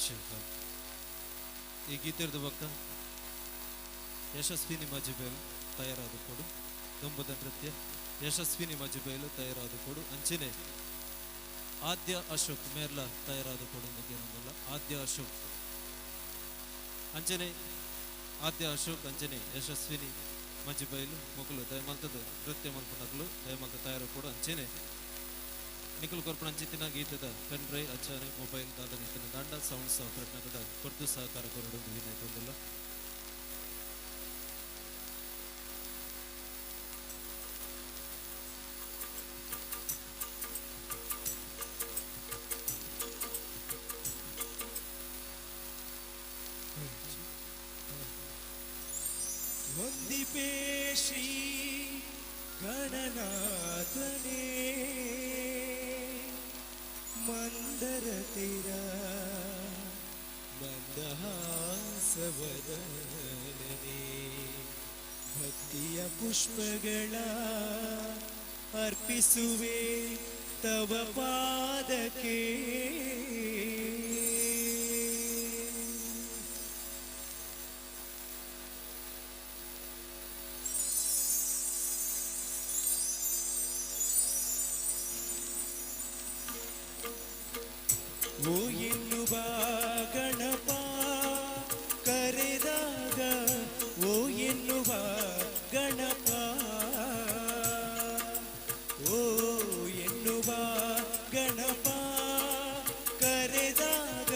Function hall. ಈ ಗೀತೆರ್ದ ಬೊಕ್ಕ ಯಶಸ್ವಿನಿ ಮಜಿಬೇಲ್ ತಯಾರಾದ ಕೊಡು. ದೊಂಬುದ ನೃತ್ಯ ಯಶಸ್ವಿನಿ ಮಜಿಬೇಲ್ ತಯಾರಾದ ಕೊಡು. ಅಂಚನೆ ಆದ್ಯ ಅಶೋಕ್ ಮೇರ್ಲ ತಯಾರಾದ ಕೊಡು. ಆದ್ಯ ಅಶೋಕ್, ಅಂಚನೆ ಆದ್ಯ ಅಶೋಕ್, ಅಂಚನೆ ಯಶಸ್ವಿನಿ ಮಜಿಬೈಲು ಮೊಕುಲು ದಯಮಲ್ತದ ನೃತ್ಯ ಮಲ್ಪುನಕುಲು ದಯಮಲ್ತ ತಯಾರು ಕೊಡು. ಅಂಚನೆ ನಿಕುಲು ಕೊರ್ಪುನ ಅಂಚಿತ್ತಿನ ಗೀತದ ಪೆನ್ ಡ್ರೈವ್, ಅಂಚನೆ ಮೊಬೈಲ್ ದಾದ ಇತ್ತಿನ ದಂಡ ಸೌಂಡ್ ಸಹಕಾರ ಕೊರ್ದು ಸಹಕಾರ ಕೊರಡು ವಿನಯ. ವಂದಿಪೇ ಶ್ರೀ ಗಣನಾಥನೇ, ಮಂದರತಿರ ಮಂದಹಾಸವದನೇ, ಭಕ್ತಿಯ ಪುಷ್ಪಗಳ ಅರ್ಪಿಸುವೆ ತವ ಪಾದಕ್ಕೆ. ಓ ಎನ್ನುವ ಗಣಪ ಕರೆದಾಗ, ಓ ಎನ್ನುವ ಗಣಪ, ಓ ಎನ್ನುವ ಗಣಪ ಕರೆದಾಗ,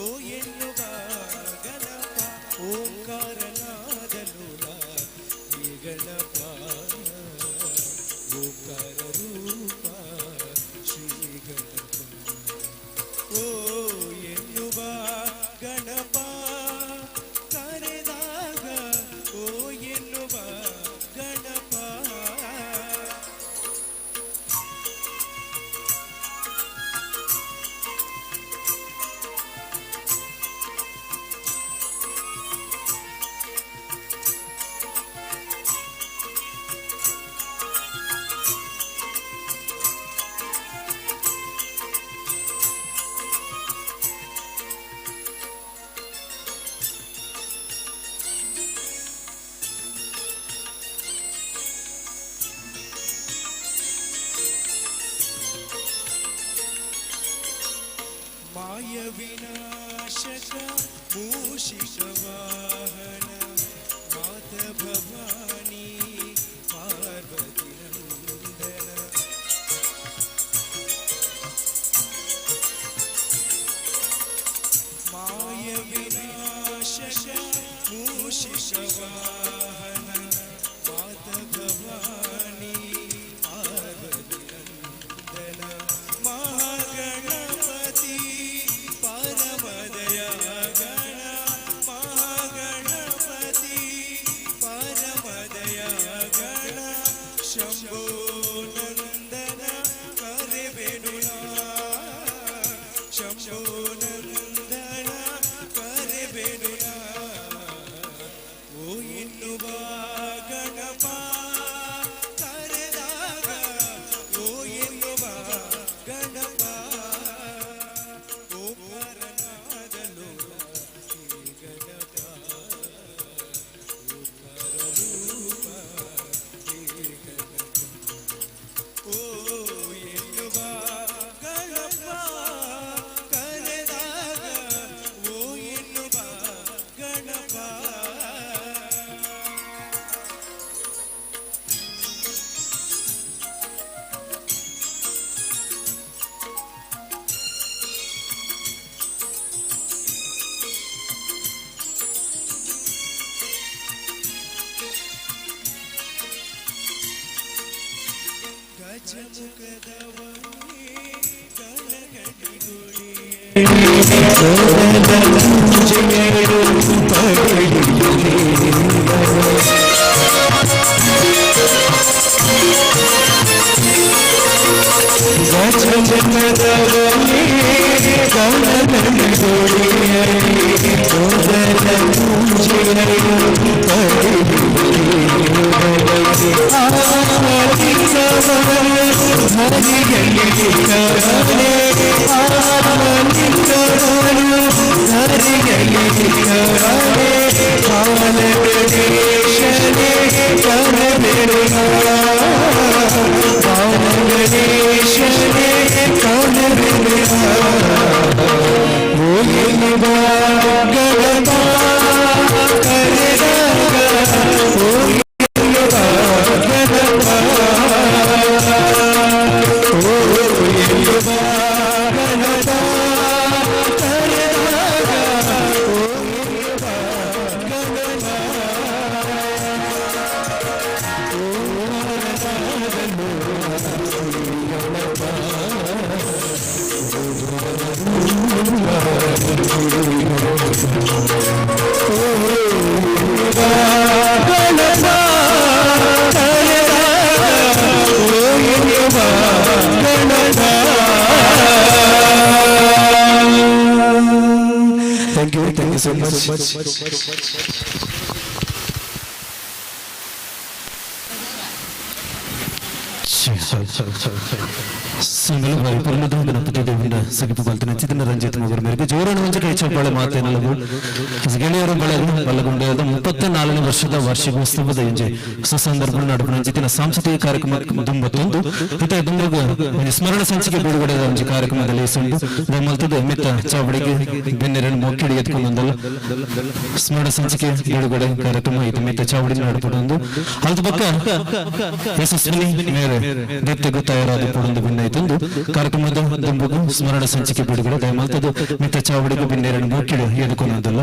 ಓ ಎನ್ನುವ ಗಣಪ, ಓಂಕಾರನಾದಲೋಲ ಈ ಗಣಪ, ಓಂಕಾರ ರೂಪ ಶ್ರೀ ಗಣಪ. ಓ ಎನ್ನುವ ಗಣಪ ಕರೆದಾಗ, ಓ ಎನ್ನುವ ಗಣಪ. ಮಾಯ ವಿನಾಶಕ ಮೂಷಿಕ ವಾಹನ, ಮಾತ ಭವಾನಿ ಪಾರ್ವತಿ ನಂದನ. ಮಾಯ ವಿನಾಶಕ ಮೂಷಿಕ ವಾಹನ, ಮಾತ ಭವಾನಿ ಪಾರ್ವತಿ ನಂದನ, ಮಹಾಗಣಪತಿ ಪರಮದಯ ಗಣ, ಮಹಾಗಣಪತಿ ಪರಮದಯ ಗಣ, ಶಂಭೋ ನಂದನ ಕರೆವೆನು, ಶಂಭೋ ನಂದನ ಕರೆವೆನು. ಓ ಎನ್ನುವ ಗಣಪ ಕರೆದಾಗ, ಓ ಎನ್ನುವ ಗಣಪ, ಓಂಕಾರನಾದಲೋಲ ಶ್ರೀ ಗಣಪ, ಓಂಕಾರ ರೂಪ ಹೇ ಗಣಪ. ಓ ಎನ್ನುವ ಗಣಪ ಕರೆದಾಗ, ಓ ಎನ್ನುವ ಗಣಪ. ಗಜಮುಖದವನೇ ಗಣಗಣಿಗುಳಿಯೇ. ಬಾಲಗಣೇಶನೇ ಕರಬೇಡ, ಬಾಲಗಣೇಶನೇ ಕರಬೇಡ. ಓ ಗಣಪ ಕರೆದಾಗ, ಓ ಗಣಪ, ಓ ಗಣಪ ಕರೆದಾಗ, ಓ ಗಣಪ. ಗಣಪ ಕರೆದಾಗ, ಓ Ganapa. Thank you, thank you so much. ಸಂಗಲ ಬಾರಿ ಪರ್ಲದ ಗಣಪತಿ ದೇವನ ಸಗಿಪು ಬಲ್ತನ ಚಿತನ ರಂಜಿತ್ ಮಗರ ಮೇರೆಗೆ ಜೋರಣ ಒಂಜಿ ಕೈ ಚಪ್ಪಾಳೆ ಮಾತೇನಲ್ಲವು. ಗೆಳೆಯರು ಬಳಗ ಬಲ್ಲಗುಂಡದ 34ನೇ ವರ್ಷದ ವಾರ್ಷಿಕೋತ್ಸವದ ಇಂಜೆ ಸುಸಂದರ್ಭ ನಡುಪಣ ಜಿತಿನ ಸಾಂಸ್ಕೃತಿಕ ಕಾರ್ಯಕ್ರಮ ದುಂಬತ್ತೊಂದು ಇತ ದುಂಬಗ ಒಂಜಿ ಸ್ಮರಣ ಸಂಚಿಕೆ ಬಿಡುಗಡೆ ಒಂಜಿ ಕಾರ್ಯಕ್ರಮದಲ್ಲಿ ಸುಂಡು ದಮಲ್ತದ ಮಿತ್ತ ಚಾವಡಿಗೆ ಬೆನ್ನೆರಡು ಮೊಕ್ಕಿಡಿ ಎತ್ಕೊಂಡೊಂದಲ್ಲ. ಸ್ಮರಣ ಸಂಚಿಕೆ ಬಿಡುಗಡೆ ಕಾರ್ಯಕ್ರಮ ಇದು ಮಿತ್ತ ಚಾವಡಿ ನಡುಪಡೊಂದು. ಅಲ್ದ ಪಕ್ಕ ಯಶಸ್ವಿನಿ ಮೇರೆ ನೃತ್ಯಗೂ ತಯಾರಾದ ಪಡೊಂದು ಭಿನ್ನೈತೊಂದು. ಕಾರ್ಯಕ್ರಮದ ದುಂಬುಗು ಸ್ಮರಣ ಸಂಚಿಕೆ ಬಿಡುಗಡೆ. ದಯಮಲ್ತದು ಮಿತ್ತ ಚಾವಡಿಗೂ ಬಿನ್ನೆರಡು ಮೊಕ್ಕಿಡಿ ಎದುಕೊಂಡೊಂದಲ್ಲ.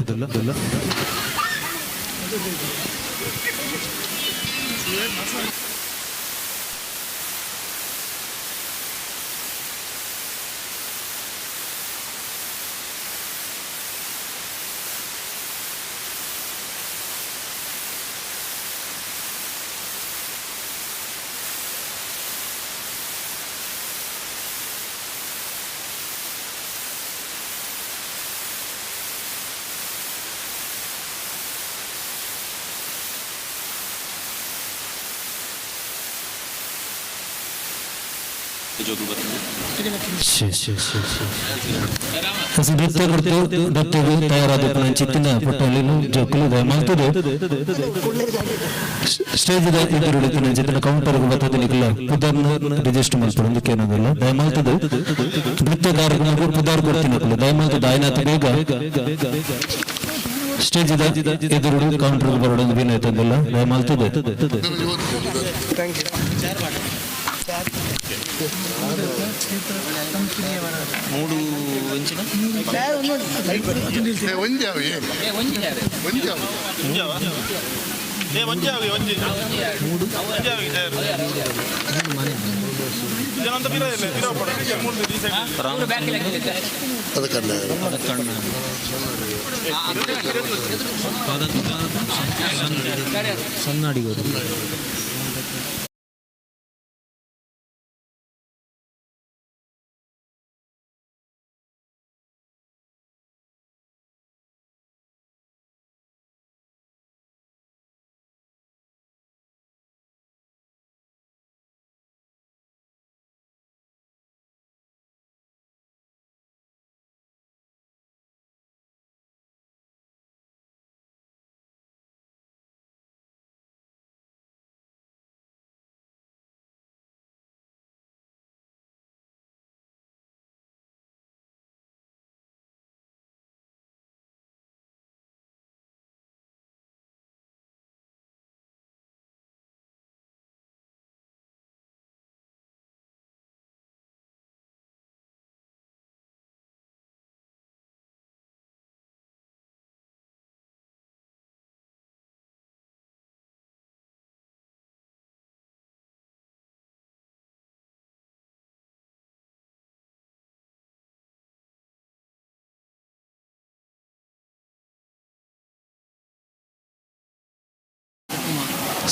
ನೃತ್ಯ ಕೊಡ್ತು ನೃತ್ಯಗೂ ತಯಾರಾದ ಚಿತ್ತಿನ ಪುಟ್ಟಲಿನು ಜೋಕುಲು. ದಯಮಲ್ತದು ಸ್ಟೇಜ್ ಎದುರುಡಿತಿನ ಚಿತ್ತಿನ ಕೌಂಟರ್ ಬತ್ತದ ನಿಕಲ ಪುದರ್ನ ರಿಜಿಸ್ಟರ್ ಮಲ್ಪಡು ಕೇನದಲ್ಲ. ದಯಮಲ್ತದು ನೃತ್ಯಗಾರರಿಗೆ ಪುದರ್ ಕೊಡ್ತೀನಿ. ದಯಮಲ್ತದು ಆಯ್ನಾತ ಬೇಗ ಸ್ಟೇಜ್ ಎದುರುಡು ಕೌಂಟರ್ ಬರೋದು ವಿನಯತದಲ್ಲ. ದಯಮಲ್ತದು. ಮೂಡು ಇಂಚಿನ. ಒಂಜಾವು ಒಂಜಾವು. ಒಂಜಾವಿ ಒಂಜಿ ಒಂಜಾವಿ ಇದನ್ನಂತ ಪಿರ ಇಲ್ಲ ಪಿರ ಪಡ ಮೂರು ಈ ಸೈಡ್. ಅದಕ್ಕಲ್ಲ. ಸಣ್ಣಾಡಿಗೋದು.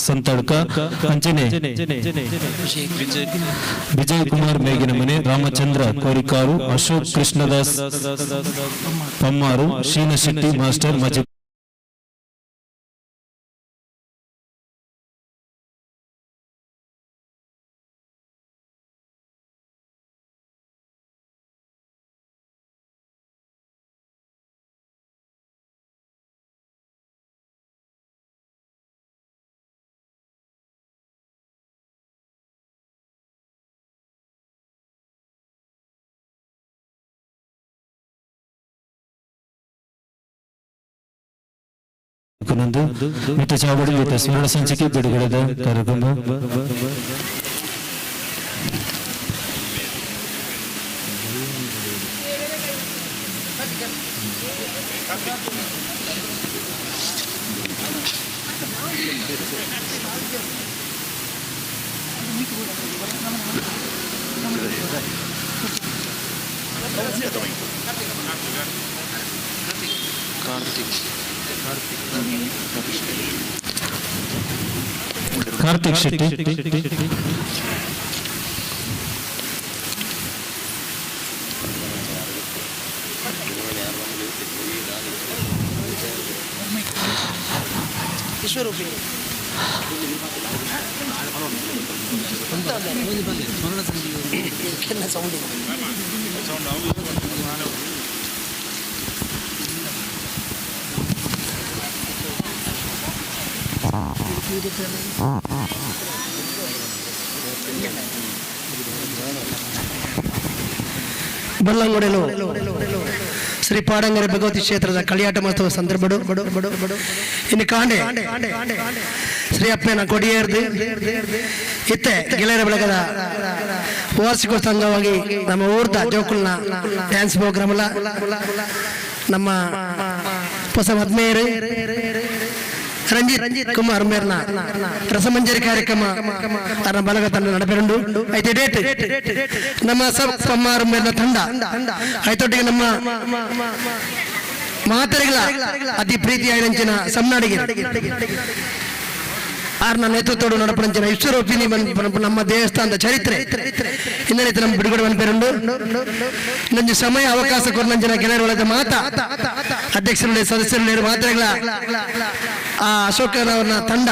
ಸಂತಡ್ಕ ಅಂಚನೆ ವಿಜಯ್ ಕುಮಾರ್ ಮೇಗಿನ ಮನೆ, ರಾಮಚಂದ್ರ ಕೋರಿಕಾರು, ಅಶೋಕ್ ಕೃಷ್ಣದಾಸ್ ಪಮ್ಮಾರು, ಶೀನ ಶೆಟ್ಟಿ ಮಾಸ್ಟರ್ ಮಜಿ. ಕೊನೊಂದು ಮಿತ್ತ ಚಾವಡಿ ಸ್ವರ್ಣ ಸಂಚಿಕೆ ಬಿಡುಗಡೆದ ಕಾರ್ಯಕ್ರಮ. ಕಾರ್ತಿಕ್ ಶೆಟ್ಟಿ. ಬಲ್ಲಂಗುಡೆಲು ಶ್ರೀ ಪಾಡಂಗರೆ ಭಗವತಿ ಕ್ಷೇತ್ರದ ಕಳಿಯಾಟ ಮಹೋತ್ಸವ ಸಂದರ್ಭಡು ಇನ್ನು ಕಾಂಡೆ ಶ್ರೀ ಅಪ್ಪನ ಕೊಡಿಯೇರ್ದು ಇತ್ತೆ ಗೆಳೆಯರ ಬೆಳಗದ ವಾರ್ಷಿಕೋತ್ಸವ ಅಂಗವಾಗಿ ನಮ್ಮ ಊರ್ದ ಜೋಕುಲ್ನ ಡ್ಯಾನ್ಸ್ ಪ್ರೋಗ್ರಾಮ್ ಅಲ್ಲ ನಮ್ಮ ಹೊಸ ಮದ್ಮೇರು ರಂಜಿತ್ ಕುಮಾರ್ ಮೇರ್ನ ರಸಮಂಜರಿ ಕಾರ್ಯಕ್ರಮ ತನ್ನ ಬಲಗ ತಂಡ ನಡಪೆರುಂಡು. ಐತೆ ಡೇಟ್ ನಮ್ಮ ಸಬ್ ಕಮ್ಮಾರ್ ಮೇರ್ನ ತಂಡ ಐತೊಟ್ಟಿಗೆ ನಮ್ಮ ಮಾತರಿಗಳ ಅತಿ ಪ್ರೀತಿಯ ಐನಂಚಿನ ಸಮ್ನಾಡಿಗೆ ಆರ್ನ ನೇತೃತ್ವಡು ನಡಪಡಂಚಿನ ವಿಶ್ವರೂಪಿಣಿ ನಮ್ಮ ದೇವಸ್ಥಾನದ ಚರಿತ್ರೆ ಇನ್ನೇನೈತೆ ನಮ್ಮ ಬಿಡುಗಡೆ ಪೇರುಂಡು. ಇನ್ನೊಂದು ಸಮಯ ಅವಕಾಶ ಕೊರನಂಚಿನ ಗೆಳೆಯರ ಒಳಗೆ ಮಾತ ಅಧ್ಯಕ್ಷರು ಸದಸ್ಯರು ಮಾತ್ರೆಗಳ ಆ ಅಶೋಕನವರ ತಂಡ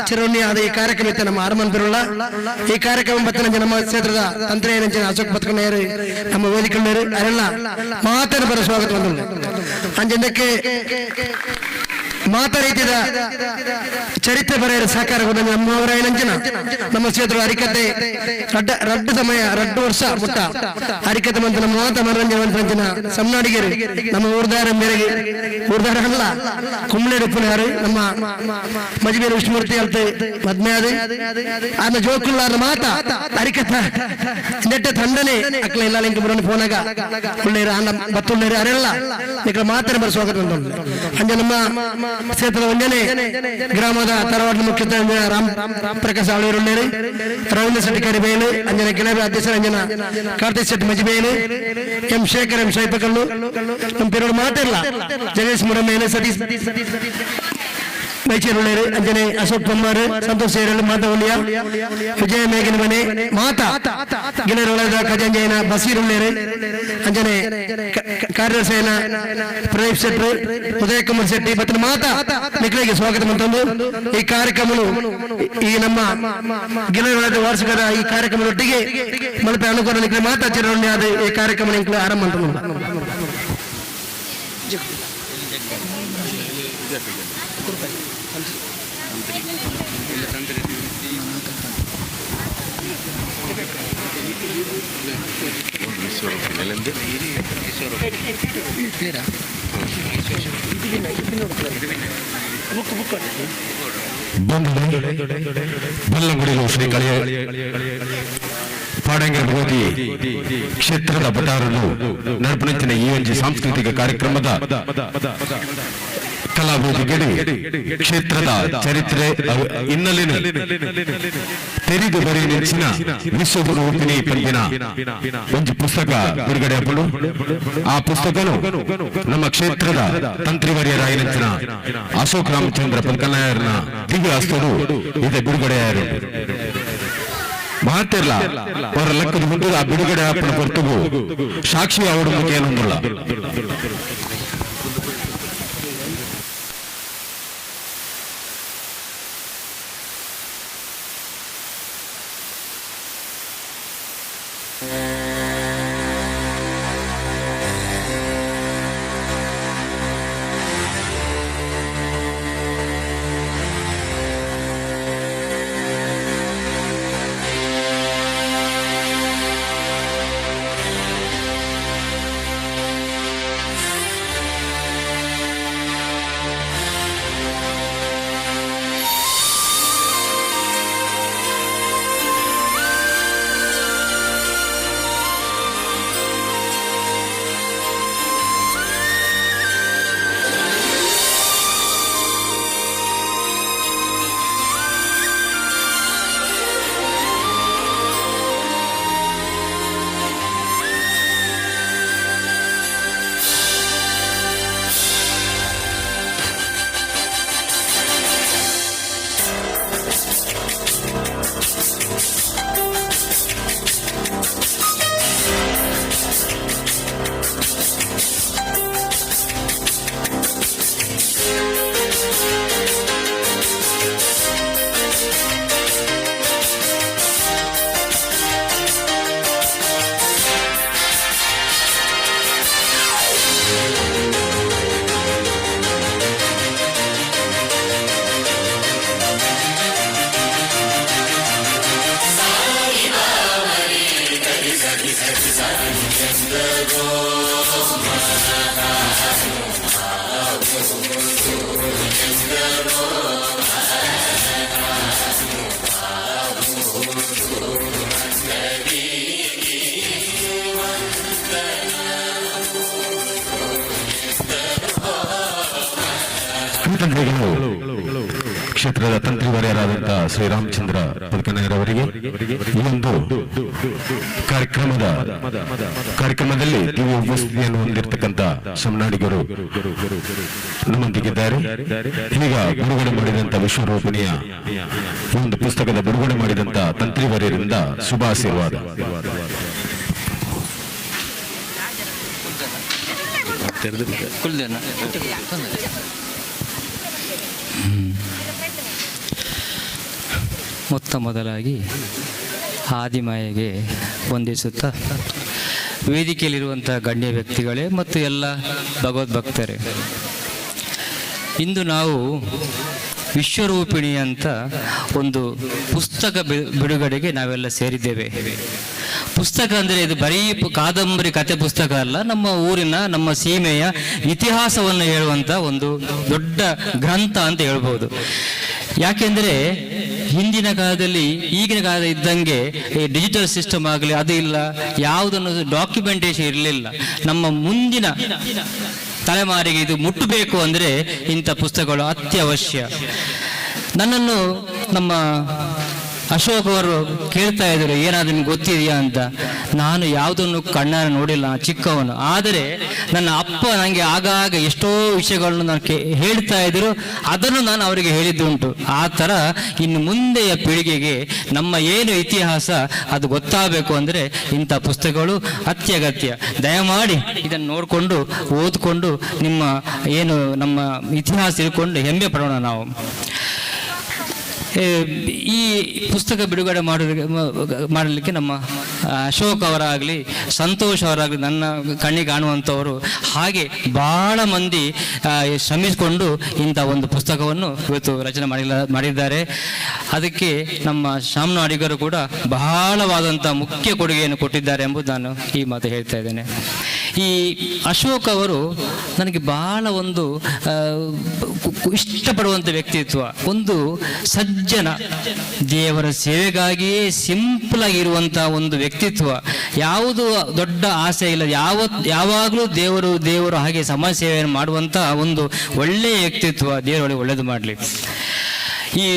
ಚಿರೋಣಿ ಆದ ಈ ಕಾರ್ಯಕ್ರಮ ಇತ್ತು ನಮ್ಮ ಅರಮನ್ ಪೆರುಳ್ಳ. ಈ ಕಾರ್ಯಕ್ರಮ ಬತ್ತನಂಚ ನಮ್ಮ ಕ್ಷೇತ್ರದ ತಂತ್ರ ಏನಂಚಿನ ಅಶೋಕ್ ಬತ್ಕಣ್ಣಯ್ಯರು ನಮ್ಮ ವೇದಿಕೆಯರು ಅರೆಲ್ಲ ಮಾತನ್ನು ಬರ ಸ್ವಾಗತ ಬಂದರು. ಅಂಜನಕ್ಕೆ ಮಾತ ರೀತಿಯ ಚರಿತ್ರೆ ಬರೆಯಲು ಸಹಕಾರ ಕೊಟ್ಟ ನಮ್ಮವರ ಏನಂಚಿನ ನಮ್ಮ ಕ್ಷೇತ್ರ ಹರಿಕತೆ ರಡ್ಡ ರಡ್ಡು ಸಮಯ ರಡ್ಡು ವರ್ಷ ಮುಟ್ಟ ಹರಿಕತೆ ಮಂತ್ರ ನಮ್ಮ ಮಾತ ಮನರಂಜನೆ ಮಂತ್ರಂಚಿನ ಸಮ್ನಾಡಿಗರು ನಮ್ಮ ಊರ್ದಾರ ಮೇರೆಗೆ ಊರ್ದಾರ ಅಲ್ಲ ಕುಂಬ್ಳೆ ಉಪ್ಪುನಾರು ನಮ್ಮ ಮಜಿಬೇರು ವಿಷ್ಣುಮೂರ್ತಿ ಅಲ್ತ ಮದ್ಮ್ಯಾದ ಆನ ಜೋಕುಲ್ಲಾರ ಮಾತ ಹರಿಕಥ ನೆಟ್ಟ ತಂಡನೆ ಅಕ್ಲ ಇಲ್ಲ ಲಿಂಕ ಬರೋಣ ಫೋನಾಗ ಉಳ್ಳೇರು ಆನ ಬತ್ತುಳ್ಳೇರು ಅರೆಲ್ಲ ನಿಕ್ಲ ಮಾತನೆ ಬರ ಸ್ವಾಗತ ಅಂತಂದು. ಅಂಜ ನಮ್ಮ ಕ್ಷೇತ್ರದ ಒಂಜನೆ ಗ್ರಾಮದ ತರವಾಡ ಮುಖ್ಯಸ್ಥ ರಾಮ್ ಪ್ರಕಾಶ್ ಆಳೂರುಳ್ಳೇರು ರವೀಂದ್ರ ಶೆಟ್ಟಿ ಕರಿಬೇಲು ಅಂಜನ ಗೆಳಬೆ ಅಧ್ಯಕ್ಷರ ಅಂಜನ ಕಾರ್ತಿಕ್ ಶೆಟ್ಟಿ ಮಜಿಬೇಲು ಎಂ ಶೇಖರ್ ಎಂ ಶೈಪಕಲ್ಲು ನಮ್ಮ ಪೇರೋಡು ಮಾತಿರಲ್ಲ ಜಗದೀಶ್ ಮುರಮೇಲೆ ಸತೀಶ್ ಮೈಚೂರುಳ್ಳೇರು ಅಂಜನೆ ಅಶೋಕ್ ಬೊಮ್ಮಾರು ಸಂತೋಷ್ ಸೇರಲು ಮಾಧವಲಿಯ ವಿಜಯ ಮೇಘನ ಮನೆ ಮಾತಾ ಗೆಳೆಯರೊಳದ ಖಜಾಂಜಯನ ಬಸೀರುಳ್ಳೇರು ಅಂಜನೆ ಕಾರ್ಯದರ್ಶಿಯನ ಪ್ರದೀಪ್ ಶೆಟ್ಟಿ ಉದಯ ಕುಮಾರ್ ಶೆಟ್ಟಿ ಮತ್ತು ಮಾತಾ ನಿಖಲಿಗೆ ಸ್ವಾಗತ ಮಂತಂದು ಈ ಕಾರ್ಯಕ್ರಮನು ಈ ನಮ್ಮ ಗೆಳೆಯರೊಳದ ವಾರ್ಷಿಕದ ಈ ಕಾರ್ಯಕ್ರಮದೊಟ್ಟಿಗೆ ಮಲ್ಪೆ ಅನುಕೂಲ ನಿಖಲೆ ಮಾತಾ ಚಿರೊಣ್ಣೆ ಆದ ಈ ಕಾರ್ಯಕ್ರಮ ನಿಖಲೆ ಆರಂಭ ಅಂತಂದು. ಬಲ್ಲಂಗುಡಿಲು ಶ್ರೀ ಕಳಿಯ ಪಾಡಂಗರ ಭಗವತಿ ಕ್ಷೇತ್ರದ ಬಟಾರನು ನಡಪನಂಚಿನ ಈ ಒಂಜಿ ಸಾಂಸ್ಕೃತಿಕ ಕಾರ್ಯಕ್ರಮದ ಕಲಾವೇದಿಕೆಡು ಕ್ಷೇತ್ರದ ಚರಿತ್ರೆ ಹಿನ್ನೆಲೆನು ತೆರಿದು ಬರೆಯಿನ ವಿಶ್ವಗುರು ರೂಪಿಣಿ ಪಂಪಿನ ಒಂಜಿ ಪುಸ್ತಕ ಬಿಡುಗಡೆ ಆಪುಂಡು. ಆ ಪುಸ್ತಕನು ನಮ್ಮ ಕ್ಷೇತ್ರದ ತಂತ್ರಿವರ್ಯರಾಯಿನಂಚಿನ ಅಶೋಕ್ ರಾಮಚಂದ್ರ ಪಲ್ಕನಾಯರ್ನ ದಿವ್ಯ ಹಸ್ತರು ಇದೆ ಬಿಡುಗಡೆಯಾರು. ಮಾತಿರ್ಲ ಅವರ ಲೆಕ್ಕದ ಮುಂದೆ ಆ ಬಿಡುಗಡೆ ಆಪಣ ಹೊರತುಗು ಸಾಕ್ಷಿ ಅವಡು ಏನೊಂದಿಲ್ಲ. ಶ್ರೀತಂತ್ರಿಗಳು ಕ್ಷೇತ್ರದ ತಂತ್ರಿವರ್ಯರಾದಂತಹ ಶ್ರೀರಾಮಚಂದ್ರ ಪದಕನಗರವರಿಗೆ ಈ ಒಂದು ಕಾರ್ಯಕ್ರಮದಲ್ಲಿ ದಿವ್ಯ ಉಪಸ್ಥಿತಿಯನ್ನು ಹೊಂದಿರತಕ್ಕಂಥ ಶಮನಾಡಿಗರು ನಮ್ಮೊಂದಿಗಿದ್ದಾರೆ. ಈಗ ಬಿಡುಗಡೆ ಮಾಡಿದಂತ ವಿಶ್ವರೂಪಿಣಿಯ ಈ ಒಂದು ಪುಸ್ತಕದ ಬಿಡುಗಡೆ ಮಾಡಿದಂತ ತಂತ್ರಿವರ್ಯರಿಂದ ಶುಭಾಶೀರ್ವಾದ. ಮೊತ್ತ ಮೊದಲಾಗಿ ಆದಿಮಾಯೆಗೆ ವಂದಿಸುತ್ತಾ ವೇದಿಕೆಯಲ್ಲಿರುವಂಥ ಗಣ್ಯ ವ್ಯಕ್ತಿಗಳೇ ಮತ್ತು ಎಲ್ಲ ಭಗವದ್ಭಕ್ತರೇ, ಇಂದು ನಾವು ವಿಶ್ವರೂಪಿಣಿ ಅಂತ ಒಂದು ಪುಸ್ತಕ ಬಿಡುಗಡೆಗೆ ನಾವೆಲ್ಲ ಸೇರಿದ್ದೇವೆ. ಪುಸ್ತಕ ಅಂದರೆ ಇದು ಬರೀ ಕಾದಂಬರಿ ಕತೆ ಪುಸ್ತಕ ಅಲ್ಲ, ನಮ್ಮ ಊರಿನ ನಮ್ಮ ಸೀಮೆಯ ಇತಿಹಾಸವನ್ನು ಹೇಳುವಂಥ ಒಂದು ದೊಡ್ಡ ಗ್ರಂಥ ಅಂತ ಹೇಳ್ಬೋದು. ಯಾಕೆಂದರೆ ಹಿಂದಿನ ಕಾಲದಲ್ಲಿ ಈಗಿನ ಕಾಲದ ಇದ್ದಂಗೆ ಈ ಡಿಜಿಟಲ್ ಸಿಸ್ಟಮ್ ಆಗಲಿ ಅದು ಇಲ್ಲ, ಯಾವುದನ್ನು ಡಾಕ್ಯುಮೆಂಟೇಶನ್ ಇರಲಿಲ್ಲ. ನಮ್ಮ ಮುಂದಿನ ತಲೆಮಾರಿಗೆ ಇದು ಮುಟ್ಟಬೇಕು ಅಂದರೆ ಇಂಥ ಪುಸ್ತಕಗಳು ಅತ್ಯವಶ್ಯ. ನನ್ನನ್ನು ನಮ್ಮ ಅಶೋಕ್ ಅವರು ಕೇಳ್ತಾ ಇದ್ದರು, ಏನಾದರೂ ನಿಮ್ಗೆ ಗೊತ್ತಿದೆಯಾ ಅಂತ. ನಾನು ಯಾವುದನ್ನು ಕಣ್ಣಾರೆ ನೋಡಿಲ್ಲ, ಚಿಕ್ಕವನು. ಆದರೆ ನನ್ನ ಅಪ್ಪ ನನಗೆ ಆಗಾಗ ಎಷ್ಟೋ ವಿಷಯಗಳನ್ನು ನಾನು ಹೇಳ್ತಾ ಇದ್ದರು, ಅದನ್ನು ನಾನು ಅವರಿಗೆ ಹೇಳಿದ್ದುಂಟು. ಆ ಥರ ಇನ್ನು ಮುಂದೆಯ ಪೀಳಿಗೆಗೆ ನಮ್ಮ ಏನು ಇತಿಹಾಸ ಅದು ಗೊತ್ತಾಗಬೇಕು ಅಂದರೆ ಇಂಥ ಪುಸ್ತಕಗಳು ಅತ್ಯಗತ್ಯ. ದಯಮಾಡಿ ಇದನ್ನು ನೋಡಿಕೊಂಡು ಓದ್ಕೊಂಡು ನಿಮ್ಮ ಏನು ನಮ್ಮ ಇತಿಹಾಸ ತಿಳ್ಕೊಂಡು ಹೆಮ್ಮೆ ಪಡೋಣ ನಾವು. ಈ ಪುಸ್ತಕ ಬಿಡುಗಡೆ ಮಾಡಲಿಕ್ಕೆ ನಮ್ಮ ಅಶೋಕ್ ಅವರಾಗಲಿ ಸಂತೋಷ್ ಅವರಾಗಲಿ ನನ್ನ ಕಣ್ಣಿಗೆ ಕಾಣುವಂಥವರು, ಹಾಗೆ ಭಾಳ ಮಂದಿ ಶ್ರಮಿಸಿಕೊಂಡು ಇಂಥ ಒಂದು ಪುಸ್ತಕವನ್ನು ಇವತ್ತು ರಚನೆ ಮಾಡಿದ್ದಾರೆ. ಅದಕ್ಕೆ ನಮ್ಮ ಶಾಮನಾಡಿಗರು ಕೂಡ ಬಹಳವಾದಂಥ ಮುಖ್ಯ ಕೊಡುಗೆಯನ್ನು ಕೊಟ್ಟಿದ್ದಾರೆ ಎಂಬುದು ನಾನು ಈ ಮಾತು ಹೇಳ್ತಾ ಇದ್ದೇನೆ. ಈ ಅಶೋಕ್ ಅವರು ನನಗೆ ಬಹಳ ಒಂದು ಇಷ್ಟಪಡುವಂಥ ವ್ಯಕ್ತಿತ್ವ, ಒಂದು ಸಜ್ಜನ, ದೇವರ ಸೇವೆಗಾಗಿಯೇ ಸಿಂಪಲ್ ಆಗಿರುವಂಥ ಒಂದು ವ್ಯಕ್ತಿತ್ವ. ಯಾವುದು ದೊಡ್ಡ ಆಸೆ ಇಲ್ಲ, ಯಾವಾಗಲೂ ದೇವರು ದೇವರು ಹಾಗೆ ಸಮಾಜ ಸೇವೆಯನ್ನು ಮಾಡುವಂಥ ಒಂದು ಒಳ್ಳೆಯ ವ್ಯಕ್ತಿತ್ವ. ದೇವರೊಳಗೆ ಒಳ್ಳೇದು ಮಾಡಲಿ. ಈ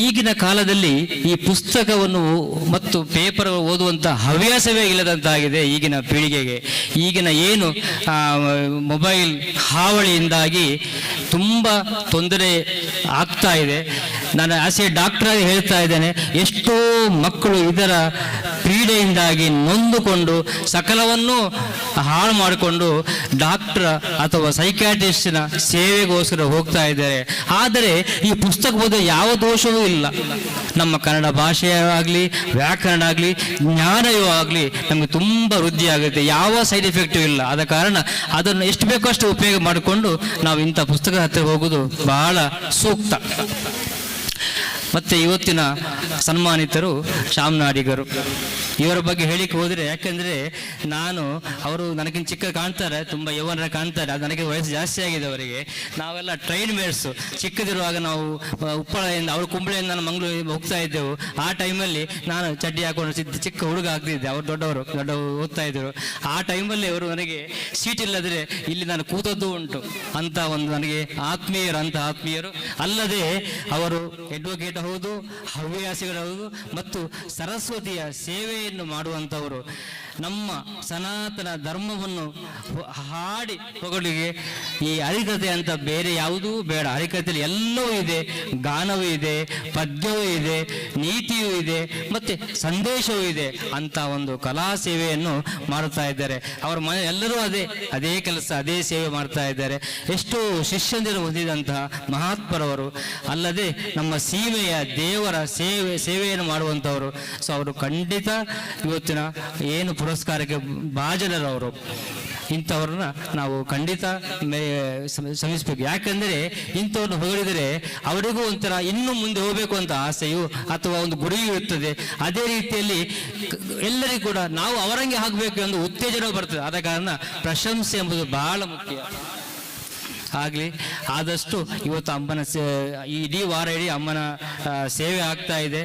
ಈಗಿನ ಕಾಲದಲ್ಲಿ ಈ ಪುಸ್ತಕವನ್ನು ಮತ್ತು ಪೇಪರ್ ಓದುವಂಥ ಹವ್ಯಾಸವೇ ಇಲ್ಲದಂತಾಗಿದೆ ಈಗಿನ ಪೀಳಿಗೆಗೆ. ಈಗಿನ ಏನು ಮೊಬೈಲ್ ಹಾವಳಿಯಿಂದಾಗಿ ತುಂಬ ತೊಂದರೆ ಆಗ್ತಾ ಇದೆ. ನಾನು ಆಸ್ ಎ ಡಾಕ್ಟರ್ ಆಗಿ ಹೇಳ್ತಾ ಇದ್ದೇನೆ, ಎಷ್ಟೋ ಮಕ್ಕಳು ಇದರ ಪೀಡೆಯಿಂದಾಗಿ ನೊಂದುಕೊಂಡು ಸಕಲವನ್ನು ಹಾಳು ಮಾಡಿಕೊಂಡು ಡಾಕ್ಟರ್ ಅಥವಾ ಸೈಕ್ಯಾಟ್ರಿಸ್ಟ್ನ ಸೇವೆಗೋಸ್ಕರ ಹೋಗ್ತಾ ಇದ್ದಾರೆ. ಆದರೆ ಈ ಪುಸ್ತಕ ಓದೋ ಯಾವ ದೋಷವೂ ಇಲ್ಲ. ನಮ್ಮ ಕನ್ನಡ ಭಾಷೆಯಾಗಲಿ, ವ್ಯಾಕರಣ ಆಗಲಿ, ಜ್ಞಾನವೂ ಆಗಲಿ ನಮಗೆ ತುಂಬ ವೃದ್ಧಿಯಾಗುತ್ತೆ, ಯಾವ ಸೈಡ್ ಎಫೆಕ್ಟು ಇಲ್ಲ. ಆದ ಕಾರಣ ಅದನ್ನು ಎಷ್ಟು ಬೇಕೋ ಅಷ್ಟು ಉಪಯೋಗ ಮಾಡಿಕೊಂಡು ನಾವು ಇಂಥ ಪುಸ್ತಕದ ಹತ್ತಿರ ಹೋಗೋದು ಬಹಳ ಸೂಕ್ತ. ಮತ್ತು ಇವತ್ತಿನ ಸನ್ಮಾನಿತರು ಶಾಮನಾಡಿಗರು, ಇವರ ಬಗ್ಗೆ ಹೇಳಿಕ್ಕೆ ಹೋದರೆ, ಯಾಕೆಂದರೆ ನಾನು ಅವರು ನನಗಿಂತ ಚಿಕ್ಕ ಕಾಣ್ತಾರೆ, ತುಂಬ ಯೌವನರ ಕಾಣ್ತಾರೆ, ಅದು ನನಗೆ ವಯಸ್ಸು ಜಾಸ್ತಿ ಆಗಿದೆ ಅವರಿಗೆ. ನಾವೆಲ್ಲ ಟ್ರೈನ್ ಮೇಟ್ಸು. ಚಿಕ್ಕದಿರುವಾಗ ನಾವು ಉಪ್ಪಳದಿಂದ, ಅವರು ಕುಂಬಳೆಯಿಂದ ನಾನು ಮಂಗಳೂರಿಗೆ ಹೋಗ್ತಾ ಇದ್ದೆವು. ಆ ಟೈಮಲ್ಲಿ ನಾನು ಚಡ್ಡಿ ಹಾಕೊಂಡು ಚಿಕ್ಕ ಹುಡುಗ ಆಗ್ತಿದ್ದೆ, ಅವರು ದೊಡ್ಡವರು, ದೊಡ್ಡವರು ಓದ್ತಾ ಇದ್ದರು. ಆ ಟೈಮಲ್ಲಿ ಅವರು ನನಗೆ ಸೀಟ್ ಇಲ್ಲದ್ರೆ ಇಲ್ಲಿ ನಾನು ಕೂತದ್ದು ಉಂಟು. ಅಂತ ಒಂದು ನನಗೆ ಆತ್ಮೀಯರು, ಅಂತ ಆತ್ಮೀಯರು. ಅಲ್ಲದೆ ಅವರು ಅಡ್ವೊಕೇಟ್ ಹೌದು, ಹವ್ಯಾಸಿಗಳು ಹೌದು, ಮತ್ತು ಸರಸ್ವತಿಯ ಸೇವೆಯನ್ನು ಮಾಡುವಂಥವರು. ನಮ್ಮ ಸನಾತನ ಧರ್ಮವನ್ನು ಹಾಡಿ ಹೊಗಳಿಗೆ ಈ ಹರಿಕತೆ ಅಂತ ಬೇರೆ ಯಾವುದೂ ಬೇಡ. ಹರಿಕತೆಯಲ್ಲಿ ಎಲ್ಲವೂ ಇದೆ, ಗಾನವೂ ಇದೆ, ಪದ್ಯವೂ ಇದೆ, ನೀತಿಯೂ ಇದೆ, ಮತ್ತು ಸಂದೇಶವೂ ಇದೆ. ಅಂತ ಒಂದು ಕಲಾ ಸೇವೆಯನ್ನು ಮಾಡುತ್ತಾ ಇದ್ದಾರೆ. ಅವರ ಮನೆ ಎಲ್ಲರೂ ಅದೇ ಕೆಲಸ, ಅದೇ ಸೇವೆ ಮಾಡ್ತಾ ಇದ್ದಾರೆ. ಎಷ್ಟು ಶಿಷ್ಯಂದಿರು ಹೊಂದಿದಂತಹ ಮಹಾತ್ಮರವರು. ಅಲ್ಲದೆ ನಮ್ಮ ಸೀಮೆಯ ದೇವರ ಸೇವೆಯನ್ನು ಮಾಡುವಂಥವರು. ಅವರು ಖಂಡಿತ ಇವತ್ತಿನ ಏನು ಪುರಸ್ಕಾರಕ್ಕೆ ಭಾಜನರವರು. ಇಂಥವ್ರನ್ನ ನಾವು ಖಂಡಿತ ಶ್ರಮಿಸಬೇಕು. ಯಾಕಂದರೆ ಇಂಥವ್ರನ್ನ ಹೊಗಳಿದರೆ ಅವರಿಗೂ ಒಂಥರ ಇನ್ನೂ ಮುಂದೆ ಹೋಗಬೇಕು ಅಂತ ಆಸೆಯು ಅಥವಾ ಒಂದು ಗುರಿಯೂ ಇರ್ತದೆ. ಅದೇ ರೀತಿಯಲ್ಲಿ ಎಲ್ಲರಿಗೂ ಕೂಡ ನಾವು ಅವರಂಗೆ ಆಗಬೇಕು ಎಂದು ಉತ್ತೇಜನ ಬರ್ತದೆ. ಆದ ಕಾರಣ ಪ್ರಶಂಸೆ ಎಂಬುದು ಬಹಳ ಮುಖ್ಯ. ಆಗಲಿ, ಆದಷ್ಟು ಇವತ್ತು ಅಮ್ಮನ ಇಡೀ ವಾರ ಇಡೀ ಅಮ್ಮನ ಸೇವೆ ಆಗ್ತಾ ಇದೆ.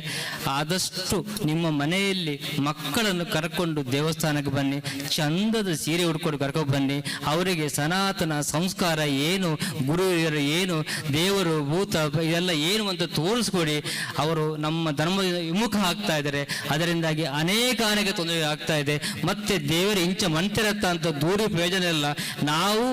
ಆದಷ್ಟು ನಿಮ್ಮ ಮನೆಯಲ್ಲಿ ಮಕ್ಕಳನ್ನು ಕರ್ಕೊಂಡು ದೇವಸ್ಥಾನಕ್ಕೆ ಬನ್ನಿ, ಚಂದದ ಸೀರೆ ಉಟ್ಕೊಂಡು ಕರ್ಕೊಂಡು ಬನ್ನಿ. ಅವರಿಗೆ ಸನಾತನ ಸಂಸ್ಕಾರ ಏನು, ಗುರು ಹಿರಿಯರು ಏನು, ದೇವರು ಭೂತ ಇದೆಲ್ಲ ಏನು ಅಂತ ತೋರಿಸ್ಕೊಡಿ. ಅವರು ನಮ್ಮ ಧರ್ಮದಿಂದ ವಿಮುಖ ಆಗ್ತಾ ಇದ್ದಾರೆ, ಅದರಿಂದಾಗಿ ಅನೇಕ ಅನೇಕ ತೊಂದರೆ ಆಗ್ತಾ ಇದೆ. ಮತ್ತೆ ದೇವರು ಇಂಚ ಮಂತಿರತ್ತ ಅಂತ ದೂರಿ ಪ್ರಯೋಜನ ಇಲ್ಲ. ನಾವು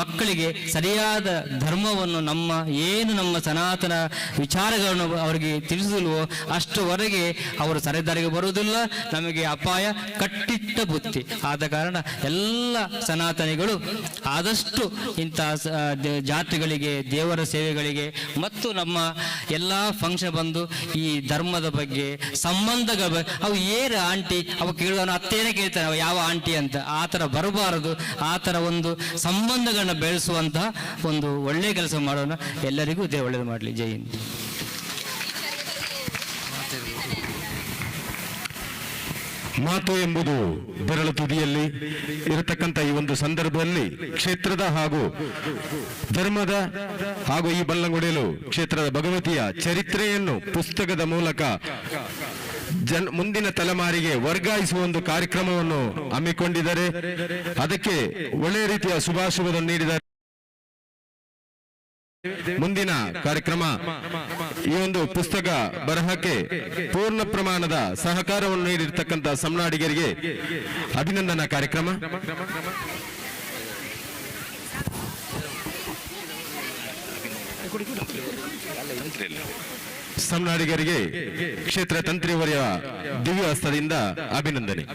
ಮಕ್ಕಳಿಗೆ ಸರಿಯಾದ ಧರ್ಮವನ್ನು, ನಮ್ಮ ಏನು ನಮ್ಮ ಸನಾತನ ವಿಚಾರಗಳನ್ನು ಅವರಿಗೆ ತಿಳಿಸಲ್ವೋ ಅಷ್ಟುವರೆಗೆ ಅವರು ಸರಿದಾರಿಗೆ ಬರುವುದಿಲ್ಲ. ನಮಗೆ ಅಪಾಯ ಕಟ್ಟಿಟ್ಟ ಬುತ್ತಿ. ಆದ ಕಾರಣ ಎಲ್ಲ ಸನಾತನಿಗಳು ಆದಷ್ಟು ಇಂಥ ಜಾತ್ರೆಗಳಿಗೆ, ದೇವರ ಸೇವೆಗಳಿಗೆ ಮತ್ತು ನಮ್ಮ ಎಲ್ಲ ಫಂಕ್ಷನ್ ಬಂದು ಈ ಧರ್ಮದ ಬಗ್ಗೆ ಸಂಬಂಧಗಳ ಬಗ್ಗೆ, ಅವು ಏರ ಆಂಟಿ ಅವು ಕೇಳುವವನು ಅತ್ತೇನೆ ಕೇಳ್ತಾನೆ ಅವ ಯಾವ ಆಂಟಿ ಅಂತ, ಆ ಥರ ಬರಬಾರದು. ಆ ಥರ ಒಂದು ಸಂಬಂಧಗಳನ್ನ ಬೆಳೆಸುವಂತಹ ಒಂದು ಒಳ್ಳೆಯ ಕೆಲಸ ಮಾಡೋಣ. ಎಲ್ಲರಿಗೂ ದೇವರು ಒಳ್ಳೇದು ಮಾಡಲಿ. ಜೈ ಹಿಂದ್. ಮಾತು ಎಂಬುದು ಬೆರಳು ತುದಿಯಲ್ಲಿ ಇರತಕ್ಕಂಥ ಈ ಒಂದು ಸಂದರ್ಭದಲ್ಲಿ ಕ್ಷೇತ್ರದ ಹಾಗೂ ಧರ್ಮದ ಹಾಗೂ ಈ ಬಲ್ಲಂಗುಡೇಲು ಕ್ಷೇತ್ರದ ಭಗವತಿಯ ಚರಿತ್ರೆಯನ್ನು ಪುಸ್ತಕದ ಮೂಲಕ ಮುಂದಿನ ತಲೆಮಾರಿಗೆ ವರ್ಗಾಯಿಸುವ ಒಂದು ಕಾರ್ಯಕ್ರಮವನ್ನು ಹಮ್ಮಿಕೊಂಡಿದ್ದಾರೆ. ಅದಕ್ಕೆ ಒಳ್ಳೆಯ ರೀತಿಯ ಶುಭಾಶಯವನ್ನು ನೀಡಿದ್ದಾರೆ. ಮುಂದಿನ ಕಾರ್ಯಕ್ರಮ ಈ ಒಂದು ಪುಸ್ತಕ ಬರಹಕ್ಕೆ ಪೂರ್ಣ ಪ್ರಮಾಣದ ಸಹಕಾರವನ್ನು ನೀಡಿರ್ತಕ್ಕಂಥ ಸಂನಾಡಿಗರಿಗೆ ಅಭಿನಂದನಾ ಕಾರ್ಯಕ್ರಮ. ಸಂನಾಡಿಗರಿಗೆ ಕ್ಷೇತ್ರ ತಂತ್ರಿವರ್ಯ ದಿವ್ಯ ಹಸ್ತದಿಂದ ಅಭಿನಂದನೆ.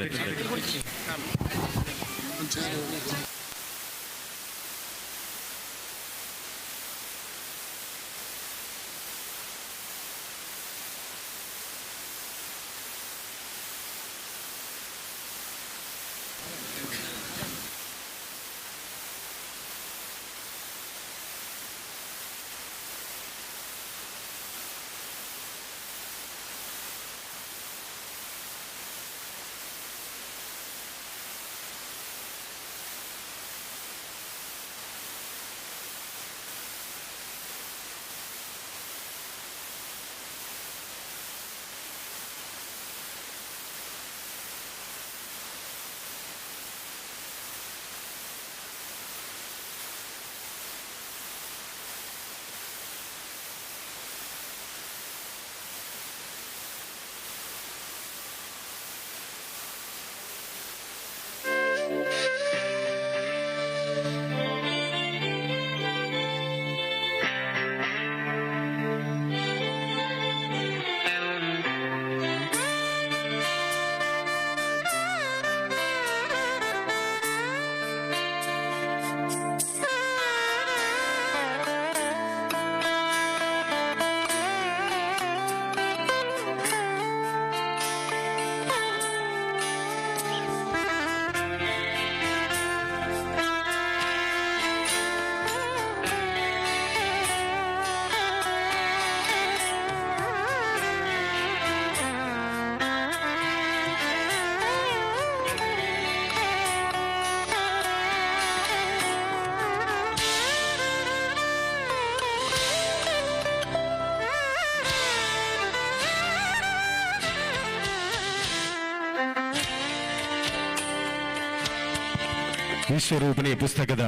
ವಿಶ್ವರೂಪಿಣಿ ಪುಸ್ತಕದ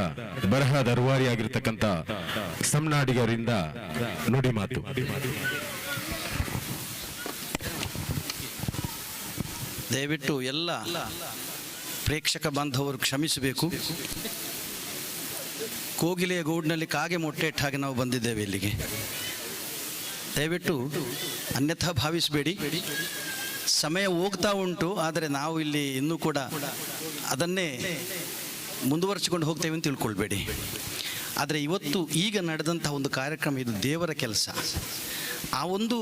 ಬರಹದ ರೂವಾರಿಯಾಗಿರ್ತಕ್ಕಂಥ ಸಂನಾಡಿಗರಿಂದ ನುಡಿ ಮಾತು. ದಯವಿಟ್ಟು ಎಲ್ಲ ಪ್ರೇಕ್ಷಕ ಬಾಂಧವರು ಕ್ಷಮಿಸಬೇಕು. ಕೋಗಿಲೆಯ ಗೂಡಿನಲ್ಲಿ ಕಾಗೆ ಮೊಟ್ಟೆ ಇಟ್ಟ ಹಾಗೆ ನಾವು ಬಂದಿದ್ದೇವೆ ಇಲ್ಲಿಗೆ. ದಯವಿಟ್ಟು ಅನ್ಯಥಾ ಭಾವಿಸಬೇಡಿ. ಸಮಯ ಹೋಗ್ತಾ ಉಂಟು, ಆದರೆ ನಾವು ಇಲ್ಲಿ ಇನ್ನೂ ಕೂಡ ಅದನ್ನೇ ಮುಂದುವರಿಸಿಕೊಂಡು ಹೋಗ್ತೇವೆ ಅಂತ ತಿಳ್ಕೊಳ್ಬೇಡಿ. ಆದರೆ ಇವತ್ತು ಈಗ ನಡೆದಂಥ ಒಂದು ಕಾರ್ಯಕ್ರಮ ಇದು ದೇವರ ಕೆಲಸ. ಆ ಒಂದು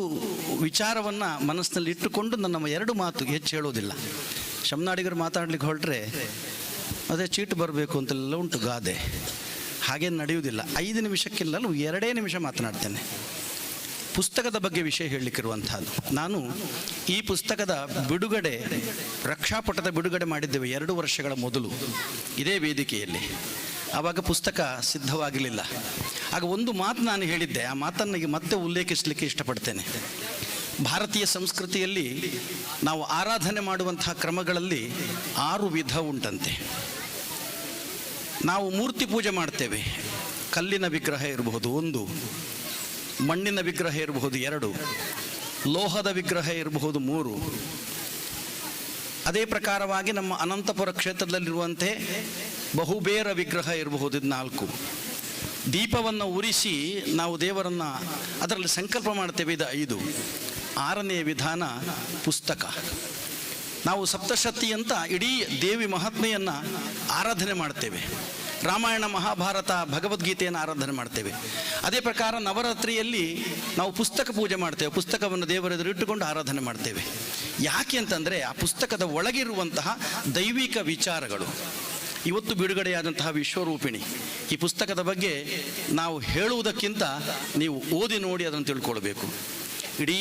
ವಿಚಾರವನ್ನು ಮನಸ್ಸಿನಲ್ಲಿ ಇಟ್ಟುಕೊಂಡು ನನ್ನ ಎರಡು ಮಾತು ಹೆಚ್ಚು ಹೇಳೋದಿಲ್ಲ. ಶಮ್ನಾಡಿಗರು ಮಾತಾಡಲಿಕ್ಕೆ ಹೊರಟ್ರೆ ಅದೇ ಚೀಟು ಬರಬೇಕು ಅಂತೆಲ್ಲ ಉಂಟು ಗಾದೆ. ಹಾಗೇನು ನಡೆಯುವುದಿಲ್ಲ. 5 ನಿಮಿಷಕ್ಕಿಲ್ಲ, 2 ನಿಮಿಷ ಮಾತನಾಡ್ತೇನೆ. ಪುಸ್ತಕದ ಬಗ್ಗೆ ವಿಷಯ ಹೇಳಲಿಕ್ಕಿರುವಂಥದ್ದು. ನಾನು ಈ ಪುಸ್ತಕದ ಬಿಡುಗಡೆ, ರಕ್ಷಾಪಟದ ಬಿಡುಗಡೆ ಮಾಡಿದ್ದೇವೆ 2 ವರ್ಷಗಳ ಮೊದಲು ಇದೇ ವೇದಿಕೆಯಲ್ಲಿ. ಆವಾಗ ಪುಸ್ತಕ ಸಿದ್ಧವಾಗಲಿಲ್ಲ. ಆಗ ಒಂದು ಮಾತು ನಾನು ಹೇಳಿದ್ದೆ, ಆ ಮಾತನ್ನು ಈಗ ಮತ್ತೆ ಉಲ್ಲೇಖಿಸಲಿಕ್ಕೆ ಇಷ್ಟಪಡ್ತೇನೆ. ಭಾರತೀಯ ಸಂಸ್ಕೃತಿಯಲ್ಲಿ ನಾವು ಆರಾಧನೆ ಮಾಡುವಂತಹ ಕ್ರಮಗಳಲ್ಲಿ 6 ವಿಧ ಉಂಟಂತೆ. ನಾವು ಮೂರ್ತಿ ಪೂಜೆ ಮಾಡ್ತೇವೆ. ಕಲ್ಲಿನ ವಿಗ್ರಹ ಇರಬಹುದು 1, ಮಣ್ಣಿನ ವಿಗ್ರಹ ಇರಬಹುದು 2, ಲೋಹದ ವಿಗ್ರಹ ಇರಬಹುದು 3. ಅದೇ ಪ್ರಕಾರವಾಗಿ ನಮ್ಮ ಅನಂತಪುರ ಕ್ಷೇತ್ರದಲ್ಲಿರುವಂತೆ ಬಹುಬೇರ ವಿಗ್ರಹ ಇರಬಹುದು, ಇದು 4. ದೀಪವನ್ನು ಉರಿಸಿ ನಾವು ದೇವರನ್ನು ಅದರಲ್ಲಿ ಸಂಕಲ್ಪ ಮಾಡ್ತೇವೆ, ಇದು 5. 6ನೇ ವಿಧಾನ ಪುಸ್ತಕ. ನಾವು ಸಪ್ತಶತಿ ಅಂತ ಇಡೀ ದೇವಿ ಮಹಾತ್ಮೆಯನ್ನು ಆರಾಧನೆ ಮಾಡ್ತೇವೆ. ರಾಮಾಯಣ, ಮಹಾಭಾರತ, ಭಗವದ್ಗೀತೆಯನ್ನು ಆರಾಧನೆ ಮಾಡ್ತೇವೆ. ಅದೇ ಪ್ರಕಾರ ನವರಾತ್ರಿಯಲ್ಲಿ ನಾವು ಪುಸ್ತಕ ಪೂಜೆ ಮಾಡ್ತೇವೆ. ಪುಸ್ತಕವನ್ನು ದೇವರೆದುರು ಇಟ್ಟುಕೊಂಡು ಆರಾಧನೆ ಮಾಡ್ತೇವೆ. ಯಾಕೆ ಅಂತಂದರೆ ಆ ಪುಸ್ತಕದ ಒಳಗಿರುವಂತಹ ದೈವಿಕ ವಿಚಾರಗಳು. ಇವತ್ತು ಬಿಡುಗಡೆಯಾದಂತಹ ವಿಶ್ವರೂಪಿಣಿ ಈ ಪುಸ್ತಕದ ಬಗ್ಗೆ ನಾವು ಹೇಳುವುದಕ್ಕಿಂತ ನೀವು ಓದಿ ನೋಡಿ ಅದನ್ನು ತಿಳ್ಕೊಳ್ಬೇಕು. ಇಡೀ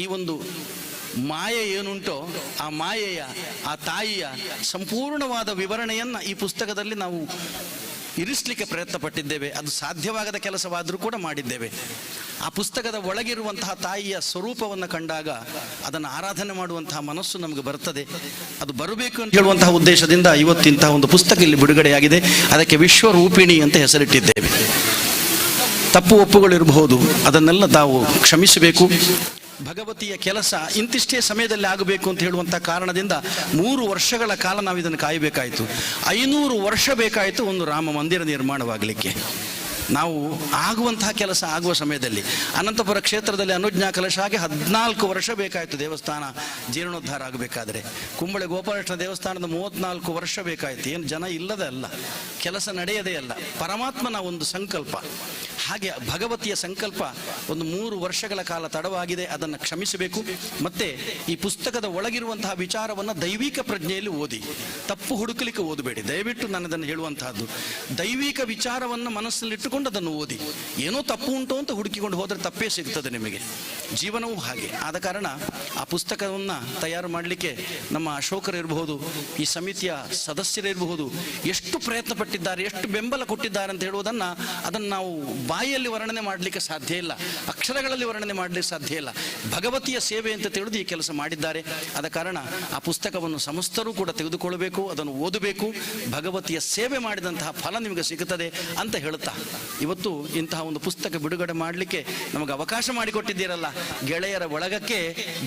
ಈ ಒಂದು ಮಾಯೆ ಏನುಂಟೋ ಆ ಮಾಯೆಯ, ಆ ತಾಯಿಯ ಸಂಪೂರ್ಣವಾದ ವಿವರಣೆಯನ್ನು ಈ ಪುಸ್ತಕದಲ್ಲಿ ನಾವು ಇರಿಸಲಿಕ್ಕೆ ಪ್ರಯತ್ನ ಪಟ್ಟಿದ್ದೇವೆ. ಅದು ಸಾಧ್ಯವಾಗದ ಕೆಲಸವಾದರೂ ಕೂಡ ಮಾಡಿದ್ದೇವೆ. ಆ ಪುಸ್ತಕದ ಒಳಗಿರುವಂತಹ ತಾಯಿಯ ಸ್ವರೂಪವನ್ನು ಕಂಡಾಗ ಅದನ್ನು ಆರಾಧನೆ ಮಾಡುವಂತಹ ಮನಸ್ಸು ನಮಗೆ ಬರ್ತದೆ. ಅದು ಬರಬೇಕು ಅಂತ ಹೇಳುವಂತಹ ಉದ್ದೇಶದಿಂದ ಇವತ್ತಿಂತಹ ಒಂದು ಪುಸ್ತಕ ಇಲ್ಲಿ ಬಿಡುಗಡೆಯಾಗಿದೆ. ಅದಕ್ಕೆ ವಿಶ್ವರೂಪಿಣಿ ಅಂತ ಹೆಸರಿಟ್ಟಿದ್ದೇವೆ. ತಪ್ಪು ಒಪ್ಪುಗಳಿರಬಹುದು, ಅದನ್ನೆಲ್ಲ ತಾವು ಕ್ಷಮಿಸಬೇಕು. ಭಗವತಿಯ ಕೆಲಸ ಇಂತಿಷ್ಟೇ ಸಮಯದಲ್ಲಿ ಆಗಬೇಕು ಅಂತ ಹೇಳುವಂಥ ಕಾರಣದಿಂದ 3 ವರ್ಷಗಳ ಕಾಲ ನಾವು ಇದನ್ನು ಕಾಯಬೇಕಾಯಿತು. 500 ವರ್ಷ ಬೇಕಾಯಿತು ಒಂದು ರಾಮ ಮಂದಿರ ನಿರ್ಮಾಣವಾಗಲಿಕ್ಕೆ. ನಾವು ಆಗುವಂತಹ ಕೆಲಸ ಆಗುವ ಸಮಯದಲ್ಲಿ ಅನಂತಪುರ ಕ್ಷೇತ್ರದಲ್ಲಿ ಅನುಜ್ಞಾ ಕಲಶ ಆಗಿ 14 ವರ್ಷ ಬೇಕಾಯಿತು ದೇವಸ್ಥಾನ ಜೀರ್ಣೋದ್ಧಾರ ಆಗಬೇಕಾದ್ರೆ. ಕುಂಬಳೆ ಗೋಪಾಲಕೃಷ್ಣ ದೇವಸ್ಥಾನದ 34 ವರ್ಷ ಬೇಕಾಯಿತು. ಏನು ಜನ ಇಲ್ಲದೆ ಅಲ್ಲ, ಕೆಲಸ ನಡೆಯದೇ ಅಲ್ಲ, ಪರಮಾತ್ಮನ ಒಂದು ಸಂಕಲ್ಪ. ಹಾಗೆ ಭಗವತಿಯ ಸಂಕಲ್ಪ ಒಂದು 3 ವರ್ಷಗಳ ಕಾಲ ತಡವಾಗಿದೆ, ಅದನ್ನು ಕ್ಷಮಿಸಬೇಕು. ಮತ್ತೆ ಈ ಪುಸ್ತಕದ ಒಳಗಿರುವಂತಹ ವಿಚಾರವನ್ನು ದೈವಿಕ ಪ್ರಜ್ಞೆಯಲ್ಲಿ ಓದಿ, ತಪ್ಪು ಹುಡುಕಲಿಕ್ಕೆ ಓದಬೇಡಿ. ದಯವಿಟ್ಟು ನಾನು ಅದನ್ನು ಹೇಳುವಂತಹದ್ದು, ದೈವಿಕ ವಿಚಾರವನ್ನು ಮನಸ್ಸಲ್ಲಿಟ್ಟುಕೊಂಡು ಅದನ್ನು ಓದಿ. ಏನೋ ತಪ್ಪು ಉಂಟು ಅಂತ ಹುಡುಕಿಕೊಂಡು ಹೋದರೆ ತಪ್ಪೇ ಸಿಗ್ತದೆ ನಿಮಗೆ. ಜೀವನವೂ ಹಾಗೆ. ಆದ ಕಾರಣ ಆ ಪುಸ್ತಕವನ್ನು ತಯಾರು ಮಾಡಲಿಕ್ಕೆ ನಮ್ಮ ಅಶೋಕರಿರಬಹುದು, ಈ ಸಮಿತಿಯ ಸದಸ್ಯರಿರಬಹುದು, ಎಷ್ಟು ಪ್ರಯತ್ನ ಪಟ್ಟಿದ್ದಾರೆ, ಎಷ್ಟು ಬೆಂಬಲ ಕೊಟ್ಟಿದ್ದಾರೆ ಅಂತ ಹೇಳುವುದನ್ನು ಅದನ್ನು ನಾವು ಬಾಯಿಯಲ್ಲಿ ವರ್ಣನೆ ಮಾಡಲಿಕ್ಕೆ ಸಾಧ್ಯ ಇಲ್ಲ, ಅಕ್ಷರಗಳಲ್ಲಿ ವರ್ಣನೆ ಮಾಡಲಿಕ್ಕೆ ಸಾಧ್ಯ ಇಲ್ಲ. ಭಗವತಿಯ ಸೇವೆ ಅಂತ ತಿಳಿದು ಈ ಕೆಲಸ ಮಾಡಿದ್ದಾರೆ. ಆದ ಕಾರಣ ಆ ಪುಸ್ತಕವನ್ನು ಸಮಸ್ತರೂ ಕೂಡ ತೆಗೆದುಕೊಳ್ಳಬೇಕು, ಅದನ್ನು ಓದಬೇಕು. ಭಗವತಿಯ ಸೇವೆ ಮಾಡಿದಂತಹ ಫಲ ನಿಮಗೆ ಸಿಗುತ್ತದೆ ಅಂತ ಹೇಳುತ್ತಾ ಇವತ್ತು ಇಂತಹ ಒಂದು ಪುಸ್ತಕ ಬಿಡುಗಡೆ ಮಾಡಲಿಕ್ಕೆ ನಮಗೆ ಅವಕಾಶ ಮಾಡಿಕೊಟ್ಟಿದ್ದೀರಲ್ಲ ಗೆಳೆಯರ ಬಳಗಕ್ಕೆ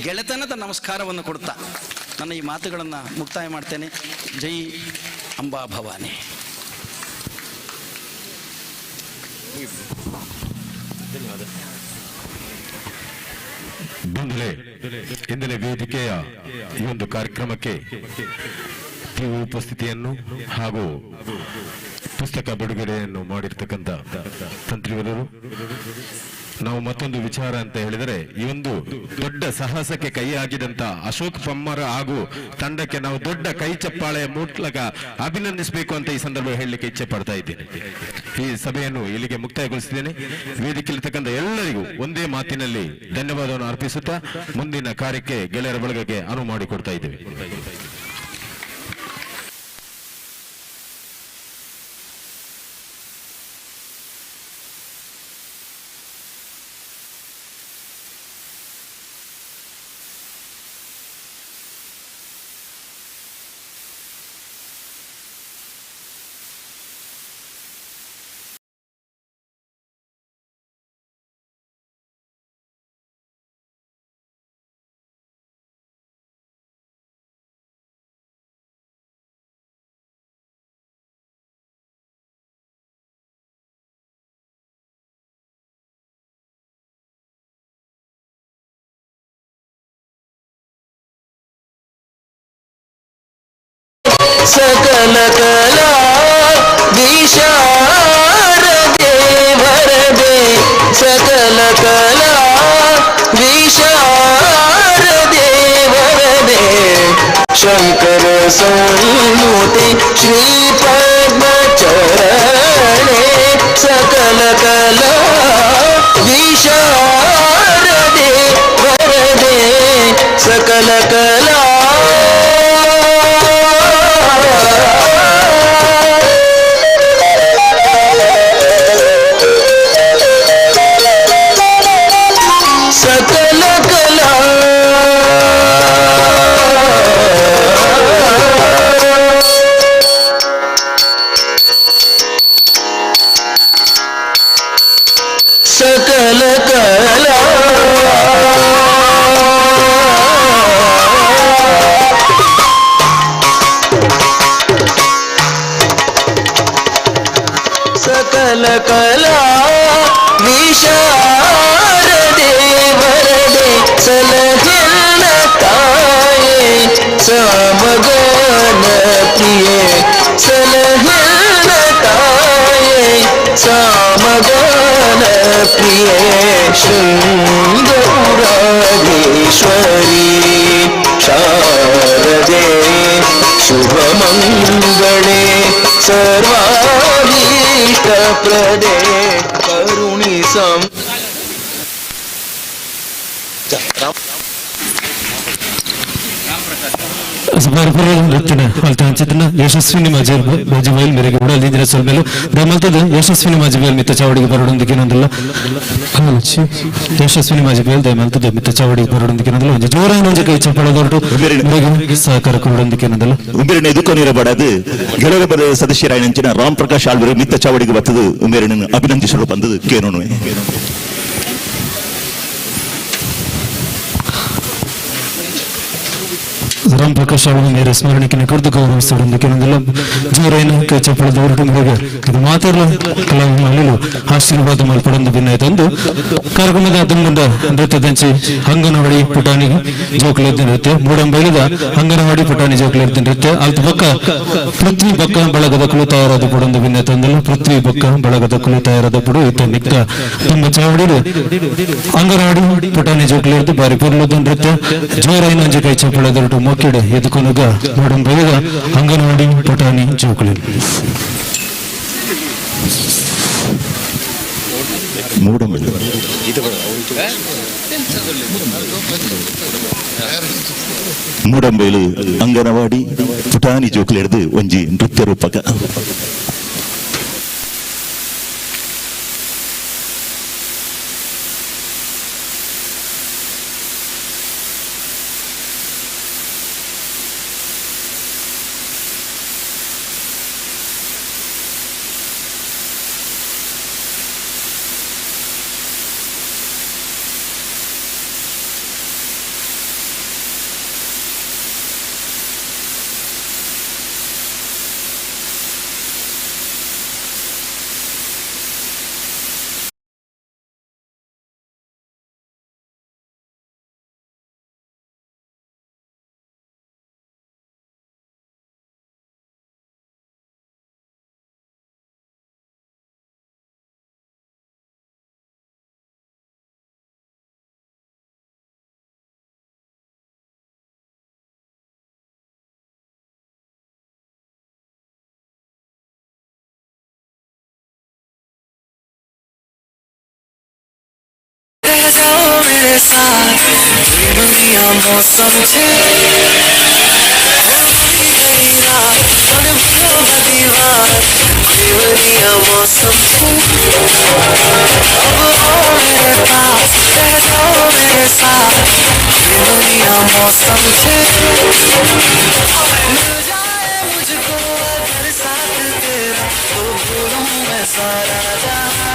ಗೆಳೆತನದ ನಮಸ್ಕಾರವನ್ನು ಕೊಡ್ತಾ ನನ್ನ ಈ ಮಾತುಗಳನ್ನು ಮುಕ್ತಾಯ ಮಾಡ್ತೇನೆ. ಜೈ ಅಂಬಾ ಭವಾನಿ. ಧನ್ಯವಾದ. ಬಂಧುಗಳೇ, ಇಂದಿನ ವೇದಿಕೆಯ ಈ ಒಂದು ಕಾರ್ಯಕ್ರಮಕ್ಕೆ ನೀವು ಉಪಸ್ಥಿತಿಯನ್ನು ಹಾಗೂ ಪುಸ್ತಕ ಬಿಡುಗಡೆಯನ್ನು ಮಾಡಿರ್ತಕ್ಕಂಥ ತಂತ್ರಿವರು, ನಾವು ಮತ್ತೊಂದು ವಿಚಾರ ಅಂತ ಹೇಳಿದರೆ ಈ ಒಂದು ದೊಡ್ಡ ಸಾಹಸಕ್ಕೆ ಕೈ ಹಾಕಿದಂತ ಅಶೋಕ್ ಪಮ್ಮರ ಹಾಗೂ ತಂಡಕ್ಕೆ ನಾವು ದೊಡ್ಡ ಕೈ ಚಪ್ಪಾಳೆಯ ಮೂಲಕ ಅಭಿನಂದಿಸಬೇಕು ಅಂತ ಈ ಸಂದರ್ಭ ಹೇಳಲಿಕ್ಕೆ ಇಚ್ಛೆ ಪಡ್ತಾ ಇದ್ದೇನೆ. ಈ ಸಭೆಯನ್ನು ಇಲ್ಲಿಗೆ ಮುಕ್ತಾಯಗೊಳಿಸಿದ್ದೇನೆ. ವೇದಿಕೆಯಲ್ಲಿರ್ತಕ್ಕಂಥ ಎಲ್ಲರಿಗೂ ಒಂದೇ ಮಾತಿನಲ್ಲಿ ಧನ್ಯವಾದವನ್ನು ಅರ್ಪಿಸುತ್ತಾ ಮುಂದಿನ ಕಾರ್ಯಕ್ಕೆ ಗೆಳೆಯರ ಬಳಗಕ್ಕೆ ಅನುವು ಮಾಡಿಕೊಡ್ತಾ ಇದ್ದೇವೆ. सकल कला विशारदे वरदे, सकल कला विशारदे वरदे। ಶಂಕರ ಸಂನುತೆ ಶ್ರೀ ಪದ್ಮಚರಣೆ ಸಕಲ ಕಲಾ ವಿಶಾರದೆ ವರದೆ ಸಕಲ ಕಲಾ ಸಕಲ ಕಲಾ ಸಕಲ ಕಲಾ ಸಕಲ ಕಲಾ ವಿಶಾರದೆ ವರದೆ ಸಲಹಿಲ್ಲ ತಾಯೇ ಸಾಮಗಾನ ಪ್ರಿಯೆ ಸಲಹಿಲ್ಲ ತಾಯೇ ಸಾಮಗಾನ ಪ್ರಿಯೆ ಶೃಂಗಪುರಾಧೀಶ್ವರಿ ಶಾರದೆ ಶುಭಮಂಗಳೇ ಸರ್ವಾಭೀಷ್ಟಪ್ರದೆ ಕರುಣಿಸಂ. ನೃತ್ಯನ ಅಲ್ತ ಅಂಚಿತನ ಯಶಸ್ವಿನಿ ಮಾಜಿ ಮಾಜಿಬೈಲ್ ಮೇರೆಗೆ ಉಡಲ್ ದಿಂಜಿನ ಸೊಲ್ಮೆಲು. ದಯಮಲ್ತದ ಯಶಸ್ವಿನಿ ಮಾಜಿಬೈಲ್ ಮಿತ್ತ ಚಾವಡಿಗೆ ಬರಡೊಂದಿಗೆ ನಂದಲ್ಲ. ಯಶಸ್ವಿನಿ ಮಾಜಿಬೈಲ್ ದಯಮಲ್ತದ ಮಿತ್ತ ಚಾವಡಿಗೆ ಬರಡೊಂದಿಗೆ ನಂದಲ್ಲ. ಒಂಜಿ ಜೋರಾನ ಒಂಜಿ ಕೈ ಚಪ್ಪಾಳೆ ದೊರಟು ಮೇರೆಗೆ ಸಹಕಾರ ಕೊಡೊಂದಿಗೆ ನಂದಲ್ಲ. ಉಂಬೆರಣ ಎದುಕೊನಿರಬಾರದು ಗೆಳಗಬದ ಸದಸ್ಯರಾಯನಂಚಿನ ರಾಮ್ ಪ್ರಕಾಶ್ ಆಳ್ವರು ಮಿತ್ತ ಚಾವಡಿಗೆ ಬತ್ತದು ಉಂಬೆರಣ ಅಭಿನಂದಿಸಲು ಬಂದದು ಕೇನೋನು. ರಾಮ್ ಪ್ರಕಾಶ್ ಅವರು ಮೇರೆ ಸ್ಮರಣೆಗೆ ಕೊರದು ಗೌರವಿಸಿದೊಂದಿಗೆ ನಂದಲ್ಲ. ಜೋರೈನ ಕೈ ಚಪ್ಪಾಳೆ ದೊರಟು ಮೇರೆಗೆ ಇದು ಮಾತಾಡಲು ಕಲಾಭಿಮಾನಿಗಳು ಆಶೀರ್ವಾದ ಮಲ್ಪಡೊಂದು ಭಿನ್ನ ತಂದು ಕಾರ್ಯಕ್ರಮದ ದುಂಬುಂಡ ನೃತ್ಯದಂಚಿ ಅಂಗನವಾಡಿ ಪುಟಾಣಿ ಜೋಕುಲೆದ್ದ ನೃತ್ಯ, ಮೂಡಂಬೈಲದ ಅಂಗನವಾಡಿ ಪುಟಾಣಿ ಜೋಕುಲೆದ್ದ ನೃತ್ಯ. ಅಲ್ತ ಬೊಕ್ಕ ಪೃಥ್ವಿ ಬೊಕ್ಕ ಬಳಗದ ಕುಲು ತಯಾರಾದ ಪುಡೊಂದು ಭಿನ್ನ ತಂದಲು. ಪೃಥ್ವಿ ಬೊಕ್ಕ ಬಳಗದ ಕುಲು ತಯಾರಾದ ಪುಡು ಇತ್ತ ನಿಕ್ಕ ತುಂಬ ಚಾವಡಿ ಅಂಗನವಾಡಿ ಪುಟಾಣಿ ಜೋಕುಲೆದ್ದು ಬಾರಿ ಪೊರ್ಲುದ ನೃತ್ಯ. ಜೋರೈನ ಒಂಜಿ ಕೈ ಚಪ್ಪಾಳೆ ದೊರಟು ಮೊಕ್ಕಿಡೆ ಎದುಕೊನುಗ ಮೂಡಂಬೈಲದ ಅಂಗನವಾಡಿ ಪುಟಾಣಿ ಜೋಕುಲೆ. ಮೂಡಂಬೈಲು ಮೂಡಂಬೈಲು ಅಂಗನವಾಡಿ ಪುಟಾಣಿ ಜೋಕುಲೆಡ್ದು ಒಂಜಿ ನೃತ್ಯ ರೂಪಕ. मेरे साथ दुनिया मौसम छे दीवार मौसम छे। अब आओ मेरे पास रह जाओ मेरे साथ दुनिया मौसम छे। मिल जाए मुझको अगर साथ तेरा तो भूलूं मैं सारा जहां।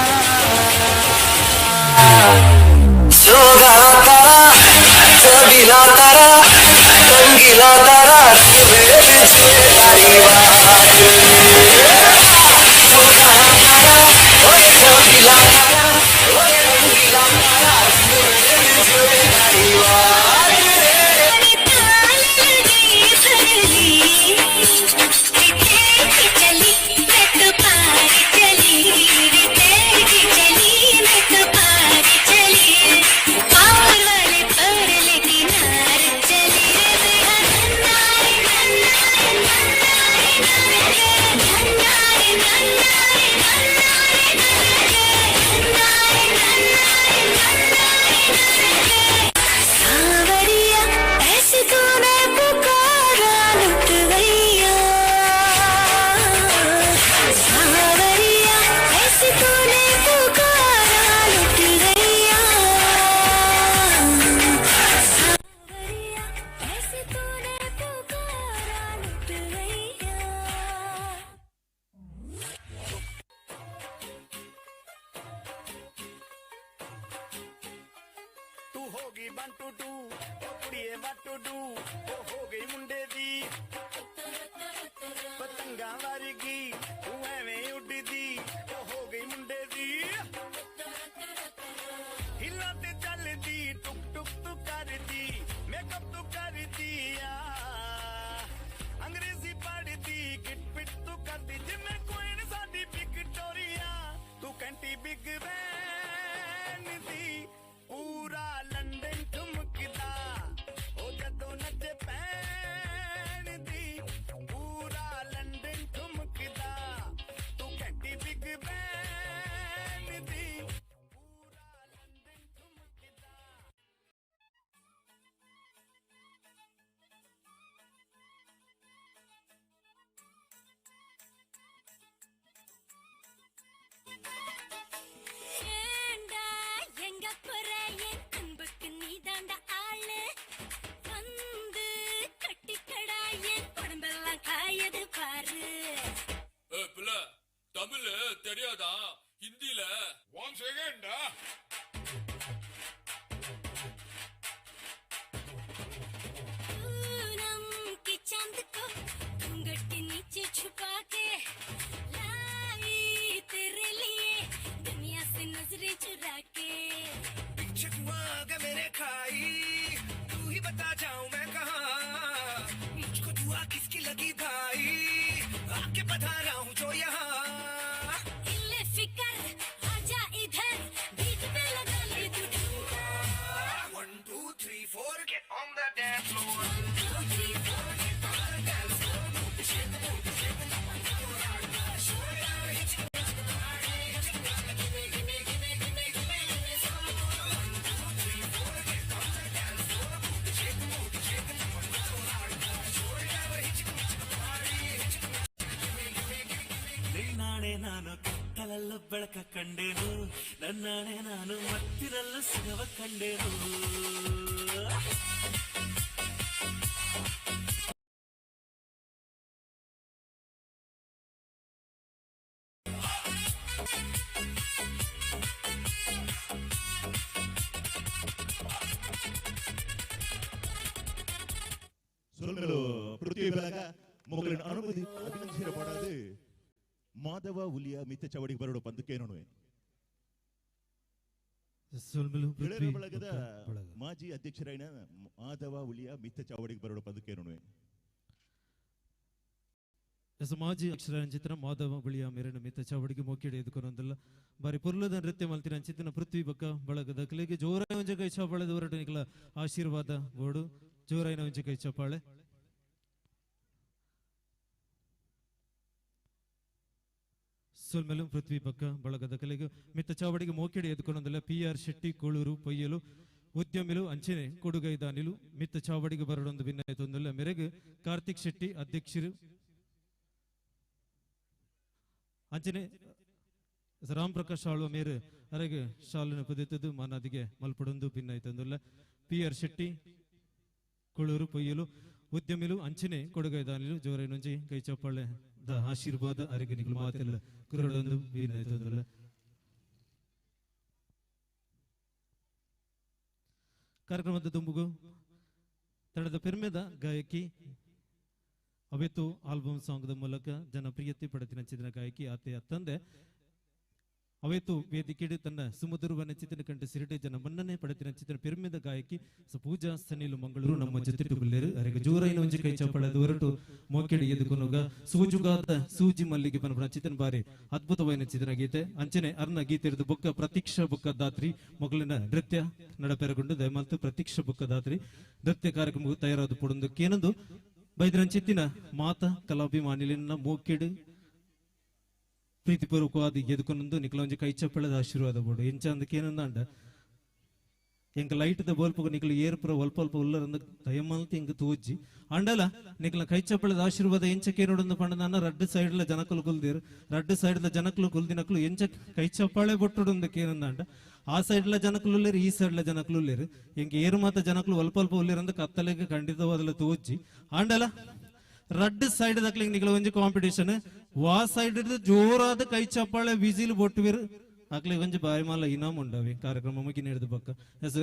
जोगा तारा चबीला तारा रंगीला तारा रंग मेरे बिछुए तारी बात। जोगा तारा ओए चबीला तारा ओए रंगीला तारा रंग मेरे बिछुए तारी बात। चली। 1 2 2 ਉਹ ਕੁੜੀਏ 1 2 2 ਉਹ ਹੋ ਗਈ ਮੁੰਡੇ ਦੀ ਪਤੰਗਾਂ ਵਰਗੀ ਤੂੰ ਐਵੇਂ ਉੱਡਦੀ ਉਹ ਹੋ ਗਈ ਮੁੰਡੇ ਦੀ ਹਿੱਲਾਂ ਤੇ ਚੱਲਦੀ ਟੁਕ ਟੁਕ ਤੂੰ ਕਰਦੀ ਮੇਕਅਪ ਤੂੰ ਕਰਦੀ ਆ ਅੰਗਰੇਜ਼ੀ ਪੜ੍ਹਦੀ ਗਿੱਟ ਪਿੱਟ ਤੂੰ ਕਰਦੀ ਜਿਵੇਂ ਕੋਈ ਸਾਡੀ ਵਿਕਟੋਰੀਆ ਤੂੰ ਕੈਂਟੀ ਬਿਗ ਬੈਨ ਦੀ ਪੂਰਾ ਲੰਡਨ ਠੁਮਕਦਾ ਉਹ ਜਦੋਂ ਨੱਚੇ ਪੈਣ ਦੀ ਪੂਰਾ ਲੰਡਨ ਠੁਮਕਦਾ ਤੂੰ ਕੈਂਟੀ ਬਿਗ ਬੈਨ ਦੀ ஏண்டா எங்க போற என் அன்புக்கு நீதாண்டா ஆளு வந்து கட்டிக்கடா என் உடம்பெல்லாம் காயது பாரு. பிள்ளை, தமிழ் தெரியாதா? ஹிந்தில ஒன் செகண்ட். पूनम की चांद को घूंघट के नीचे छुपा के लाई तेरे लिए दुनिया से नजरें चुरा के। पीछे कुआं आगे मेरे खाई तू ही बता जाऊं मैं कहाँ मुझको दुआ किसकी लगी भाई आके पधारा हूँ जो यहाँ। इल्ले फिकर आजा इधर बीच पे लगा ले तू ठुमका। 1 2 3 4 get on the dance floor. 1 2 3 4 get on the dance floor. ನಿನ್ನಾಣೆ ನಾನು ಕತ್ತಲಲ್ಲೂ ಬೆಳಕ ಕಂಡೇನು ನನ್ನಾಣೆ ನಾನು ಮತ್ತಿರಲ್ಲೂ ಸಿಗವ ಕಂಡೇನು. ಸೊಲ್ಮೆಲು ಪೃಥ್ವಿ ಬೆಳಗ ಮೊಗಲಿನ ಅನುಮತಿ ಅಭಿನಂದಿಸಿರಬಾರದು ಮಾಧವ ಹುಲಿಯ ಮಿತ್ತ ಚವಡಿಗೆ ಬರಡು ಪಂದಕ್ಕೇನೋ. ಸೊಲ್ಮೆಲು ಗೆಳೆಯರ ಪೃಥ್ವಿ ಬಳಗದ ಬೊಕ್ಕ ಬಳಗ. ಮಾಜಿ ಅಧ್ಯಕ್ಷರಾಯಿನ ಮಾಧವ ಹುಲಿಯ ಮಿತ್ತ ಚಾವಡಿಗೆ ಬರಡು ಪಂದಕ್ಕೇನೋ. ಎಸ್ ಮಾಜಿ ಅಕ್ಷರ ಮಾಧವ ಬಳಿಯ ಮೇರಿನ ಮಿತ್ತ ಚಾವಡಿಗೆ ಮೋಕಿಡೆ ಎದುಕೊನೊಂದಲ್ಲ ಬಾರಿ ಪೊರ್ಲದ ನೃತ್ಯ ಮಲ್ತಿನ ಅಂಚಿತ್ತಿನ ಪೃಥ್ವಿ ಬೊಕ್ಕ ಬಳಗದ ಕಲೆಗೆ ಜೋರಾಯ ಒಂಜಿ ಕೈ ಚಪ್ಪಾಳೆ ಹೊರಟು ನಿಕಲ ಆಶೀರ್ವಾದ ಬೋಡು ಜೋರಾಯಿನ ಒಂಜಿ ಕೈ ಚಪ್ಪಾಳೆ. ಸೊಲ್ಮೆಲು ಪೃಥ್ವಿ ಬೊಕ್ಕ ಬಳಗದ ಕಲೆಗೆ ಮಿತ್ತ ಚಾವಡಿಗೆ ಮೋಕಿಡೆ ಎದುಕೊನೊಂದಲ್ಲ ಪಿ ಆರ್ ಶೆಟ್ಟಿ ಕೋಳೂರು ಪೊಯ್ಯಲು ಉದ್ಯಮಿಲು ಅಂಚನೆ ಕೊಡುಗೈದಾನಿಲು ಮಿತ್ತ ಚಾವಡಿಗೆ ಬರಡೊಂದು ಭಿನ್ನಾಯ್ತೊಂದಲ್ಲ ಮೇರೆಗೆ ಕಾರ್ತಿಕ್ ಶೆಟ್ಟಿ ಅಧ್ಯಕ್ಷರು ಅಂಚನೆ ರಾಮ್ ಪ್ರಕಾಶ್ ಆಳ್ವ ಮೇರು ಅರೆಗೆ ಶಾಲಿನ ಪುದೆತ್ತದು ಮಾನಾದಿಗೆ ಮಲ್ಪಡೊಂದು ಭಿನ್ನಾಯ್ತೊಂದುಲ್ಲ ಪಿ ಆರ್ ಶೆಟ್ಟಿ ಕೊಳೂರು ಪೊಯ್ಯಲು ಉದ್ಯಮಿಲು ಅಂಚನೆ ಕೊಡುಗೈದಾನಿಲು ಜೋರೈನೊಂಜಿ ಕೈ ಚಪ್ಪಾಳೆ the ಆಶೀರ್ವಾದ ಅರೆಗೆ ನಿಕಲು ಮಾತೆಲ್ಲ ಕುರಡೊಂದು ಭಿನ್ನಾಯ್ತೊಂದುಲ್ಲ. ಕಾರ್ಯಕ್ರಮದ ದುಂಬುಗು ತಂಡದ ಪೆರ್ಮೆದ ಗಾಯಕಿ ಅವೆತು ಆಲ್ಬಮ್ ಸಾಂಗ್ದ ಮೂಲಕ ಜನಪ್ರಿಯತೆ ಪಡೆದಿನ ಚಿತ್ರ ಗಾಯಕಿ ಆತೆಯ ತಂದೆ ಅವೆತು ವೇದಿಕೆಡು ತನ್ನ ಸುಮಧುರವನ ಚಿತ್ರನ ಕಂಡು ಸಿರಿಟೆ ಜನ ಮನ್ನಣೆ ಪಡೆದಿನ ಚಿತ್ರ ಪೆರ್ಮೆದ ಗಾಯಕಿ ಪೂಜಾ ಸನಿಲು ಮಂಗಳೂರು ನಮ್ಮ ಜೊತೆ ಬಲ್ಲೇರು ಅರೆಗ ಜೋರೈನ ಒಂಜಿ ಕೈ ಚಪ್ಪಾಳೆದ ಹೊರಟು ಮೋಕೆಡು ಎದುಕೊನುಗ ಸೂಜುಗಾದ ಸೂಜಿ ಮಲ್ಲಿಗೆ ಪನಪನ ಚಿತ್ರನ ಬಾರಿ ಅದ್ಭುತವಾದ ಚಿತ್ರ ಗೀತೆ ಅಂಚನೆ ಅರ್ನ ಗೀತೆ ಹಿಡಿದು ಬೊಕ್ಕ ಪ್ರತೀಕ್ಷಾ ಬೊಕ್ಕ ದಾತ್ರಿ ಮೊಗಲಿನ ನೃತ್ಯ ನಡಪೆರಗೊಂಡು ದಯಮಾಲ್ತು ಪ್ರತೀಕ್ಷಾ ಬೊಕ್ಕ ದಾತ್ರಿ ನೃತ್ಯ ಕಾರ್ಯಕ್ರಮಕ್ಕೆ ತಯಾರಾದ ಪೊಡೊಂದು ಕೇನೊಂದು ಬೈದ್ರಂಚಿತ್ತಿನ ಮಾತ ಕಲಾಭಿಮಾನಿಲಿನ ಮೋಕೆಡು ಪ್ರೀತಿಪೂರ್ವಕವಾದ ಎದುಕೊನೊಂದು ನಿಕಲೊಂಜಿ ಕೈ ಚಪ್ಪಳದ ಆಶೀರ್ವಾದ ಬೋಡು ಎಂಚ ಅಂದಕೇನಂದಾಂಡ ಎಂಕ ಲೈಟ್ ದ ಬೋಲ್ಪಗ ನಿಕಲು ಏರ್ಪುರ ಒಲ್ಪ ಅಲ್ಪ ಉಲ್ಲರಂದ ದಯಮಾಲ್ತಿ ಎಂಕ ತೋಜಿ ಅಂಡಲ ನಿಕಲ ಕೈ ಚಪ್ಪಳದ ಆಶೀರ್ವಾದ ಎಂಚ ಕೇನೋಡಂದು ಪಂಡದಾನ ರಡ್ಡು ಸೈಡ್ ಲ ಜನಕುಲು ಕುಲ್ದಿರು ರಡ್ಡು ಸೈಡ್ ದ ಜನಕುಲು ಕುಲ್ದಿನಕುಲು ಎಂಚ ಕೈ ಚಪ್ಪಾಳೆ ಬೊಟ್ಟುಡಂದು ಕೇನಂದಾಂಡ ಆ ಸೈಡ್ ಲ ಜನಕುಲು ಉಲ್ಲೇರು ಈ ಸೈಡ್ ಲ ಜನಕುಲು ಉಲ್ಲೇರು ಎಂಕ ಏರು ಮಾತ ಜನಕುಲು ಒಲ್ಪ ಅಲ್ಪ ಉಲ್ಲೇರಂದ ಕತ್ತಲೆಗೆ ಖಂಡಿತವಾದಲ ತೋಜಿ ಆಂಡಲ ರಡ್ಡು ಸೈಡ್ ದಕ್ಲಿಂಗ್ ನಿಕಲ ಒಂಜಿ ಕಾಂಪಿಟಿಷನ್ ವಾ ಸೈಡ್ ಜೋರಾದ ಕೈ ಚಪ್ಪಾಳೆ ವಿಸಿಲ್ ಬೊಟ್ಟುವಿರು ಅಕ್ಲೆ ಒಂಜಿ ಬಾರಿ ಮಾಲ ಇನಾಮ್ ಉಂಡವಿ ಕಾರ್ಯಕ್ರಮ ಮುಗಿ ಹಿಡಿದು ಬಕ್ಕ. ಎಸ್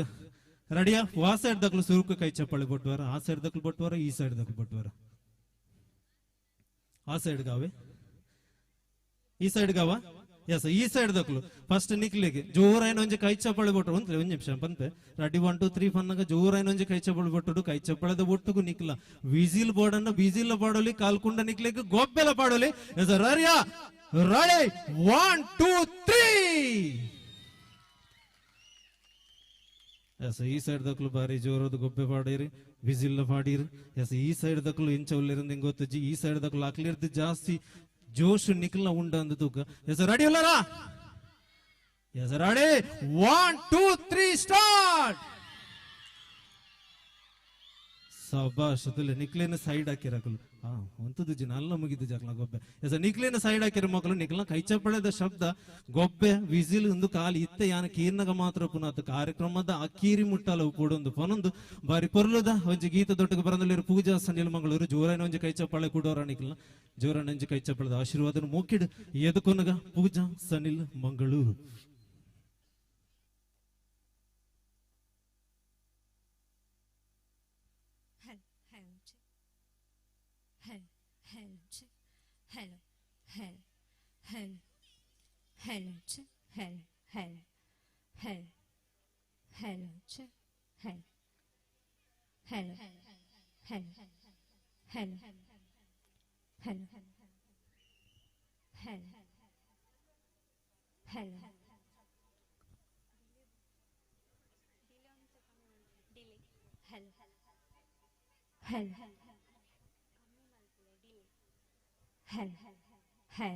ರೆಡಿಯಾ? ವಾ ಸೈಡ್ ದಕ್ಲು ಸುರುಕು ಕೈ ಚಪ್ಪಾಳೆ ಬೊಟ್ಟುವಾರ, ಆ ಸೈಡ್ ದಕ್ಲು ಬೊಟ್ಟುವಾರ, ಈ ಸೈಡ್ ದಕ್ಲು ಬೊಟ್ಟುವಾರ? ಆ ಸೈಡ್ ಗಾವೆ, ಈ ಸೈಡ್ ಗಾವ? ಎಸ್, ಈ ಸೈಡ್ ದಕ್ಲು ಫಸ್ಟ್ ನಿಕ್ಲಿಗೆ ಜೋರಾಯಿನ ಒಂಜಿ ಕೈ ಚಪ್ಪಾಳೆ ಬೊಟ್ಟು ಒಂದ್ ಒಂಜಿ ನಿಮಿಷ ಪನ್ಪೆ. ರೆಡಿ 1 2 3 ಪನ್ನಾಗ ಜೋರಾಯಿನ ಒಂಜಿ ಕೈ ಚಪ್ಪಾಳೆ ಬೊಟ್ಟುಡು. ಕೈ ಚಪ್ಪಾಳೆದ ಒಟ್ಟುಗು ನಿಕ್ಲ ವಿಸಿಲ್ ಬೋರ್ಡನ್ನ ವಿಸಿಲ್ ಪಾಡೋಲಿ, ಕಾಲ್ಕುಂಡ ನಿಕ್ಲಿಗೆ ಗೊಬ್ಬೆಲ ಪಾಡೋಲಿ. ಎಸ್, ರರಿಯಾ? ರೆಡಿ 1 2 3. ಎಸ್, ಈ ಸೈಡ್ ದಕ್ಲು ಬಾರಿ ಜೋರದ ಗೊಬ್ಬೆ ಪಾಡಿರಿ, ವಿಸಿಲ್ ಪಾಡಿರಿ. ಎಸ್, ಈ ಸೈಡ್ ದಕ್ಲು ಇಂಚ ಉಲ್ಲಿರಂದು ಹಿಂಗ್ ಗೊತ್ತಜ್ಜಿ, ಈ ಸೈಡ್ ದಕ್ಲು ಅಕ್ಲಿರ್ದು ಜಾಸ್ತಿ ಜೋಶ್ ನಿಕ್ಲ ಉಂಡ ಅಂದ ತೂಕ. ಎಸ್, ರೆಡಿ ಉಲ್ಲರಾ? Yes, ready 1 2 3 start. ಸಬಾಷ್ ತುಲೆ ನಿಕ್ಲೇನ ಸೈಡ್ ಹಾಕಿರಕಲು. ಹಾ, ಒಂತದ್ದು ಜಿನ ಅಲ್ಲ ಮುಗಿದು ಜಾಕ್ಲ ಗೊಬ್ಬೆ. ಎಸ್, ನಿಕ್ಲೇನ ಸೈಡ್ ಹಾಕಿರ ಮಕ್ಕಳು ನಿಕ್ಲ ಕೈ ಚಪ್ಪಳೆದ ಶಬ್ದ ಗೊಬ್ಬೆ ವಿಸಿಲ್ ಒಂದು ಕಾಲಿ ಇತ್ತೆ ಯಾನ ಕೀರ್ನಗ ಮಾತ್ರ ಪುನಃ ಕಾರ್ಯಕ್ರಮದ ಅಕ್ಕೀರಿ ಮುಟ್ಟಲ ಪೋಡೊಂದು ಪನೊಂದು ಬಾರಿ ಪೊರ್ಲುದ ಒಂಜಿ ಗೀತ ದೊಟ್ಟಗೆ ಬರಂದಲ್ಲಿರು ಪೂಜಾ ಸನಿಲ್ ಮಂಗಳೂರು. ಜೋರಾನ ಒಂಜಿ ಕೈ ಚಪ್ಪಾಳೆ ಕೂಡೋರ ನಿಕ್ಲ ಜೋರಾನ ಒಂಜಿ ಕೈ ಚಪ್ಪಾಳೆದ ಆಶೀರ್ವಾದ ಮೋಕಿಡ್ ಎದುಕೊನಗ Pooja Sanil Mangaluru. Hello, hello, hello, hello, hello, hello, hello, hello, hello, hello, hello, hello. Hello, hello, hello, hello,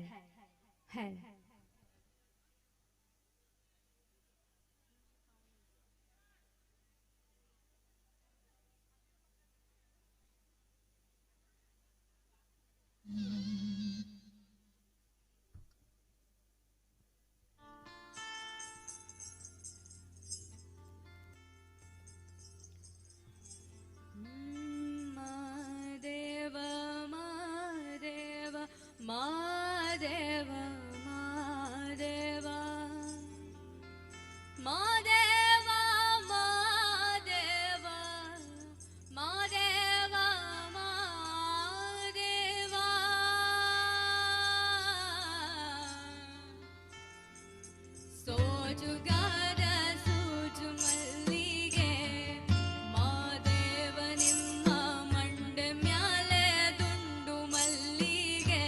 hello. Madeva, Madeva, Madeva, Madeva, Madeva, Madeva, Madeva, Madeva. ಸೋಜುಗಾರ ಸೂಜು ಮಲ್ಲಿಗೆ ಮಾದೇವ ನಿಮ್ಮ ಮಂಡೆ ಮ್ಯಾಲೆ ದುಂಡು ಮಲ್ಲಿಗೆ.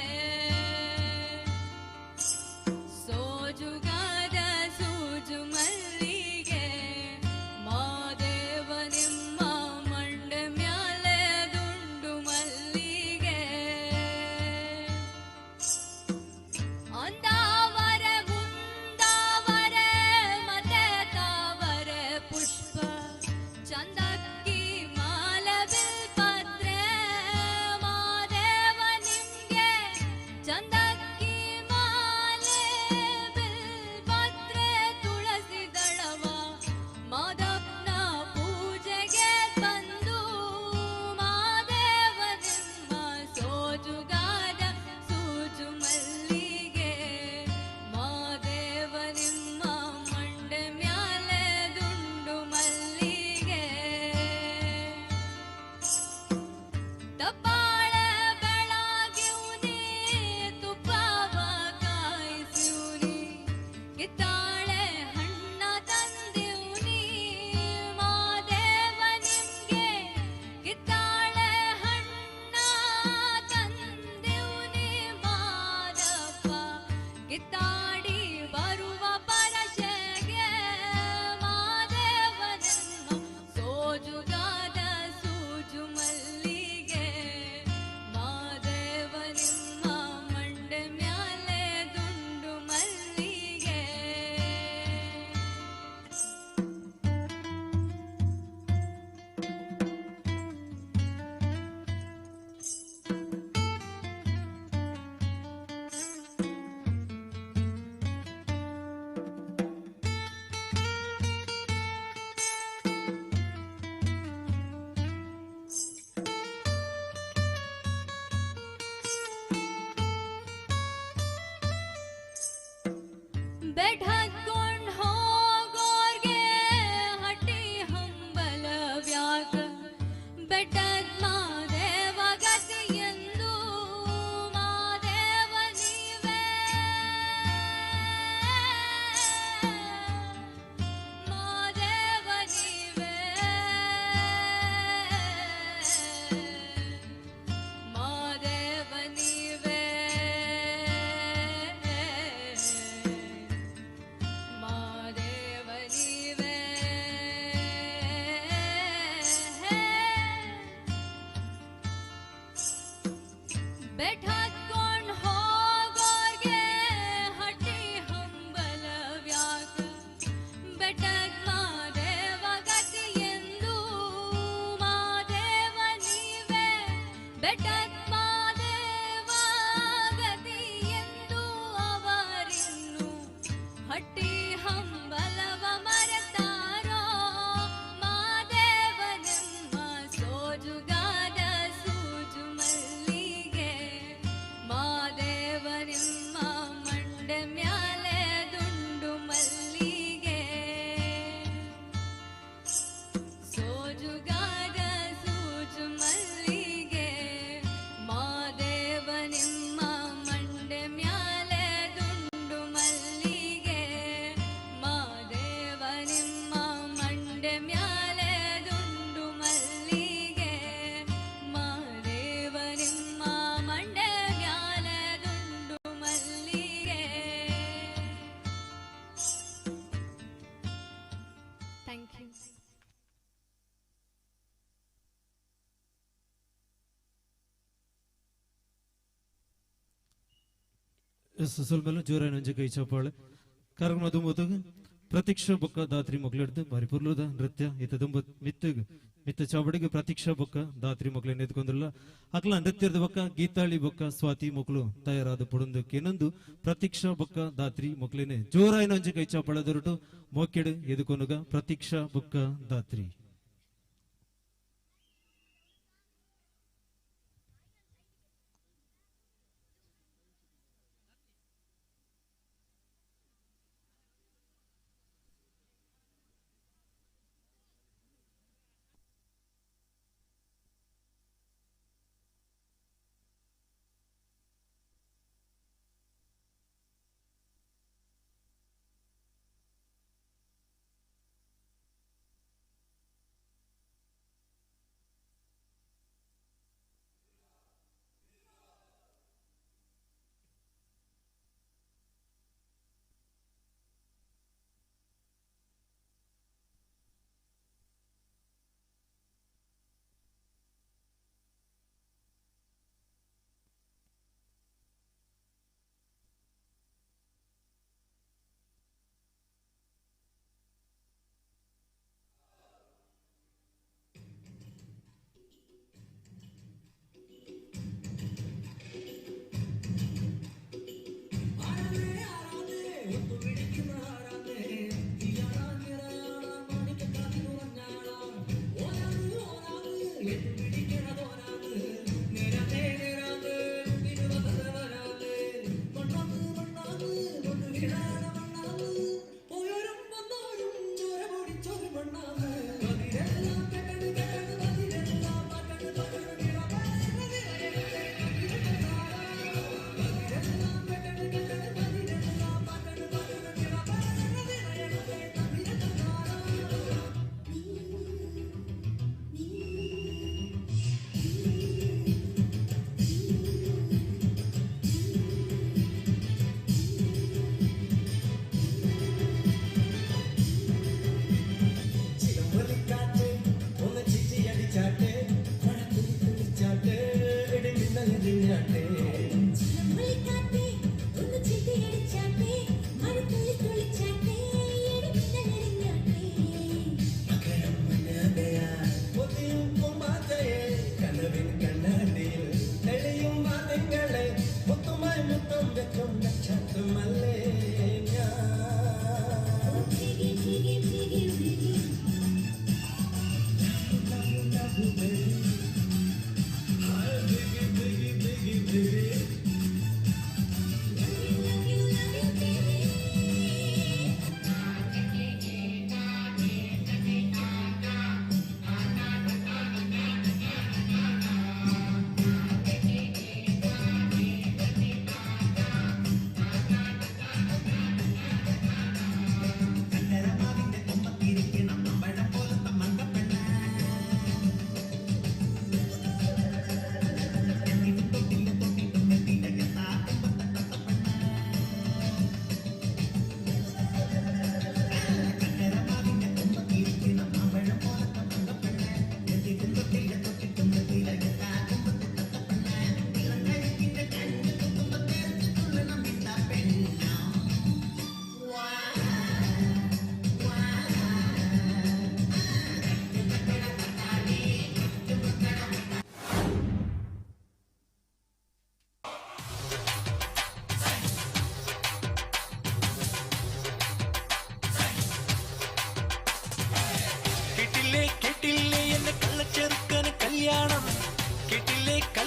ಸೋಜುಗಾರ ಸೂಜು ಮಲ್ಲಿಗೆ ಮಾದೇವ ನಿಮ್ಮ ಮಂಡೆ ಮ್ಯಾಲೆ ದುಂಡು ಮಲ್ಲಿಗೆ. ಅಂದಾವರೆ ಮುಂದಾವರೆ ಮತ್ತೆ ತಾವರೆ ಪುಷ್ಪ ಚಂದಕ್ಕಿ ಮಾಲ ಬಿಲ್ಪತ್ರೆ ಮಾದೇವ ನಿಮ್ಗೆ ಚಂದಕ್ಕಿ ಮಾಲೆ ಬಿಲ್ಪತ್ರೆ ತುಳಸಿ ದಳವ ಮಾದಪ್ಪನ ಪೂಜೆಗೆ ಬಂದು ಮಾದೇವ ನಿಮ್ಮ ಸೋಜುಗಾದ ಸೂಜು ಮಲ್ಲಿಗೆ ಮಾದೇವ ನಿಮ್ಮ ಮಂಡೆ ಮ್ಯಾಲೆ ದುಂಡು ಮಲ್ಲಿಗೆ. ತಪ್ಪಾಳೆ ಬೆಳಗಿವ್ನಿ ತುಪ್ಪವ ಕಾಯಿಸಿವ್ನಿ ಕಿತ್ತಾಳೆ ಹಣ್ಣ ತಂದಿವ್ನಿ ಮಾದೇವ ನಿಮ್ಗೆ ಕಿತ್ತಾಳೆ ಹಣ್ಣ ತಂದಿವ್ನಿ ಮಾದಪ್ಪ ಕಿತ್ತಾಡಿ ಬರುವ ಪರಶೆಗೆ ಮಾದೇವ ನಿಮ್ಮ ಸೋಜುಗಾದ ಸೂಜು ಮಲ್ಲಿಗೆ ಬೆಠತ್ಕೊಂಡ್ ಹೋಗೋರ್ಗೆ ಹಟ್ಟಿ ಹಂಬಲವ್ಯಾಕ ಬೆಟಕ್ ಮಾದೇವ ಗತಿಯೆಂದು ಮಾದೇವ ನೀವೇ ಬೆಟಕ್ ಮಾದೇವ ಗತಿಯೆಂದು ಅವರಿನ್ನು ಹಟ್ಟಿ ಹಂಬಲವ ಮರೆತಾರೋ ಮಾದೇವನೆಮ್ಮ ಸೋಜುಗಾದ ಸೂಜು ಮಲ್ಲಿಗೆ ಮಾದೇವನಿಮ್ಮ ಮಂಡೆ ಮ್ಯಾಲೆ ದುಂಡು ಮಲ್ಲಿಗೆ ಸೋಜುಗಾದ ಸೂಜು ಮಲ್ಲಿಗೆ ಮಾದೇವನಿಮ್ಮ ಮಂಡೆ ಮ್ಯಾಲೆ ದುಂಡು ಮಲ್ಲಿಗೆ ಮಾದೇವನಿಮ್ಮ ಮಂಡೆ ಮ್ಯಾಲೆ ದುಂಡು ಮಲ್ಲಿಗೆ ಮಾದೇವನಿಮ್ಮ ಮಂಡೆ ಮ್ಯಾಲೆ ದುಂಡು ಮಲ್ಲಿಗೆ. Thank you. S ಸೊಲ್ಮೆಲ್ಲ ಜೋರಾಯಿನ ಒಂಜಿ ಕೈ ಚಪ್ಪಾಳೆ. ಕಾರ್ಯಕ್ರಮ ದುಂಬುತ್ತುಗ್ ಪ್ರತೀಕ್ಷಾ ಬೊಕ್ಕ ದಾತ್ರಿ ಮೊಕ್ಲೆಡ್ದು ಬಾರಿ ಪೊರ್ಲುದ ನೃತ್ಯ ಇತ್ತ ದುಂಬು ಮಿತ್ತುಗ್ ಮಿತ್ತ ಚಾವಡಿಗೆ ಪ್ರತೀಕ್ಷಾ ಬೊಕ್ಕ ದಾತ್ರಿ ಮೊಕ್ಲೆ ನೆತ್ಕೊಂಡ್ರಲ್ಲ. ಅಕ್ಲ ನೃತ್ಯದ ಬೊಕ್ಕ ಗೀತಾಳಿ ಬೊಕ್ಕ ಸ್ವಾತಿ ಮೊಕ್ಲು ತಯಾರಾದ ಪುಡುಂದು ಕೆನೊಂದು ಪ್ರತೀಕ್ಷಾ ಬೊಕ್ಕ ದಾತ್ರಿ ಮೊಕ್ಲೆನೆ ಜೋರಾಯಿನ ಒಂಜಿ ಕೈ ಚಪ್ಪಾಳೆ ದೊರಟು ಮೋಕೆಡು ಎದುಕೊನುಗ ಪ್ರತೀಕ್ಷಾ ಬೊಕ್ಕ ದಾತ್ರಿ.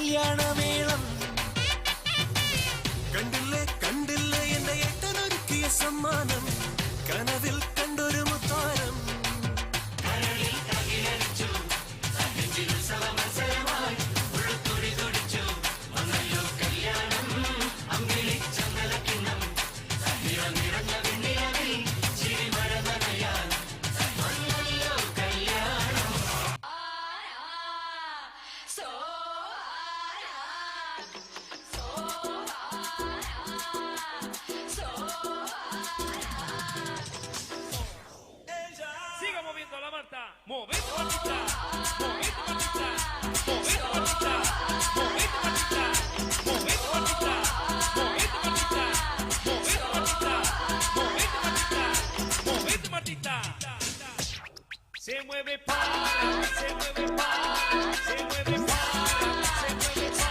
കല്യാണമേളം. കണ്ടില്ലേ കണ്ടില്ലേ എന്റെ ഏട്ടനൊരുക്കിയ സമ്മാനം, കനവിൽ കണ്ടൊരു മുത്താരം. Siga moviendo la Marta. Movete, Martita. Movete, Martita. Movete, Martita. Movete, Martita. Movete, Martita. Movete, Martita. Movete, Martita. Movete, Martita. Movete, Martita. Se mueve para, se mueve para, se mueve para, se mueve para,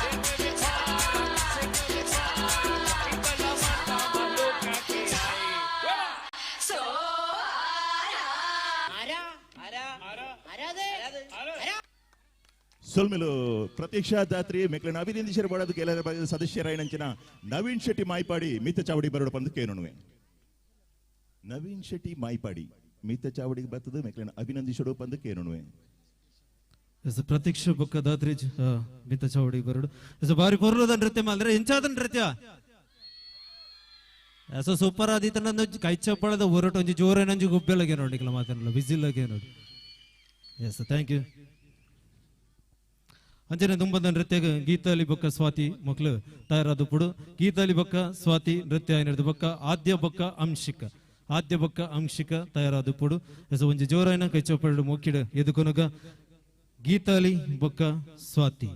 se mueve para, se mueve para. Esta es la Marta más loca que hay. ¡Fuera! ಸೊಲ್ಮೆಲು ಪ್ರತೀಕ್ಷಾ ದಾತ್ರಿ ಮೆಕ್ಲಿನ ಅಭಿನಂದಿಸರ ಬಾಡದು ಕೆಲರ ಸದಸ್ಯರಾಯಿನಂಚಿನ ನವೀನ್ ಶೆಟ್ಟಿ ಮಾಯ್ಪಾಡಿ ಮಿತ್ತ ಚಾವಡಿ ಬರೋಡ ಪಂದು ಕೇನುವೆ. ನವೀನ್ ಶೆಟ್ಟಿ ಮಾಯ್ಪಾಡಿ ಮಿತ್ತ ಚಾವಡಿಗೆ ಬರ್ತದೆ ಮೆಕ್ಲಿನ ಅಭಿನಂದಿಸೋಡು ಪಂದು ಕೇನುವೆ. S Pratiksha ಬೊಕ್ಕ ದಾತ್ರಿ ಮಿತ್ತ ಚಾವಡಿ ಬರೋಡು. S ಬಾರಿ ಪೊರ್ಲುದ ನೃತ್ಯ ಮಾಲ್ದ್ರೆ ಎಂಚಾದ ನೃತ್ಯ ಎಸ್ ಸೂಪರ್ ಆದಿತ್ತನ ಕೈ ಚಪ್ಪಾಳದ ಹೊರಟು ಒಂಜಿ ಜೋರೇನಂಜಿ ಗುಬ್ಬೆಲಗೆ ನೋಡಿ ಮಾತಾಡಲ್ಲ ಬಿಸಿಲಗೆ ನೋಡಿ. Yes thank you. ಅಂಚನೆ ತುಂಬದ ನೃತ್ಯ ಗೀತಾಲಿ ಬೊಕ್ಕ ಸ್ವಾತಿ ಮಕ್ಕಳು ತಯಾರಾದ ಪುಡು. ಗೀತಾಲಿ ಬೊಕ್ಕ ಸ್ವಾತಿ ನೃತ್ಯ ಏನಿರ್ದು ಬೊಕ್ಕ ಆದ್ಯ ಬೊಕ್ಕ ಅಂಶಿಕ, ಆದ್ಯ ಬೊಕ್ಕ ಅಂಶಿಕ ತಯಾರಾದ ಪುಡು. ಎಸ್ ಒಂಜಿ ಜೋರಾಯಿನ ಕೈ ಚಪ್ಪಾಳು ಮೊಕ್ಕಿಡು ಎದುಕೊನಗ ಗೀತಾಲಿ ಬೊಕ್ಕ ಸ್ವಾತಿ.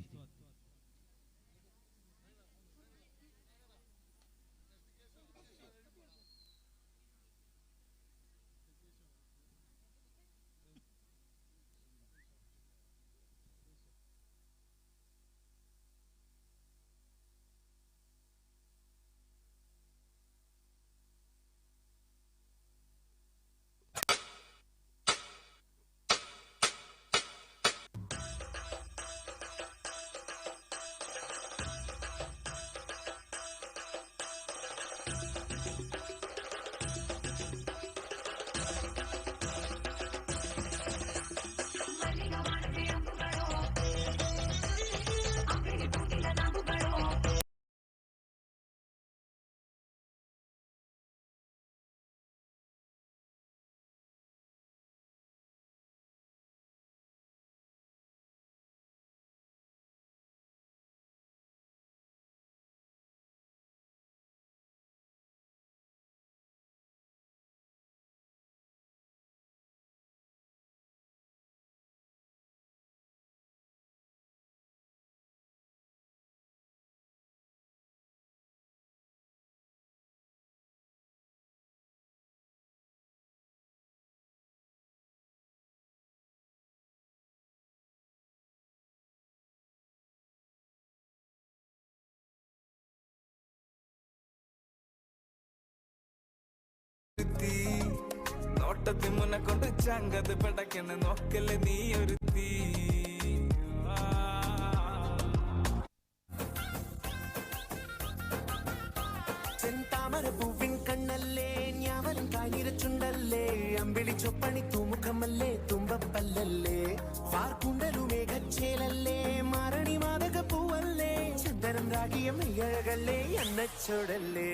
നോട്ടത്തിൽ മുന്നെ കൊണ്ട് ചങ്കത് പെടക്കണ നോക്കല്ലേ നീ ഒരുത്തി. ചെന്താമര പൂവിൻ കണ്ണല്ലേ, ഞാവലും കാഞ്ഞിരച്ചുണ്ടല്ലേ, അമ്പിളി ചൊപ്പണി തൂമുഖമല്ലേ, തുമ്പപ്പല്ലല്ലേ, വാർക്കുണ്ടലു മേഘച്ചേലല്ലേ, മാരണി മാതക പൂവല്ലേ, ചന്ദനം രാഗിയ മെയ്യഴകല്ലേ, എന്നച്ചോടല്ലേ.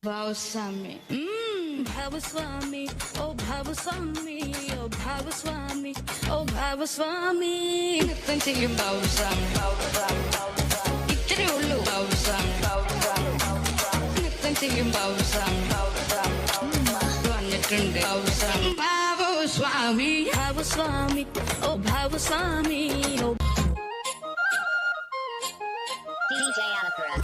ഭാവസ്വാമി ഭാവസ്വാമി ഓ ഭാവസ്വാമി ഓ ഭാവസ്വാമി ഓ ഭാവസ്വാമി നൃത്തം ചെയ്യും ഭാവസ്വാമി. ഇത്രയേ ഉള്ളൂ ഭാവസ്വാമി. നൃത്തം ചെയ്യും ഭാവസ്വാമി വന്നിട്ടുണ്ട് ഭാവസ്വാമി. ഭാവസ്വാമി ഭാവസ്വാമി ഓ ഭാവസ്വാമി ഓ DJ Alakara.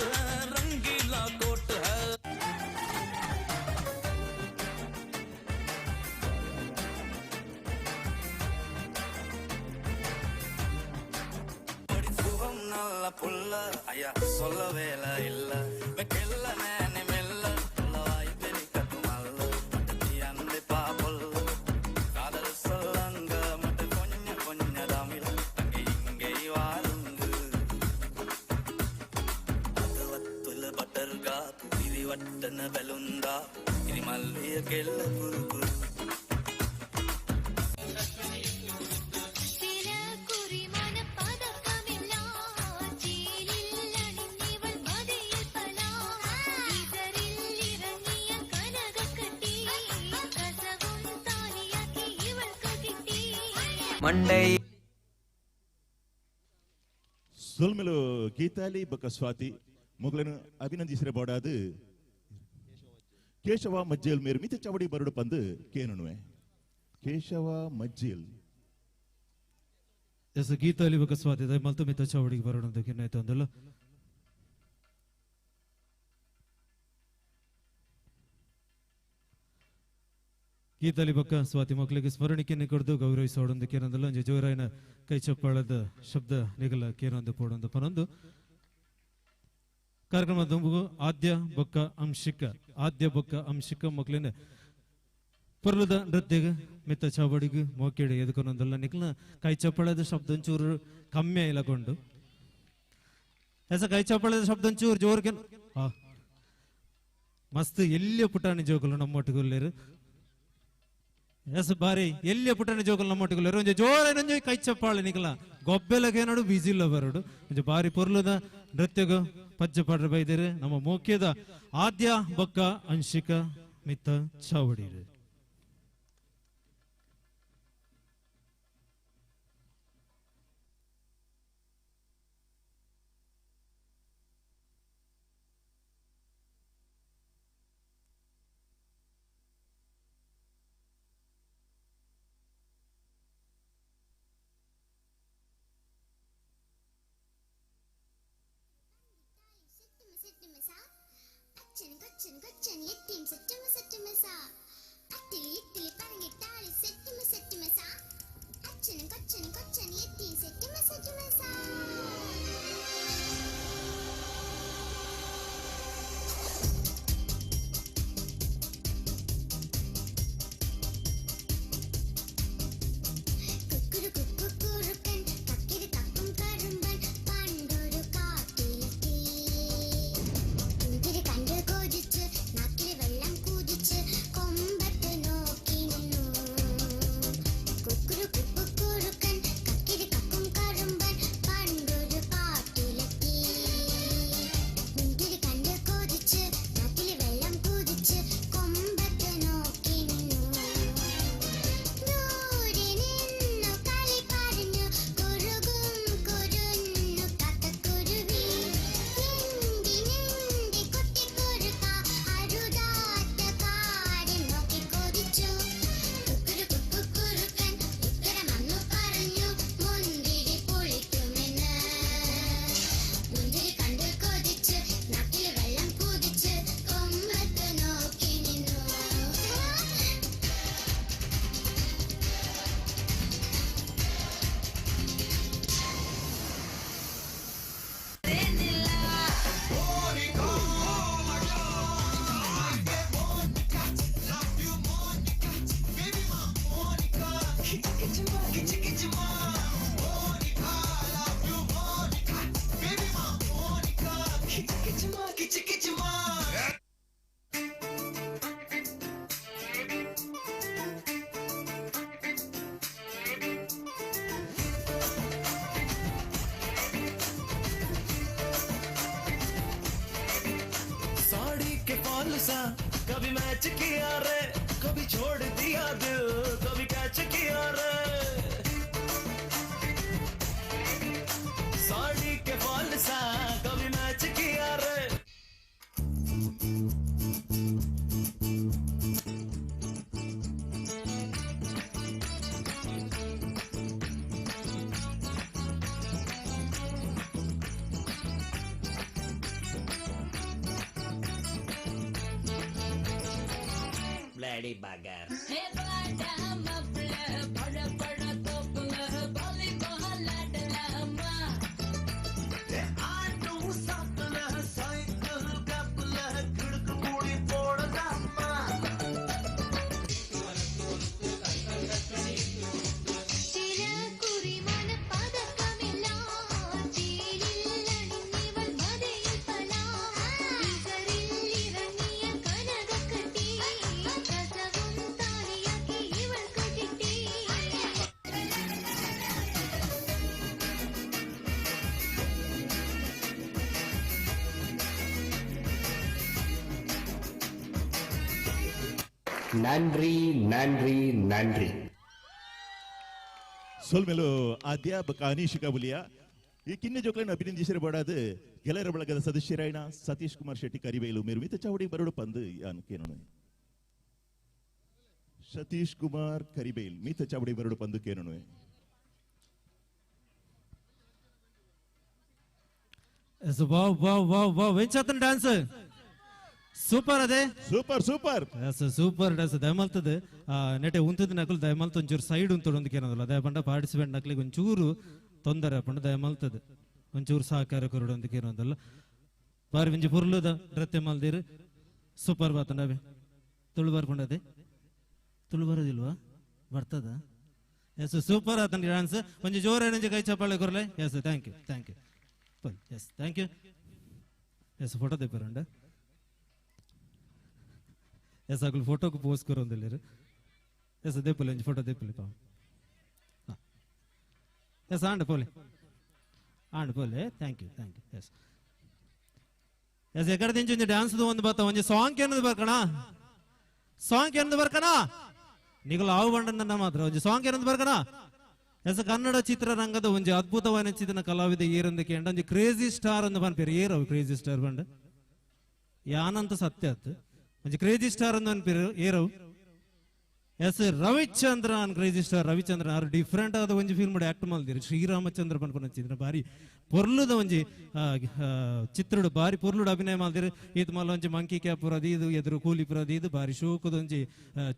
बाज है, रंगीला कोट है। சுகம் நல்ல புள்ள ஐயா சொல்ல வேலை இல்ல மெல்ல மேனே மெல்ல வாய் பெருக்கத்துமல்ல மட்டத்தி அந்த பாபுல்ல காதல் சொல்லங்க மட்ட கொஞ்ச கொஞ்ச தமிழ் அங்கே இங்கே வாருங்க பத்துல பட்டர்கா புரி வட்டன பெலுந்தா இது மல்லிய கெல்ல குரு குரு. ಮಂಡೈ ಸೊಲ್ಮೆಲು ಗೀತಾಲಿ ಬೊಕ್ಕ ಸ್ವಾತಿ ಮೊಗಲನ್ನು ಅಭಿನಂದಿಸಿರ ಬೋಡಾದು ಕೇಶವ ಮಜ್ಜೇಲ್ ಮೇರು ಮಿತ ಚಾವಡಿ ಬರಡು ಪಂದು ಕೇನನುವೆ ಕೇಶವ ಮಜ್ಜೇಲ್. ಎಸ್ ಗೀತಾಲಿ ಬೊಕ್ಕ ಸ್ವಾತಿ ದಯಮಲ್ತು ಮಿತ ಚಾವಡಿಗೆ ಬರೋಣ ಅಂತ ಕಿನ್ನಾಯ್ತು ಅಂದಲ್ಲ. ಗೀತಾಲಿ ಬೊಕ್ಕ ಸ್ವಾತಿ ಮಕ್ಕಳಿಗೆ ಸ್ಮರಣಿಕೆಯನ್ನು ಕೊಡ್ದು ಗೌರವಿಸೋಡೊಂದು ಕೇನಂದಲ್ಲ. ಒಂಜಿ ಜೋರಾಯಿನ ಕೈ ಚಪ್ಪಾಳದ ಶಬ್ದ ನಿಗಲ ಕೇನೊಂದು ಪೋಡೊಂದು ಪನೊಂದು ಕಾರ್ಯಕ್ರಮ ದುಂಬುಗು ಆದ್ಯ ಬೊಕ್ಕ ಅಂಶಿಕ ಆದ್ಯ ಬೊಕ್ಕ ಅಂಶಿಕ ಮಕ್ಕಳಿನ ಪೊರ್ಲದ ನೃತ್ಯಗ ಮಿತ್ತ ಚಾವಡಿಗು ಮೋಕೇಡಿ ಎದುಕೊನೊಂದಲ್ಲ. ನಿಕ್ಲ ಕೈ ಚಪ್ಪಾಳದ ಶಬ್ದ ಒಂಚೂರು ಕಮ್ಮಿ ಇಲ್ಲಕೊಂಡು ಎಸ ಕೈ ಚಪ್ಪಾಳದ ಶಬ್ದ ಒಂಚೂರು ಜೋರ್ಗೆ ಮಸ್ತ್ ಎಲ್ಲಿಯ ಪುಟಾಣಿ ಜೋಕುಲು ನಮ್ಮೊಟ್ಟಿಗೆ ಎಸ್ ಬಾರಿ ಎಲ್ಲಿಯ ಪುಟ್ಟಣ ಜೋಕುಲು ನಮ್ಮೊಟ್ಟಿಗೆ ಒಂಜಿ ಜೋರೇನೊಂಜಿ ಕೈ ಚಪ್ಪಾಳೆ ನಿಕಲ ಗೊಬ್ಬೆಲಗೇನಡು ಬಿಜಿಲ್ಲ ಬರಡು ಒಂಜಿ ಬಾರಿ ಪೊರ್ಲುದ ನೃತ್ಯಗು ಪಜ್ಜೆ ಪಾಡ್ರೆ ಬೈದಿರು ನಮ್ಮ ಮೋಕ್ಯದ ಆದ್ಯ ಬೊಕ್ಕ ಅಂಶಿಕ ಮಿತ್ತ ಚಾವಡಿ. कभी मैच किया रे, कभी छोड़ दिया दिल, कभी कैच किया रे। साड़ी के फॉल सा कभी मैच किया रे। Bloody bugger. நன்றி நன்றி நன்றி. ಸೊಲ್ಮೆಲು ಅಧ್ಯಾಪಕ ಅನೀಶಿಕಾ ಬುಲಿಯ ಈ ಕಿನ್ನೆ ಜೋಕ್ಲನ್ನು ಅಭಿನಂದಿಸಿರಬಾಡದು ಗೆಳೆಯರ ಬಳಗದ ಸದಸ್ಯರಾಯಣ ಸತೀಶ್ ಕುಮಾರ್ ಶೆಟ್ಟಿ ಕರಿಬೇಲು ಮೇರು ಚಾವಡಿ ಬರಡು ಪಂದು ಯಾನು ಕೇನೋಣ. ಸತೀಶ್ ಕುಮಾರ್ ಕರಿಬೇಲ್ ಮೀತ ಚಾವಡಿ ಬರಡು ಪಂದು ಕೇನೋಣ. Wow wow wow wow ಎಂಚಾತನ dance super ಅದೇ ಸೂಪರ್ ಸೂಪರ್ ಸೂಪರ್ ಡ್ಯಾನ್ಸ್ ದಯಮಲ್ತದ ನೆಟೆ ಉಂತದ ನಕಲು ದಯಮಲ್ತ ಒಂಚೂರು ಸೈಡ್ ಉಂತುಡು ಒಂದಕ್ಕೇನದಲ್ಲ ದಯ ಪಂಡ ಪಾರ್ಟಿಸಿಪೆಂಟ್ ನಕ್ಲಿಗೆ ಒಂಚೂರು ತೊಂದರೆ ಪಂಡ ದಯಮಲ್ತದ ಒಂಚೂರು ಸಹಕಾರ ಕೊರಡು ಒಂದಕ್ಕೇನದಲ್ಲ ಬಾರಿ ಒಂಜಿ ಪುರ್ಲುದ ನೃತ್ಯ ಮಲ್ದಿರು ಸೂಪರ್ ಬಾತಂಡ ಅವೆ ತುಳು ಬರ್ಪುಂಡದೆ ತುಳು ಬರೋದಿಲ್ವಾ ಬರ್ತದ ಎಸ್ ಸೂಪರ್ ಆತನ ಡ್ಯಾನ್ಸ್ ಒಂಜಿ ಜೋರ ಕೈ ಚಪ್ಪಾಳೆ ಕೊರಲೆ. Yes thank you thank you yes thank you. Yes photo ತೆಪ್ಪರಂಡ S ಅಗಲು ಫೋಟೋக்கு ಪೋಸ್ ಕೊರೊಂದಿಲ್ಲೆರ್. ಎಸ್ ದೇಪುಲೆ ಒಂಜಿ ಫೋಟೋ ದೇಪುಲೆ ಪಾವ. ಎಸ್ ಆಂಡ್ ಪೋಲೆ ಆಂಡ್ ಪೋಲೆ thank you thank you. Yes yes ಎಕಡೆ ದಿಂಚಿ ಒಂಜಿ ಡ್ಯಾನ್ಸ್ ಒಂದು ಬತ್ತ ಒಂಜಿ ಸಾಂಗ್ ಏನದು ಬರ್ಕಣ ಸಾಂಗ್ ಏನದು ಬರ್ಕಣ ನಿಗಲು ಆವು ಬಂಡನ್ನ ಮಾತ್ರ ಒಂಜಿ ಸಾಂಗ್ ಏನದು ಬರ್ಕಣ. ಎಸ್ ಕನ್ನಡ ಚಿತ್ರರಂಗದ ಒಂಜಿ ಅದ್ಭುತವಾದ ಚಿತ್ರನ ಕಲಾವಿದ ಏರಂದ ಕೇಂಡ ಒಂಜಿ ಕ್ರೇಜಿ ಸ್ಟಾರ್ ಅಂದ್ ಪನ್ಪೇರು ಏರವು ಕ್ರೇಜಿ ಸ್ಟಾರ್ ಬಂಡ ಯಾನಂತ ಸತ್ಯ ಆತು ಒಂಜಿ ಕ್ರೇಜಿ ಸ್ಟಾರ್ ಅಂದ್ ಪನ್ಪೇರು ಏರವು. Yes Ravichandran crazy star Ravichandran ಆರು ಡಿಫ್ರೆಂಟ್ ಆದ ಒಂಜಿ ಫಿಲ್ಮ್ ಆಕ್ಟ್ ಮಲ್ದಿರು ಶ್ರೀರಾಮಚಂದ್ರ ಪನ್ಪುನ ಚಿತ್ರ ಬಾರಿ ಪೊರ್ಲುದ ಒಂಜಿ ಚಿತ್ರಡು ಬಾರಿ ಪೊರ್ಲುಡು ಅಭಿನಯ ಮಲ್ದಿರು. ಈತ್ ಮಲ್ಲ ಒಂಜಿ ಮಂಕಿ ಕ್ಯಾಪ್ ಅದು ಇದು ಎದುರು ಕೂಲಿ ಪುರ ಅದು ಇದು ಬಾರಿ ಶೋಕದ ಒಂಜಿ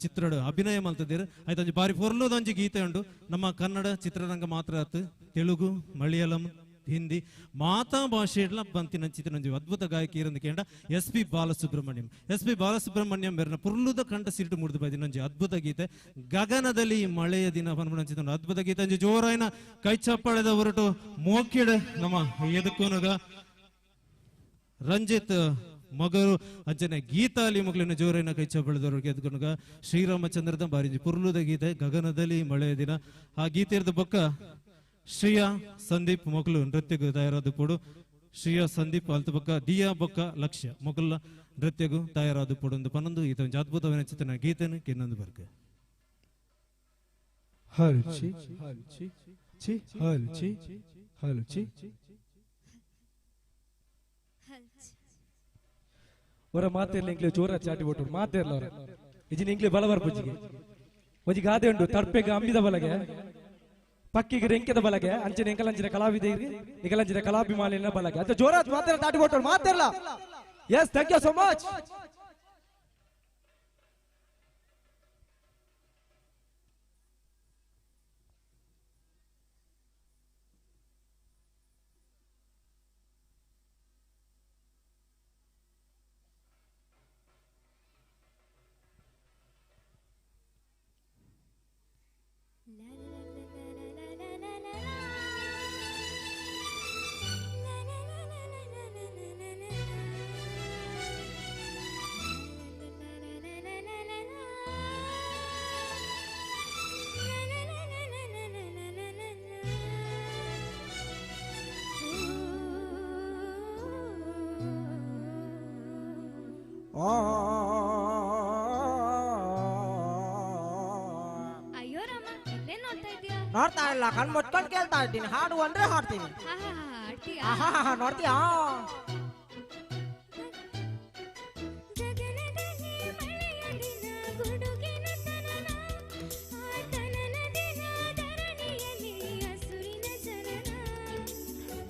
ಚಿತ್ರಡು ಅಭಿನಯ ಮಲ್ತದಿರು. ಆಯ್ತು ಒಂಜಿ ಬಾರಿ ಪೊರ್ಲುದ ಒಂಜಿ ಗೀತೆ ಉಂಡು. ನಮ್ಮ ಕನ್ನಡ ಚಿತ್ರರಂಗ ಮಾತ್ರ ಆತು ತೆಲುಗು ಮಲಯಾಳಂ ಹಿಂದಿ ಮಾತಾ ಭಾಷೆಡ್ಲ ಬಂತಿನ ಚಿತ್ರ ಒಂಜಿ ಅದ್ಭುತ ಗಾಯಕಿ ಇರಂದು ಕೇಂಡ S P Balasubrahmanyam. S P Balasubrahmanyam ಬೇರೆ ಪುರ್ಲುದ ಕಂಠ ಸಿಟ್ಟು ಮುಡಿದು ಬೈದಿನ ಒಂಜಿ ಅದ್ಭುತ ಗೀತೆ ಗಗನದಲ್ಲಿ ಮಳೆಯ ದಿನ ಪನ್ಪುನ ಚಿತ್ರ ಅದ್ಭುತ ಗೀತೆ ಒಂಜಿ ಜೋರಾಯಿನ ಕೈ ಚಪ್ಪಾಳೆದ ಹೊರಟು ಮೋಕಿಡ್ ನಮ್ಮ ಎದಕ್ಕೂನುಗ ರಂಜಿತ್ ಮಗರು ಅಂಚನೆ ಗೀತಾಲಿ ಮಗಳಿನ ಜೋರೈನ ಕೈ ಚಪ್ಪಳಿದವ್ರಿಗೆ ಎದ್ಕೊನುಗ ಶ್ರೀರಾಮಚಂದ್ರದ ಬಾರಿ ಪುರ್ಲುದ ಗೀತೆ ಗಗನದಲ್ಲಿ ಮಳೆಯ ದಿನ. ಆ ಗೀತೆ ಇರದ ಬೊಕ್ಕ ಶ್ರೇಯಾ ಸಂದೀಪ್ ಮೊಗಲು ನೃತ್ಯಗೂ ತಯಾರಾದ ಪೋಡು. ಶ್ರೇಯಾ ಸಂದೀಪ್ ಅಲ್ತ ಬೊಕ್ಕ ದಿಯಾ ಬೊಕ್ಕ ಲಕ್ಷ್ಯ ಮೊಗಲ ನೃತ್ಯಗೂ ತಯಾರಾದ ಪೋಡು ಒಂದು ಪನ್ನೊಂದು ಈತ ಒಂಜಿ ಅದ್ಭುತವಾದ ಚಿತ್ರನ ಗೀತೆನು ಕಿನ್ನೊಂದು ಬರ್ಕ. ಹಲ್ಚಿ ಹಲ್ಚಿ ಚಿ ಹಲ್ಚಿ ಹಲ್ಚಿ ಅವರ ಮಾತಿರ್ಲಿ ಇಂಗ್ಲಿ ಜೋರ ಚಾಟಿ ಬಿಟ್ಟು ಮಾತಿರ್ಲ ಅವರ ಇಜಿನ ಇಂಗ್ಲಿ ಬಲ ಬರ್ಪುಜಿಗೆ ಒಂಜಿ ಗಾದೆ ಉಂಟು ತರ್ಪೆಗೆ ಅಂಬಿದ ಬಲಗೆ ಪಕ್ಕಿಗೆ ರೆಂಕೆದ ಬಲಗೆ ಅಂಚಿನ ಎಂಕಲಂಚಿನ ಕಲಾವಿದರಿಗೆ ನಿಕಲಂಚಿನ ಕಲಾಭಿಮಾನಿನ ಬಲಗೆ ಅಂತ ಜೋರಾತ್ ಮಾತಿರ ತಾಟಿ ಕೊಟ್ಟರು ಮಾತಿರ್ಲ. Yes thank you so much. ಅಯ್ಯೋ ರಾಮ, ಇಲ್ಲೇ ನೋಡ್ತಾ ಇದೀಯಾ? ನೋಡ್ತಾ ಇಲ್ಲ, ಕಣ್ ಮುಚ್ಕೊಂಡು ಕೇಳ್ತಾ ಇದ್ದೀನಿ. ಹಾಡು ಅಂದ್ರೆ ಹಾಡ್ತೀನಿ. ನೋಡ್ತೀಯಾ?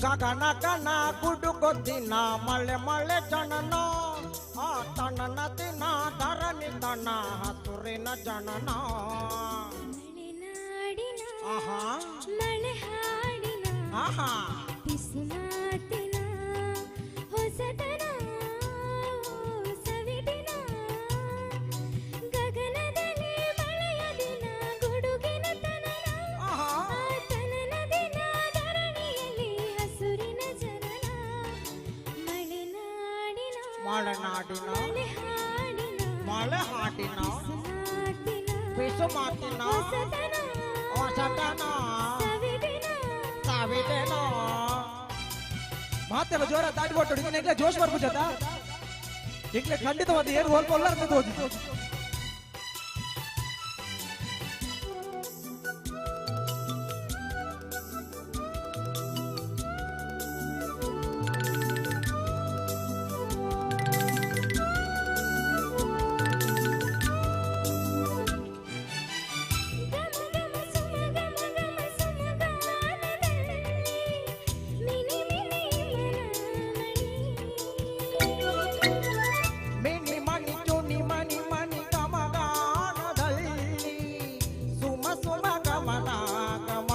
ಗಗನ ಕಣ ಗುಡುಗೊದ್ದಿನ ಮಳೆ ಮಳೆ ಜನನ ಆ ತಣ್ಣನ ದಿನ ಧರಣಿಯಲ್ಲಿ ಧರಣಿ ತನ ಹಸುರಿನ ಜನನ. ಮಳೆನಾಡಿನ ಆಹಾ ಮಳೆ ಹಾಡಿನ ಆಹಾ ಪಿಸುಮಾತಿನ ಹೊಸತನ ಸವಿದಿನ ಗಗನದಲ್ಲಿ ಮಳೆಯ ದಿನ ಗುಡುಗಿನ ತನನ ಆ ತನನ ದಿನ ಧರಣಿಯಲ್ಲಿ ಹಸುರಿನ ಜನನ. ಮಳೆನಾಡಿನ ಮಳೆನಾಡಿನ ಮಳೆ ಹಾಡಿನ ಮಳೆ ಹಾಡಿನ ಪಿಸುಮಾತಿನ ಪಿಸುಮಾತಿನ ಹೊಸತನ ಹೊಸತನ ಸವಿದಿನ ಸವಿದಿನ. ಮಾತೆಲ್ಲ ಜೋರ ದಾಟಿ ಕೊಟ್ಟು ಇದನ್ನ ಎಂಗ್ಲೆ ಜೋಶ್ ಬರ್ಪುಜತ ಎಂಗ್ಲೆ ಖಂಡಿತವಾದ ಏನು ಹೋಲ್ಪ ಒಲ್ಲಾರ್ದ ತೋಜಿ. ಗಮ ಗಮ ಸುಮ ಗಮ ಗಮ ಸುಮ ಗಾನದಲ್ಲಿ ಮಿನಿ ಮಿನಿ ಮನಮಣಿ. ಮಿನಿ ಮಣಿ ಚುನಿ ಮಣಿ ಮಣಿ ಗಮ ಗಾನದಲ್ಲಿ ಸುಮ ಸುಮ ಗಮನ ಗಮ.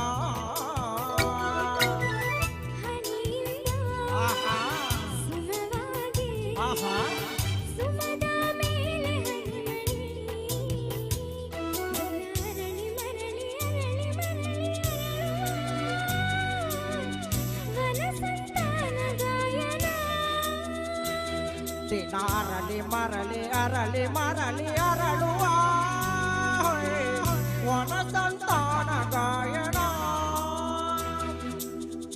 ಹನಿಯಿಂದ ಆಹಾ ಸುಮವಾಗಿ ಆಹಾ ಸುಮದ ಮೇಲೆ ಹನಿಮಣಿ. ಅರಳಿ ಮರಳಿ ಅರಳಿ ಮರಳಿ ವನ ಸಂತಾನ ಗಾಯನ. ದಿನ ಅರಳಿ ಮರಳಿ ಅರಳಿ ಮರಳಿ ಅರಳುವ ವನ ಸಂತಾನ ಗಾಯನ.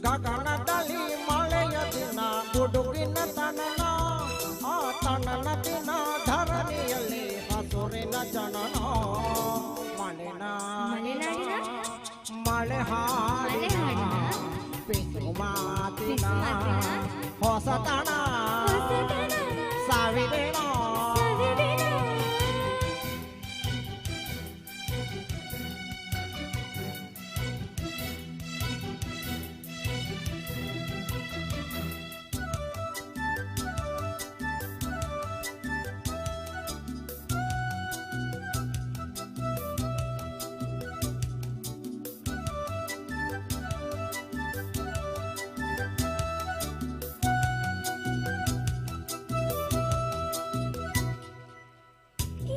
ಗಗನದಲ್ಲಿ ಮಳೆಯ ದಿನ ಗುಡುಗಿನ ತನನ ಆ ತನನ ದಿನ ಧರಣಿಯಲ್ಲಿ ಹಸುರಿನ ಜನನ. ಮಳೆನಾಡಿನ ಮಲೆನಾಡಿನ ಮಳೆ ಹಾಡಿನ ಮಳೆ ಹಾಡಿನ ಪಿಸು ಮಾತಿನ ಪಿಸುಮಾತಿನ ಹೊಸತನ ಹೊಸತನ ಸಾವಿದಿನ ಸವಿದಿನ.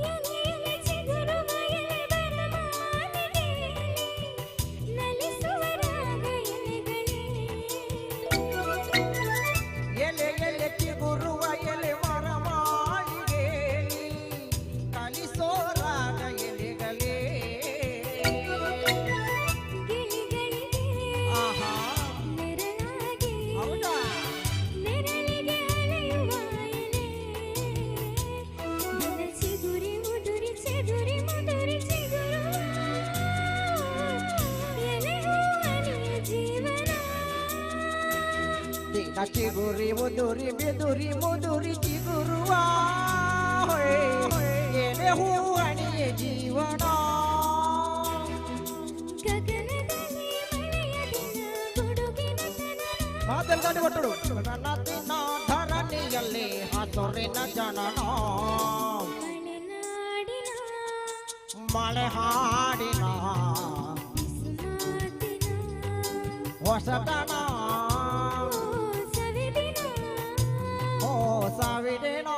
ಎಲೆ ಎಲೆ ಚಿಗುರುವ ಎಲೆ ಬರಮಾಲಿಗೆ ನಲಿಸುವ ರಾಗ ಎಲೆಗಳೇ. ಎಲೆ ಎಲೆ ಚಿಗುರುವ ಎಲೆ ಮರಮಾಳಿಗೆ ಕಲಿಸೋ ರಾಗ ಎಲೆಗಳೇ. ಗಿಳಿಗಳಿಗೆ ಆಹಾ ನೆರಳಾಗಿ ಹೌದಾ ನೆರಳಿಗೆ ಅಲೆಯುವ ಎಲೆ. ದಿನ ಚಿಗುರಿ ಮುದುರಿ ಚೆದುರಿ ಮುದುರಿ ಚಿಗುರುವ ಎಲೆ ಹೂವನೆಯ ಜೀವನ. ದಿನ ಚಿಗುರಿ ಮುದುರಿ ಬೆದುರಿ ಮುದುರಿ ಚಿಗುರುವ ಎಲೆ ಹೂವಣಿಯ ಜೀವನ. ಗಗನದಲ್ಲಿ ಮಳೆಯ ದಿನ ಗುಡುಗಿನ ತನನ ಮಾತೆಲ್ಲ ದಾಟಿ ಕೊಟ್ಟರು ನನ್ನ ದಿನ ಧರಣಿಯಲ್ಲಿ ಹಸುರಿನ ಜನನ. ಮಲೆನಾಡಿನ ಮಳೆ ಹಾಡಿನ ಪಿಸುಮಾತಿನ ಹೊಸತನ ಸವಿದಿನ ಓ ಸಾವಿದಿನ.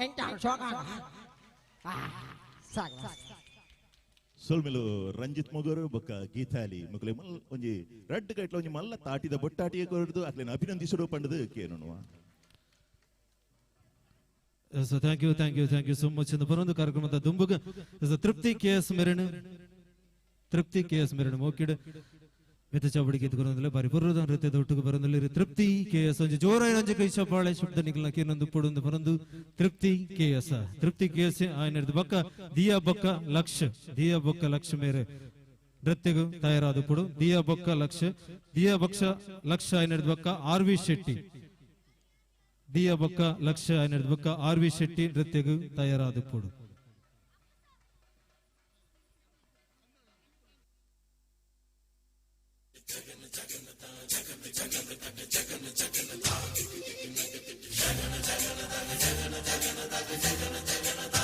ಎಂತ ಶೋಕ ಸಾಕು. ಸೊಲ್ಮೆಲು ರಂಜಿತ್ ಮೊಗರು ಬೊಕ್ಕ ಗೀತಾಲಿ ಮೊಗಲೆ ಮಲ್ ಒಂಜಿ ರಡ್ಡ್ ಕೈಟ್ಲ ಒಂಜಿ ಮಲ್ಲ ತಾಟಿದ ಬೊಟ್ಟಾಟಿಗೆ ಕೊರದು ಅಕ್ಲೆನ ಅಭಿನಂದಿಸುಡು ಪಂಡದು ಕೇನುವ. So thank you thank you thank you so much. ಪರೊಂದು ಕಾರ್ಯಕ್ರಮದ ದುಂಬುಗ ತೃಪ್ತಿ ಕೆ ಎಸ್ ಮೆರಣ, ತೃಪ್ತಿ ಕೆ ಎಸ್ ಮೆರಣ ಮೋಕಿಡ್ ಮಿತ ಚಾವಡಿಗೆ ಎದ್ದುಕೊಂಡಲೆ ಬಾರಿ ಪುರ್ರದ ನೃತ್ಯದ ಒಟ್ಟಿಗೆ ಬರೊಂದಲ್ಲಿ ತೃಪ್ತಿ ಕೆ ಎಸ್ ಒಂಜಿ ಜೋರಾಯ ಒಂಜಿ ಕೈ ಚಪ್ಪಾಳೆ ಶಬ್ದ ನಿಗಲ ಕೇನೊಂದು ಪೊಡೊಂದು ಬರೊಂದು Trupti K S, Trupti K S ಆಯನರ್ದು ಬಕ್ಕ ದಿಯಾ ಬೊಕ್ಕ ಲಕ್ಷ, ದಿಯಾ ಬೊಕ್ಕ ಲಕ್ಷ ಮೇರೆ ನೃತ್ಯಗು ತಯಾರಾದ ಪುಡು ದಿಯಾ ಬೊಕ್ಕ ಲಕ್ಷ, ದಿಯಾ ಬಕ್ಷ ಲಕ್ಷ ಆಯನರ್ದು ಬಕ್ಕ ಆರ್ ವಿ ಶೆಟ್ಟಿ, ದಿಯಾ ಬೊಕ್ಕ ಲಕ್ಷ ಆಯನರ್ದು ಬೊಕ್ಕ ಆರ್ ವಿ ಶೆಟ್ಟಿ ನೃತ್ಯಗು ತಯಾರಾದ ಪುಡು. ಜಗನ ಜಗನ ಜಗನ ಜಗನ ಜಗನ.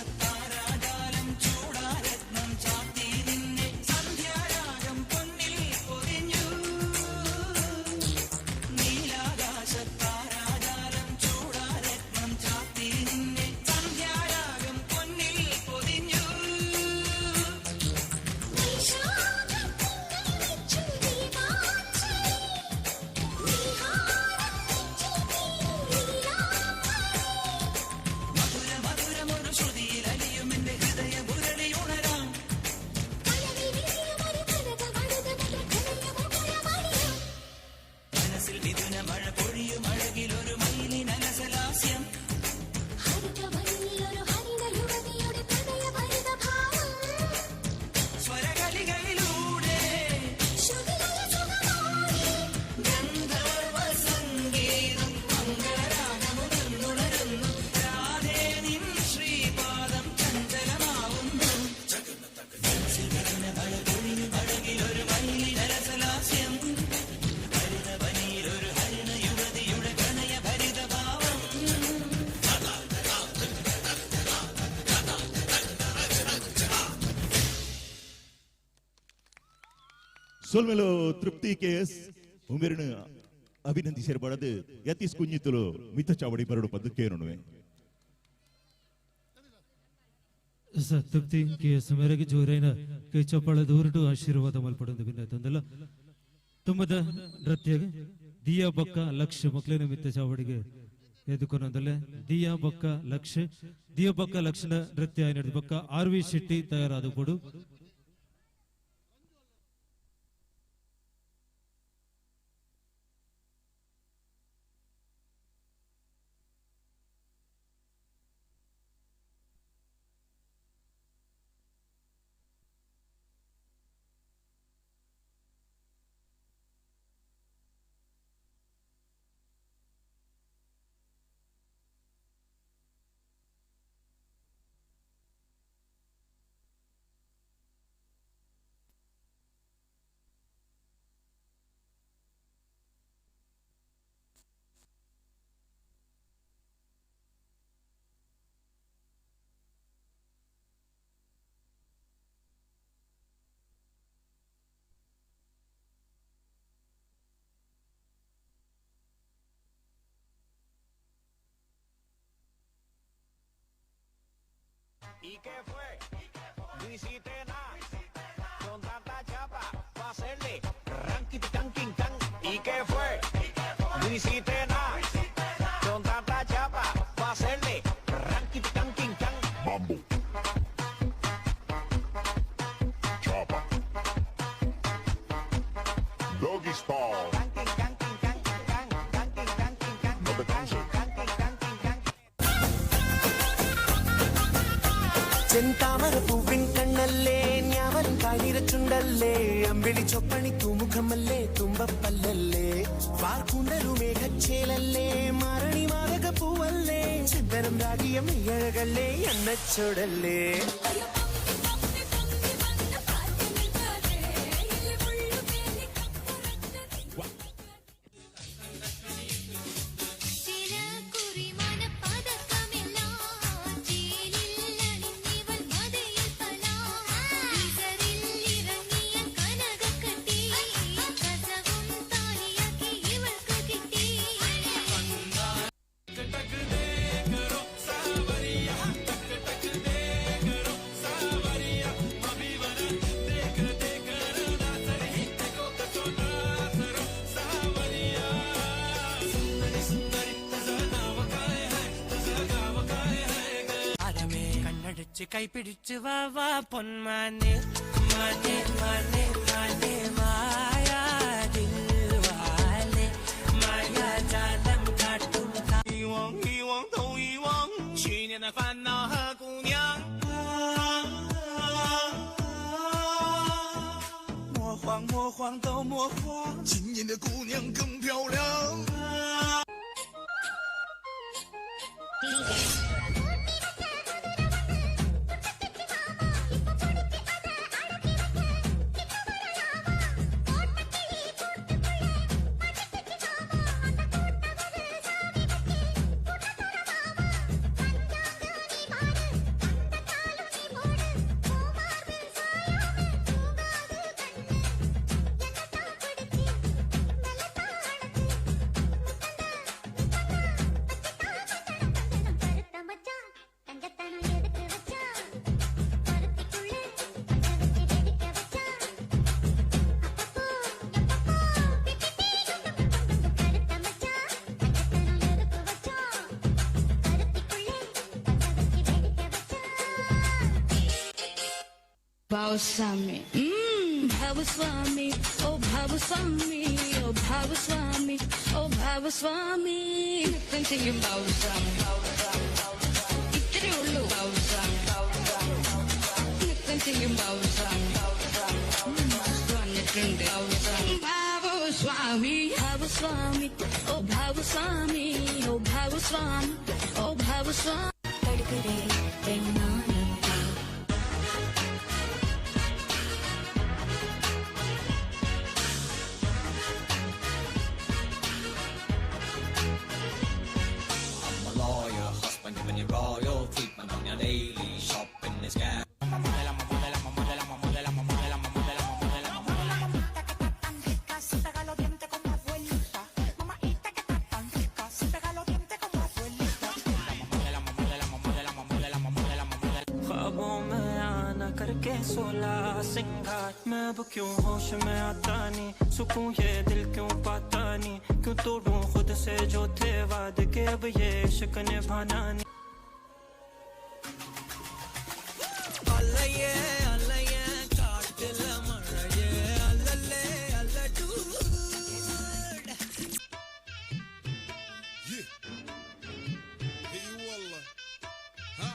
നീലാകാശത്താരാജാലം ചൂടാരത്നം ചാർത്തി നിന്നെ സന്ധ്യാരാഗം പൊന്നിൽ പൊതിഞ്ഞു. നീലാകാശത്താരാജാലം ചൂടാരത്നം ചാർത്തി നിന്നെ സന്ധ്യാരാഗം പൊന്നിൽ പൊതിഞ്ഞു. മധുര മധുരമൊരു ശ്രുതിയിൽ അലിയും എന്റെ ഹൃദയ മുരളി ഉണരാം. മനസ്സിൽ മിഥുന മഴ പൊഴിയും അഴകിലൊരു മയിലിനലസലാസ്യം. സ്വരകലികളിലൂടെ ഗന്ധർവ സംഗീതം മംഗളരാഗമുണർന്നുണരുന്നു. രാധേ നിൻ ശ്രീപാദം ചഞ്ചലമാവുന്നു. മനസ്സിൽ മിഥുന മഴ പൊഴിയും അഴകിലൊരു മയിലിനലസലാസ്യം. ഹരിതവനിയിലൊരു ഹരിണ യുവതിയുടെ പ്രണയഭരിതഭാവം. ಸೊಲ್ಮೆಲು ತೃಪ್ತಿ ಕೆ ಎಸ್ ಉಮೇರಿನ ಅಭಿನಂದಿಸಿರಬಾರದು ಯತೀಶ್ ಕುഞ്ഞിത്തുಲು ಮಿತ ಚಾವಡಿ ಬರಡು ಪದ್ದು ಕೇರುಣುವೆ. ತೃಪ್ತಿ ಕೆ ಎಸ್ ಮೇರೆಗೆ ಜೋರೈನ ಕೈ ಚಪ್ಪಾಳೆ ದೂರಟು ಆಶೀರ್ವಾದ ಮಲ್ಪಡೊಂದು ಬಿನ್ನ ತಂದಲ್ಲ. ತುಂಬದ ನೃತ್ಯಗೆ ದಿಯಾ ಬೊಕ್ಕ ಲಕ್ಷ ಮಕ್ಕಳಿನ ಮಿತ್ತ ಚಾವಡಿಗೆ ಎದುಕೊನೊಂದಲ್ಲ. ದಿಯಾ ಬೊಕ್ಕ ಲಕ್ಷ, ದಿಯಾ ಬೊಕ್ಕ ಲಕ್ಷಣ ನೃತ್ಯ ನಡೆದ ಬೊಕ್ಕ ಆರ್ ವಿ ಶೆಟ್ಟಿ ತಯಾರಾದ ಕೊಡು. ¿Y qué fue? No hiciste nada con tanta chapa pa' hacerle ranking tan king tan. ¿Y qué fue? No hiciste nada con tanta chapa pa' hacerle ranking tan king tan. Mambo. Chapa. Doggy style. No te canses. ചെന്താമര പൂവിൻ കണ്ണല്ലേ, ഞാവലും കാലിരച്ചുണ്ടല്ലേ, അമ്പിളി ചൊപ്പണി തൂമുഖമല്ലേ, തുമ്പപ്പല്ലല്ലേ, വാർക്കൂന്തലു മേഘച്ചേലല്ലേ, മാരണി മാരക പൂവല്ലേ, ചന്ദനം രാഗിയ മെയ്യഴകല്ലേ, എണ്ണച്ചോടല്ലേ. കണ്ണടച്ച് കൈപിടിച്ച് വാ വാ പൊന്മാനെ, മാനെ മാനെ മാനെ മായാ ദിൽവാലേ. 朵花，今年的姑娘更漂亮。 Bhavaswami Bhavaswami oh Bhavaswami oh Bhavaswami oh Bhavaswami നൃത്തം ചെയ്യും ഭാവസ്വാമി ഇത്രയേ ഉള്ളൂ ഭാവസ്വാമി നൃത്തം ചെയ്യും ഭാവസ്വാമി വന്നിട്ടുണ്ട് ഭാവസ്വാമി ഭാവസ്വാമി ഓ ഭാവസ്വാമി ഓ ഭാവസ്വാമി ഓ ഭാവസ്വാമി I'm a lawyer, husband giving you royal treatment on your daily shopping is scam. ख्वाबों में आना करके सोला सिंगार मैं अब क्यों होश में आता नहीं सुकून ये दिल क्यों पाता नहीं क्यों तोड़ूं खुद से जो थे वादे के अब ये इश्क निभाना नहीं அலையே அலையே காட்டுல மழையே அல்லல்லே அல்லடூ. اي والله ها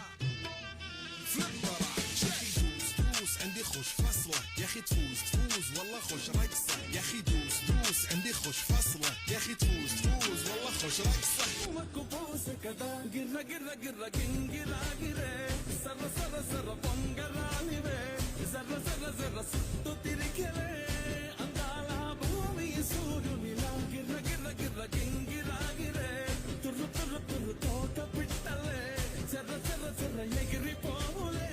فليبر يا اخي دوس دوس عندي خوش فصله يا اخي تفوز تفوز والله خوش رقصه يا اخي دوس دوس عندي خوش فصله يا اخي تفوز تفوز والله خوش رقصه గిర్ర గిర్ర గిర్ర గింగిరాగిరే సర్ర సర్ర సర్ర పొంగరానివే జర్ర జర్ర జర్ర సుట్టు తిరిగలే అందాల భూమి సూర్యునిలా గిర్ర గిర్ర గిర్ర గింగిరాగిరే తుర్రు తుర్రు తుర్రు తోక పిట్టలే జర్ర జర్ర జర్ర ఎగిరిపోవులే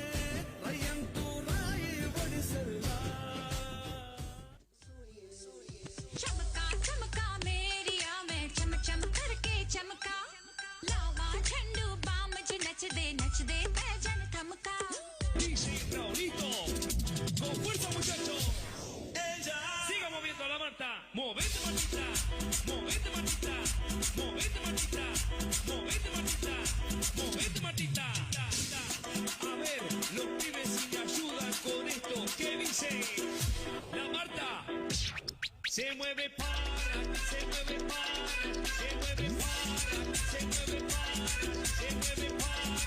రయ్యంటూ రాయి ఒడిసెల్లా. चमका चमका मेरी आ मैं चम चम करके चमका लावा झंडू बाम ज नच दे pigeon थमका. DJ Raulito, con fuerza muchachos. Siga moviendo la Marta. Movete Martita, movete Martita, movete Martita, movete Martita, movete Martita. A ver, los pibes si me ayudan con esto. ¿Qué dice? La Marta se mueve para, se mueve para, se mueve para, se mueve para, se mueve para.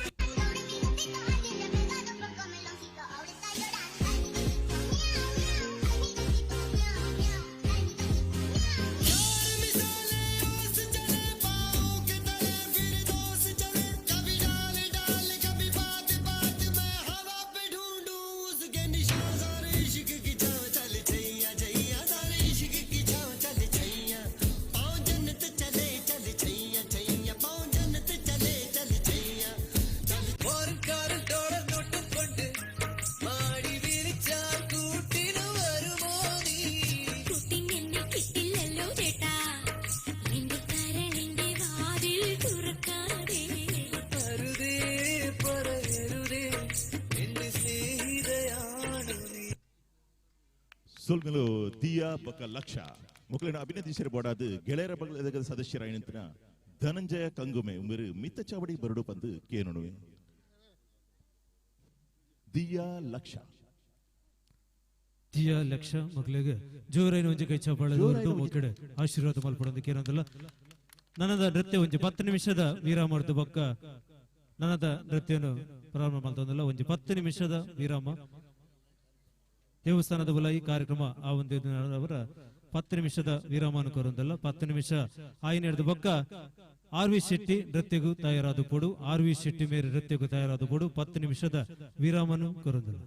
കുട്ടിനെന്നെ കിട്ടില്ലല്ലോ ചേട്ടാ, എന്റെ കരളിന്റെ വാതിൽ തുറക്കാതെ. ಸೊಲ್ಗಲು ದಿಯಾ ಬಕ ಲಕ್ಷ ಮೊಕ್ಕಲಿನ ಅಭಿನಂದಿಸಿರ ಬೋಡಾದು ಗೆಳೆಯರ ಬಳಗದ ಸದಸ್ಯರಾಯಿನಂತಿನ ಧನಂಜಯ ಕಂಗುಮೆ ಉಂಗರು ಮಿತ್ತಚಾವಡಿ ಬರಡು ಪಂದು ಕೇನುಣುವೆ. ದಿಯಾ ಲಕ್ಷ ದಿಯಾ ಲಕ್ಷ ಮಕ್ಕಳಿಗೆ ಜೋರೈನ ಒಂಜಿ ಕೈ ಚಪ್ಪಾಳೆ ಜೋರೈನ ಹೊರಟು ಒಂಜಿ ಮೊಕ್ಕಡೆ ಆಶೀರ್ವಾದ ಮಲ್ಪಡೊಂದು ಕೇನೊಂದಲ್ಲ. ನನದ ನೃತ್ಯ ಒಂಜಿ 10 ನಿಮಿಷದ ವಿರಾಮ ಹೊರತು ಬೊಕ್ಕ ನನದ ನೃತ್ಯನು ಪ್ರಾರಂಭ ಮಲ್ತೊಂದಲ್ಲ. ಒಂಜಿ 10 ನಿಮಿಷದ ವಿರಾಮ. ದೇವಸ್ಥಾನದ ಬಲ ಈ ಕಾರ್ಯಕ್ರಮ ಆ ಒಂದು ಅವರ 10 ನಿಮಿಷದ ವಿರಾಮನ ಕೊರೊಂದಲ್ಲ. 10 ನಿಮಿಷ ಆಯಿನೆಡ್ದ್ ಬೊಕ್ಕ ಆರ್ ವಿ ಶೆಟ್ಟಿ ನೃತ್ಯಗೂ ತಯಾರಾದ ಪೊಡು. ಆರ್ ವಿ ಶೆಟ್ಟಿ ಮೇರೆ ನೃತ್ಯಗೂ ತಯಾರಾದ ಪೊಡು. 10 ನಿಮಿಷದ ವಿರಾಮನು ಕೊರೊಂದಲ್ಲ.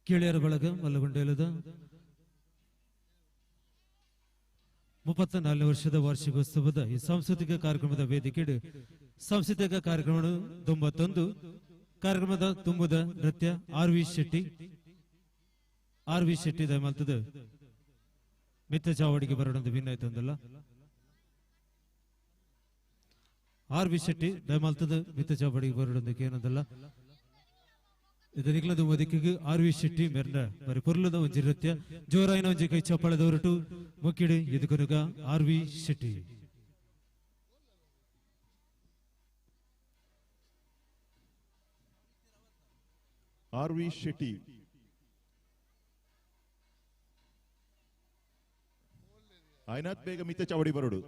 ಕೇಳಿಯರ ಬಳಗ ಮಲ್ಲಗುಂಡೇಲದ 34ನೇ ವರ್ಷದ ವಾರ್ಷಿಕೋತ್ಸವದ ಈ ಸಾಂಸ್ಕೃತಿಕ ಕಾರ್ಯಕ್ರಮದ ವೇದಿಕೆಡು ಸಾಂಸ್ಕೃತಿಕ ಕಾರ್ಯಕ್ರಮ 91 ಕಾರ್ಯಕ್ರಮದ ತುಂಬುದ ನೃತ್ಯ ಆರ್ ವಿ ಶೆಟ್ಟಿ, ಆರ್ ವಿ ಶೆಟ್ಟಿ ದಯಮಲ್ತದ ಮಿತ್ತ ಚಾವಡಿಗೆ ಬರೋಣಂದು ಭಿನ್ನಾಯ್ತಂದಲ್ಲ. ಆರ್ ವಿ ಶೆಟ್ಟಿ ದಯಮಲ್ತದ ಮಿತ್ತ ಚಾವಡಿಗೆ ಬರೋಣಂದಕ್ಕೆ ಏನಂದಲ್ಲ. ಇದು ನಿಗ್ಲದ ಮದಿಕಿಗೆ ಆರ್ ವಿ ಶೆಟ್ಟಿ ಮೆರ್ನ ಬರಿ ಪೊರ್ಲದ ಒಂಜಿ ನೃತ್ಯ ಜೋರಾಯಿನ ಒಂಜಿ ಕೈ ಚಪ್ಪಾಳೆದ ಹೊರಟು ಮುಕ್ಕಿಡು ಎದುಕೊನುಗ R V Shetty. R V Shetty. ಆಯ್ನಾಥ್ ಬೇಗ ಮಿತ್ತ ಚಾವಡಿ ಬರೋಡು.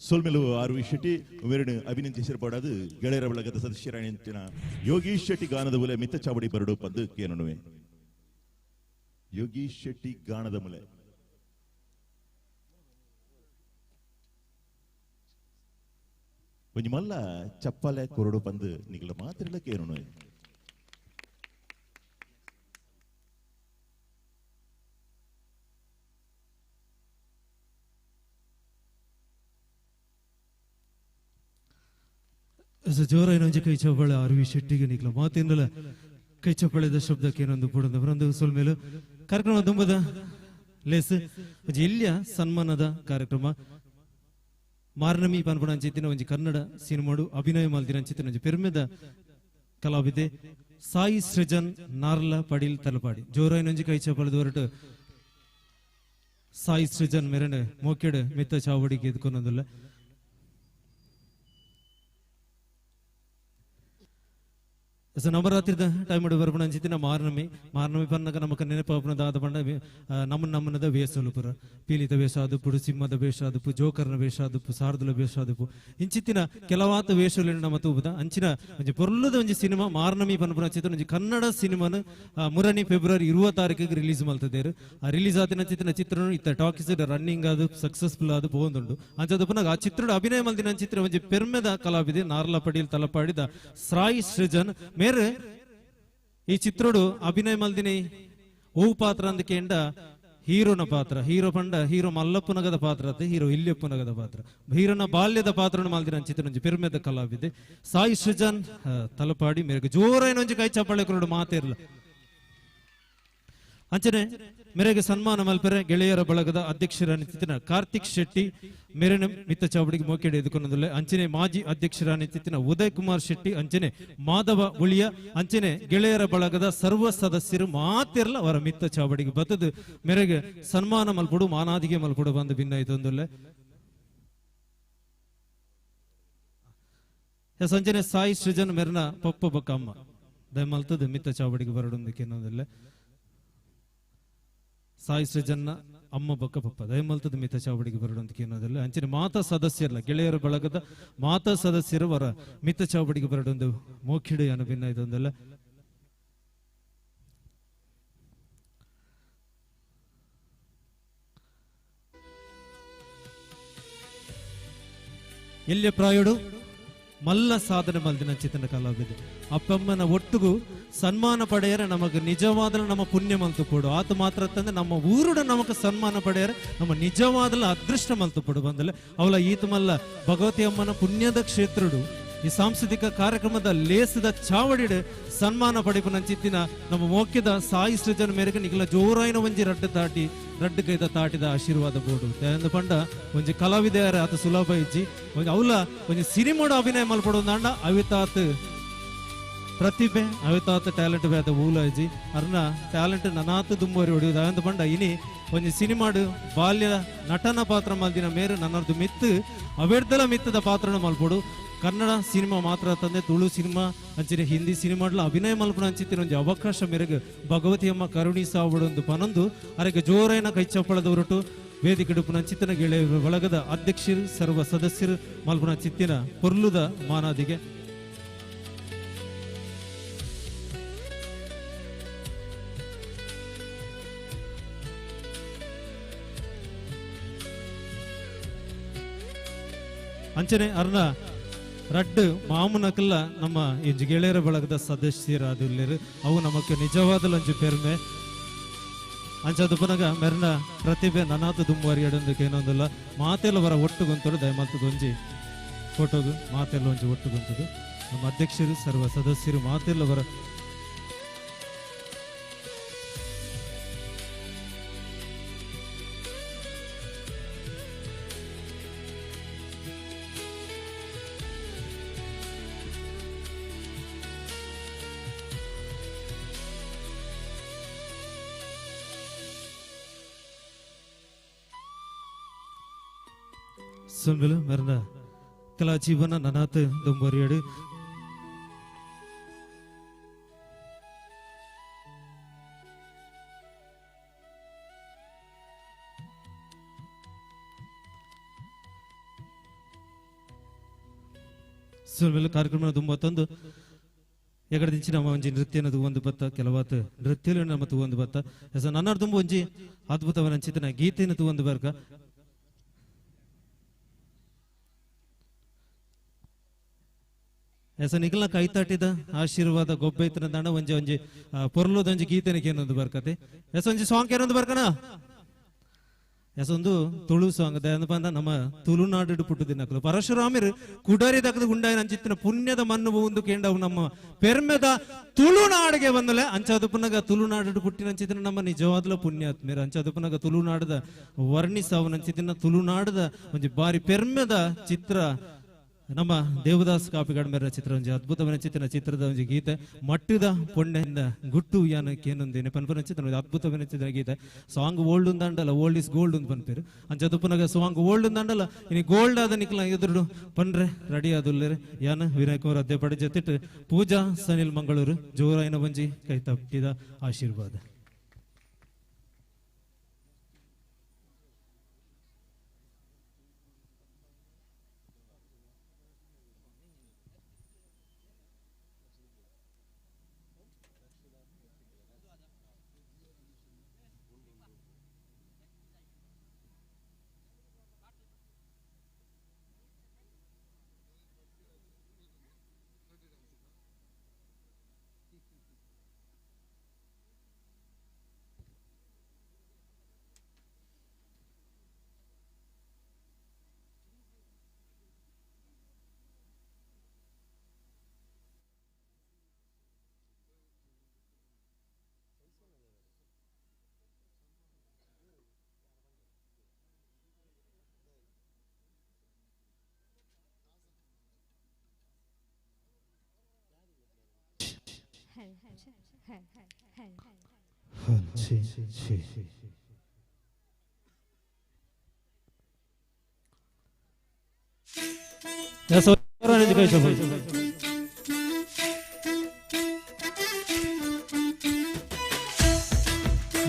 ಸೊಲ್ಮೆಲು ಆರ್ ವಿ ಶೆಟ್ಟಿ ಮೆರಡು ಅಭಿನಂದಿಸಿರಬಾಡದು ಗೆಳೆಯರ ಬಳಗದ ಸದಸ್ಯರಾಣಿನ ಯೋಗೀಶ್ ಶೆಟ್ಟಿ ಗಾನದ ಮುಲೆ ಮಿತ್ತ ಚಾವಡಿ ಬರಡು ಪಂದು ಕೇನಣುವೆ. ಯೋಗೀಶ್ ಶೆಟ್ಟಿ ಗಾನದ ಮುಲೆ ಒಂಜಿ ಮಲ್ಲ ಚಪ್ಪಲೆ ಕೊರಡು ಪಂದು ನಿಗಲ ಮಾತ್ರ ಕೇನಣುವೆ. ಜೋರಾಯಿನ ಒಂಜಿ ಕೈ ಚಪ್ಪಾಳೆ ಆರ್ ವಿ ಶೆಟ್ಟಿಗೆ ನಿಕ್ಲ ಮಾತಿಂದಲ ಕೈ ಚಪ್ಪಾಳೆದ ಶಬ್ದಕ್ಕೆ ಏನೊಂದು ಪುಡಂದ ಬರಂದು ಸೊಲ್ಮೇಲು ಕಾರ್ಯಕ್ರಮ ದುಂಬದ ಲೇಸ್ ಒಂಜಿ ಎಲ್ಯ ಸನ್ಮಾನದ ಕಾರ್ಯಕ್ರಮ ಮಾರ್ನಮಿ ಪನ್ಪುಣ ಅಂಚಿತ್ತಿನ ಒಂಜಿ ಕನ್ನಡ ಸಿನಿಮಾಡು ಅಭಿನಯ ಮಲ್ದಿನ ಅಂಚಿತ್ತಿನ ಒಂಜಿ ಪೆರ್ಮೆದ ಕಲಾವಿದೆ ಸಾಯಿ ಸೃಜನ್ ನಾರ್ಲ ಪಡೀಲ್ ತಲಪಾಡಿ. ಜೋರಾಯಿನ ಒಂಜಿ ಕೈ ಚಪ್ಪಾಳೆದ ಹೊರಟು ಸಾಯಿ ಸೃಜನ್ ಮೆರಣ ಮೋಕೆಡ್ ಮಿತ್ತ ಚಾವಡಿಗೆ ಎದ್ಕೊನೊಂದುಲ್ಲ. ಸೊ ನವರಾತ್ರಿದ ಟೈಮ್ ಬರ್ಪಣ ಅಂಚಿತ್ತಿನ ಮಾರ್ನಮಿ ಮಾರ್ನಮಿ ಪನ್ನಗ ನಮಕ ನೆನಪಾಪುನ ದಾದ ಪಂಡ ನಮ್ಮ ನಮ್ಮನದ ವೇಸಲು ಪುರ ಪೀಲಿತ ವೇಷ ಆದುಪ್ಪು, ಸಿಂಹದ ವೇಷ ಆದುಪ್ಪು, ಜೋಕರ್ನ ವೇಷ ಆದುಪ್ಪು, ಸಾರದುಲ ವೇಷ ಆದುಪ್ಪು, ಇಂಚಿತ್ತಿನ ಕೆಲವಾತ ವೇಷಗಳು ನಮ್ಮ ತೂಪುದ ಅಂಚಿನ ಒಂಜಿ ಪೊರ್ಲುದ ಒಂಜಿ ಸಿನಿಮಾ ಮಾರ್ನಮಿ ಪನ್ಪುನ ಅಂಚಿತ್ತಿನ ಒಂಜಿ ಕನ್ನಡ ಸಿನಿಮಾನ ಮುರಣಿ ಫೆಬ್ರವರಿ 20 ತಾರೀಕಿಗೆ ರಿಲೀಸ್ ಮಲ್ತದೇರು. ಆ ರಿಲೀಸ್ ಆತಿನ ಅಂಚಿತ್ತಿನ ಚಿತ್ರ ಇತ್ತ ಟಾಕೀಸ್ ರನ್ನಿಂಗ್ ಆದು ಸಕ್ಸಸ್ಫುಲ್ ಆದು ಪೋಂದುಂಡು. ಅಂಚದ ಆ ಚಿತ್ರದ ಅಭಿನಯ ಮಲ್ದಿನ ಚಿತ್ರ ಒಂಜಿ ಪೆರ್ಮೆದ ಕಲಾವಿದೆ ನಾರ್ಲ ಪಡೀಲ್ ತಲಪಾಡಿದ ಸಾಯಿ ಸೃಜನ್ ಮೇರೆ ಈ ಚಿತ್ರೋಡು ಅಭಿನಯ ಮಲ್ದಿನಿ ಓ ಪಾತ್ರ ಅಂದಕೇಂಡ ಹೀರೋನ ಪಾತ್ರ, ಹೀರೋ ಪಂಡ ಹೀರೋ ಮಲ್ಲಪ್ಪನಗದ ಪಾತ್ರ ಅತ್ತೆ, ಹೀರೋ ಇಲ್ಲಿಯಪ್ಪನಗದ ಪಾತ್ರ, ಹೀರೋನ ಬಾಲ್ಯದ ಪಾತ್ರನ ಮಲ್ದಿನ ಚಿತ್ರ ಒಂಜಿ ಪೆರ್ಮೆದ ಕಲಾವಿದೆ ಸಾಯಿ ಸೃಜನ್ ತಲಪಾಡಿ. ಮೇರೆಗೆ ಜೋರಾಯಿನ ಒಂಜಿ ಕೈ ಚಪ್ಪಾಳೆ ಕೊರಡು ಮಾತೇರ್ಲ. ಅಂಚನೆ ಮೇರೆಗೆ ಸನ್ಮಾನ ಮಲ್ಪೆರೆ ಗೆಳೆಯರ ಬಳಗದ ಅಧ್ಯಕ್ಷರಾನಿತ್ತಿನ ಕಾರ್ತಿಕ್ ಶೆಟ್ಟಿ ಮೇರೆನ ಮಿತ್ತ ಚಾವಡಿಗೆ ಮೋಕೆಡೆ ಎದುಕೊಂದುಲ್ಲೆ. ಅಂಚನೆ ಮಾಜಿ ಅಧ್ಯಕ್ಷರಾನಿತ್ತಿನ ಉದಯ್ ಕುಮಾರ್ ಶೆಟ್ಟಿ, ಅಂಚನೆ ಮಾಧವ ಉಳಿಯ, ಅಂಚನೆ ಗೆಳೆಯರ ಬಳಗದ ಸರ್ವ ಸದಸ್ಯರು ಮಾತಿರ್ಲ ಅವರ ಮಿತ್ತ ಚಾವಡಿಗೆ ಬತ್ತದು ಮೇರೆಗೆ ಸನ್ಮಾನ ಮಲ್ಪಡು ಮಾನಾದಿಗೆ ಮಲ್ಪಡು ಬಂದು ಭಿನ್ನ ಇತ್ತೊಂದುಲ್ಲೆ. ಸಂಜನೆ ಸಾಯಿ ಸೃಜನ್ ಮೇರ್ನ ಪಪ್ಪ ಬಕ್ಕಮ್ಮ ದಯಮಲ್ತದ ಮಿತ್ತ ಚಾವಡಿಗೆ ಬರಡೊಂದಕ್ಕೆ ಇನ್ನೊಂದಿಲ್ಲ. ಸಾಯಿ ಸೃಜನ್ನ ಅಮ್ಮ ಬಕ್ಕ ಪಪ್ಪ ದಯಮಲ್ತದ ಮಿತ ಚಾವಡಿಗೆ ಬರಡೊಂದಕ್ಕೆ ಏನೋದಿಲ್ಲ. ಅಂಚಿನ ಮಾತಾ ಸದಸ್ಯರಲ್ಲ ಗೆಳೆಯರ ಬಳಗದ ಮಾತಾ ಸದಸ್ಯರು ವರ ಮಿತ ಚಾವಡಿಗೆ ಬರಡೊಂದು ಮೋಖಿಡು ಅನು ಭಿನ್ನ ಇದೊಂದಲ್ಲ. ಎಲ್ಲಿಯ ಪ್ರಾಯುಡು ಮಲ್ಲ ಸಾಧನೆ ಮಲ್ದಿನ ಚಿತನ ಕಲಾವಿದೆ ಅಪ್ಪಮ್ಮನ ಒಟ್ಟುಗು ಸನ್ಮಾನ ಪಡೆಯರೆ ನಮಗೆ ನಿಜವಾದಲ ನಮ್ಮ ಪುಣ್ಯ ಮಲ್ತು ಕೊಡು. ಆತ ಮಾತ್ರ ತಂದೆ ನಮ್ಮ ಊರುಡ ನಮಗ ಸನ್ಮಾನ ಪಡೆಯರೆ ನಮ್ಮ ನಿಜವಾದಲ ಅದೃಷ್ಟ ಮಲ್ತು ಕೊಡು ಬಂದಲೆ ಅವಳ ಈತ ಮಲ್ಲ ಭಗವತಿ ಅಮ್ಮನ ಪುಣ್ಯದ ಕ್ಷೇತ್ರಡು ಈ ಸಾಂಸ್ಕೃತಿಕ ಕಾರ್ಯಕ್ರಮದ ಲೇಸದ ಚಾವಡಿಡು ಸನ್ಮಾನ ಪಡೆಪುನ ಚಿತ್ತಿನ ನಮ್ಮ ಮೋಕ್ಯದ ಸಾಯಿ ಸೃಜನ್ ಮೇರೆಗೆ ನಿಗಲ ಜೋರಾಯಿನ ಒಂಜಿ ರಡ್ಡು ತಾಟಿ ರಡ್ಡು ಕೈದ ತಾಟಿದ ಆಶೀರ್ವಾದ ಬೋಡು ದಯಾನಂದ ಪಂಡ ಒಂಜಿ ಕಲಾವಿದೆಯರ ಆತ ಸುಲಭ ಇಜ್ಜಿ ಒಂಜಿ ಅವಲ ಒಂಜಿ ಸಿನಿಮೋಡ ಅಭಿನಯ ಮಲ್ಪಡೋದಾಂಡ ಅವಿತಾತ್ ಪ್ರತಿಭೆ ಅವಿತಾತ್ ಟ್ಯಾಲೆಂಟ್ ಬೇದ ಊಲ ಇಜ್ಜಿ ಅರ್ನ ಟ್ಯಾಲೆಂಟ್ ನನಾತ್ ದುಂಬರಿ ಹೊಡೆಯುವುದು. ದಯಾನಂದ ಪಂಡ ಇನಿ ಒಂಜಿ ಸಿನಿಮಾಡು ಬಾಲ್ಯ ನಟನ ಪಾತ್ರ ಮಲ್ದಿನ ಮೇರು ನನ್ನದು ಮಿತ್ತು ಅವೆರ್ದಲ ಮಿತ್ತದ ಪಾತ್ರನ ಮಲ್ಪಡು. ಕನ್ನಡ ಸಿನಿಮಾ ಮಾತ್ರ ತಂದೆ ತುಳು ಸಿನಿಮಾ ಅಂಚಿನ ಹಿಂದಿ ಸಿನಿಮಾಡ್ಲ ಅಭಿನಯ ಮಲ್ಪುನ ಅಂಚಿತ್ತಿನ ಒಂಜಿ ಅವಕಾಶ ಮೇರೆಗೆ ಭಗವತಿ ಅಮ್ಮ ಕರುಣಿಸಾವಡೊಂದು ಪನೊಂದು ಅರೆಗೆ ಜೋರೈನ ಕೈ ಚಪ್ಪಳದ ಹೊರಟು ವೇದಿಕೆ ಡುಪ್ಪುನ ಅಂಚಿತ್ತಿನ ಗೆಳೆಯ ಬಳಗದ ಅಧ್ಯಕ್ಷರು ಸರ್ವ ಸದಸ್ಯರು ಮಲ್ಪುನ ಚಿತ್ತಿನ ಪೊರ್ಲುದ ಮಾನಾದಿಗೆ. ಅಂಚನೆ ಅರ್ನ ರಡ್ಡು ಮಾಮುನಕಲ್ಲ ನಮ್ಮ ಈ ಗೆಳೆಯರ ಬಳಗದ ಸದಸ್ಯರಾದುಲ್ಲೇರು ಅವು ನಮಕ್ಕೆ ನಿಜವಾದ ಒಂಜಿ ಪೆರ್ಮೆ. ಅಂಚಾದ ಪುನಗ ಮೆರ್ನ ಪ್ರತಿಭೆ ನನಾತು ದುಂಬಾರಿ ಎಡೊಂದಕ್ಕೆ ಏನೊಂದಿಲ್ಲ ಮಾತೆಲ್ಲ ಬರ ಒಟ್ಟುಗುಂತರು ದಯಮಾಲ್ತದ ಒಂಜಿ ಫೋಟೋಗು ಮಾತೆಲ್ಲ ಒಂಜಿ ಒಟ್ಟುಗುಂತದು ನಮ್ಮ ಅಧ್ಯಕ್ಷರು ಸರ್ವ ಸದಸ್ಯರು ಮಾತೆಲ್ಲ ಬರ ಸೊಲ್ಮೆಲು ಮೆರ್ನ ಕಲಾ ಜೀವನ ನನಾತ್ ದುಂಬರಿಯಡು. ಸುಲ್ಮೆಲ್ಲ ಕಾರ್ಯಕ್ರಮ ತುಂಬ ತಂದು ಎಗಡದಿಂಚಿ ನಮ್ಮ ಒಂಜಿ ನೃತ್ಯನ ಒಂದು ಬತ್ತ ಕೆಲವಾತ್ ನೃತ್ಯಲು ನಮ್ಮ ತೂವೊಂದು ಬತ್ತ. ಎಸ ನನ್ನರ್ ತುಂಬ ಒಂಜಿ ಅದ್ಭುತವನ ಚಿತನ ಗೀತೆಯನ್ನು ತೂವೊಂದು ಬರ್ಕ. ಎಸ ನಿಗಲ ಕೈತಾಟಿದ ಆಶೀರ್ವಾದ ಗೊಬ್ಬೈತನ ದಾಣ ಒಂಜಿ ಒಂಜಿ ಪೊರ್ಲುದೊಂಜಿ ಗೀತೆನಕ್ಕೆ ಏನೊಂದು ಬರ್ಕತೆ. ಎಸ ಒಂಜಿ ಸಾಂಗ್ ಏನೊಂದು ಬರ್ಕಣ. ಎಸೊಂದು ತುಳು ಸಾಂಗ್ ದಯನಪ್ಪ ನಮ್ಮ ತುಳುನಾಡು ಪುಟ್ಟುದಿನಕಲು ಪರಶುರಾಮರು ಕುಡರಿ ದಕ್ಕದ ಗುಂಡಾಯನ ಅಂಚಿತ್ತಿನ ಪುಣ್ಯದ ಮಣ್ಣು ಒಂದು ಕೇಂಡವು ನಮ್ಮ ಪೆರ್ಮೆದ ತುಳುನಾಡಿಗೆ ಬಂದಲೆ ಅಂಚಾದ ಪುನಗ ತುಳುನಾಡು ಪುಟ್ಟಿನ ಅಂಚಿತ್ತಿನ ನಮ್ಮ ನಿಜವಾದಲ ಪುಣ್ಯಾತ್ಮೇರು ಅಂಚಾದ ಪುನಗ ತುಳುನಾಡದ ವರ್ಣಿಸಾವನ ಅಂಚಿತ್ತಿನ ತುಳುನಾಡದ ಒಂಜಿ ಬಾರಿ ಪೆರ್ಮೆದ ಚಿತ್ರ ನಮ್ಮ ದೇವದಾಸ್ ಕಾಪಿಗಾಡ್ ಮೇರ ಚಿತ್ರ ಒಂಜಿ ಅದ್ಭುತವನ ಚಿತ್ರ ಚಿತ್ರದ ಒಂಜಿ ಗೀತೆ ಮಟ್ಟದ ಪೊಣ್ಣೆಯಿಂದ ಗುಟ್ಟು ಯಾನಕ್ಕೇನೊಂದೇನೆ ಪನ್ಪನ ಚಿತ್ರ ಅದ್ಭುತವನ ಚಿತ್ರ ಗೀತೆ. ಸಾಂಗ್ ಓಲ್ಡ್ ಉಂದಂಡಲ್ಲ, ಓಲ್ಡ್ is gold ಅಂತ ಪನ್ಪೇರು. ಅಂಚದುಪ್ಪನಾಗ ಸಾಂಗ್ ಓಲ್ಡ್ ಉಂದಂಡಲ್ಲ, ಇನಿ ಗೋಲ್ಡ್ ಆದ ನಿಕ್ಲ ಎದುರು ಪನ್ರೆ ರೆಡಿ ಆದುಲ್ಲೇರೆ ಯಾನ ವಿನಾಯಕ್ ಕುಮಾರ್ ಅದ್ದೆಪಾಡಿ ಜೊತೆಟ್ ಪೂಜಾ ಸನಿಲ್ ಮಂಗಳೂರು ಜೋರಾಯಿನ ಒಂಜಿ ಕೈ ತಪ್ಪಿದ ಆಶೀರ್ವಾದ.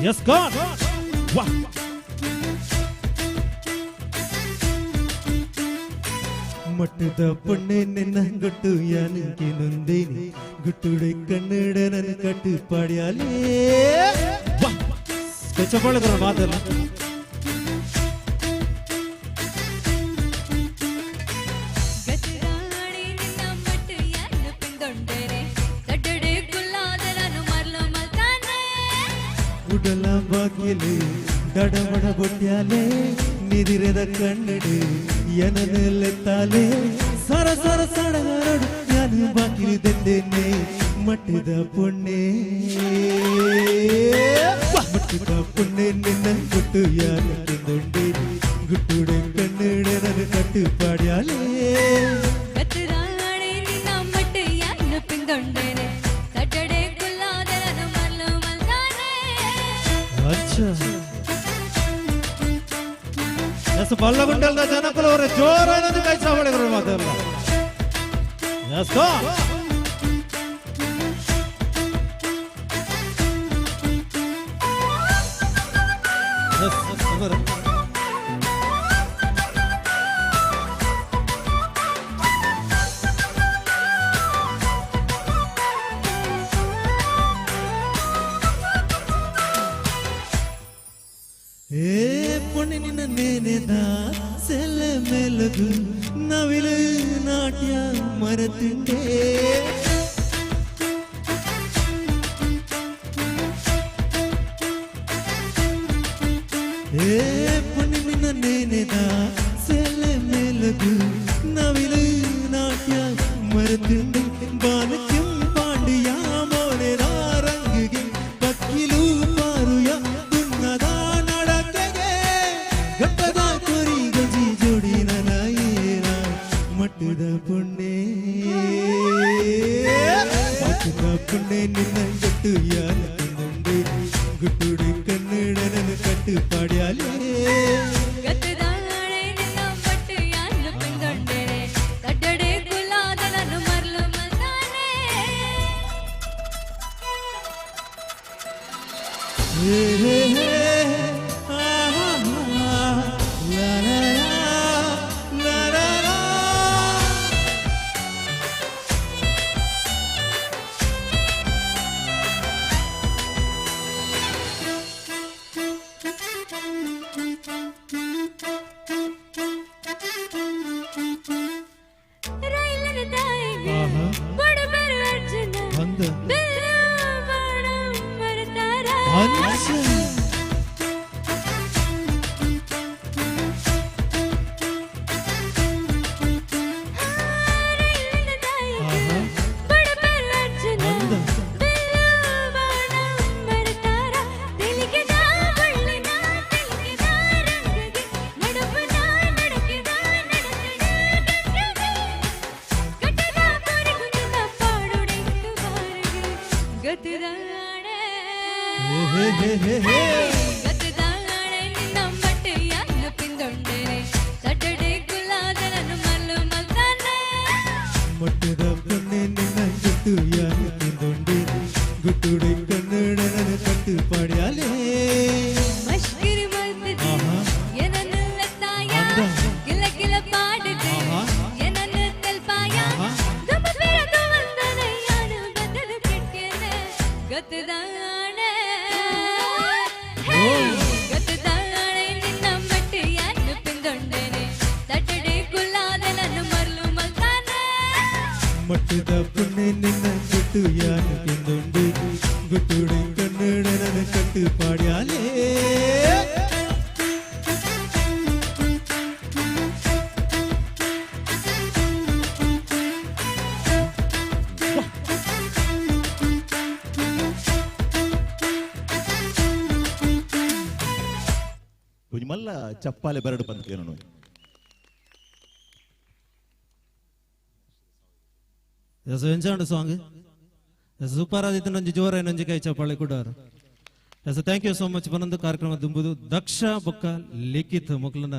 Yes, God. Wow. ಮಟ್ಟದ ಪೊಣ್ಣೆ ನಿನ್ನ ಗುಟ್ಟು ಯಾನಕ್ಕೆ ನೊಂದೇನಿ ಗುಟ್ಟುಡೆ ಕನ್ನಡ ನನ್ನ ಕಟ್ಟು ಪಾಡ್ಯಾಲೇ ಚಪ್ಪಾಳೆ ಮಾತಲ್ಲ. ಉಡಲ ಬಾಗಿಲು ದಡಬಡ ಬೊಟ್ಯಾಲೆ ನಿದಿರದ ಕನ್ನಡು ಎನನೆಲ್ಲೆತ್ತಾಲೆ ಸರ ಸರ ಸಡಗರಡು ಯಾನು ಬಾಗಿಲು ದೆಂದೇನೆ ಮಟ್ಟದ ಪೊಣ್ಣೆ ಮಟ್ಟದ ಪೊಣ್ಣೆ ನಿನ್ನ ಗುಟ್ಟು ಯಾನು ತಿಂದೊಂಡೆ ಗುಟ್ಟುಡೆ ಕನ್ನಡ ನನ್ನ ಕಟ್ಟು ಪಾಡ್ಯಾಲೆ ಅಚ್ಚಾ. ಎಸ್ ಬಲ್ಲಗುಂಡಲ್ದ ಜನಕುಲವರ ಜೋರಾದ ಕೈ ಚಾವಳಿಗಳು ಮಾತಲ್ಲ. Yes go. ಎಸ್ ಸಮರ. ಏ ಪೊಣ್ಣೆ ನಿನ್ನ ನೇನೆದ ಸೆಲೆ ಮೇಲಗು ನವಿಲು ನಾಟ್ಯ ಮರತಿಂಡೆ ಏ ಪೊಣ್ಣೆ ನಿನ್ನ ನೇನೆದ ಸೆಲೆ ಮೇಲಗು ನವಿಲು ನಾಟ್ಯ ಮರತಿಂಡೆ ಬಾನಕ್ಕಿಂ ಪಾಂಡಿಯ ಮೋನೆದ ರಂಗಿಗೆ ಪಕ್ಕಿಲು ಪಾರುಯ ದುನ್ನದ ನಡಕೆಗೆ ಗಟ್ಟದ ಕೊರಿ ಗಜಿ ಜೋಡಿ ನನಯೇನ ಮಟ್ಟದ ಪುಣ್ಣೆ ಮಟ್ಟದ ಪುಣ್ಣೆ ನಿನ್ನ ಗಟ್ಟು ಯಾನ ತಿಂದುಂಡೆ ಗುಟ್ಟುಡೆ ಕನ್ನಡ ನನ್ನ ಕಟ್ಟು ಪಾಡ್ಯಾಲೇ ಹೇ ಹೇ ಹೇ ಆಹಾ ಲಾ ಲಾ ಲಾ ಲಾ ಲಾ. ಹೇ ಹೇ ಹೇ ಗತದಾಳೆ ನಿನ್ನ ಮಟ್ಟೆಯನ್ನು ಪಿಂದೊಂಡೇನೆ ತಟ್ಟಡೆ ಗುಲಾದನನ್ನು ಮಲ್ಲು ಮಲ್ತಾನೆ ಮೊಟ್ಟೆದ ಪೊನ್ನೆ ನಿನ್ನ ಗುಟ್ಟು ಯಾನು ತಿಂದೊಂಡೆ ಗುಟ್ಟುಡೆ ಕನ್ನಡನ ಕಟ್ಟು ಪಾಡ್ಯಾಲೇ ಮಷ್ಕಿರಿ ಮಲ್ತದೆ ಏನನ್ನು ಲತ್ತಾಯ ಗಿಲ ಗಿಲ ಪಾಡದೆ ಏನನ್ನು ತಲ್ಪಾಯ ಗಮದ್ವೀರ ವಂದನೆ ಯಾನು ಬದಲು ಕೆಟ್ಟೇನೆ ಗತದಾಳೆ ಹೇ ಗತದಾಳೆ ನಿನ್ನ ಮಟ್ಟೆಯನ್ನು ಪಿಂದೊಂಡೇನೆ ತಟ್ಟಡೆ ಗುಲಾದನನ್ನು ಮರಲು ಮಲ್ತಾನೆ ಮೊಟ್ಟೆದ ಪೊನ್ನೆ ನಿನ್ನ ಗುಟ್ಟು ಯಾನು ತಿಂದೊಂಡೆ ಗುಟ್ಟುಡೆ ಕನ್ನಡನ ಕಟ್ಟು ಪಾಡ್ಯಾಲೇ ಒಂಜಿ ಮಲ್ಲ ಚಪ್ಪಾಲೆ ಬರಡು ಪಂದ್ ಎಸ್ ಎಂಚಾಂಡು ಸಾಂಗ್ ಎಸ್ ಸೂಪರ್ ಆದಿತ್ತು ನಂಜಿ ಜೋರ ನಂಜಿ ಕೈ ಚಪ್ಪಾಳೆ ಕೊಡಾರು yes thank you so much ಬನ್ನೊಂದು ಕಾರ್ಯಕ್ರಮ ದುಂಬುದು ದಕ್ಷ ಬೊಕ್ಕ ಲಿಖಿತ್ ಮೊಕ್ಲನ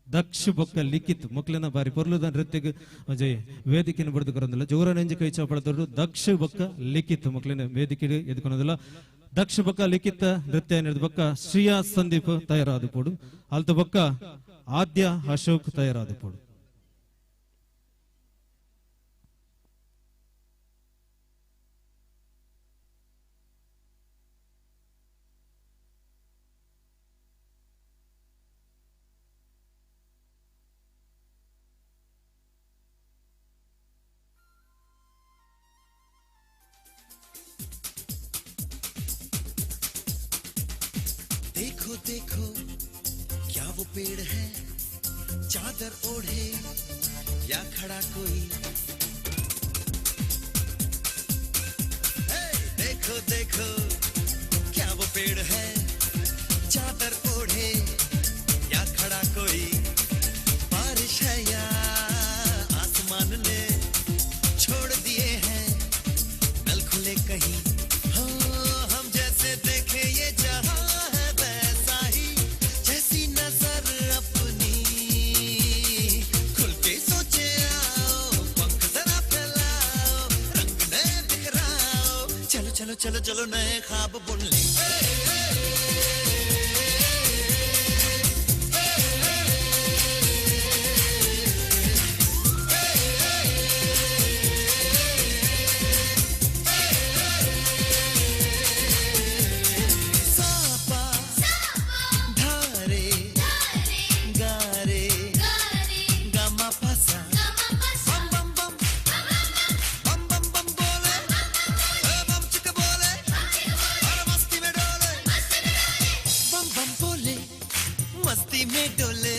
ದಕ್ಷ ಬೊಕ್ಕ ಲಿಖಿತ್ ಮೊಕ್ಲನ ಬಾರಿ ಪೊರ್ಲುದ ನೃತ್ಯಗ್ ಒಂಜಿ ವೇದಿಕೆನ ಬಡ್ದು ಕೊರೊಂದಿಲ್ಲ ಜೋರ ನಂಜಿ ಕೈ ಚಪ್ಪಾಳೆ ದೊಡ್ಡ ದಕ್ಷ ಬೊಕ್ಕ ಲಿಖಿತ್ ಮೊಕ್ಲಿನ ವೇದಿಕೆ ಎದ್ಕೊನೋದಿಲ್ಲ ದಕ್ಷ ಬೊಕ್ಕ ಲಿಖಿತ ನೃತ್ಯ ನಡೆದ ಬೊಕ್ಕ ಶ್ರೀಯಾ ಸಂದೀಪ್ ತಯಾರಾದ ಪೋಡು ಅಲ್ತ ಬೊಕ್ಕ ಆದ್ಯ ಅಶೋಕ್ ತಯಾರಾದ ಪೋಡು. देखो देखो क्या वो पेड़ है चादर ओढ़े या खड़ा कोई। हे, देखो देखो क्या वो पेड़ है चादर ओढ़े या खड़ा कोई। बारिश है या आसमान ने छोड़ दिए हैं नल खुले कहीं। हो हम जैसे देखे ये जहां है वैसा ही जैसी नजर अपनी। खुल के सोचे आओ पंख जरा फैलाओ रंग नए बिखराओ चलो चलो चलो चलो नए ख्वाब बुन ले। सापा धारे गारे गामा पासा बम बम बम बम बम बम बोले ए बम चिक बोले अरे मस्ती में डोले बम बम बोले मस्ती में डोले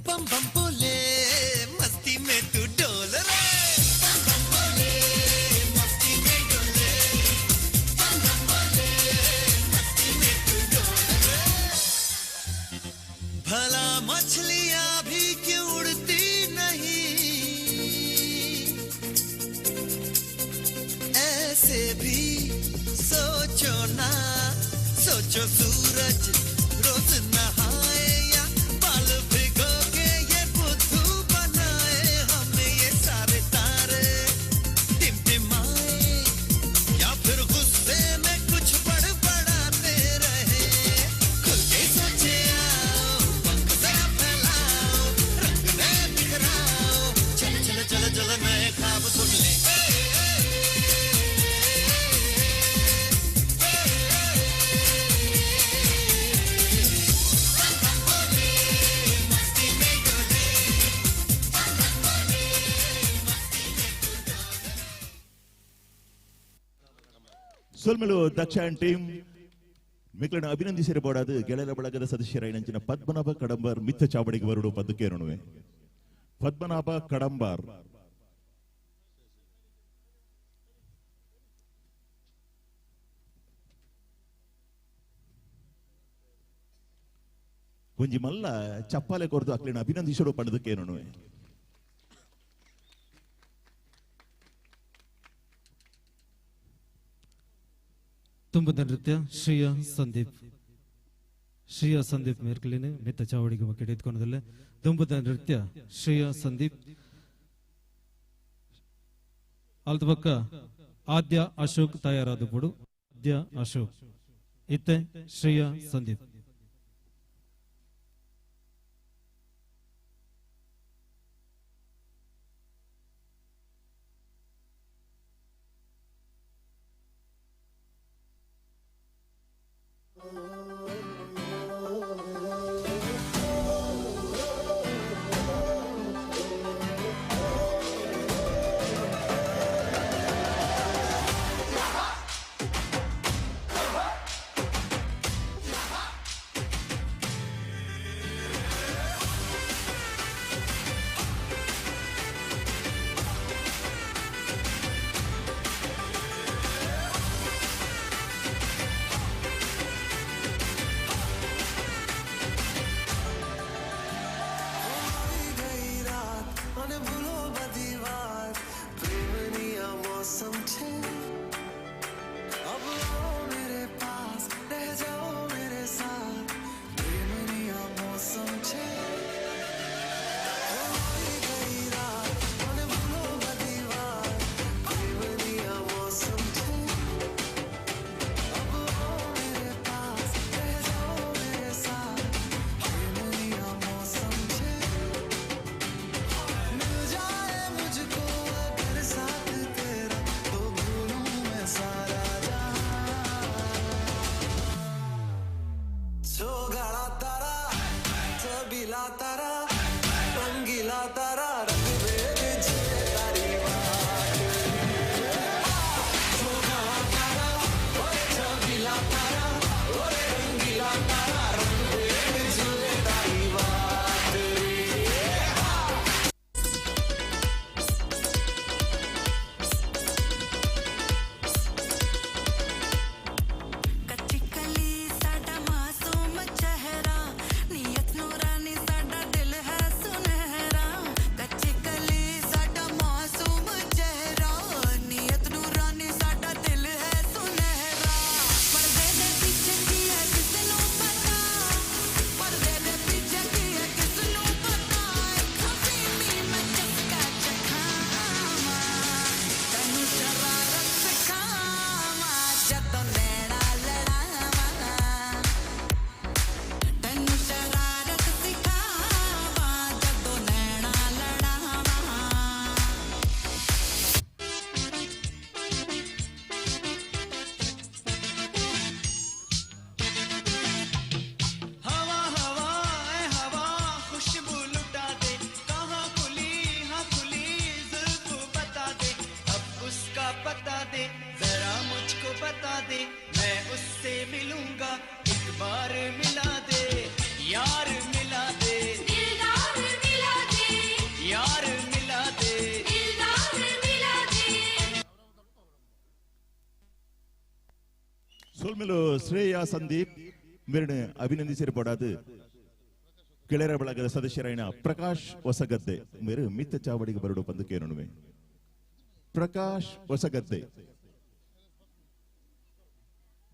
बम बम बोले मस्ती में तू डोल रे बम बम बोले मस्ती में डोले बम बम बोले मस्ती में तू डोल रे। भला मछलियां भी क्यों उड़ती नहीं ऐसे भी सोचो ना सोचो सूरज रोज नहाए या बाल भिगो के ये बुद्धू बनाए हमें ये सारे तारे टिमटिमाए या फिर गुस्से में कुछ बड़बड़ाते रहे। खुल के सोचे आओ पंख जरा फैलाओ रंग नए बिखराओ चलो चलो चलो चलो नए ख्वाब सुन ले। ಸೊಲ್ಮೆಲು ದಕ್ಷ ಅಂಡ್ ಟೀಮ್ ಮಿಕ್ಲನ್ನು ಅಭಿನಂದಿಸಿರಬಹುದಾದ ಗೆಳೆಯರ ಬಳಗದ ಸದಸ್ಯರಾಯಿನಂಚಿನ ಪದ್ಮನಾಭ ಕಡಂಬಾರ್ ಮಿತ್ತ ಚಾವಡಿಗೆ ಬರಡು ಪದಕ್ಕೇರುಣುವೆ. ಪದ್ಮನಾಭ ಕಡಂಬಾರ್ ಒಂಜಿ ಮಲ್ಲ ಚಪ್ಪಾಲೆ ಕೊರದು ಅಕ್ಲಿನ ಅಭಿನಂದಿಸೋಡು ಪಂಡದಕ್ಕೇನುಣುವೆ. ತುಂಬದ ನೃತ್ಯ ಶ್ರೇಯಾ ಸಂದೀಪ್. ಶ್ರೇಯಾ ಸಂದೀಪ್ ಮೇರ್ಕಲಿನ ಮಿತ್ತ ಚಾವಡಿಗೆ ಮಕ್ಕಳು ಎತ್ಕೊಳದಲ್ಲೇ ದುಂಬದ ನೃತ್ಯ ಶ್ರೇಯಾ ಸಂದೀಪ್. ಅಲ್ದ ಪಕ್ಕ ಆದ್ಯ ಅಶೋಕ್ ತಯಾರಾದ ಪುಡು ಆದ್ಯ ಅಶೋಕ್ ಇತ್ತೆ ಶ್ರೇಯಾ ಸಂದೀಪ್. ಶ್ರೇಯಾ ಸಂದೀಪ್ ಮೇರನೆ ಅಭಿನಂದಿಸಿರಪಡಾದು ಕೆಳರ ಬಳಗದ ಸದಸ್ಯರಾಯಣ ಪ್ರಕಾಶ್ ಹೊಸಗದ್ದೆ ಮೇರು ಮಿತ್ತ ಚಾವಡಿಗೆ ಬರಡು ಬಂದು ಕೇರಣುವೆ. ಪ್ರಕಾಶ್ ಹೊಸಗದ್ದೆ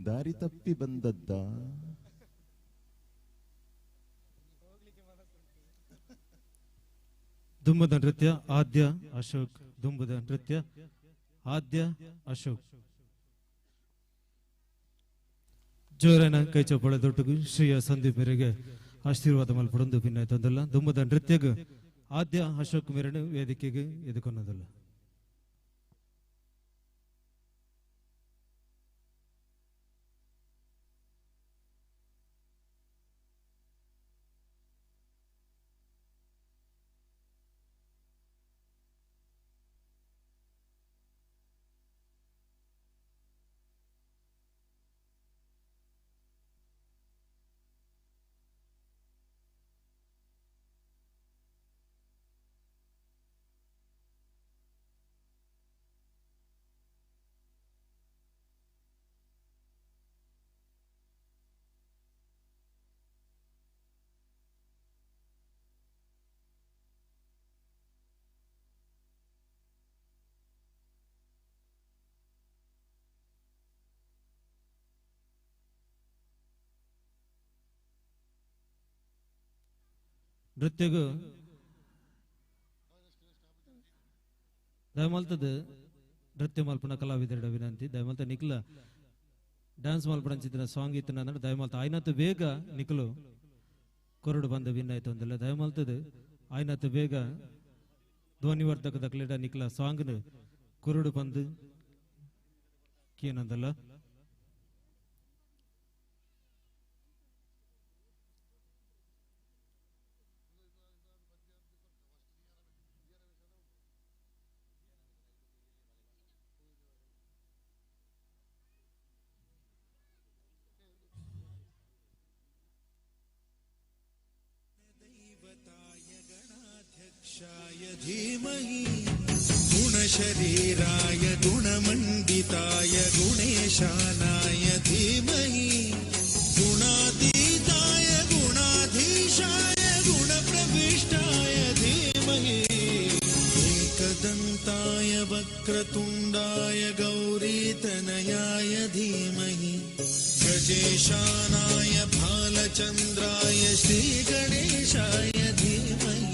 ದಾರಿ ತಪ್ಪಿ ಬಂದದ್ದ. ದುಂಬದ ನೃತ್ಯ ಆದ್ಯ ಅಶೋಕ್. ದುಂಬದ ನೃತ್ಯ ಆದ್ಯ ಅಶೋಕ್. ಜೋರನ ಕೈ ಚಪ್ಪಾಳೆ ದೊಡ್ಡಗು ಶ್ರೀಯ ಸಂದೀಪ್ ಮೇರೆಗೆ ಆಶೀರ್ವಾದ ಮಲ್ಪಡೊಂದು ಭಿನ್ನ ತಂದಲ್ಲ. ದುಂಬದ ನೃತ್ಯಗ್ ಆದ್ಯ ಅಶೋಕ್ ಮೇರನು ವೇದಿಕೆಗೆ ಎದುಕೊನ್ನದಲ್ಲ. ನೃತ್ಯಗು ದಯಮಲ್ತದ ನೃತ್ಯ ಮಲ್ಪುನ ಕಲಾವಿದರ ವಿನಂತಿ. ದಯಮಲ್ತ ನಿಕ್ಲ ಡ್ಯಾನ್ಸ್ ಮಲ್ಪಡಂಚಿತ್ತಿನ ಸಾಂಗ್ ಇತ್ತಿನ ದಯಮಲ್ತ ಆಯ್ನತ್ತು ಬೇಗ ನಿಕ್ಲು ಕೊರಡು ಬಂದ ವಿನ್ ಆಯ್ತು ಅಂದಲ್ಲ. ದಯಮಲ್ತದ ಆಯ್ನತ್ತು ಬೇಗ ಧ್ವನಿವರ್ಧಕ ದಕ್ಲೆಡ ನಿಕ್ಲ ಸಾಂಗ್ನ ಕುರುಡು ಬಂದು ಕೇನಂದಲ್ಲ. धीमहि गुणशरीराय गुणमण्डिताय गुणेशानाय धीमहि गुणातीताय गुणाधीशाय गुणप्रविष्टाय धीमहि एकदन्ताय वक्रतुण्डाय गौरीतनयाय धीमहि गजेशानाय भालचन्द्राय श्रीगणेशाय धीमहि.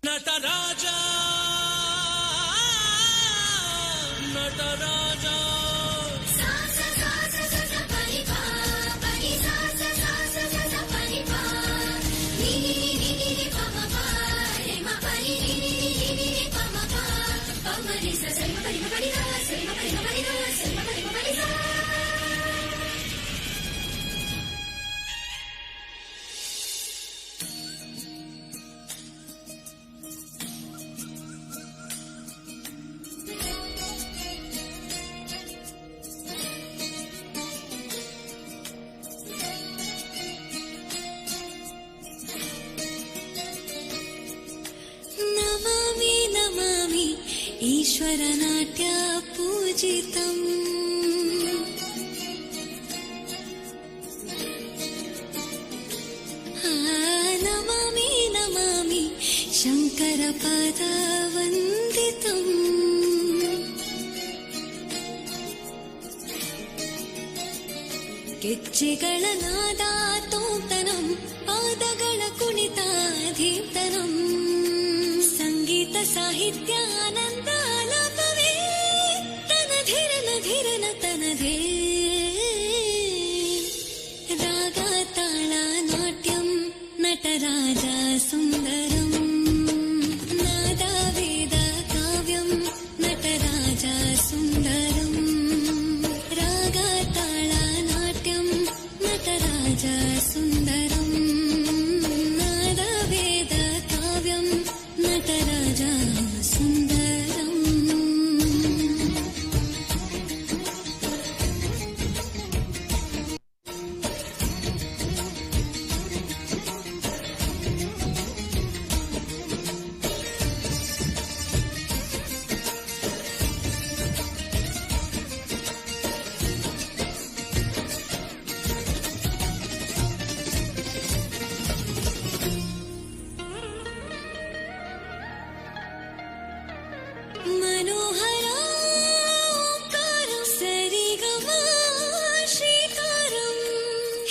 Nataraja, Nataraja. Sa sa sa sa sa sa pa ni pa, pa ni sa sa sa sa sa sa pa ni pa. Ni ni ni ni ni ni pa ma pa, re ma pa ni ni ni ni ni ni ni pa ma pa. Pa ma ni sa sa ri ma pa ni ma pa ni ga, sa ri ma pa ni ma pa ni ga, sa ri ma pa ni ma pa ni sa. Namami Namami ईश्वरनाट्य पूजितम्. Namami Namami शङ्करपादवन्दितम्. ಗೆಜ್ಜೆಗಳ ನಾದ ತೋಂತನಂ, ಪಾದಗಳ ಕುಣಿತ ಧೀರ್ತನಂ. ಸಂಗೀತ ಸಾಹಿತ್ಯ ಆನಂದ ಆಲಾಪವೇ ತನ ಧಿರನ ಧಿರನ ತನಧೇ. ರಾಗ ತಾಳ ನಾಟ್ಯಂ ನಟರಾಜ ಸುಂದರಂ, ನಾದ ವೇದ ಕಾವ್ಯಂ ನಟರಾಜ ಸುಂದರಂ. ರಾಗ ತಾಳ ನಾಟ್ಯಂ ನಟರಾಜ ಸುಂದರಂ, ನಾದ ವೇದ ಕಾವ್ಯಂ ನಟರಾಜ ಸುಂದರಂ. ಮನೋಹರ ಓಂಕಾರಂ ಸರಿಗಮ ಶ್ರೀಕಾರಂ,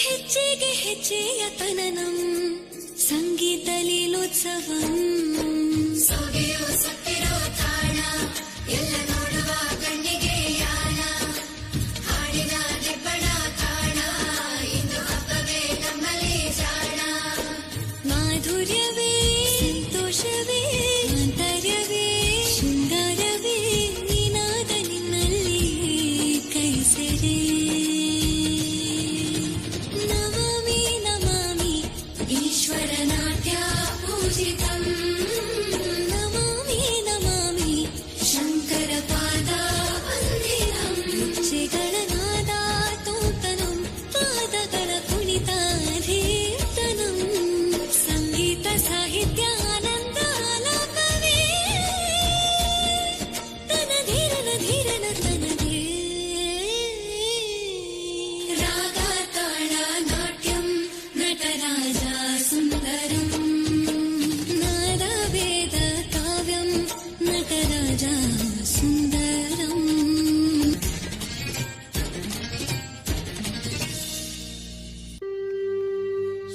ಹೆಜ್ಜೆಗೆ ಹೆಜ್ಜೆಯ ತನನಂ ಸಂಗೀತ ಲೀಲೋತ್ಸವಂ. ಸೊಗೆಯೋ ಸಪ್ಪಿರೋ ತಾಳ ಎಲ್ಲ ನೋಡುವ ಕಣ್ಣಿಗೆ ಯಾಣ, ಹಾಡಿನ ದೆಬ್ಬಣ ತಾಳ ಇಂದು ಹಬ್ಬವೇ ನಮ್ಮಲ್ಲಿ ಜಾಣ. ಮಾಧುರ್ಯವೇ ಸಂತೋಷವೇ ಆಂತರ್ಯವೇ ಶೃಂಗಾರವೇ ನಿನಾದ ನಿನ್ನಲ್ಲಿ ಕೈ ಸೇರೆ.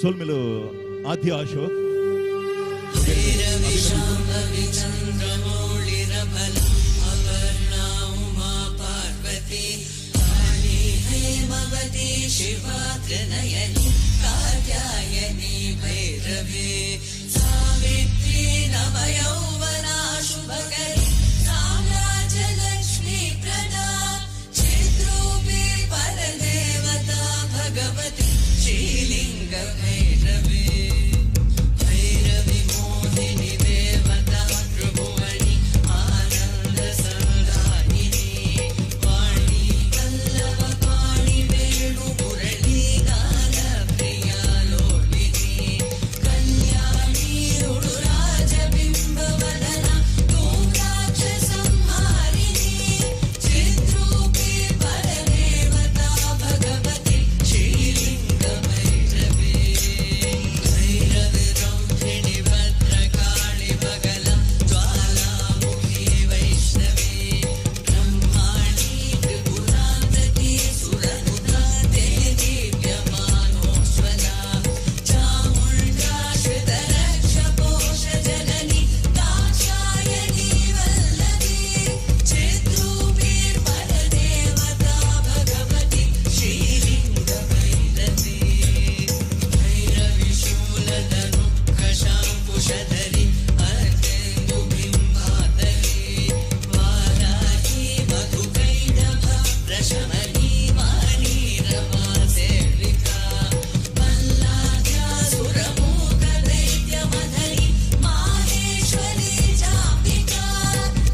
ಸೊಲ್ಮೆಲು ಆದ್ಯ ಅಶೋಕ್. ಶಿವಾ ತ್ರಿನಯನಿ ಕಾತ್ಯಾಯನಿ ಭೈರವಿ ಸಾವಿತ್ರಿ ನವಯೌವನಾ ಶುಭಕರಿ ಸಾಮ್ರಾಜ್ಯಲಕ್ಷ್ಮೀ ಪ್ರದಾ ಚಿದ್ರೂಪಿ ಪರದೇವತಾ ಭಗವತಿ ಶ್ರೀಲಿಂಗ ಭೈರವಿ ಭೈರವಿ ಮೋಹಿನಿ ದೇವತಾ ತ್ರಿಭುವನಿ ಆನಂದ ಸಂದಾಯಿನಿ ವಾಣಿ ಪಲ್ಲವ ಪಾಣಿ ವೇಣು ಮುರಳಿ ಗಾನ ಪ್ರಿಯ ಲೋಲಿನಿ ಕಲ್ಯಾಣಿ ರಾಜಬಿಂಬವದನ ಧೂಮ್ರಾಕ್ಷ ಸಂಹಾರಿಣಿ ಚಿದ್ರೂಪಿ ಪರದೇವತಾ ಭಗವತಿ ಶ್ರೀಲಿಂಗ ಭೈರವಿ ಭೈರವಿ ರೌದ್ರಿಣಿ ಭದ್ರಕಾಳಿ ಬಗಲ ಜ್ವಾಲಾಮುಖಿ ವೈಷ್ಣವಿ ಬ್ರಹ್ಮಾಣಿ ತ್ರಿಪುರಾಂತಕಿ ಸುರನುತಾ ತೇ ದೀಪ್ಯಮಾನೋಜ್ವಲ ಚಾಮುಂಡಾಶ್ರಿತರಕ್ಷ ಪೋಷ ಜನನಿ ದಾಕ್ಷಾಯಣಿ ವಲ್ಲಭಿ ಚಿದ್ರೂಪಿ ಪರದೇವತಾ ಭಗವತಿ ಶ್ರೀಲಿಂಗ ಭೈರವಿ ಭೈರವಿ ಶೂಲಧನು ಕಶಾಂಕುಶಧರಿ ಅರ್ಧೇಂದು ಬಿಂಬಾಧರಿ ವಾರಾಹಿ ಮಧುಕೈಡಭ ಪ್ರಶಮನಿ ವಾಣಿ ರಮಾ ಸೇವಿಕಾ ಮಲ್ಲಾಧ್ಯಾಸುರಮೂಕ ದೈತ್ಯ ಮಧರಿ ಮಾಹೇಶ್ವರಿ ಚಾಂಬಿಕಾ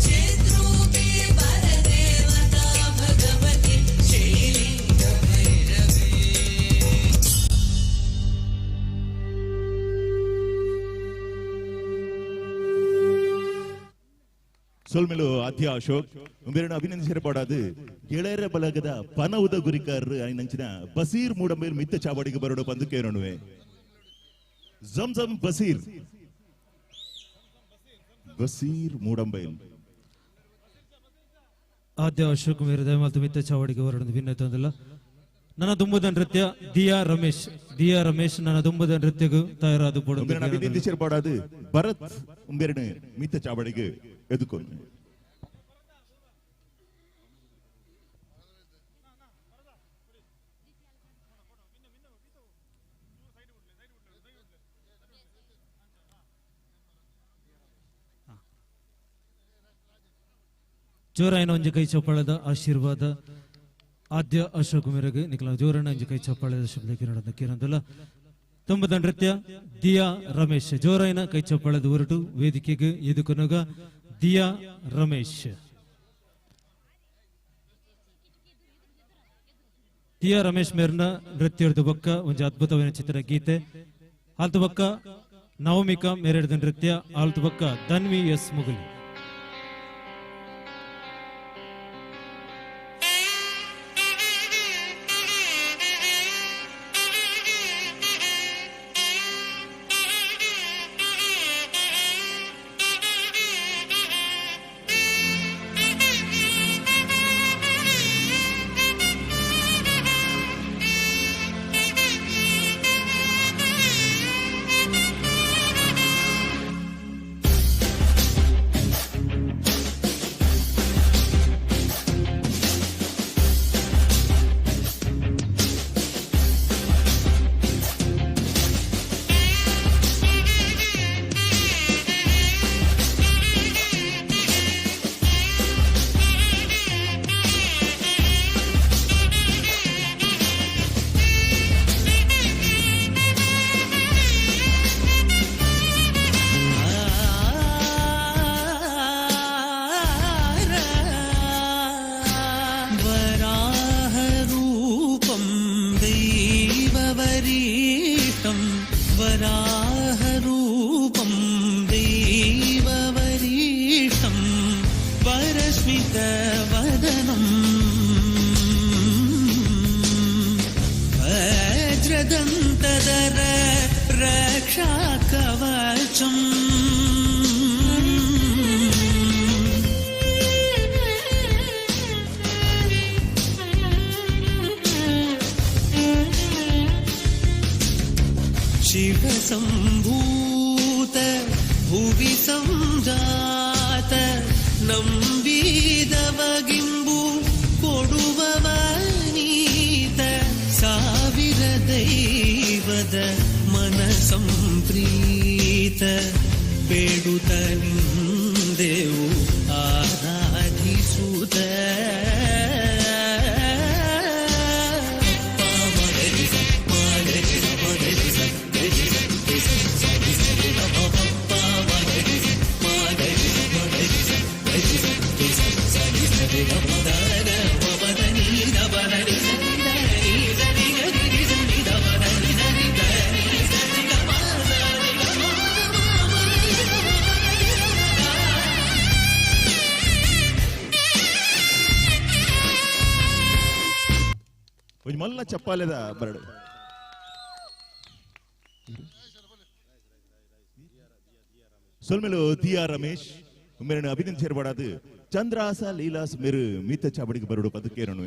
ಚಿದ್ರೂಪಿ ಪರದೇವತಾ ಭಗವತಿ ಶ್ರೀಲಿಂಗ ಭೈರವಿ. ಸೊಲ್ಮೆಲು ಆದ್ಯ ಅಶೋಕ್ ಉಂಬೆರಡು ಅಭಿನಂದಿಸಿರಪಡಾದು ಗೆಳೆಯರ ಬಲಗದ ಪನವುದ ಗುರಿಕಾರರು ಐನಂಚಿನ ಬಸೀರ್ ಮೂಡಂಬೇರ್ ಮಿತ್ತ ಚಾವಡಿಗೆ ಬರೋಡ ಬಂದು ಕೇರಣುವೆ. ಜಂಜಂ ಬಸೀರ್, ಬಸೀರ್ ಮೂಡಂಬೈಲ್. ಆದ್ಯ ಅಶೋಕ್ ಮೇರೆ ದಯಮಾಲ್ತು ಮಿತ್ತ ಚಾವಡಿಗೆ ಹೊರಡಲು ಭಿನ್ನತೆ. ನನ್ನ ದುಂಬದ ನೃತ್ಯ ದಿಯಾ ರಮೇಶ್, ದಿಯಾ ರಮೇಶ್ ನನ್ನ ದುಂಬದ ನೃತ್ಯಗೂ ತಯಾರಾದ ಪೊಡು. ಉಂಬೆರಡು ಅಭಿನಂದಿಸಿರಪಡಾದು ಭರತ್ ಉಂಬೆರಡು ಮಿತ್ತ ಚಾವಡಿಗೆ ಎದುಕೊಂಡು. ಜೋರಾಯಿನ ಒಂಜಿ ಕೈ ಚಪ್ಪಾಳದ ಆಶೀರ್ವಾದ ಆದ್ಯ ಅಶೋಕ್ ಮೇರೆಗೆ ನಿಖಲ ಜೋರಣ್ಣ ಒಂಜಿ ಕೈ ಚಪ್ಪಾಳದ ಶಬ್ದ ಕಿರಣದ ಕಿರಣದಲ್ಲ. ತುಂಬದ ನೃತ್ಯ ದಿಯಾ ರಮೇಶ್, ಜೋರಾಯಿನ ಕೈ ಚಪ್ಪಾಳದ ಹೊರಟು ವೇದಿಕೆಗೆ ಎದುಕನಗ ದಿಯಾ ರಮೇಶ್. ದಿಯಾ ರಮೇಶ್ ಮೇರ್ನ ನೃತ್ಯದ ಬೊಕ್ಕ ಒಂಜಿ ಅದ್ಭುತವಾದ ಚಿತ್ರ ಗೀತೆ ಆಲ್ತು ಬೊಕ್ಕ ನವಮಿಕಾ ಮೇರೆಡ್ದ ನೃತ್ಯ ಆಲ್ತು ಬೊಕ್ಕ ಧನ್ವಿ ಎಸ್ ಮುಗುಲಿ. वराहरूपं दैववरीष्टं वराहरूपं दैववरीष्टं परस्मितवदनं वज्रदन्तधर रक्षाकवचम्. ಸಂಭೂತ ಭುವಿ ಸಂಜಾತ ನಂಬಿದವಗಿಂಬು ಕೊಡುವವ ನೀತ ಸಾವಿರ ದೈವದ ಮನ ಸಂಪ್ರೀತ ಬೇಡುತ್ತ ನಿಂದೆವು ಆರಾಧಿಸುತ್ತ. ಒಂಜಿ ಮಲ್ಲ ಚಪ್ಪಾಲೆದ ಬರಡು. ಸೊಲ್ಮೆಲು ದಿಯಾ ರಮೇಶ್ ಮೇರನ್ನು ಅಭಿನಂದ ಸೇರ್ಬಾಡದು ಚಂದ್ರಾಸ ಲೀಲಾಸ್ ಮೇರು ಮೀತ ಚಾಬಡಿಗೆ ಬರಡು ಪದಕೇರನು.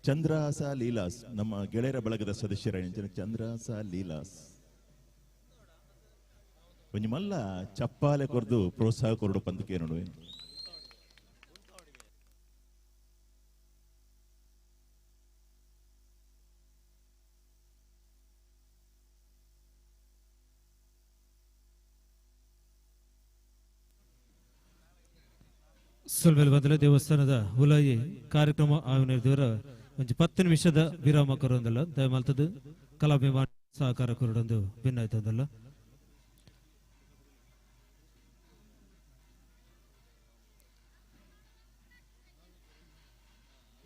ಚಂದ್ರಾಸ ಲೀಲಾಸ್ ನಮ್ಮ ಗೆಳೆಯರ ಬಳಗದ ಸದಸ್ಯರ ಚಂದ್ರಾಸ ಲೀಲಾಸ್ ಒಂಜಿ ಮಲ್ಲ ಚಪ್ಪಾಲೆ ಕೊರ್ದು ಪ್ರೋತ್ಸಾಹ ಕೊರಡು ಪಂದಕೇರನು. ಸುಲ್ಮೇಲೆ ಬಂದಲೆ ದೇವಸ್ಥಾನದ ಉಲಾಯಿ ಕಾರ್ಯಕ್ರಮ ಆಯೋಜನೆ ಒಂಜಿ 10 ನಿಮಿಷದ ವಿರಾಮ ಕೊರೊಂದಲ್ಲ ದಯಮಾಲ್ತದ್ದು ಕಲಾಭಿಮಾನಿ ಸಹಕಾರ ಕೊರಡೊಂದು ಭಿನ್ನಾಯ್ತದಲ್ಲ.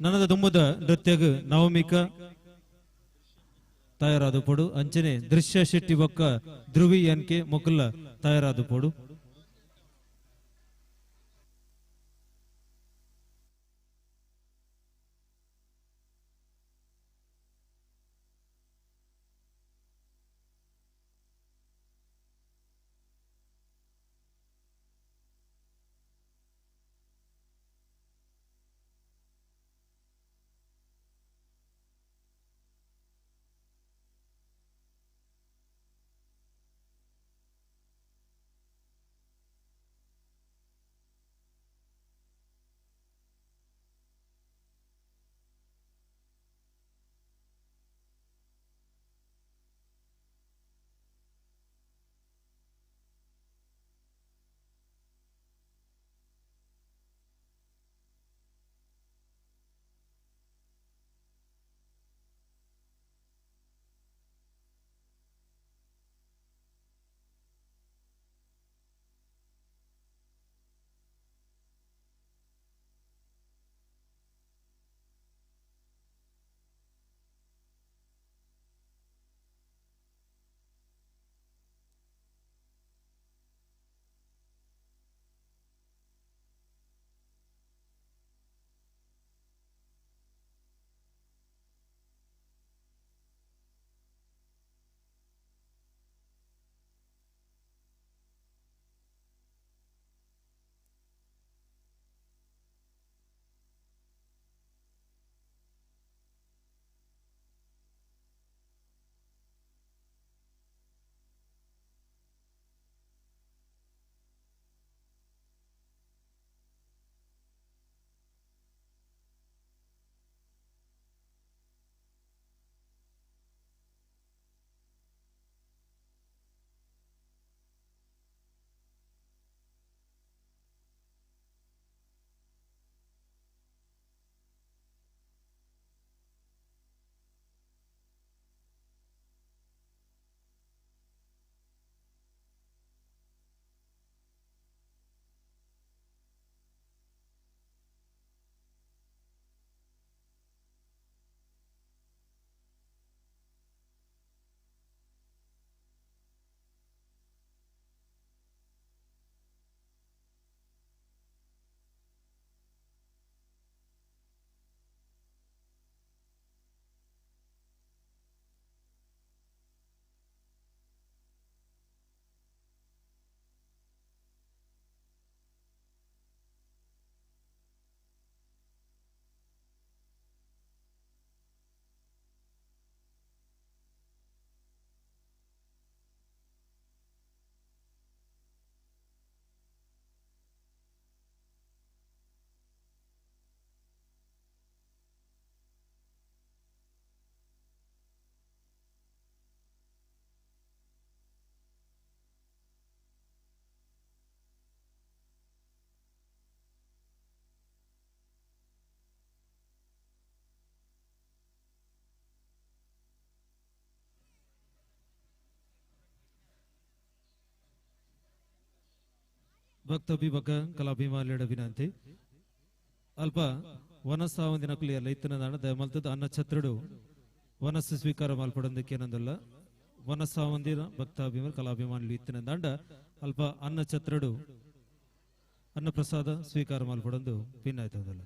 ನನ್ನದ ದುಮ್ಮದ ನೃತ್ಯಗ್ ನವಮಿಕ ತಯಾರಾದ ಪೊಡು ಅಂಚನೆ ದೃಶ್ಯ ಶೆಟ್ಟಿ ಬೊಕ್ಕ ಧ್ರುವಿ ಎನ್ ಕೆ ಮೊಕುಲ್ಲ ತಯಾರಾದ ಪೊಡು. ಭಕ್ತಾಭಿಮಕ ಕಲಾಭಿಮಾನಿಗಳ ವಿನಂತಿ ಅಲ್ಪ ವನಸಾವಂದಿನಕುಲು ಎಲ್ಲ ಇತ್ತಿನ ದಾಣ ದಯಮಲ್ತದ ಅನ್ನ ಛತ್ರಡು ವನಸ್ಸು ಸ್ವೀಕಾರ ಮಲ್ಪಡೊಂದಕ್ಕೇನಂದಲ್ಲ ವನಸಾವಂದಿನ ಭಕ್ತಾಭಿಮಾನ ಕಲಾಭಿಮಾನಿಲು ಇತ್ತಿನ ದಾಂಡ ಅಲ್ಪ ಅನ್ನ ಛತ್ರಡು ಅನ್ನ ಪ್ರಸಾದ ಸ್ವೀಕಾರ ಮಲ್ಪಡೊಂದು ಭಿನ್ನಾಯ್ತದಲ್ಲ.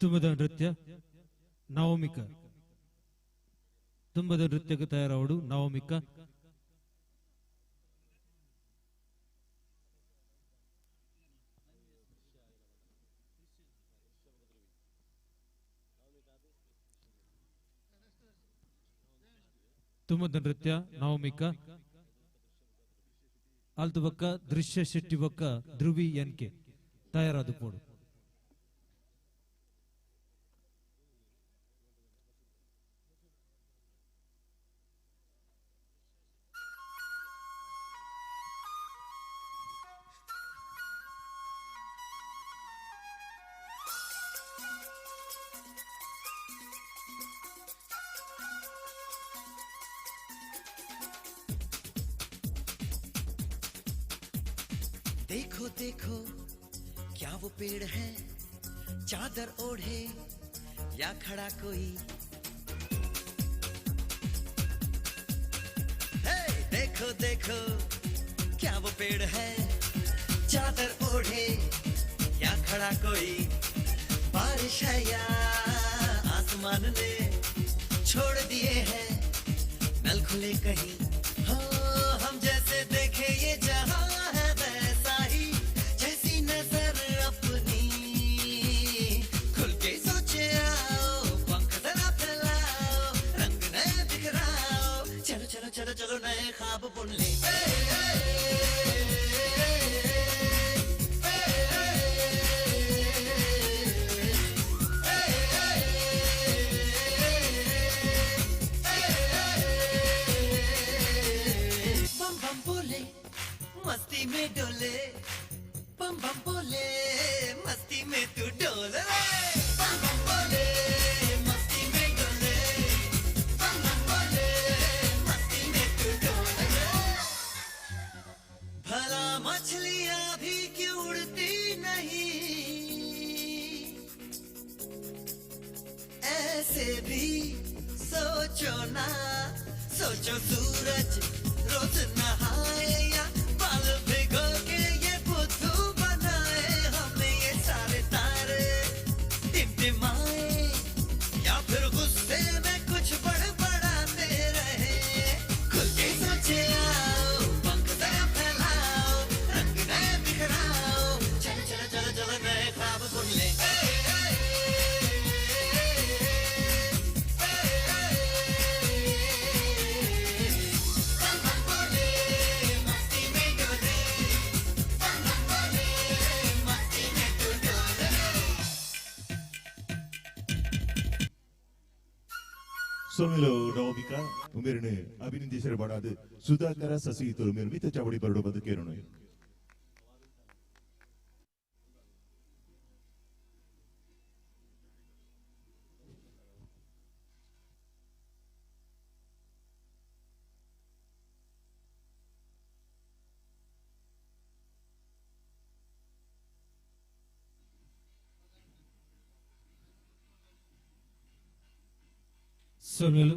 ತುಂಬದ ನೃತ್ಯ ನವಮಿಕ. ತುಂಬದ ನೃತ್ಯಕ್ಕೆ ತಯಾರಾವಡು ನವಮಿಕ. ತುಂಬದ ನೃತ್ಯ ನವಮಿಕ. ಆಲ್ತು ಬಕ್ಕ ದೃಶ್ಯ ಶೆಟ್ಟಿ ಬಕ್ಕ ಧ್ರುವಿ ಎನ್ ಕೆ ತಯಾರಾದ ಪೋಡು. देखो देखो क्या वो पेड़ है, चादर ओढ़े या खड़ा कोई। हे, देखो देखो क्या वो पेड़ है, चादर ओढ़े या खड़ा कोई। बारिश है या आसमान ने छोड़ दिए हैं नल खुले कहीं। हो हम जैसे देखे ये जहां है वैसा ही, जैसी नजर अपनी। खुल के सोचे आओ, पंख जरा फैलाओ, रंग नए बिखराओ, चलो चलो चलो चलो नए ख्वाब बुन ले। बम बम बोले मस्ती में डोले, बम बम बोले मस्ती में तू डोल रे। बम बम बोले मस्ती में डोले, बम बम बोले मस्ती में तू डोल रे। भला मछलियां भी क्यों उड़ती नहीं, ऐसे भी सोचो ना, सोचो सूरज रोज नहाए या बाल भिगो के ये बुद्धू बनाए। हमें ये सारे तारे टिमटिमाए या फिर गुस्से में कुछ बड़बड़ाते रहे। खुल के सोचे आओ, पंख जरा फैलाओ, रंग नए बिखराओ, चलो चलो चलो चलो नए ख्वाब बुन ले। ಸೊಮಿಲು ನವಮಿಕ ಉಮೇರನೆ ಅಭಿನಂದಿಸರ ಬಡಾದು ಸುಧಾಕರ ಸಸಿಹಿತರು ಮೇರು ಮಿತ ಚಾವಡಿ ಬರಡು ಬದುಕೇರನು. ಸೊಮಿಲು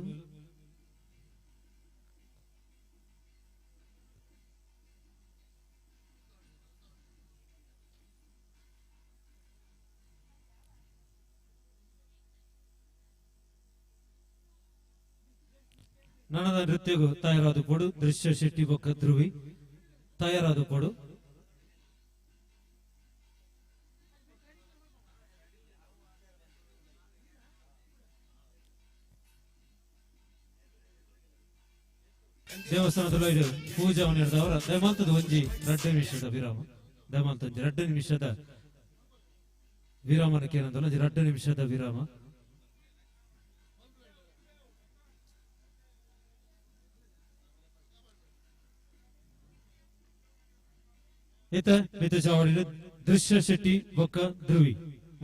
ನನದ ನೃತ್ಯಗೂ ತಯಾರಾದ ಕೊಡು ದೃಶ್ಯ ಶೆಟ್ಟಿ ಬೊಕ್ಕ ಧ್ರುವಿ ತಯಾರಾದ ಕೊಡು. ದೇವಸ್ಥಾನದಲ್ಲಿ ಇದು ಪೂಜಾವನ್ನು ಹಿಡಿದವರ ದಯಮಾಲ್ತದ ಒಂಜಿ ರಡ್ಡು ನಿಮಿಷದ ವಿರಾಮ. ದಯಮಾಲ್ತ ಒಂಜಿ ರಡ್ಡು ನಿಮಿಷದ ವಿರಾಮನಕ್ಕೆ ಏನಂದಲ್ಲ, ಒಂಜಿ ರಡ್ಡು ನಿಮಿಷದ ವಿರಾಮ. ಇತ ಮಿತ ಚಾವಡಿ ದೃಶ್ಯ ಶೆಟ್ಟಿ ಬೊಕ್ಕ ಧ್ರುವಿ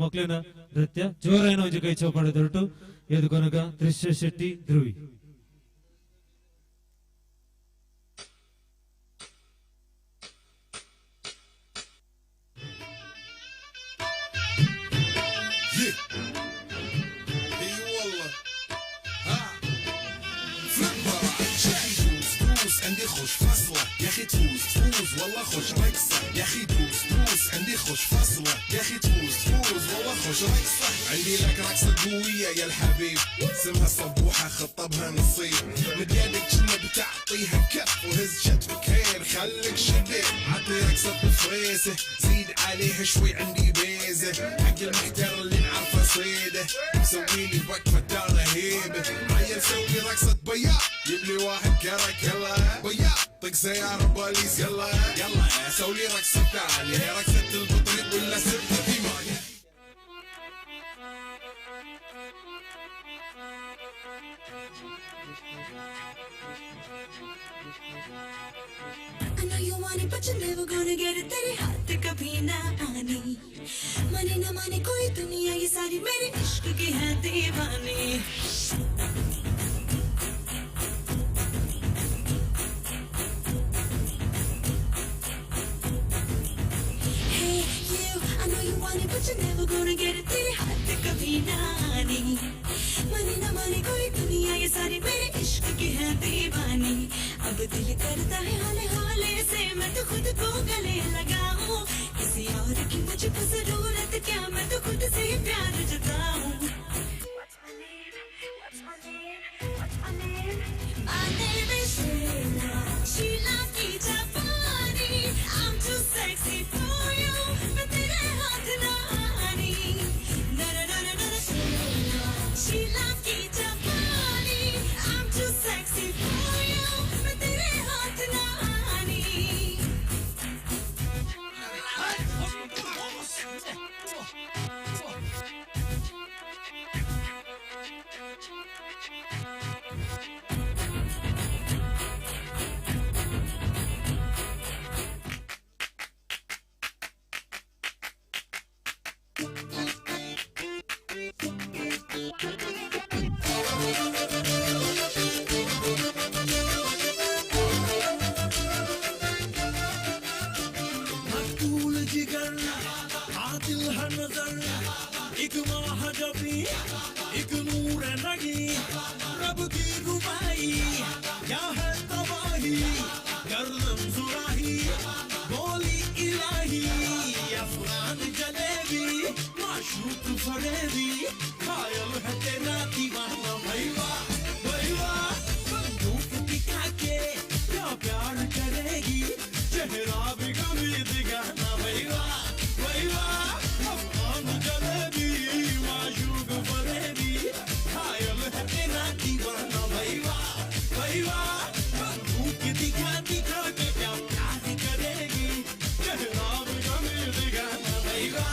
ಮೊಕ್ಲಿನ ನೃತ್ಯ ಜೋರಾಯಿನ ಒಂಜಿ ಕೈ ಚೌಪಾಡೆ ದೊರಟು ಎದುಕೊನಗ ದೃಶ್ಯ Shetty Dhruvi. عندي خوش فصلة يا أخي تفوز تفوز والله خوش رقصة يا أخي دوس دوس عندي خوش فصلة يا أخي تفوز تفوز والله خوش رقصة. عندي لك رقصة قوية يا الحبيب، اسمها صبوحة خطبها نصيب. مد يدك كنا بتعطيها كف، وهز شتفك خير خليك شديد. عطي رقصة بفريسة، زيد عليها شوي عندي بيزة. حق المحتر اللي نعرفه صيده، مسوي لي وقفة دار هيبة. عيل سوي رقصة بياع، جيب لي واحد كرك يلا بياع. طق سيارة بوليس يلا يلا، سوي لي رقصة ثانية، رقصة البطريق ولا سبتة ثمانية. I know you want it, but you're never gonna get it. तेरे हाथ कभी ना आने, माने ना माने कोई दुनिया ये सारी मेरे इश्क की है दीवानी। Hey you, I know you want it, but you're never gonna get it. तेरे हाथ कभी ना आने, माने ना माने कोई दुनिया ये सारी मेरे इश्क की है दीवानी। अब दिल करता है हौले हौले से मैं तो खुद को गले लगाऊं, किसी और की मुझको जरूरत क्या, मैं तो खुद से ही प्यार जताऊं। My name is Sheila, Sheila की जापानी। I'm too sexy for you, मैं तेरे हाथ ना आनी। Na na na na na na Sheila, Sheila की जापानी। I'm too sexy for you, मैं तेरे हाथ ना आनी। मकबूल जिगर आदिल है नजर, एक माह जबी एक नूर नगी, रब की रुबाई क्या है तबाही, गर्दन सुराही बोली इलाही। अफगान जलेबी माशूक फरेबी, घायल है तेरा दीवाना भैया भैया। बंदूक दिखा के क्या प्यार करेगी, चेहरा भी कभी दिखाना भैया भैया। अफगान जलेबी माशूक फरेबी, घायल है तेरा दीवाना भैया भैया। बंदूक दिखा दिखा के क्या प्यार करेगी, चेहरा भी कभी दिखाना भैया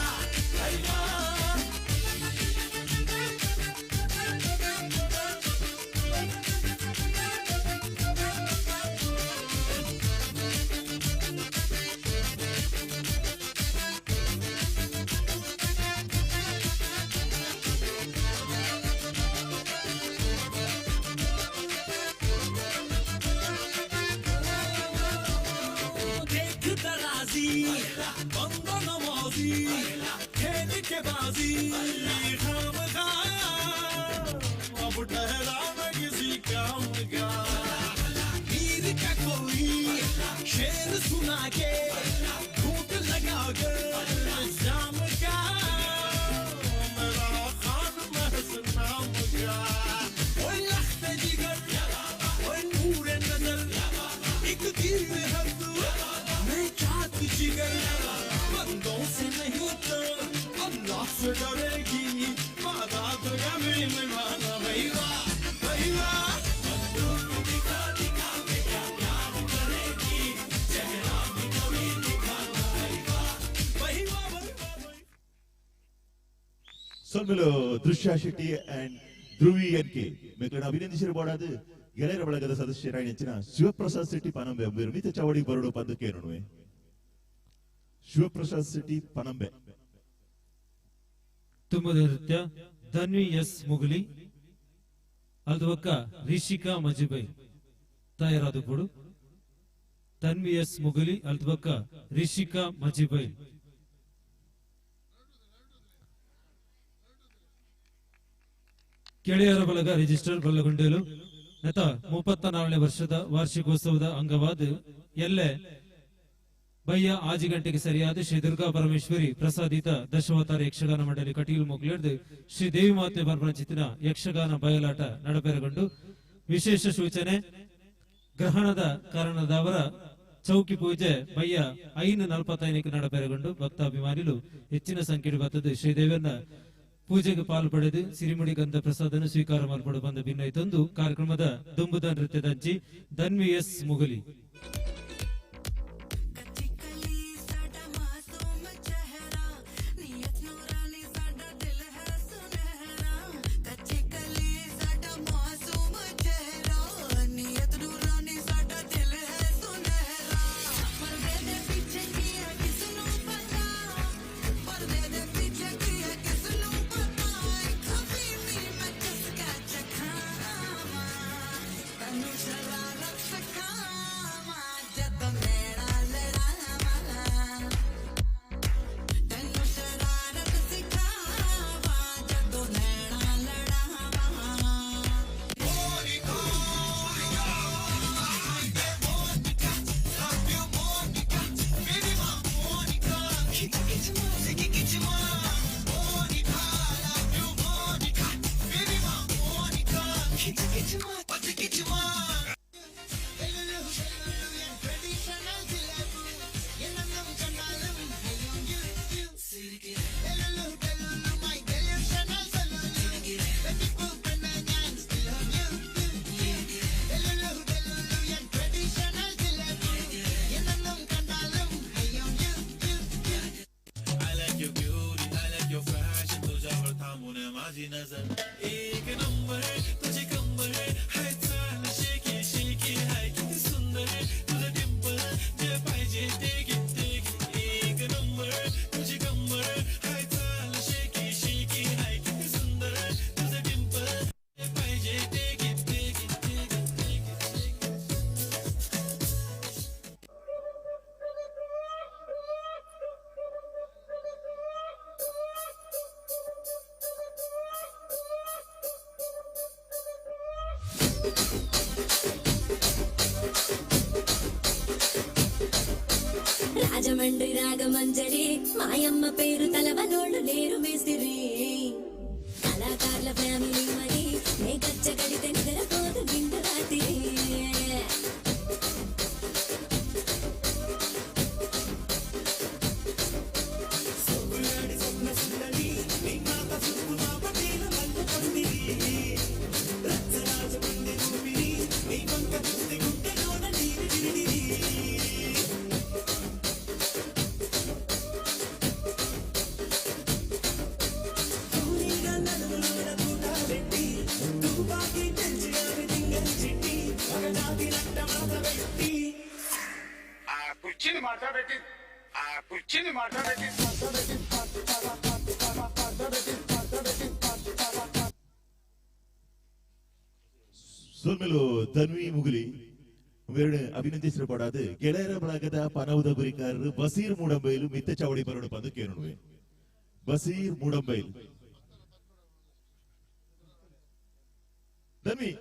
भैया। देख तराजी बंदो नवाजी, खेल के बाजी खाम खा, अब ठहरा न किसी काम का। वीर का कोई शेर सुना के भूख लगा के जाम का, मेरा खान महज नाम का। ओए लख्त जिगर ओए नूर नजर, एक तीर है तू मैं चाहत जिगर, बंदों से नहीं तो अल्लाह से डरेगी, वादा तो कभी निभाना भैया भैया। बंदूक दिखा दिखा के क्या प्यार करेगी, चेहरा भी कभी दिखाना भैया भैया भैया। ಸೊಲ್ಮೆಲು ದೃಶ್ಯ ಶೆಟ್ಟಿ ಅಂಡ್ ಧ್ರುವಿ ಎನ್ ಕೆ ಮೆಕ್ಲನ ಅಭಿನಂದಿಸಿರಬಹುದಾದ ಗೆಳೆಯರ ಬಳಗದ ಸದಸ್ಯರಾಗಿ ನೆಚ್ಚಿನ ಶಿವಪ್ರಸಾದ್ ಶೆಟ್ಟಿ ಪನಂಬೆ ಮಿತ ಚಾವಡಿ ಬರಡು ಪದಕ್ಕೆ ನಡುವೆ ಶಿವಪ್ರಸಾದ್ ಶೆಟ್ಟಿ ಪನಂಬೆ. ತುಂಬದ ನೃತ್ಯ ಧನ್ವಿ ಎಸ್ ಮುಗುಲಿ, ಅಲ್ದುವಕ್ಕ ರಿಷಿಕಾ ಮಜಿಬೈ ತಯಾರಾದ ಕೊಡು. ತನ್ವಿ ಎಸ್ ಮುಗುಲಿ ಅಲ್ದುವಕ್ಕ ರಿಷಿಕಾ ಮಜಿಬೈ. ಕೆಳೆಯರ ಬಳಗ ರಿಜಿಸ್ಟರ್ ಬಲ್ಲಗುಂಡೇಲು ನತ 34ನೇ ವರ್ಷದ ವಾರ್ಷಿಕೋತ್ಸವದ ಅಂಗವಾದ ಎಲ್ಲೆ ಬಯ್ಯ 6 ಗಂಟೆಗೆ ಸರಿಯಾದ ಶ್ರೀ ದುರ್ಗಾ ಪರಮೇಶ್ವರಿ ಪ್ರಸಾದಿತ ದಶಾವತಾರ ಯಕ್ಷಗಾನ ಮಂಡಳಿ ಕಟೀಲು ಮೊಗ್ಲಿಡ್ದು ಶ್ರೀ ದೇವಿ ಮಾತೆ ಪರಮಚಿತ್ತಿನ ಯಕ್ಷಗಾನ ಬಯಲಾಟ ನಡಪೆರಗೊಂಡು ವಿಶೇಷ ಸೂಚನೆ ಗ್ರಹಣದ ಕಾರಣದವರ ಚೌಕಿ ಪೂಜೆ ಬಯ್ಯ 5:45 ನಡಪೆರಗೊಂಡು ಭಕ್ತಾಭಿಮಾನಿಲು ಹೆಚ್ಚಿನ ಸಂಖ್ಯೆಯಲ್ಲಿ ಬರ್ತದೆ ಶ್ರೀದೇವಿಯನ್ನ ಪೂಜೆಗೆ ಪಾಲು ಪಡೆದು ಸಿರಿಮುಡಿ ಗಂಧ ಪ್ರಸಾದನ ಸ್ವೀಕಾರ ಮಾಲ್ಪಡು ಬಂದ ಭಿನ್ನೈತೊಂದು ಕಾರ್ಯಕ್ರಮದ ದುಂಬುದ ನೃತ್ಯದಂಚಿ ಧನ್ವಿ ಎಸ್ ಮುಗುಲಿ. I like your beauty, I like your fashion, तुझ्यावर थांबून माझी नजर एक नंबर तुझी कंबर हाय चाल शेकी शेकी हाय किती सुंदर तुझं डिंपल जे पाहिजे ते घे ते घे एक नंबर तुझी कंबर हाय चाल शेकी शेकी हाय किती सुंदर तुझं डिंपल जे पाहिजे ते घे ते घे ते घे ते घे ते घे. రాజమండ్రి రాగమంజరి మాయమ్మ పేరు తలవనోళ్ళు లేరు మేస్తిరి కళాకారుల ఫ్యామిలీ మరి నే గచ్చ గడితే నిద్రపోదు నిండు రాత్రి. కుర్చీని మాట్లాడబెట్టి ఆ కుర్చీని మాట్లాడబెట్టి ಸೊಲ್ಮೆಲು ತನ್ವಿ ಮುಗುಲಿ ವೇಳೆ ಅಭಿನಂದಿಸಲ್ಪಡಾದು ಗೆಳೆಯರ ಬಳಗದ ಪನವುದ ಗುರಿಕಾರರು ಬಸೀರ್ ಮೂಡಂಬೈಲು ಮಿತ್ತ ಚಾವಡಿ ಬರೋಡು ಬಂದು ಕೇಳುವೆ. ಬಸೀರ್ ಮೂಡಂಬೈಲು ತನ್ವಿ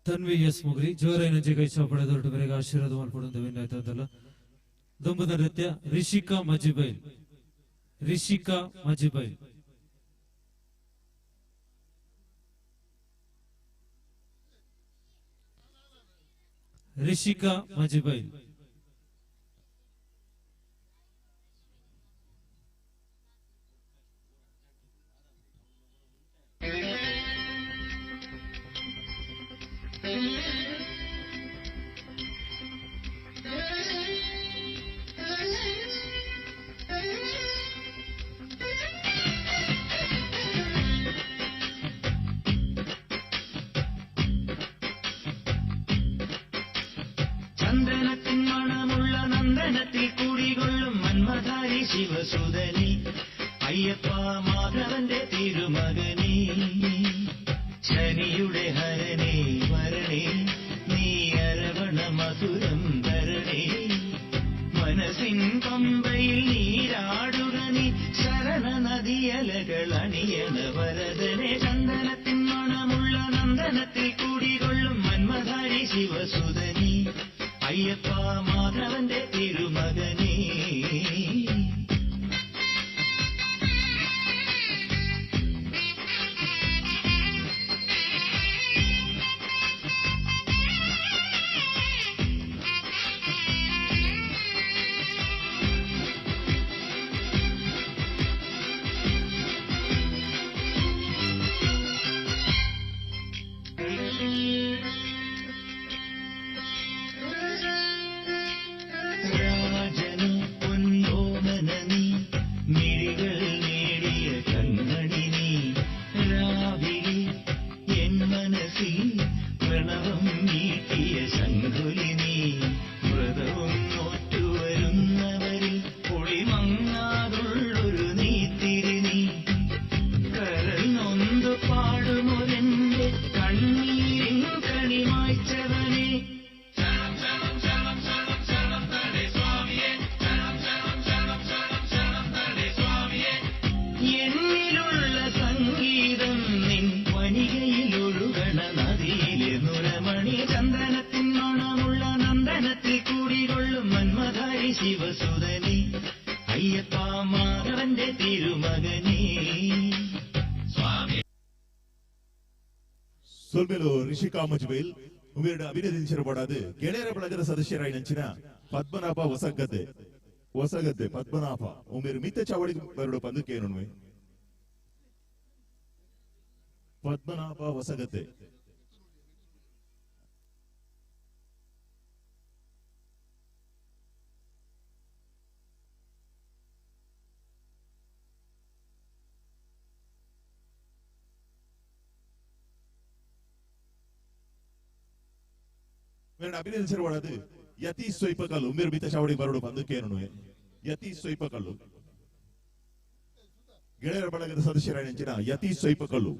ತನ್ವಿ ಎಸ್ ಮುಗ್ರಿ ಜೋರೈನ ಕೈ ಚಾಪಡೆ ದೊಡ್ಡ ಬೇರೆ ಆಶೀರ್ವಾದ ಮಾಡ್ಕೊಡುವಂತ ವಿನಾಯ್ತದಲ್ಲ. ದುಂಬದ ನೃತ್ಯ ರಿಷಿಕಾ ಮಜಿಬೈಲ್ ರಿಷಿಕಾ ಮಜಿಬೈಲ್. ರಿಷಿಕಾ ಮಜಿಬೈಲ್. ചന്ദനത്തിൻ മണമുള്ള നന്ദനത്തിൽ കുടികൊള്ളും മന്മധാരി ശിവസുതനി അയ്യപ്പ മാധവന്റെ തിരുമകനേ ശനിയുടെ ഹരനേ വരണേ നീ അരവണ മധുരം തരണേ മനസ്സിൻ പമ്പയിൽ നീരാടും. നദിയലകൾ അണിയണ വരദനെ ചന്ദനത്തിൻ മണമുള്ള നന്ദനത്തിൽ കൂടികൊള്ളും മന്മധാരി ശിവസുതനി അയ്യപ്പ മാധവന്റെ തിരുമകനേ. രാജനു പൊന്നോമന നീ, മിഴികൾ നേടിയ കണ്ണണി നീ, രാവിലെ എൻ മനസ്സിൽ പ്രണവം നീട്ടിയ ശങ്കുലി നീ, വ്രതവും നോറ്റുവരുന്നവരിൽ പൊളിമങ്ങാതുള്ളൊരു നീത്തിരി നീ, കരൾ നൊന്തു പാടുമൊരെന്റെ കണ്ണീരിൻ കണി മായ്ച്ചവനെ. എന്നിലുള്ള സംഗീതം നിൻ വനികയിൽ ഒഴുകണ നദിയിലെ നുരമണി ചന്ദനത്തിൻ മണമുള്ള നന്ദനത്തിൽ കൂടികൊള്ളും മന്മധാരി ശിവസുതനി അയ്യപ്പ മാധവന്റെ തിരുമകനേ. സ്വാമി ಸೊಲ್ಮೆಲು ರಿಷಿಕಾ ಮಜ್ಬೇಲ್ ಉಮೇರ್ಡ ಅಭಿನಂದಿಸಿರಬಾಡದು ಗೆಳೆಯರ ಬಳಗದ ಸದಸ್ಯರಾಯಿನಂಚಿನ ಪದ್ಮನಾಭ ಹೊಸಗದ್ದೆ ಹೊಸಗದ್ದೆ ಪದ್ಮನಾಭ ಉಮೇರು ಮಿತ್ತ ಚಾವಡಿ ಬರಡು ಪಂದು ಕೇನುಣ್ಮೆ ಪದ್ಮನಾಭ ಹೊಸಗದ್ದೆ. ಮೇರಡ ಅಭಿನಂದಿಸಿರಬಾಡದು ಯತಿ ಸ್ವೈಪಕಲ್ಲು ಉಮೇರು ಮಿತ್ತ ಚಾವಡಿ ಬರಡು ಪಂದು ಕೇನುಣ್ಮೆ ಯತಿ ಸ್ವೈಪಕಲ್ಲು ಗೆಳೆಯರ ಬಳಗದ ಸದಸ್ಯರಾಯಿನಂಚಿನ Yati Swaipkallu.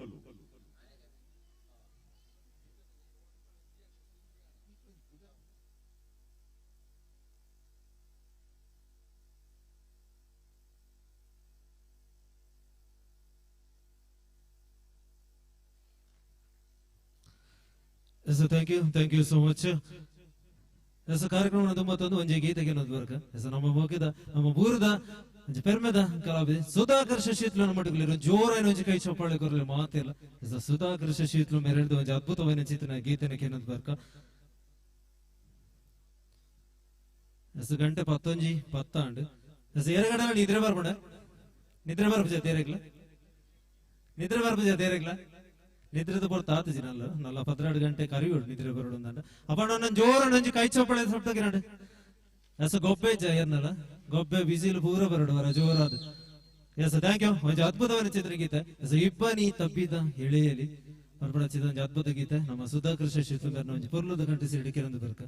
Yes, thank you so much. Yes, ಕಾರ್ಯಕ್ರಮ ಮತ್ತೊಂದು ಒಂಜಿ ಗೀತೆಗೆ ಬರ್ಕ. ಎಸ್, ನಮ್ಮ ಮೋಕಿದ ನಮ್ಮ ಊರದ ಒಂಜಿ ಪೆರ್ಮೆದ ಕಲಾವಿದೆ ಸುಧಾಕರ್ ಶಶಿತ್ಲು ನಮ್ಮ ಜೋರಾಯಿನ ಒಂಜಿ ಕೈ ಚಪ್ಪಾಳೆ ಕೊರಲಿ ಮಾತಿಲ್ಲ. ಎಸ್, ಸುಧಾಕರ್ ಶಶಿತ್ಲು ಮೇರೆಡ್ದು ಒಂಜಿ ಅದ್ಭುತವಾದ ಚಿತ್ರನ ಗೀತೆನ ಕೇನದ್ ಬರ್ಕ. ಎಸ್, ಗಂಟೆ 11:10. ಎಸ್, ಎರಗಡ ನಿದ್ರೆ ಬರ್ಪುಂಡ ನಿದ್ರೆ ಬರ್ಪುಜ ತೇರೆಗ್ಲ ನಿದ್ರೆ ಬರ್ಪುಜ ತೇರೆಗ್ಲ ನಿದ್ರೆದ ಪೊರ್ತು ಆತುಜಿ ನಲ್ಲ ನಲ್ಲ 12 ಗಂಟೆ ಕರಿಯೋಡು ನಿದ್ರೆ ಬರೋಡು ಅಂದಂಡ. ಅಪ್ಪ ನನ್ನ ಜೋರ ನಂಜಿ ಕೈ ಚಪ್ಪಾಳೆ ಸಪ್ತಗಿರಂಡು. ಎಸ್, ಗೊಬ್ಬೆ ಜಯನ್ನಲ್ಲ ಗೊಬ್ಬೆ ಬಿಸಿಲು ಪೂರ ಬರೋಡು ವರ ಜೋರಾದ. Yes, thank you. ಒಂಜಿ ಅದ್ಭುತವಾದ ಚಿತ್ರಗೀತೆ. ಎಸ್, ಇಬ್ಬನಿ ತಬ್ಬಿದ ಎಳೆಯಲಿ ಬರ್ಪಣ ಚಿತ್ರ ಒಂಜಿ ಅದ್ಭುತ ಗೀತೆ ನಮ್ಮ ಸುಧಾಕರ್ ಶಶಿ ಸುಂದರ್ನ ಒಂಜಿ ಪೊರ್ಲುದ ಗಂಟೆ ಸಿಡಿಕೆರಂದು ಬರ್ಕ.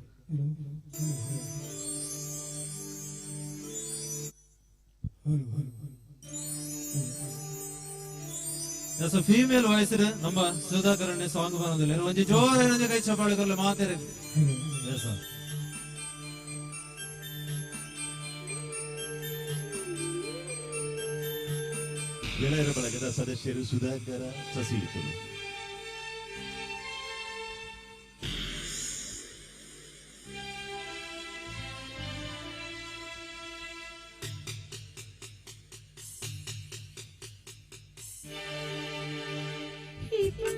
ಎಸ್, ಫೀಮೇಲ್ ವಾಯ್ಸ್ ನಮ್ಮ ಸುಧಾಕರಣ್ಯ ಸಾಂಗ್ ಬರೋದಿಲ್ಲ ಒಂಜಿ ಜೋರ ಕೈ ಚಪ್ಪಾಳೆ ಕೊರಲೆ ಮಾತೇರೆ. ಎಸ್, ಗೆಳೆಯರ ಬಳಗದ ಸದಸ್ಯರು ಸುಧಾಕರ ಸಸಿಹಿತರು. Thank you.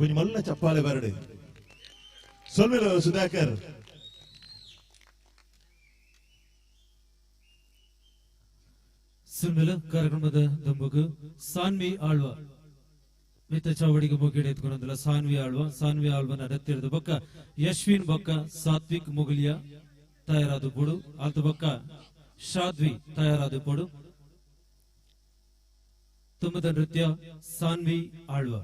ಒಂಜಿ ಮಲ್ಲ ಚಪ್ಪಾಳೆ ಬರಡು ಸೊಲ್ಮೆಲು ಸುಧಾಕರ್. ಸುನ್ಮೆಲ ಕಾರ್ಯಕ್ರಮದ ದಂಬುಗು ಸಾನ್ವಿ ಆಳ್ವ ಮಿತ್ತ ಚಾವಡಿಗೆ ಮುಗಿಡೆ ಎತ್ಕೊಂಡಲ್ಲ ಸಾನ್ವಿ ಆಳ್ವ, ಸಾನ್ವಿ ಆಳ್ವನ ರತ್ತಿರದ ಬೊಕ್ಕ ಯಶ್ವಿನ್ ಬೊಕ್ಕ ಸಾತ್ವಿಕ್ ಮುಗುಲಿಯ ತಯಾರಾದ ಪೊಡು, ಆಲ್ತ ಬೊಕ್ಕ ಶಾದ್ವಿ ತಯಾರಾದ ಪೊಡು. ತುಂಬದ ನೃತ್ಯ ಸಾನ್ವಿ ಆಳ್ವ.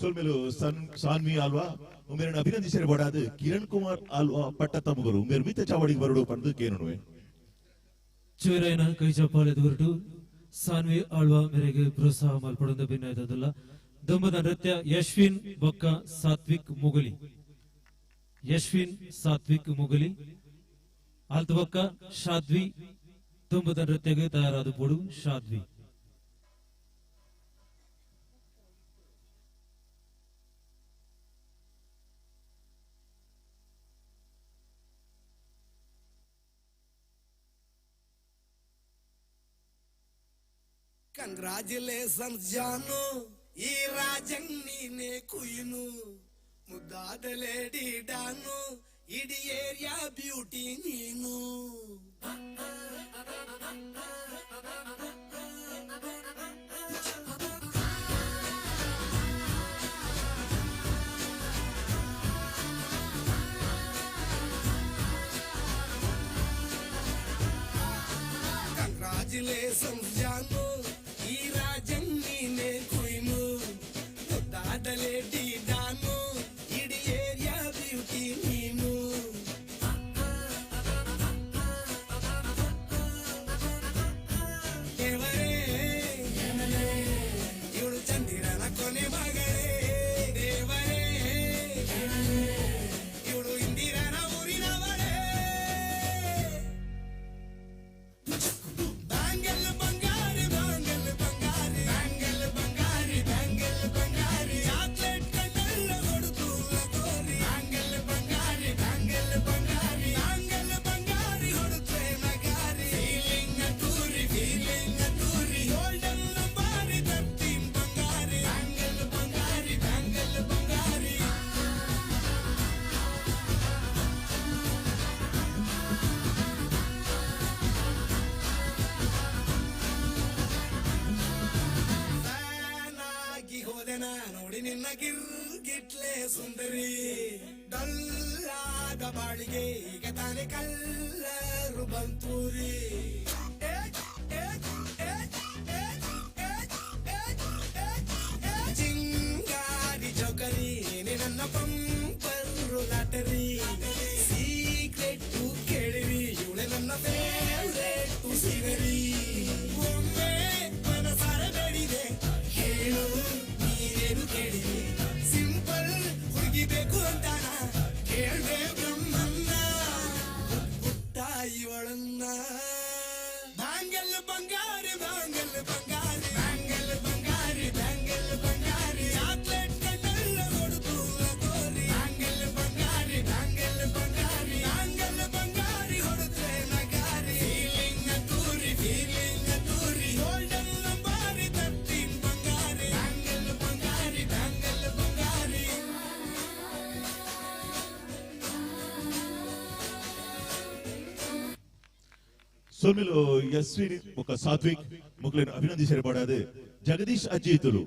ಸೊಲ್ಮೆಲು ಸಾನ್ವಿ ಆಲ್ವಾ ಉಮೇರನ ಅಭಿನಂದಿಸರೆ ಬೋಡಾದ ಕಿರಣ್ ಕುಮಾರ್ ಆಲ್ವಾ ಪಟ್ಟ ತಮಗುರು ಉಮೇರು ಮಿತ್ತ ಚಾವಡಿಗೆ ಬರಡು ಪಂದು ಕೇನುವೆ. ಚೂರೈನ ಕೈ ಚಪ್ಪಾಳೆ ದೂರಟು ಸಾನ್ವಿ ಆಳ್ವಾ ಮೇರೆಗೆ ಪ್ರೋತ್ಸಾಹ ಮಲ್ಪಡೊಂದು ಭಿನ್ನಾಯ್ತದಲ್ಲ. ದುಂಬದ ನೃತ್ಯ ಯಶ್ವಿನ್ ಬೊಕ್ಕ ಸಾತ್ವಿಕ್ ಮುಗುಲಿ, ಯಶ್ವಿನ್ ಸಾತ್ವಿಕ್ ಮುಗುಲಿ ಆಲ್ತ ಬೊಕ್ಕ ಶಾದ್ವಿ ದುಂಬದ ನೃತ್ಯಕ್ಕೆ ತಯಾರಾದ ಪೋಡು ಶಾದ್ವಿ. ಕಂಗ್ರಾಚುಲೇಷನ್ಸ್ ಜಾನು, ಈ ರಾಜನ್ ನೀನೆ ಕುಯ್ನು, ಮುದ್ದಾದ ಲೇಡಿ ಡಾನು, ಇಡೀ ಏರಿಯಾ ಬ್ಯೂಟಿ ನೀನು. ಕಂಗ್ರಾಚುಲೇಷನ್ಸ್ ಜಾನು, ಈ ರಾಜನ್ ನೀನೆ ಕುಯ್ನು, ಮುದ್ದಾದ ಲೇಡಿ ಡಾನು, ಇಡೀ ಏರಿಯಾ ಬ್ಯೂಟಿ ನೀನು. ದೇವರೇ ಇವಳು ಚಂದಿರನ ಕೊನೆ ಮಗಳೇ, ದೇವರೇ ಇವಳು ಇಂದಿರನ ಊರಿನವಳೇ. ಬ್ಯಾಂಗಲ್ ಬಂಗಾರಿ ಬ್ಯಾಂಗಲ್ ಬಂಗಾರಿ ಬ್ಯಾಂಗಲ್ ಬಂಗಾರಿ ಬ್ಯಾಂಗಲ್ ಬಂಗಾರಿ, ಚಾಕ್ಲೇಟ್ ಕಣ್ಣಲ್ಲ ಕೊಡುತ್ತು ತೋರಿ. ಬ್ಯಾಂಗಲ್ ಬಂಗಾರಿ ಬ್ಯಾಂಗಲ್ ಬಂಗಾರಿ ಬ್ಯಾಂಗಲ್ ಬಂಗಾರಿ ಹೊಡುತ್ತೆ ನಗಾರಿ. ಫೀಲಿಂಗ್ ತೂರಿ ಫೀಲಿಂಗ್ ತೂರಿ, ಗೋಲ್ಡನ್ ನಂಬಾರಿ ತರ್ತೀನ್ ಬಂಗಾರಿ. ಬ್ಯಾಂಗಲ್ ಬಂಗಾರಿ ಬ್ಯಾಂಗಲ್ ಬಂಗಾರಿ. ಫ್ಯಾನ್ ಹೋದೆನ ನೋಡಿ ನಿನ್ನ ಗಿರ್ಗಿಟ್ಲೆ ಸುಂದರಿ, ಡಲ್ಲಾದ ಬಾಳಿಗೆ ಈಗ ತಾನೇ ಕಲ್ಲರು ಬಂತೂರಿ. ಚಿಂಗಾರಿ ಚೌಕರಿ ನೀನೆ ನನ್ನ ಪಂಪರು ಲಾಟರಿ, ಸೀಕ್ರೆಟ್ ಕೇಳಿರಿ ಇವಳೆ ನನ್ನ ಫೇವ್ರೇಟ್ ಸೀನರಿ. ಒಮ್ಮೆ ಮನಸಾರ ಬೇಡಿದೆ ಹೇಳು ನೀನೇನು ಕೇಳಿರಿ, ಸಿಂಪಲ್ ಹುಡುಗಿ ಬೇಕು ಅಂತಾನ ಕೇಳ್ದೆ ಬ್ರಹ್ಮನ್ನ ಪುಟ್ಟ ಇವಳನ್ನ. ಬ್ಯಾಂಗಲ್ ಬಂಗಾರಿ ಬ್ಯಾಂಗಲ್ ಬಂಗಾರಿ ಬ್ಯಾಂಗಲ್ ಬಂಗಾರಿ ಬ್ಯಾಂಗಲ್ ಬಂಗಾರಿ, ಚಾಕ್ಲೇಟ್ ಕಣ್ಣಲ್ಲ ಕೊಡುತ್ತು ತೋರಿ. ಬ್ಯಾಂಗಲ್ ಬಂಗಾರಿ ಬ್ಯಾಂಗಲ್ ಬಂಗಾರಿ ಬ್ಯಾಂಗಲ್ ಬಂಗಾರಿ ಹೊಡುತ್ತೆ ನಗಾರಿ. ಫೀಲಿಂಗ್ ತೂರಿ ಫೀಲಿಂಗ್ ತೂರಿ, ಗೋಲ್ಡನ್ ನಂಬಾರಿ ತರ್ತೀನ್ ಬಂಗಾರಿ. ಬ್ಯಾಂಗಲ್ ಬಂಗಾರಿ ಬ್ಯಾಂಗಲ್ ಬಂಗಾರಿ. ಸೊಲ್ಮೆಲು ಯಶ್ವಿನ್ ಬೊಕ್ಕ ಸಾತ್ವಿಕ್ ಮುಕ್ಲೆನ್ ಅಭಿನಂದಿಸರೆ ಬೋಡಾದ ಜಗದೀಶ್ ಅಜ್ಜಿತುಲು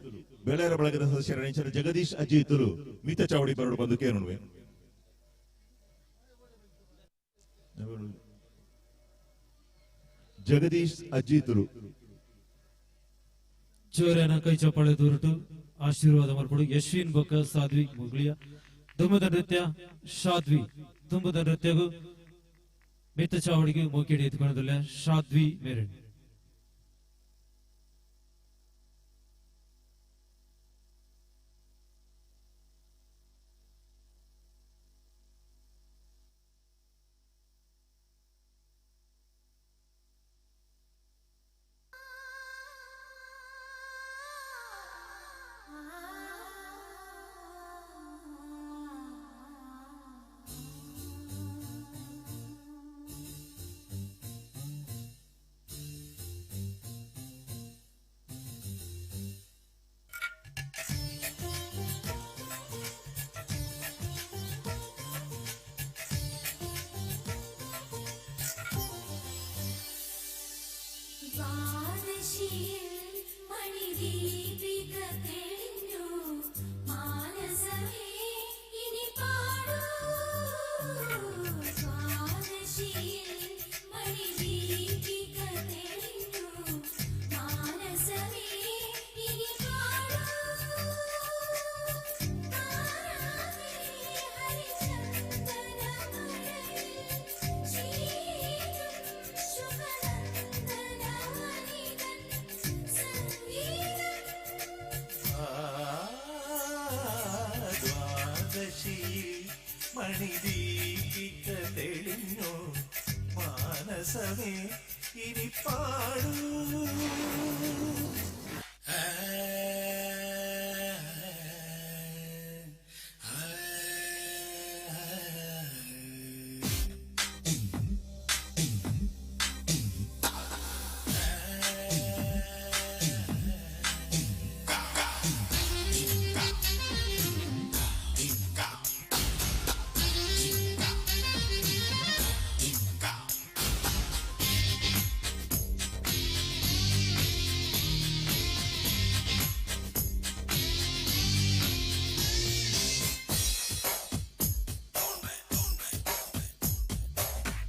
ಬೆಳ್ಳಾರ ಬಳಗದ ಸದಸ್ಯರ ನೆಂಚಿನ ಜಗದೀಶ್ ಅಜ್ಜಿತುಲು ಮಿತ ಚಾವಡಿ ಬರಡು ಬಂದು ಕೇನುವೆ. ಜಗದೀಶ್ ಅಜ್ಜಿತುಲು ಚೋರನ ಕೈ ಚಪ್ಪಾಳೆ ದೂರಟು ಆಶೀರ್ವಾದ ಮಲ್ಪಡು ಯಶ್ವಿನ್ ಬೊಕ್ಕ ಸಾಧ್ವಿ ಮುಗುಳಿಯ ದುಂಬದ ನೃತ್ಯ ಶಾದ್ವಿ ದುಂಬದ ನೃತ್ಯಗೂ ಮಿತ್ತ ಚಾವಡಿಗೆ ಮೋಕಿಡಿ ಎತ್ಕೊಳ್ಳೋದಿಲ್ಲ ಶಾದ್ವಿ ಮೇರೆ. ಆ മാനസമേ ഇനി പാടൂ.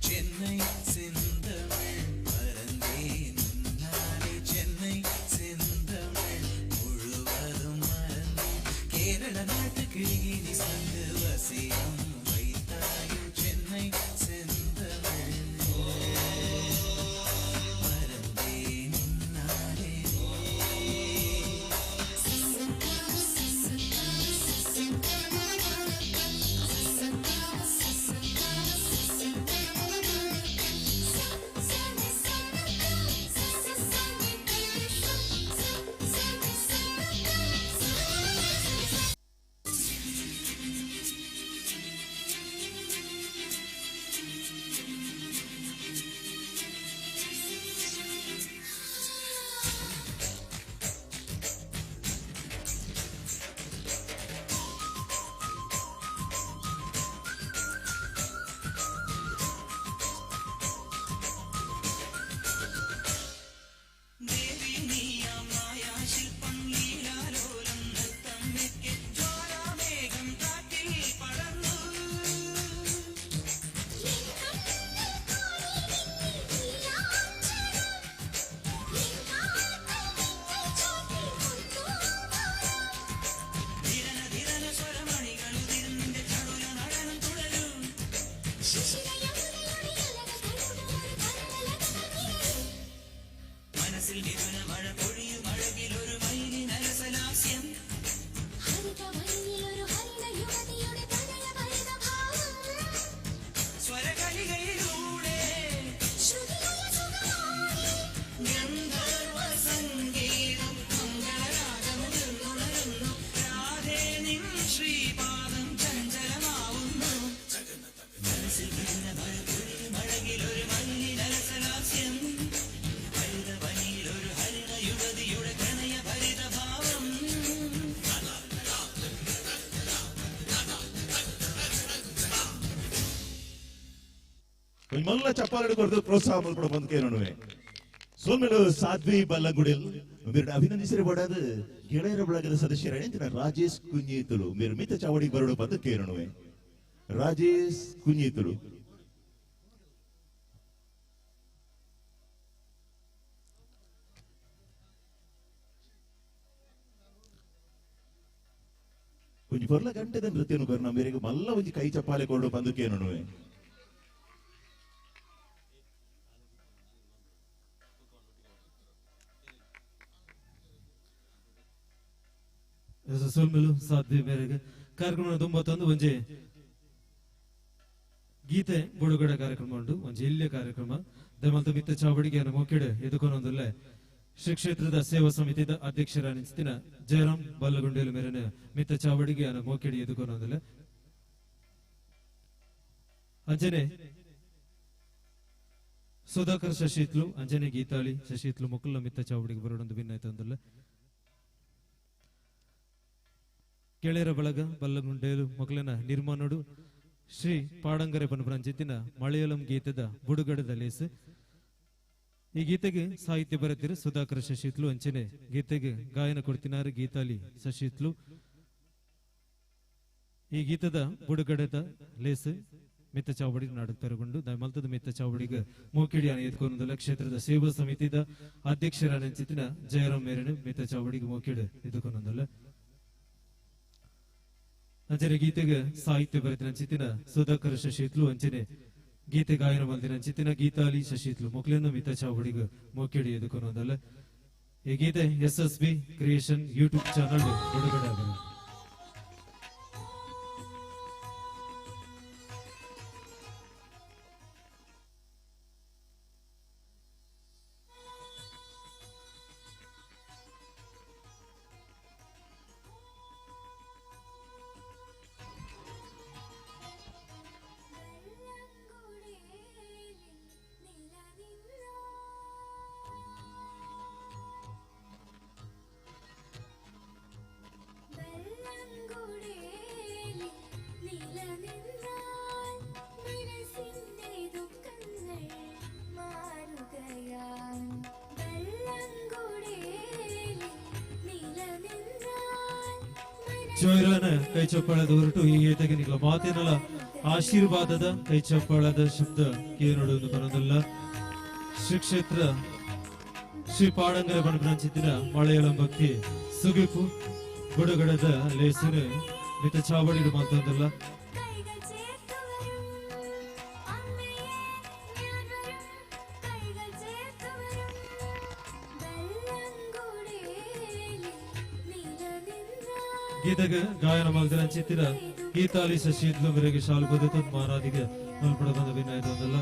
சென்னை செந்தமிழ் மறந்தேன் முன்னாலே, சென்னை செந்தமிழ் முழுவதும் மறந்தேன். கேரள நாட்டுக்கு இனி சங்கு வசியம் வைத்தாயோ சென்னை செந்தமிழ் மறந்தேன் முன்னாலே. ദേവി നീയാം മായാശില്പം ലീലാലോലം നൃത്തം വെക്കെ ജ്വാലാമേഘം കാറ്റിൽ പടർന്നു. ധിരന ധിരന സ്വരമണികൾ ഉതിർന്നിന്റെ ചടുല നടനം തുടരും. മനസ്സിൽ മിഥുന മഴ പൊഴിയും അഴകിലൊരു മയിലിൻ അലസലാസ്യം. സ്വരകലികയിലൂടെ ഗന്ധർവ സംഗീതം മംഗളരാഗമുതിർന്നുണരുന്നു. രാധേ നിൻ ശ്രീപാദം ചഞ്ചലമാവുന്നു. മനസ്സിൽ മിഥുന മഴ പൊഴിയും അഴകിലൊരു മയിലിൻ അലസലാസ്യം. ഹരിതവനിയിലൊരു ഹരിണ യുവതിയുടെ പ്രണയ ഭരിതഭാവം. ಮಲ್ಲ ಚಪ್ಪಾಳೆ ಕೊರತು ಪ್ರೋತ್ಸಾಹ ಮಲ್ಪಡ ಬಂದ್ಕೇನುವೆ. ಸೋಮೇಲು ಸಾಧ್ವಿ ಬಲ್ಲಂಗುಡಿಲ್ ಮೇರು ಅಭಿನಂದಿಸಿರ ಬಡದು ಗೆಳೆಯರ ಬಳಗದ ಸದಸ್ಯರ ರಾಜೇಶ್ ಕುഞ്ഞിത്തുಲು ಮೇರು ಮಿತ ಚಾವಡಿ ಬರಡು ಬಂದು ಕೇರಣುವೆ. ರಾಜೇಶ್ ಕುഞ്ഞിത്തുಲು ಒಂಜಿ ಪೊರ್ಲ ಗಂಟೆದ ನೃತ್ಯನು ಕೊರ್ನ ಮೇರೆಗೆ ಮಲ್ಲ ಒಂಜಿ ಕೈ ಚಪ್ಪಾಳೆ ಕೊರಡು ಬಂದು ಕೇನಣುವೆ. ಸೊಲ್ಮೆಲು ಸಾಧ್ವಿ ಮೇರೆಗೆ ಕಾರ್ಯಕ್ರಮ ತುಂಬ ತಂದು ಒಂಜಿ ಗೀತೆ ಬಿಡುಗಡೆ ಕಾರ್ಯಕ್ರಮ ಉಂಟು, ಒಂಜಿ ಎಲ್ಲಿಯ ಕಾರ್ಯಕ್ರಮ ದಮಲ್ತ ಮಿತ್ತ ಚಾವಡಿಗೆ ಮೊಕ್ಕಿಡೆ ಎದುಕೊನೊಂದುಲ್ಲೆ ಶ್ರೀ ಕ್ಷೇತ್ರದ ಸೇವಾ ಸಮಿತಿದ ಅಧ್ಯಕ್ಷರ ನಿಂಚಿನ ಜಯರಾಮ್ ಬಲ್ಲಗುಂಡೇಲು ಮೇರೆನ ಮಿತ್ತ ಚಾವಡಿಗೆ ಮೋಕಿಡಿ ಎದುಕೊನೊಂದುಲ್ಲೆ. ಅಂಜನೆ ಸುಧಾಕರ್ ಶಶಿತ್ಲು ಅಂಜನೆ ಗೀತಾಳಿ ಶಶಿತ್ಲು ಮೊಕ್ಕಲ ಮಿತ್ತ ಚಾವಡಿಗೆ ಬರೋಡೊಂದು ಭಿನ್ನಾಯ್ತಂದುಲ್ಲೆ. ಕೆಳೆಯರ ಬಳಗ ಬಲ್ಲಗುಂಡೇಲು ಮೊಕ್ಕಲಿನ ನಿರ್ಮಾಣಡು ಶ್ರೀ ಪಾಡಂಗರೆ ಪನ್ಪುನಂಚಿತ್ತಿನ ಮಲಯಾಳಂ ಗೀತದ ಬುಡುಗಡೆದ ಲೇಸು. ಈ ಗೀತೆಗೆ ಸಾಹಿತ್ಯ ಬರೆತಿರು ಸುಧಾಕರ್ ಶಶಿತ್ಲು, ಅಂಚನೆ ಗೀತೆಗೆ ಗಾಯನ ಕೊಡ್ತಿನಾರು ಗೀತಾಲಿ ಶಶಿತ್ಲು. ಈ ಗೀತದ ಬುಡುಗಡೆದ ಲೇಸು ಮಿತ್ತ ಚಾವಡಿ ನಾಡಕ್ ತರಗೊಂಡು ಮಲ್ತದ ಮಿತ್ತ ಚಾವಡಿಗೆ ಮೋಕಿಡಿ ಎತ್ಕೊಂದುಲ್ಲ ಕ್ಷೇತ್ರದ ಸೇವಾ ಸಮಿತಿದ ಅಧ್ಯಕ್ಷರ ನಂಚಿತ್ತಿನ ಜಯರಾಮ್ ಮೇರನು ಮಿತ್ತ ಚಾವಡಿಗೆ ಮೋಕಿಡಿ ಎದುಕೊಂದಲ್ಲ. ಅಂಚನೆ ಗೀತೆಗೆ ಸಾಹಿತ್ಯ ಬರೆತಿನ ಚಿತ್ತಿನ ಸುಧಾಕರ್ ಶಶಿತ್ಲು, ಅಂಚನೆ ಗೀತೆ ಗಾಯನ ಮಲ್ದಿನ ಚಿತ್ತಿನ ಗೀತಾಲಿ ಶಶಿತ್ಲು ಮೊಕ್ಲಿನ ಮಿತ್ತ ಚಾವಡಿಗೆ ಮೋಕಿಡಿ ಎದುಕೊಂದಲ್ಲ. ಈ ಗೀತೆ S S B creation YouTube channel ಬಿಡುಗಡೆ ಆಗಿದೆ. ಜೋರನ ಕೈ ಚಪ್ಪಾಳದ ಹೊರಟು ಈ ಗೀತೆಗೆ ನಿಗಳ ಮಾತಿನಲ ಆಶೀರ್ವಾದದ ಕೈ ಚಪ್ಪಾಳದ ಶಬ್ದ ಕೇನೋಡು ಬರೋದಲ್ಲ. ಶ್ರೀ ಕ್ಷೇತ್ರ ಶ್ರೀ ಪಾಡಂಗರ ಬಣಬ್ರಾಂಚಿತ್ತಿನ ಮಲಯಾಳಂ ಭಕ್ತಿ ಸುಗಿಪು ಬುಡುಗಡದ ಲೇಸನು ಮಿತ ಚಾವಡಿಡು ಮಾತೊಂದಲ್ಲ. ಗೀತೆಗೆ ಗಾಯನ ಮಲ್ದಿನ ಗೀತಾಲಿ ಶಶಿದ್ಲು ಮೇರೆಗೆ ಶಾಲು ಬದುತು ಮಾರಾದಿಗೆ ಮಲ್ಪಡ ಬಂದ ವಿನಾಯ್ತೊಂದಲ್ಲ.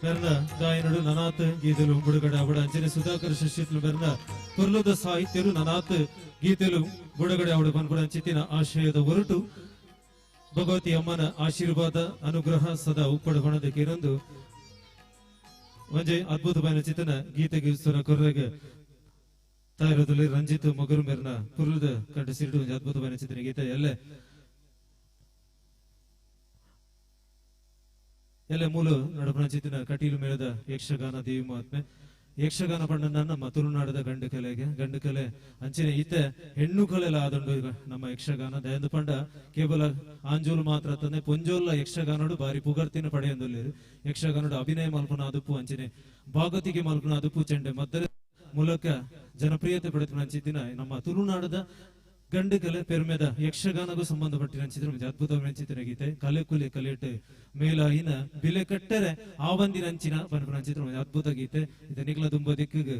ಬೆರ್ನ ಗಾಯನಡು ನನಾತ್ ಗೀತೆಲು ಬುಡುಗಡೆ ಅವಡ ಅಂಚನೆ ಸುಧಾಕರ್ ಶಶಿತ್ಲು ಬೆರ್ನ ಪುರ್ಲದ ಸಾಹಿತ್ಯರು ನನಾತ್ ಗೀತೆಲು ಬುಡುಗಡೆ ಅವಡ ಬಂದ್ಬಿಡ ಅಂಚಿತಿನ ಆಶಯದ ಹೊರಟು ಭಗವತಿ ಅಮ್ಮನ ಆಶೀರ್ವಾದ ಅನುಗ್ರಹ ಸದಾ ಉಪ್ಪಡು ಹೊಣದಕ್ಕೆ ಇರೊಂದು ಒಂಜೆ ಅದ್ಭುತ ಚಿತನ ಗೀತೆಗೆ ಸುರ ಕೊರ್ರೆಗೆ ತಾಯಿರೋದಲ್ಲಿ ರಂಜಿತ್ ಮಗರು ಮೇರ್ನ ಪುರ್ಲದ ಕಂಠಸಿರಿಡು ಒಂಜಿ ಅದ್ಭುತ ಚಿತನ ಗೀತೆ ಎಲ್ಲೆ ಎಲ್ಲ ಮೂಲ ನಡಪಣಚಿತ್ತಿನ ಕಟೀಲು ಮೇಳದ ಯಕ್ಷಗಾನ ದೇವಿ ಮಹಾತ್ಮೆ ಯಕ್ಷಗಾನ ಪಂಡ ನಮ್ಮ ತುಳುನಾಡದ ಗಂಡು ಕಲೆಗೆ ಗಂಡು ಕಲೆ ಅಂಚಿನ ಈತ ಹೆಣ್ಣು ಕಲೆಲ ಆದಂಡು ನಮ್ಮ ಯಕ್ಷಗಾನ ದಯಂದು ಪಂಡ ಕೇವಲ ಆಂಜೋಲು ಮಾತ್ರ ತಂದೆ ಪೊಂಜೋಲ ಯಕ್ಷಗಾನೋಡು ಬಾರಿ ಪುಗರ್ತಿನ ಪಡೆಯೊಂದುಲ್ಲೇರು ಯಕ್ಷಗಾನೋಡು ಅಭಿನಯ ಮಲ್ಪನ ಅದುಪು ಅಂಚಿನೆ ಭಾಗವತಿಗೆ ಮಲ್ಪನ ಅದುಪು ಚೆಂಡೆ ಮದ್ದರ ಮೂಲಕ ಜನಪ್ರಿಯತೆ ಪಡೆದ ನಮ್ಮ ತುಳುನಾಡದ ಗಂಡು ಕಲೆ ಪೆರ್ಮೆದ ಯಕ್ಷಗಾನಗೂ ಸಂಬಂಧಪಟ್ಟಿನ ಚಿತ್ರ ಅದ್ಭುತ ಚಿತ್ರ ಗೀತೆ ಕಲೆ ಕುಲೆ ಕಲೆಟ್ ಮೇಲಾಯಿನ ಬಿಲೆ ಕಟ್ಟರೆ ಆವಂದಿನಂಚಿನ ಪನ್ಪುನ ಚಿತ್ರ ಅದ್ಭುತ ಗೀತೆ ಇದು ನಿಕ್ಲ ತುಂಬ ದಿಕ್ಕಿಗೆ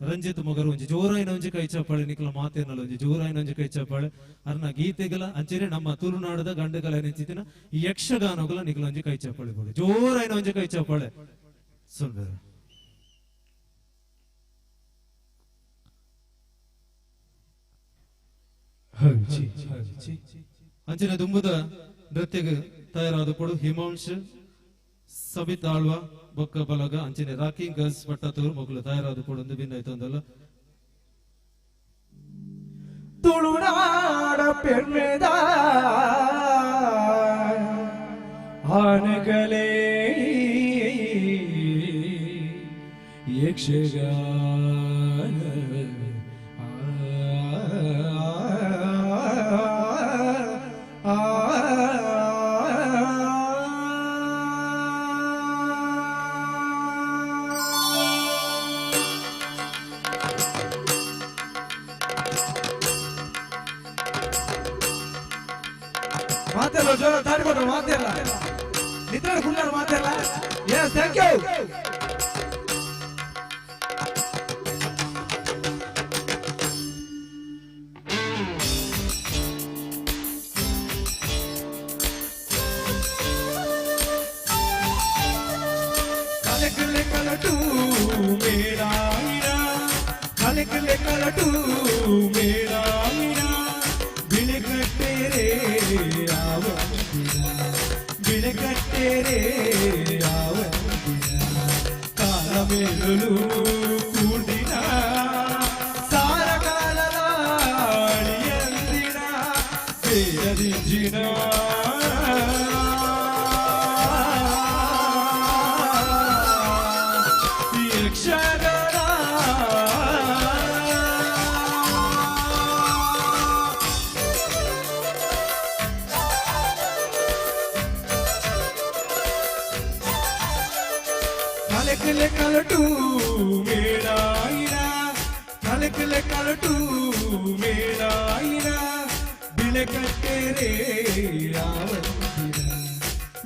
ರಂಜಿತ್ ಮೊಗರು ಒಂಜಿ ಜೋರಾಯಿನ ಒಂಜಿ ಕೈ ಚಪ್ಪಾಳೆ ನಿಕ್ಲ ಮಾತೇನಲ್ಲ ಒಂಜಿ ಜೋರಾಯಿನ ಒಂಜಿ ಕೈ ಚಪ್ಪಾಳೆ ಅರ್ನ ಗೀತೆಗಳ ಅಂಚನೆ ನಮ್ಮ ತುಳುನಾಡದ ಗಂಡು ಕಲೆ ನೆಂಚಿತಿನ ಈ ಯಕ್ಷಗಾನಗಳ ನಿಕ್ಲ ಒಂಜಿ ಕೈ ಚಪ್ಪಾಳೆ ಕೊಡು ಜೋರಾಯಿನ ಒಂಜಿ ಕೈ ಚಪ್ಪಾಳೆ ಸುಲ್ಬೇರು. ಅಂಚಿನ ದುಂಬುದ ನೃತ್ಯಗೆ ತಯಾರಾದ ಕೊಡು ಹಿಮಾಂಶ್ ಸಬಿತಾಳ್ವ ಬೊಕ್ಕ ಬಲಗ ಅಂಚಿನ ರಾಕಿಂಗ್ ಗರ್ಲ್ಸ್ ಪಟ್ಟತೂರು ಮಕ್ಕಳು ತಯಾರಾದ ಕೊಡು ಒಂದು ಭಿನ್ನ ಆಯ್ತು. ತುಳುನಾಡ ಪೆರ್ಮೆದ ಆನೆಗಳೇ ಯಕ್ಷಗಾನ ಮಾತೆಲ್ಲ ಜೋರ ತಾಡಿ ಕೊಟ್ರು ಮಾತೆಲ್ಲ ನಿದ್ರೆ ಕುಳ್ಳಾರ ಮಾತೆಲ್ಲ. Yes, thank you. ಕಲೆಕಲೆ ಕಲಟು ಮೇಳಾಯಿನ ಕಲೆಕಲೆ ಕಲಟು ಮೇಳಾಯಿನ ಬಿಳೆ ಕಟ್ಟೇರೆ ಬಿಳೆ ಕಟ್ಟೇರೆ ಕಾಲ ಮೇಲುಲು ಕೂಡಿನ ಸಾರ ಕಾಲಲಾಡಿಯಂದಿನ ಬೇರದಿಂಜಿನ ಯಕ್ಷಗಾನ ಕಲೆಕಲೆ ಕಲಟು ಮೇಳಾಯಿನ ಕಲೆಕಲೆ ಕಲಟು ಮೇಳಾಯಿನ ಬಿಳೆ ಕಟ್ಟೇರೆ ಆವಂದಿನ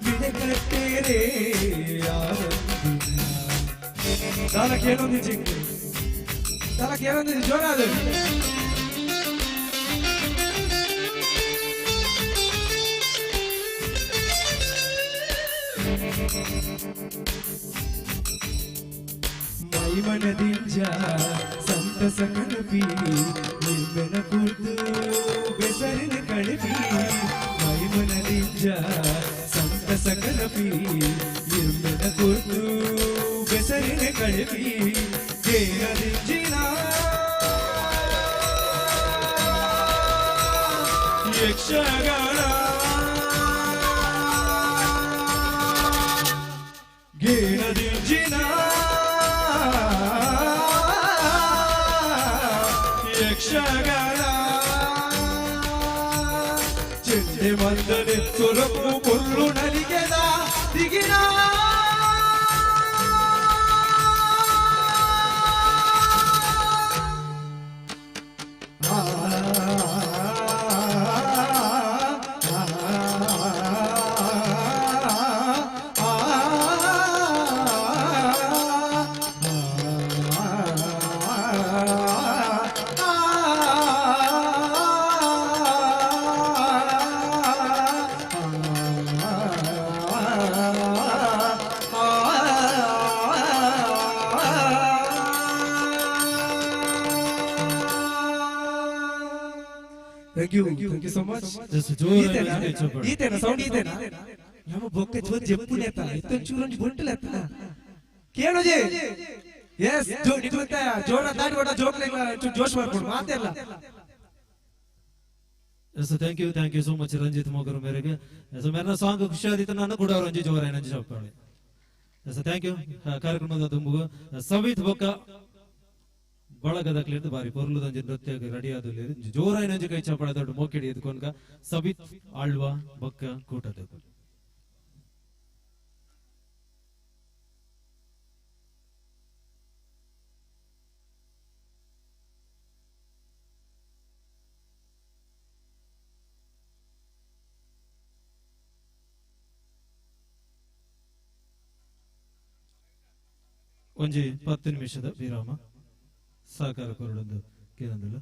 ಬಿಳೆ ಕಟ್ಟೇರೆ ಆವಂದಿನ. ದಾಲ ಕೇಳೊಂದಿಜ್ಜಿ ದಾಲ ಕೇಳೊಂದಿಜ್ಜಿ ಜೋರಾದ. ಮೈಮನದಿಂಜ ಸಂತಸ ಕನಪಿ ನಿರ್ಮೆನ ಕುರ್ದು ಬೆಸರಿನ ಕಳಪಿ ಮೈಮನದಿಂಜ ಸಂತಸ ಕನಪಿ ನಿರ್ಮೆನ ಕುರ್ದು ಬೆಸರಿನ ಕಳಪಿ ಕೇರದಿಂಜಿನ ಯಕ್ಷಗಾನ ಗೇಣದಿಂಜಿನ ಯಕ್ಷಗಾನ. ಎಡ್ಡೆ ಮಂದನೆ ಸೊರಪು ಪೊರ್ಲು ನಲಿಗೆದ ದಿಗಿನ Thank you thank you so much. ಜೋರಾಗಿ ಚಪ್ಪಾಳೆ. ಈತೇನಾ ಸೌಂಡ್ ಈತೇನಾ ನಮ್ಮ ಬೊಕ್ಕ ಜೋ ಜೆಪ್ಪುನೆ ಎತ್ತನ ಇತ್ತೊಂದು ಚೂರೊಂಜಿ ಬೊಂಟುಲ ಎತ್ತನ ಕೇಳೋಜಿ ಎಸ್ ಜೋ ನಿಗುತ್ತ ಜೋರ ದಾಟಿ ಕೊಡ ಜೋಕ್ಲೆ ಜೋಶ್ ಮಾಡ್ಕೊಡು ಮಾತೆಲ್ಲ. Yes, thank you, thank you so much Ranjith Mogaru ಮೇರೆಗೆ. ಸೊ ಮೇರ್ನ ಸಾಂಗ್ ಖುಷಿ ಆದಿತ್ತು ನಾನು ಕೂಡ ರಂಜಿತ್ ಜೋರ ಏನಂಜಿ ಚಪ್ಪಾಳೆ. Yes thank you. ಕಾರ್ಯಕ್ರಮದ ತುಂಬುಗು ಸವಿತ್ ಬೊಕ್ಕ ಬಳಗದ ಕ್ಲಿರ್ದು ಬಾರಿ ಪೊರ್ಲುದಂಜಿ ನೃತ್ಯ ರೆಡಿ ಆದುಲ್ಲೇರು ಜೋರಾಯಿನಂಜಿ ಕೈ ಚಪ್ಪಾಳೆ ದೊಡ್ಡ ಮೋಕಿಡಿ ಎದ್ಕೊನ್ಗ ಸವಿತ್ ಆಳ್ವ ಬೊಕ್ಕ ಕೂಟದ. ಒಂಜಿ 10 ನಿಮಿಷದ ವಿರಾಮ ಸಹಕಾರ ಕೊರಡೊಂದು ಕೇಂದ್ರ.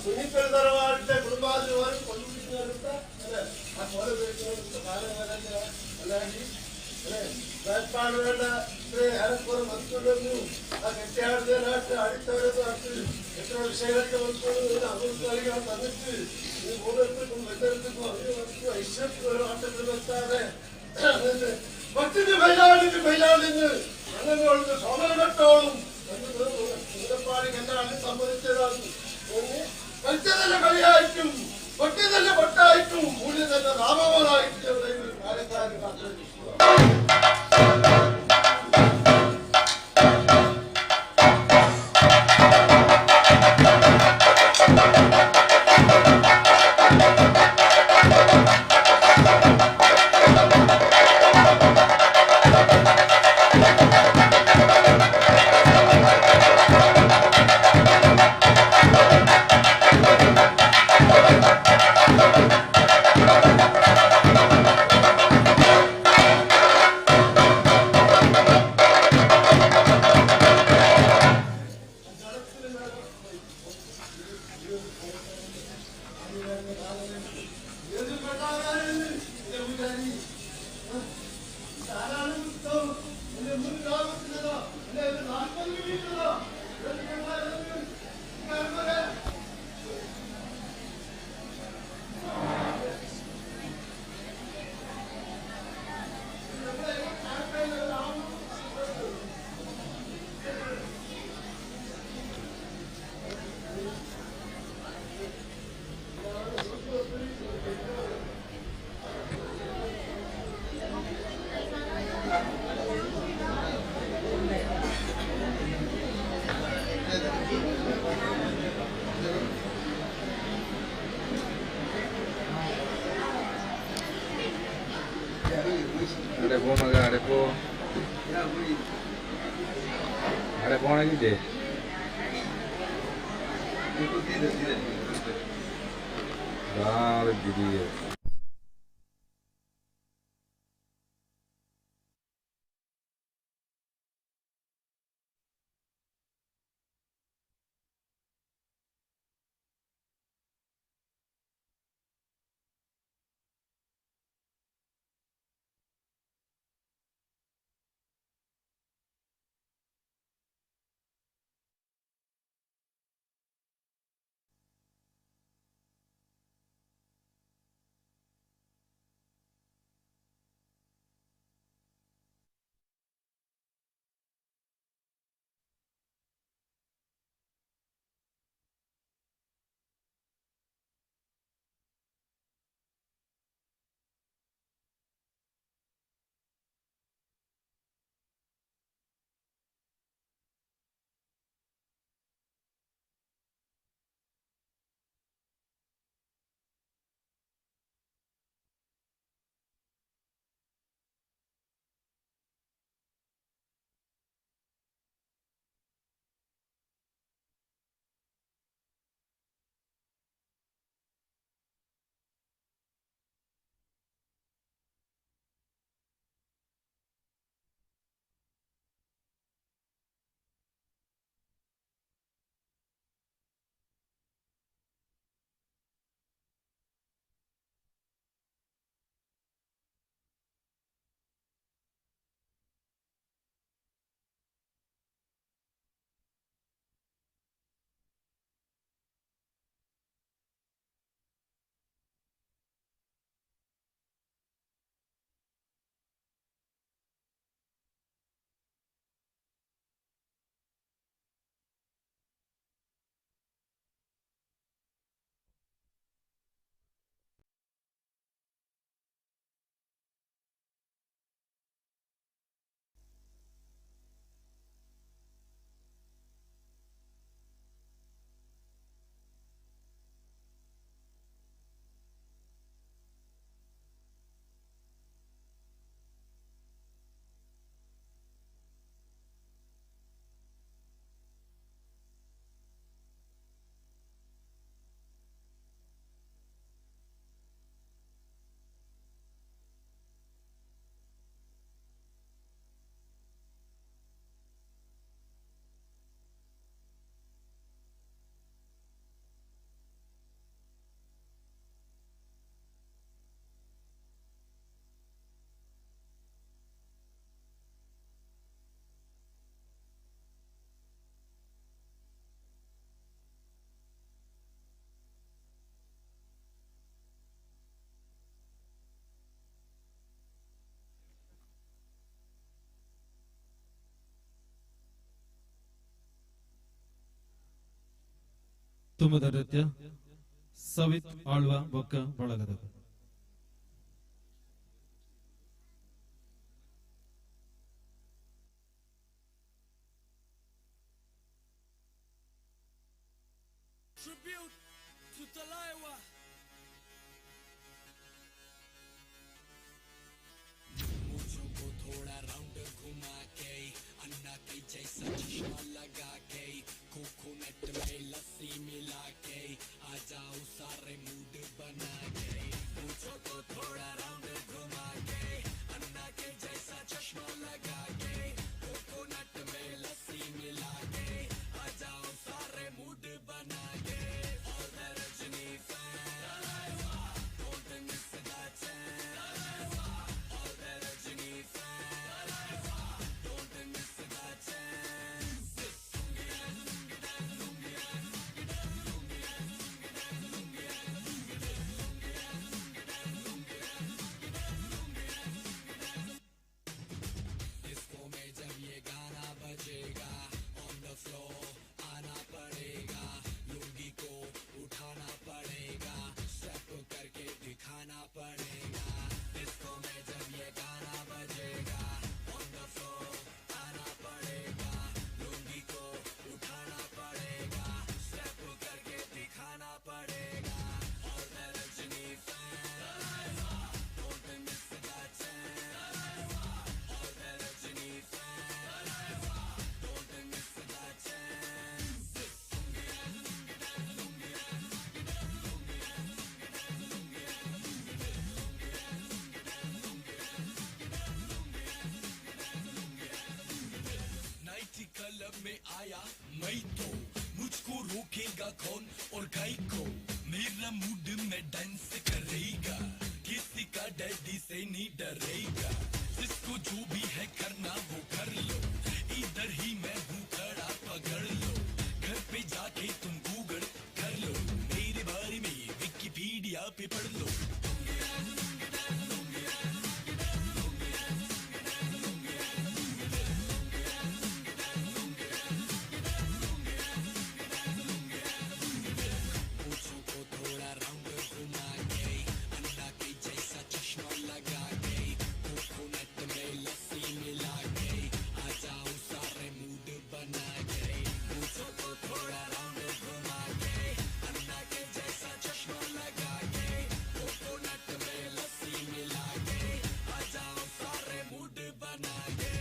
ಸುನೀತಳ ತರವಾಡಿದ ಕುಟುಂಬಾದಿವರು ಕೊಲ್ಲುತ್ತಿದ್ದ ಅಲ್ಲ ಆ ಕೊಲೆ ಬೇಕು ಅಲ್ಲ എത്ര വിഷയങ്ങളൊക്കെ വന്നിട്ട് അമൃതാളികൾ തന്നിട്ട് ഈ ഓരോരുത്തർക്കും വ്യത്യസ്തർക്കും ഐശ്വര്യ ആട്ടത്തിൽ വെച്ചാതെ ഭക്തിന് മൈലാളിന് മൈലാളിന് അങ്ങനെ സോമനോളും പാടി എന്നാണ് സമ്മതിച്ചതാണ് കളിച്ചതല്ല കളിയായിട്ടും പൊട്ടി തന്നെ പൊട്ടായിട്ടും മൂല്യം തന്നെ നാമമായിട്ടും കാര്യക്കാർ ಅಡೆ ಪೋ ಮಗ ಅಡೆ ಪೋ ಅಡೆ ಪೋಣಗಿದೆ ದಾಳ ತುಮದ ನೃತ್ಯ ಸವಿತ್ ಆಳ್ವ ಬೊಕ್ಕ ಬಳಗದ. Tribute to Talaiwa. मूछों को थोड़ा राउंड घुमा के, अन्ना के जैसा चश्मा लगा के, कोकोनट में लस्सी मिला के, आ जाओ सारे मूड बना के। मूछों को थोड़ा राउंड घुमा के, अन्ना के जैसा चश्मा लगा के, कोकोनट में लस्सी मिला के, आ जाओ सारे मूड बना के। All the Rajini fans, don't miss the chance. All the Rajini fans, don't miss the chance. Lungi dance, lungi dance, lungi dance, lungi dance, lungi dance, lungi dance, lungi dance, lungi dance, lungi dance, lungi dance, lungi dance, lungi dance, lungi dance. Disco में जब ये गाना बजेगा, on the floor आना पड़ेगा, लुंगी को उठाना पड़ेगा, स्टेप करके दिखाना पड़ेगा। डिस्को में जब ये गाना बजेगा, ऑन the floor आना पड़ेगा, लुंगी को उठाना पड़ेगा, स्टेप करके दिखाना पड़ेगा। All the Rajini fans, don't miss the chance. All the Rajini fans, don't miss the chance. Lungi dance, lungi dance, lungi dance, lungi dance, lungi dance, lungi dance, lungi dance, lungi dance, lungi dance, lungi dance, lungi dance, lungi dance, lungi dance, lungi dance, lungi dance. Night club में आया मैं तो, मुझको रोकेगा कौन और गाय को, मेरा मूड में डांस करेगा, किसी का डैडी से नहीं डरेगा, जिसको जो भी है करना वो कर लो, इधर ही मैं हूँ खड़ा पकड़ लो, घर पे जाके तुम गूगल कर लो, मेरे बारे में विकिपीडिया पे पढ़ लो। मूछों को थोड़ा राउंड घुमा के, अन्ना के जैसा चश्मा लगा के, कोकोनट में लस्सी मिला के, आ जाओ सारे मूड बना के। मूछों को थोड़ा राउंड घुमा के, अन्ना के जैसा चश्मा लगा के, कोकोनट में लस्सी मिला के, आ जाओ सारे मूड बना के।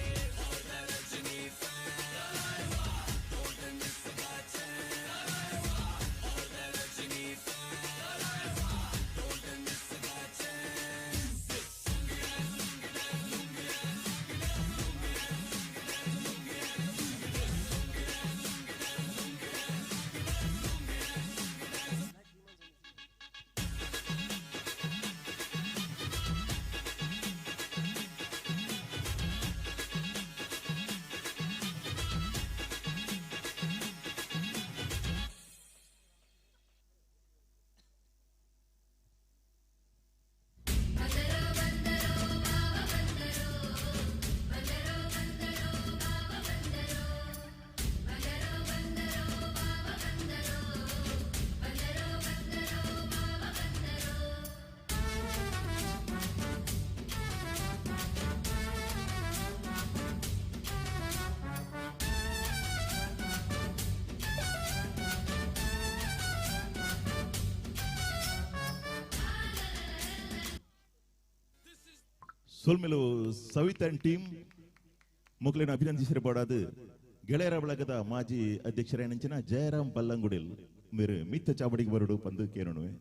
All the Rajini fans, don't miss the chance. All the Rajini fans, don't miss the chance. Lungi dance, lungi dance, lungi dance, lungi dance, lungi dance, lungi dance, lungi dance, lungi dance, lungi dance, lungi dance, lungi dance, lungi dance, lungi dance. ಸೊಲ್ಮೆಲು ಸವಿತ್ ಅಂಡ್ team ಮೊಕ್ಲೆನ ಅಭಿನಂದಿಸಿರಬಾಡದು ಗೆಳೆಯರ ಬಳಗದ ಮಾಜಿ ಅಧ್ಯಕ್ಷರೇನಂಚಿನ ಜಯರಾಮ್ ಬಲ್ಲಂಗುಡಿಲ್ ಮೇರು ಮಿತ್ತ ಚಾವಡಿಗೆ ಬರಡು ಪಂದು ಕೇರಣುವೆ.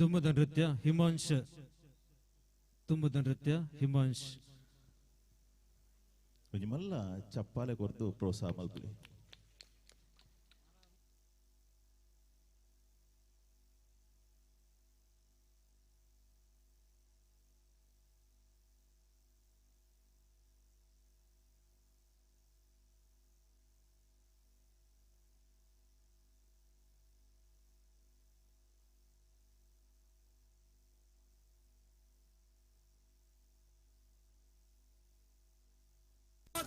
ದುಮ್ಮದ ನೃತ್ಯ ಹಿಮಾಂಶ್, ತುಂಬದ ನೃತ್ಯ ಹಿಮಾಂಶ್. ಒಂಜಿ ಮಲ್ಲ ಚಪ್ಪಾಲೆ ಕೊರ್ದು ಪ್ರೋತ್ಸಾಹ ಮಲ್ಪುಲೆ.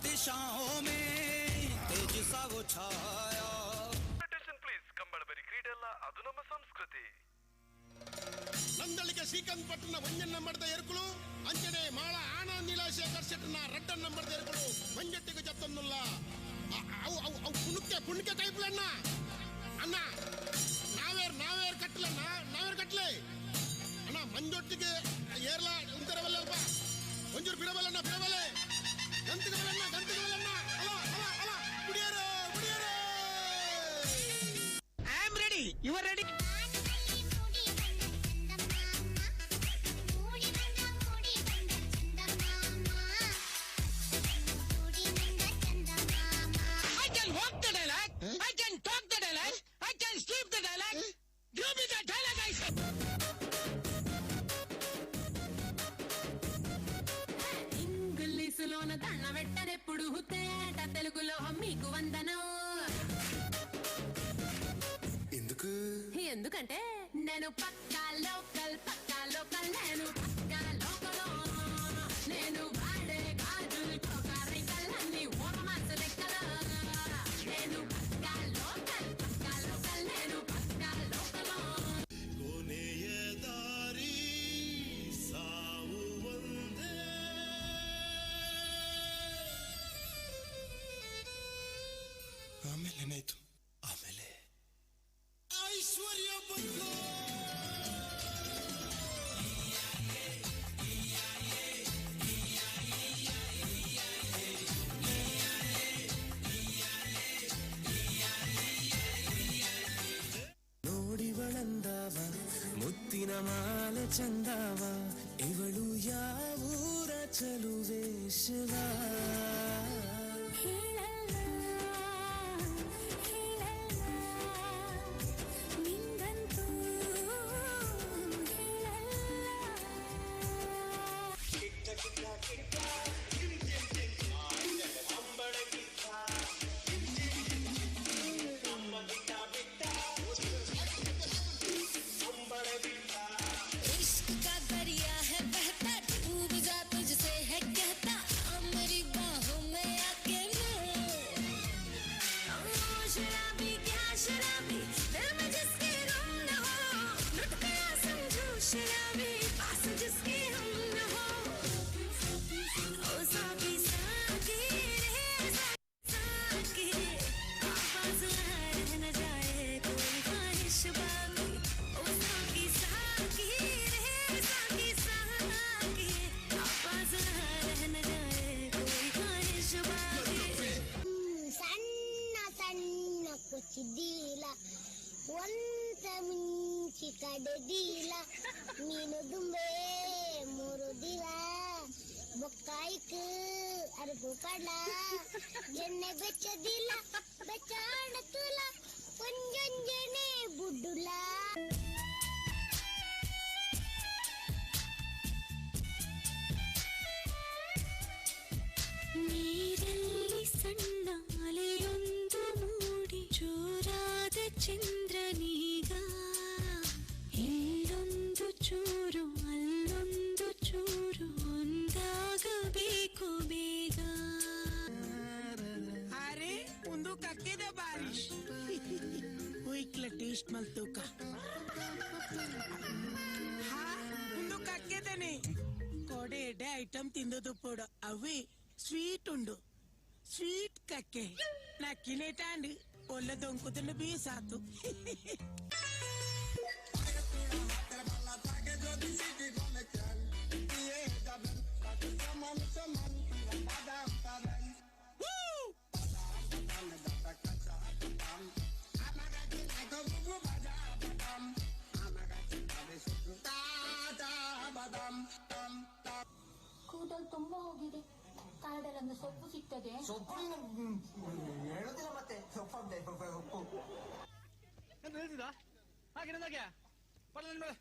दिशाओं में तेज को छाया. ಪ್ಲೀಸ್, ಕಂಬಳ ಬರಿ ಕ್ರೀಡೆ ಅಲ್ಲ, ಅದು ನಮ್ಮ ಸಂಸ್ಕೃತಿ. ನಂದಳಿಗೆ ಶ್ರೀಕಾಂತ್ ಪಟ್ಟಣ ಒಂಜನ್ನ ಮಡ್ದ ಎರುಕುಲು ಅಂಚನೆ ಮಾಳ ಆನ ನೀಲಾಶೇಖರ್ ಶೆಟ್ಟನ ರಡ್ಡನ್ನ ಮಡ್ದ ಎರುಕುಲು ಮಂಜಟ್ಟಿಗೆ ಜತ್ತನ್ನುಲ್ಲ. ಅವು ಅವು ಅವು ಪುಣಕ್ಕೆ ಪುಣಕ್ಕೆ ಕೈಪುಲಣ್ಣ ಅಣ್ಣ ನಾವೇರ್ ನಾವೇರ್ ಕಟ್ಟಲಣ್ಣ ನಾವೇರ್ ಕಟ್ಟಲೆ ಅಣ್ಣ ಮಂಜೊಟ್ಟಿಗೆ ಏರ್ಲ ಉಂತರವಲ್ಲ ಅಲ್ಪ ಒಂಜೂರು ಬಿರಬಲ್ಲಣ್ಣ ಬಿರಬಲೆ ಗಂತಿಗೆ ಬಲ್ಲಣ್ಣ ಗಂತಿಗೆ ಬಲ್ಲಣ್ಣ ಅಲ್ಲ ಅಲ್ಲ ಅಲ್ಲ ಕುಡಿಯರು ಕುಡಿಯರು. I am ready, you are ready. I can walk the dialogue. I can talk the dialogue. I can sleep the dialogue. Give me the dialogue, I said. ఇంగ్లీషులోన దండ పెట్టనెప్పుడు తేట తెలుగులో మీకు వందనం. ఎందుకు? ఎందుకంటే నేను పక్కా లోకల్, పక్కా లోకల్, నేను పక్కా లోకల్. నేను వాడే గాజులు చోకారికలన్నీ ఓరమాస లెక్కలు. నేను పక్కా లోకల్, పక్కా లోకల్, నేను పక్కా లోకల్. ಕೊನೆಯ ದಾರಿ ಸಾವು ಒಂದೇ. ಆಮೇಲೆ ಏನಾಯ್ತು? ಆಮೇಲೆ ಐಶ್ವರ್ಯ ಬಂದ್ಲು. ನೋಡಿವಳಂದಾವ ಮುತ್ತಿನ ಮಾಲೆ ಚಂದಾವ ಇವಳು ಯಾವೂರ ಚಲುವೆ ಶಿವ. ನಿಂಗಂತೂ इश्क का दरिया है बहता, डूब जा तुझसे है कहता, आ मेरी बाहों में आके मैं। ओ शराबी क्या शराबी, दिल में जिसके गम न हो, लुट गया समझो शराबी, पास जिसके हम न हो। ओ साकी साकी रे साकी, आवाज रह न जाए कोई ख्वाहिश बाकी। ओ साकी साकी रे साकी साकी, आवाज रह न जाए कोई ख्वाहिश बाकी. ಸಣ್ಣ ಸಣ್ಣ ಕುಚಿದೀಲ ಒಂತ ಮಿಂಚಿ ಕಡೆದೀಲ ಮೀನು ದುಂಬೆ ಮೂರು ದಿಲ ಬೊಕ್ಕಾಯ್ಕ್ ಅರ್ಗು ಪಡ ಎಣ್ಣೆ ಬೆಚ್ಚದಿಲ್ಲ ಬೆಚ್ಚಾಣ ತುಲ ಒಂಜೊಂಜನೆ ಬುಡ್ಡುಲ. ನೀರಲ್ಲಿ ಸಣ್ಣ ಅಲೆಯೊಂದು ಮೂಡಿ ಜೋರಾದ ಚಂದ್ರನೀಗ, ಇಲ್ಲೊಂದು ಚೂರು ಅಲ್ಲೊಂದು ಚೂರು ಒಂದಾಗಬೇಕು ಬೇಗ. ಅರೆ ಒಂದು ಕಕ್ಕಿದ ಬಾರಿಶ್ ಒಯ್ಕ್ಲ ಟೇಸ್ಟ್ ಮಲ್ತೂಕ. ಹಾ ಒಂದು ಕಕ್ಕಿದನೆ ಕೋಡೆ ಎಡೆ ಐಟಮ್ ತಿಂದದು ಪೋಡು ಅವೇ ಸ್ವೀಟ್ ಉಂಡು ಸ್ವೀಟ್ ಕಕ್ಕೆ ನಕ್ಕಿನೇಟಾಂಡ್ ಒಳ್ಳೆ ದೊಂಕುದನ್ನು ಬೀಸಾತು. ಕೂದಲು ತುಂಬಾ ಹೋಗಿದೆ, ಕಾಡಲ್ಲೊಂದು ಸೊಪ್ಪು ಸಿಗ್ತದೆ. ಸೊಪ್ಪು ಹೇಳುದಿಲ್ಲ ಮತ್ತೆ ಸೊಪ್ಪು ಸೊಪ್ಪು ಎಂತ ನಿಲ್ಸಿದ ಹಾಗೆ ನಂದಾಗೆ ಪಡ ಮೇಲೆ.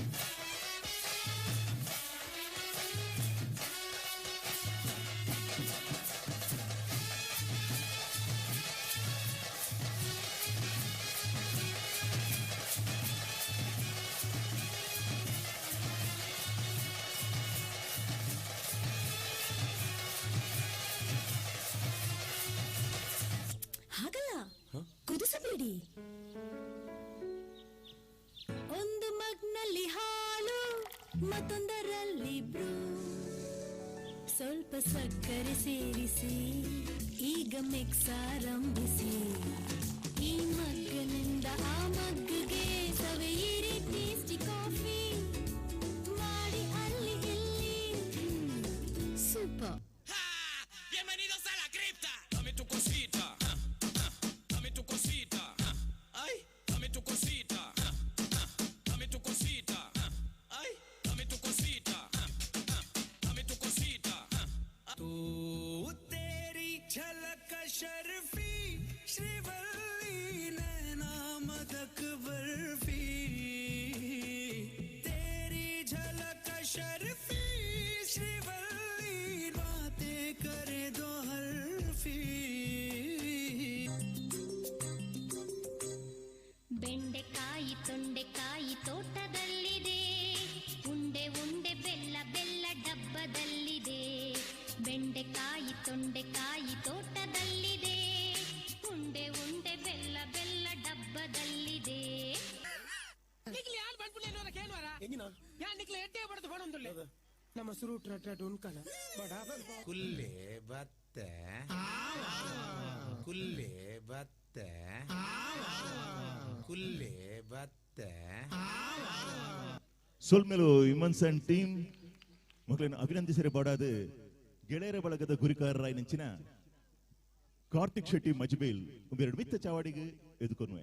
ಆ ಮತ್ತೊಂದರಲ್ಲಿ ಬ್ರೂ. ಸ್ವಲ್ಪ ಸಕ್ಕರೆ ಸೇರಿಸಿ ಈಗ ಮಿಕ್ಸ್ ಆರಂಭಿಸಿ. ಈ ಮಗ್ಗನಿಂದ ಆ ಮಗ್ಗಿಗೆ ಸವಿಯಿರಿ ಟೇಸ್ಟಿ ಕಾಫಿ ಮಾಡಿ ಅಲ್ಲಿ ಇಲ್ಲಿ. Super. Bienvenidos a la cripta. Dame tu cosita. Dame tu cosita. Ay, dame tu cosita. Dame tu cosita. Ay, dame tu cosita. Dame tu cosita. तू तेरी झलक शर्फी श्रीवल्ली नैना मदक बर्फी तेरी झलक शर्फी श्रीवल्ली बातें करे दो हरफी. ಬೆಂಡೆಕಾಯಿ ತೊಂಡೆಕಾಯಿ ತೋಟದಲ್ಲಿದೆ, ಉಂಡೆ ಉಂಡೆ ಬೆಲ್ಲ ಬೆಲ್ಲ ಡಬ್ಬದಲ್ಲಿದೆ. ಬೆಂಡೆಕಾಯಿ ತೊಂಡೆಕಾಯಿ ತೋಟದಲ್ಲಿದೆ, ಉಂಡೆ ಉಂಡೆ ಬೆಲ್ಲ ಬೆಲ್ಲ ಡಬ್ಬದಲ್ಲಿದೆ. ನಿಕ್ಲಿ ಯಾರು ಬಂದ್ಬಿಡ್ಲಿ ಕೇಳುವಾರ ಯಾನ್ ನಿಕ್ಲೆ ಎಟ್ಟೆ ಬಡದು ಬಣೊಂದುಲ್ಲೆ ನಮ್ಮ ಸುರೂಟ್ ರಟ್ಟ ಉನ್ಕಲ ಬಡ. ಕುಲ್ಲೆ ಬತ್ತ ಕುಲ್ಲೆ ಬತ್ತ ಕುಲ್ಲೆ ಬತ್ತ. ಸೊಲ್ಮೆಲು ವಿಮನ್ಸ್ ಅಂಡ್ ಟೀಮ್ ಮಕ್ಕಳನ್ನು ಅಭಿನಂದಿಸರೆ ಬಾಡಾದು ಗೆಳೆಯರ ಬಳಗದ ಗುರಿಕಾರರಾಯಿ ನೆಂಚಿನ ಕಾರ್ತಿಕ್ ಶೆಟ್ಟಿ ಮಜ್ಬೇಲ್ ಒಂಬೆರಡು ಮಿತ್ತ ಚಾವಾಡಿಗೆ ಎದುಕೊನ್ವೆ.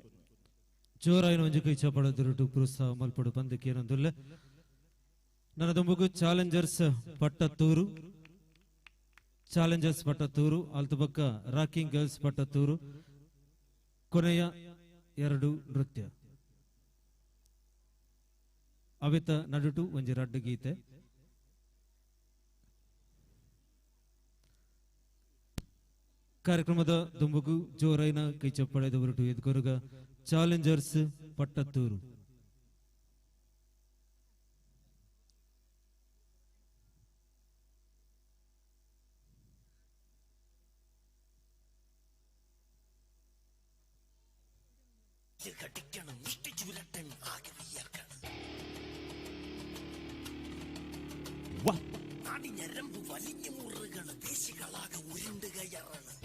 ಜೋರಾಯಿನ ಒಂಜಿ ಕೈ ಚಪಡದಿರುಟು ಪ್ರೋತ್ಸಾಹ ಮಲ್ಪಡು ಪಂದಕ್ಕೆ ಏನೊಂದುಲ್ಲೆ. ನನ್ನ ದುಂಬುಗು ಚಾಲೆಂಜರ್ಸ್ ಪಟ್ಟತ್ತೂರು, ಚಾಲೆಂಜರ್ಸ್ ಪಟ್ಟತ್ತೂರು ಅಲ್ತಬಕ್ಕ ರಾಕಿಂಗ್ ಗರ್ಲ್ಸ್ ಪಟ್ಟತ್ತೂರು ಕೊನೆಯ ಎರಡು ನೃತ್ಯ. ಅವಿತ ನಡುಟು ಒಂಜಿ ರಡ್ಡು ಗೀತೆ. ಕಾರ್ಯಕ್ರಮದ ದುಂಬುಗು ಜೋರೈನ ಕೈ ಚಪ್ಪಳೆದ ಹೊರಟು ಎದ್ಕೊರುಗ ಚಾಲೆಂಜರ್ಸ್ ಪಟ್ಟತ್ತೂರು. കടിക്കണം മുഷ്ടി ചുരട്ടണം ആകെ വിയർക്കണം. നാടി ഞരമ്പ് വലിഞ്ഞു മുറുകണ് പേശികളാകെ ഉരുണ്ട് കയറണം.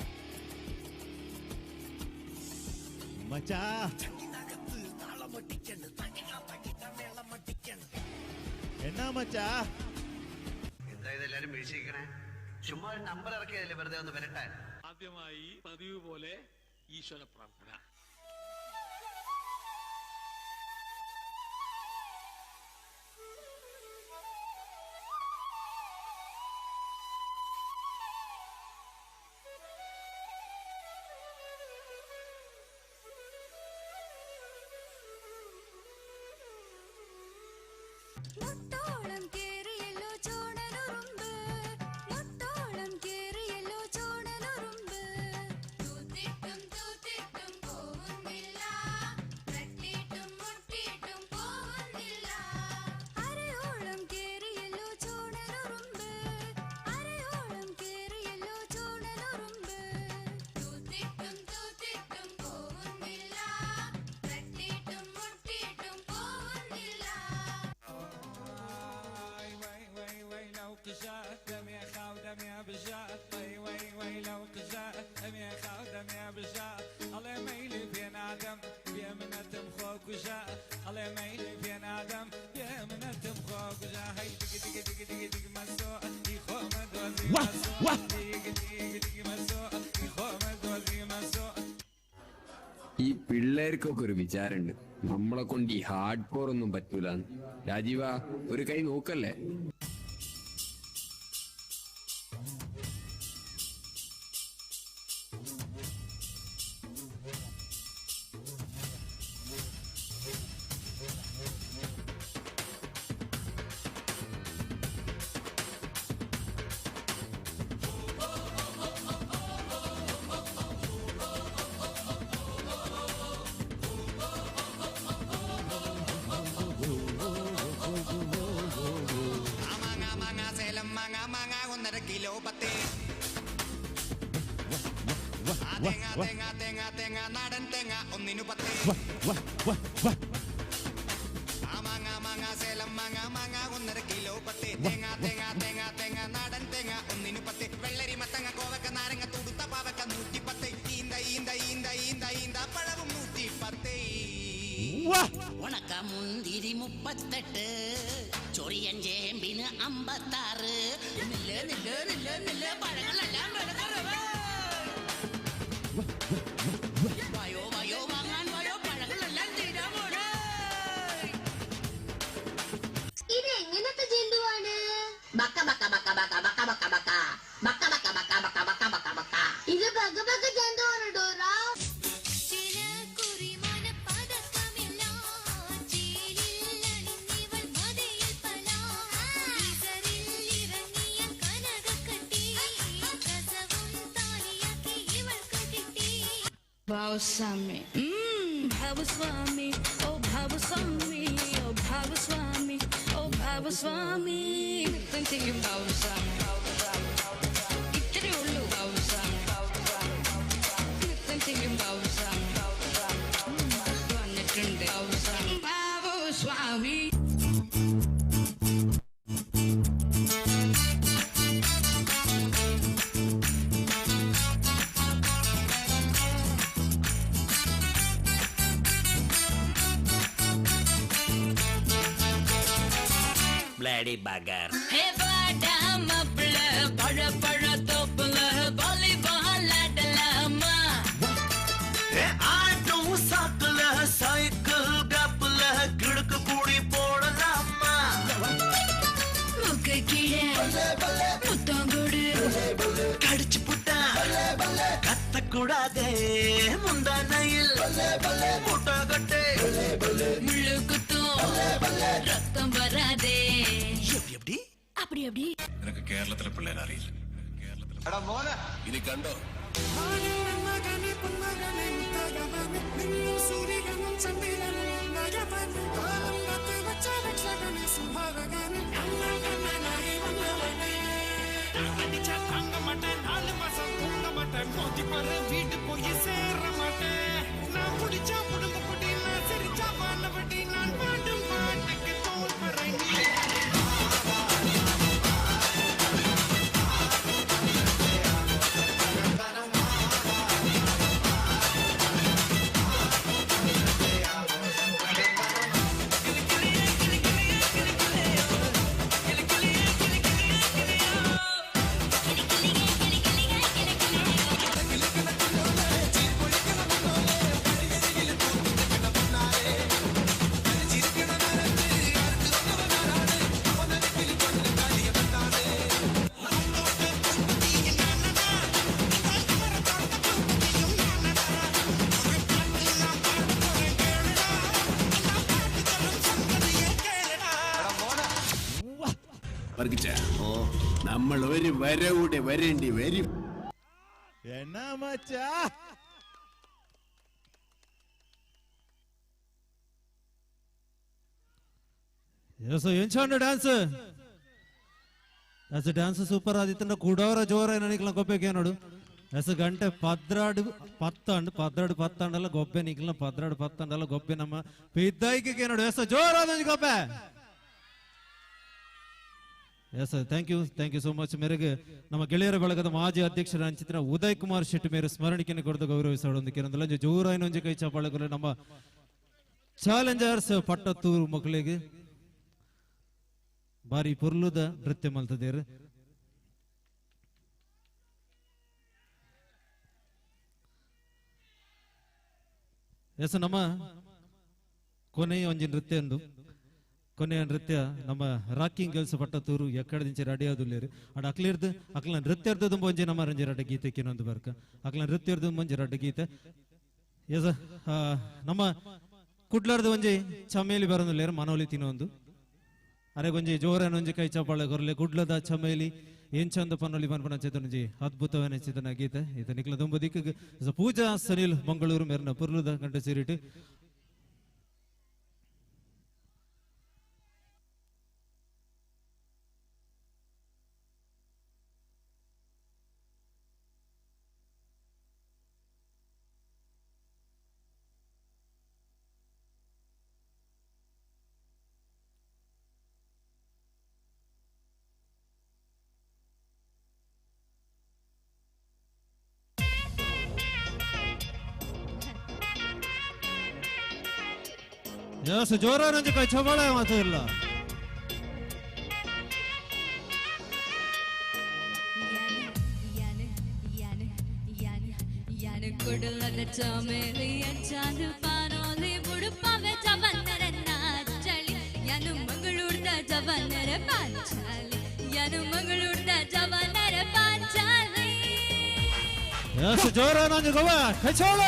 മച്ചാ ചങ്കിനകത്ത് താളമടിക്കണ് തകിട തകിട മേളമടിക്കണ്. എന്നാ മച്ചാ എന്താ ഇതെല്ലാരും വീഴ്ചിക്കണേ? ചുമ്മാ ഒരു നമ്പർ ഇറക്കിയതല്ലേ വെറുതെ ഒന്ന് വരട്ടാൻ. ആദ്യമായി പതിവ് പോലെ ഈശ്വര പ്രാർത്ഥന. മുട്ടോളം കേറിയല്ലോ ചോണനുറുമ്പ്, മുട്ടോളം കേറിയല്ലോ ചോണനുറുമ്പ്. തൂത്തിട്ടും തൂത്തിട്ടും പോകുന്നില്ല, തട്ടിയിട്ടും മുട്ടിയിട്ടും പോകുന്നില്ല. അരയോളം കേറിയല്ലോ ചോണനുറുമ്പ്, അരയോളം കേറിയല്ലോ ചോണനുറുമ്പ്. തൂത്തിട്ടും തൂത്തിട്ടും പോകുന്നില്ല, തട്ടിയിട്ടും മുട്ടിയിട്ടും പോകുന്നില്ല. ഈ പിള്ളേർക്കൊക്കെ ഒരു വിചാരമുണ്ട് നമ്മളെ കൊണ്ട് ഈ ഹാർഡ് കോർ ഒന്നും പറ്റൂല. രാജീവ ഒരു കൈ നോക്കല്ലേ? 1.5 കിലോ പത്തേ. ആ തേങ്ങ തേങ്ങ തേങ്ങ തേങ്ങ നാടൻ തേങ്ങ 1 10. ആ മാങ്ങ മാങ്ങ സേലം മാങ്ങ മാങ്ങ 1.5 38, ചൊറിയൻ ചേമ്പിന് 56. നില്ല് നില്ല് നില്ല് നില്ല്, പഴങ്ങളെല്ലാം വിലക്കുറവ്. വായോ വായോ വാങ്ങാൻ വായോ, പഴങ്ങളെല്ലാം തീരാൻ പോണേ. ഇത് എങ്ങനത്തെ ജന്തുവാണ്? ബക്ക ബക്ക ബക്ക ബക്ക ബക്ക ബക്ക ബക്ക ബക്ക ബക്ക ബക്ക ബക്ക ബക്ക ബക്ക ബക്ക. ഇത് ബഗ ബഗ ജന്തുവാണ് ഡോറ. ഭാവസ്വാമി, ഭാവസ്വാമി, ഓ ഭാവസ്വാമി, ഓ ഭാവസ്വാമി, ഓ ഭാവസ്വാമി. നൃത്തം ചെയ്യും ഭാവസ്വാമി, ഇത്രയേ ഉള്ളൂ ഭാവസ്വാമി. നൃത്തം ചെയ്യും ഭാവസ്വാമി വന്നിട്ടുണ്ട് ഭാവസ്വാമി, ഭാവസ്വാമി. Bloody bugger. ഹേ വാടാ മാപ്പിള, പഴ പഴ തോപ്പിള, വാലിബോൾ ആടലാമാ? ആട്ടോ സാക്കിള സൈക്കിൾ കപ്പിള കിടക്ക് കൂടി പോടലാமா? மூக்கு கீழே முத்தங்கொடு. കടിച്ചു പുട്ട കത്തക്കൂടാതെ മുന്താനയിൽ മുട്ടകട്ടെ. முள்ளு குத்தும், ரத்தம் வராதே. எப்படி? அப்படி அப்படி. നിനക്ക് കേരളത്തിലെ പിള്ളേരെ അറിയില്ല. ഇനി കണ്ടോ. அடிச்சா தாங்க மாட்டேன், 4 மாசம் தூங்க மாட்டேன், மோதி பாரு வீட்டு போய் சேர மாட்டேன். நான் குடிச்சா குடும்ப குடி, நான் சிரிச்சா வானவடி, நான் பாடும் பாட்டுக்கு தோல் பறங்கி. നമ്മൾ ഒരു വരവൂടെ വരേണ്ടി വരും. എന്നാ മച്ചാ? ಎಂಚ ಡ್ಯಾನ್ಸ್ ಎಸ್, ಡ್ಯಾನ್ಸ್ ಸೂಪರ್ ಆದಿತ್ತಂಡ. ಕುಡೋರ ಜೋರ ನಿಕ್ಲ ಗೊಬ್ಬೆಗೆ ನೋಡು. ಎಸ್ ಗಂಟೆ 12 10 12 10 ಗೊಬ್ಬೆ ನಿಕ್ಲ 12 10 ಗೊಬ್ಬೆ ನಮ್ಮ ಪಿದ್ದಾಯಿಗೆ ನೋಡು. ಎಸ್ ಜೋರ ಗೊಬ್ಬೆ. Yes, thank you, thank you so much. ಮೇರೆಗೆ ನಮ್ಮ ಗೆಳೆಯರ ಬಳಗದ ಮಾಜಿ ಅಧ್ಯಕ್ಷರ ಅಂಚಿತ್ರ ಉದಯ್ ಕುಮಾರ್ ಶೆಟ್ಟಿ ಮೇರೆ ಸ್ಮರಣಿಕೆಯನ್ನು ಕೊಡದು ಗೌರವಿಸೋದೊಂದು ಕಿರಂದಲ್ಲ. ಜೋರಾಯಿನೊಂಜಿ ಕೈ ಚಪ್ಪಾಳೆಗಳು ನಮ್ಮ ಚಾಲೆಂಜರ್ಸ್ ಪಟ್ಟತ್ತೂರು ಮಕ್ಕಳಿಗೆ. ಬಾರಿ ಪೊರ್ಲುದ ನೃತ್ಯ ಮಲ್ತದೇರು. ಎಸ್ ನಮ್ಮ ಕೊನೆಯ ಒಂಜಿ ನೃತ್ಯ ಉಂಡು. ಕೊನೆಯ ನೃತ್ಯ ನಮ್ಮ ರಾಕಿಂಗ್ ಗರ್ಲ್ಸ್ ಪಟ್ಟತೂರು ಎಕ್ಕಡದಿಂಚೆ ರೆಡಿ ಆದುಲ್ಲೇರು. ಅಡ ಅಕ್ಲಿರ್ದು ಅಕ್ಲ ನೃತ್ಯರ್ದು ತುಂಬ ಒಂಜಿ ನಮ್ಮ ರಂಜಿ ರಡ್ಡ ಗೀತೆ ಇನ್ನೊಂದು ಬರ್ಕ ಅಕ್ಲ ನೃತ್ಯರ್ದು ಒಂಜಿ ರಡ್ಡ ಗೀತೆ. ಎಸ್ ನಮ್ಮ ಕುಡ್ಲಾರ್ದು ಒಂಜಿ ಚಮೇಲಿ ಬರೋದಿಲ್ಲೇರು ಮನೋಲಿ ತಿನ್ನೊಂದು ಅರೆಗೊಂಜಿ ಜೋರನೊಂಜಿ ಕೈ ಚಪ್ಪಾಳೆ ಕೊರಲೆ. ಕುಡ್ಲದ ಚಮೇಲಿ ಏನ್ ಚಂದ ಪನ್ನೊಲಿ ಪನ್ಪನ ಚೇತನಜಿ ಅದ್ಭುತವನ ಚೇತನ ಗೀತೆ ಈತ ನಿಕ್ಲ ದುಂಬ ದಿಕ್ಕು. ಪೂಜಾ ಸನಿಲ್ ಮಂಗಳೂರು ಮೇರ್ನ ಪುರ್ಲುದ ಗಂಟೆ ಸೇರಿಟ್ಟು. ಎಸ್ ಜೋರಾನಂಜಿ ಕೈ ಚಬಳ ಮಾತು ಇಲ್ಲ. ಕುಡಲದ ಚಮೇಲಿಯ ಚಾಂದ್ ಪಾನೋಲಿ ಬುಡುಪಾವೆ ಜವನ್ನರ ನಾಚಳಿ ಯಾನು ಮಂಗಳೂರ್ದ ಜವನ್ನರ ಪಾಂಚಾಲಿ ಯಾನು ಮಂಗಳೂರ್ದ ಜವನ್ನರ ಪಾಂಚಾಲಿ. ಎಸ್ ಜೋರಾನಂಜಿ ಗೋವಾ ಕೈ ಚಬಳ.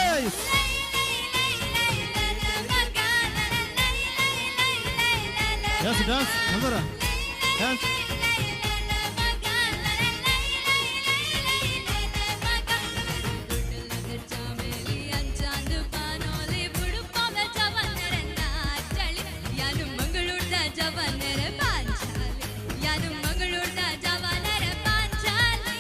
Yes dance number dance. ಜವನರ ಪಾಂಚಾಲಿ ಯಾನು ಮಂಗಳೂರ್ದ ಜವನರ ಪಾಂಚಾಲಿ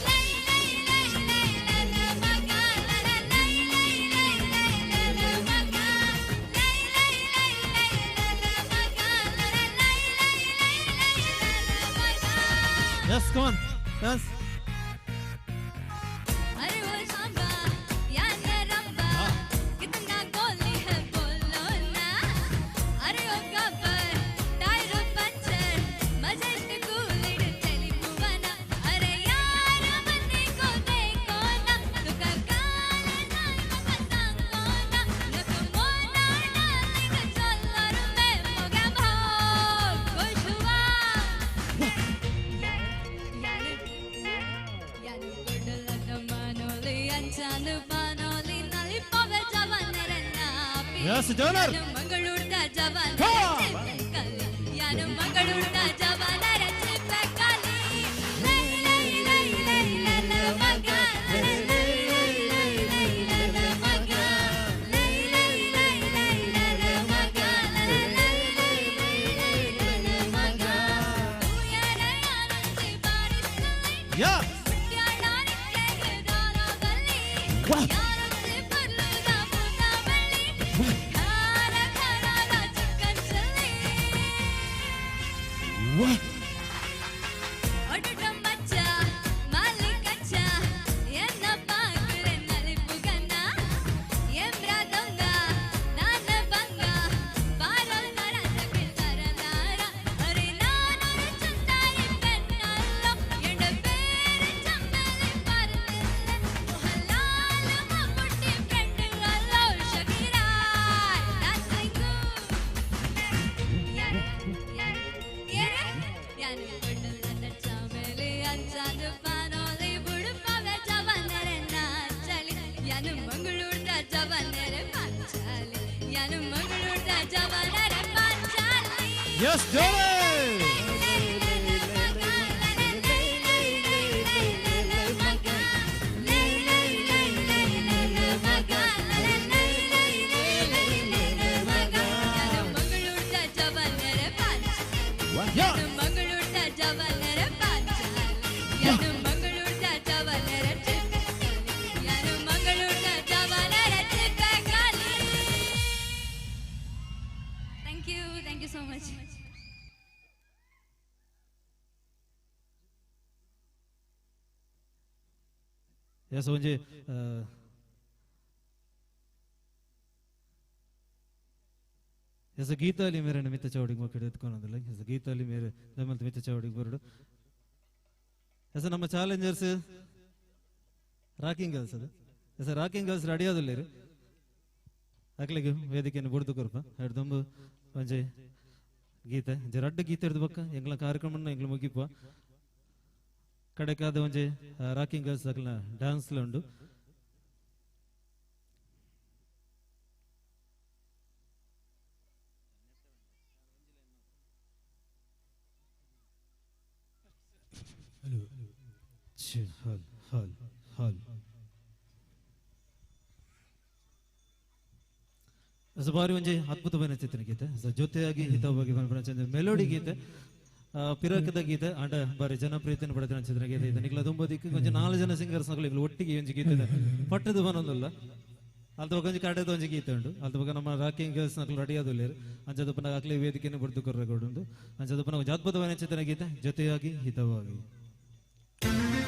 ಲೈ ಲೈ ಲೈ ಲೈ ಲಲ ಮಗ ಲಲ ಲೈ ಲೈ ಲೈ ಲೈ ಲಲ ಮಗ ಲೈ ಲೈ ಲೈ ಲೈ ಲಲ ಮಗ ಲಲ ಲೈ ಲೈ ಲೈ ಲೈ ಲಲ ಮಗ. Yes come on dance. अरे वो सांबा या नरम्बा कितना गोली है बोलो ना. अरे ओ गब्बर टायर पंचर मजेस्ट कूलिड तेलिपुवना. अरे यार मन्ने को देखो ना तुका काल नाय मगा सांगो ना नको मोना डार्लिंग चल्लर में मोगा भाग खुश हुआ. ಯಾನು ಕೊಡಲದ ಮಾನೋಲಿ ಅಂಚಾನು ಪಾನೋಲಿ ನಲಿಪವೆ ಜವನರ ನಾಪಿ. Yes, ಜವನರ್. ಯಾನು ಮಂಗಳೂರ್ದ ಜವನರ ಚಿಪ್ಪಕಲಿ ಯಾನು ಮಂಗಳೂರ್ದ ಜವನರ ಚಿಪ್ಪಕಲಿ ಲೈ ಲೈ ಲೈ ಲೈ ಲಲ ಮಗ ಲೈ ಲೈ ಲೈ ಲೈ ಲಲ ಮಗ ಲೈ ಲೈ ಲೈ ಲೈ ಲಲ ಮಗ ಲೈ ಲೈ ಲೈ ಲೈ ಲಲ ಮಗ. ತೂಯರ ಯಾರಂತೆ ಬಾರಿಸಲಿ ಯಾ ವಾಹ್. ಎಸ್ ಜೋರೇ. Thank you, thank you so much. Yes ಒಂಜಿ ಎಸ್ ಗೀತಾಲಿ ಮೇರೆ ಮಿತ್ತ ಚಾವಡಿಗೆ ಮಕ್ಕಳು ಎತ್ಕೊಳೋದಿಲ್ಲ. ಎಸ್ ಗೀತಾಲಿ ಮೇರೆ ನಮ್ಮಲ್ಲಿ ಮಿತ್ತ ಚಾವಡಿಗೆ ಬರಡು. ಎಸ್ ನಮ್ಮ ಚಾಲೆಂಜರ್ಸ್ ರಾಕಿಂಗ್ ಗರ್ಲ್ಸ್ ಅದು. ಎಸ್ ರಾಕಿಂಗ್ ಗರ್ಲ್ಸ್ ರೆಡಿ ಆದಿಲ್ಲ ರೀ. ಅಕ್ಲಿಗೆ ವೇದಿಕೆಯನ್ನು ಬುಡ್ದು ಕೊರ್ಪ ಹಿಡ್ದೊಂಬು ಒಂಜಿ ಗೀತೆ ಒಂಜಿ ರಡ್ಡು ಗೀತೆ ಹಿಡ್ದು ಬಕ್ಕ ಎಂಗ್ಲ ಕಾರ್ಯಕ್ರಮನ ಎಂಗ್ಲ ಮುಗಿಪ ಕಡೆಕಾದ ಒಂಜಿ ರಾಕಿಂಗ್ ಗರ್ಲ್ಸ್ ಅಕ್ಲ ಡ್ಯಾನ್ಸ್ಲ ಉಂಡು. ಹಲ್ ಹಲ್ ಹಲ್ ಸೊ ಬಾರಿ ಒಂಜಿ ಅದ್ಭುತವಾದ ಚಿತ್ರಣ ಗೀತೆ. ಸೊ ಜೊತೆಯಾಗಿ ಹಿತವಾಗಿ ಬಂದ ಮೆಲೋಡಿ ಗೀತೆ, ಪಿರಕದ ಗೀತೆ ಆಂಡ ಬಾರಿ ಜನಪ್ರಿಯತೆಯನ್ನು ಪಡೆದ ಚಿತ್ರ ಗೀತೆ ಇದೆ. ನಿಗ್ಲ ದುಂಬದಿಕ್ಕೆ ಒಂಜಿ 4 ಜನ ಸಿಂಗರ್ಸ್ ನಗಳು ಒಟ್ಟಿಗೆ ಒಂಜಿ ಗೀತೆ ಇದೆ. ಪಟ್ಟದ ಬನೊಂದಿಲ್ಲ ಅಲ್ದ ಬೊಕ ಒಂಜಿ ಕಡೆದ ಒಂಜಿ ಗೀತೆ ಉಂಡು. ಅಲ್ದ ಬೊಕ ನಮ್ಮ ರಾಕಿಂಗ್ ಗರ್ಲ್ಸ್ ನಕಲು ರೆಡಿ ಆದುಲ್ಲೇರು ಅಂಚದ ಪುನಃ ಅಕ್ಲೆ ವೇದಿಕೆಯನ್ನು ಬುಡ್ದು ಕೊರ್ರಗೊಡುಂಡು. ಅಂಚದ ಪುನಃ ಒಂಜಿ ಅದ್ಭುತವಾದ ಚಿತ್ರಣ ಗೀತೆ ಜೊತೆಯಾಗಿ ಹಿತವಾಗಿ. Thank you.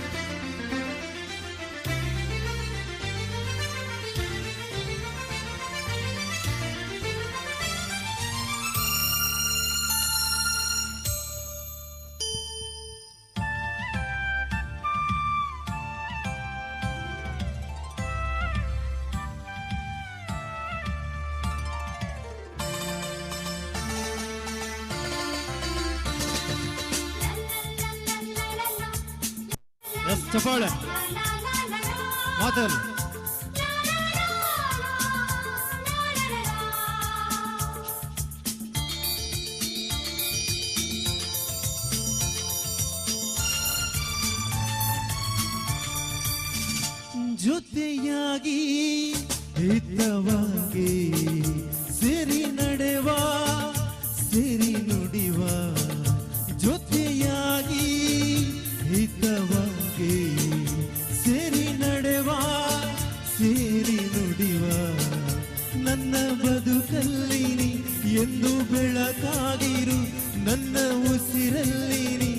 ಎಸ್ ಚಪ್ಪಾಳೆ ಮಾತಲ್ಲಿ. ಜೊತೆಯಾಗಿ ಹಿತವಾಗಿ ಸೇರಿ ನಡೆವ ಸೇರಿ ನುಡಿವ, ಜೊತೆಯಾಗಿ ಹಿತವಾಗಿ ಸೇರಿ ನಡೆವ ಸೇರಿ ನುಡಿವ, ನನ್ನ ಬದುಕಲ್ಲಿ ನೀ ಎಂದು ಬೆಳಕಾಗಿರು, ನನ್ನ ಉಸಿರಲ್ಲಿ ನೀ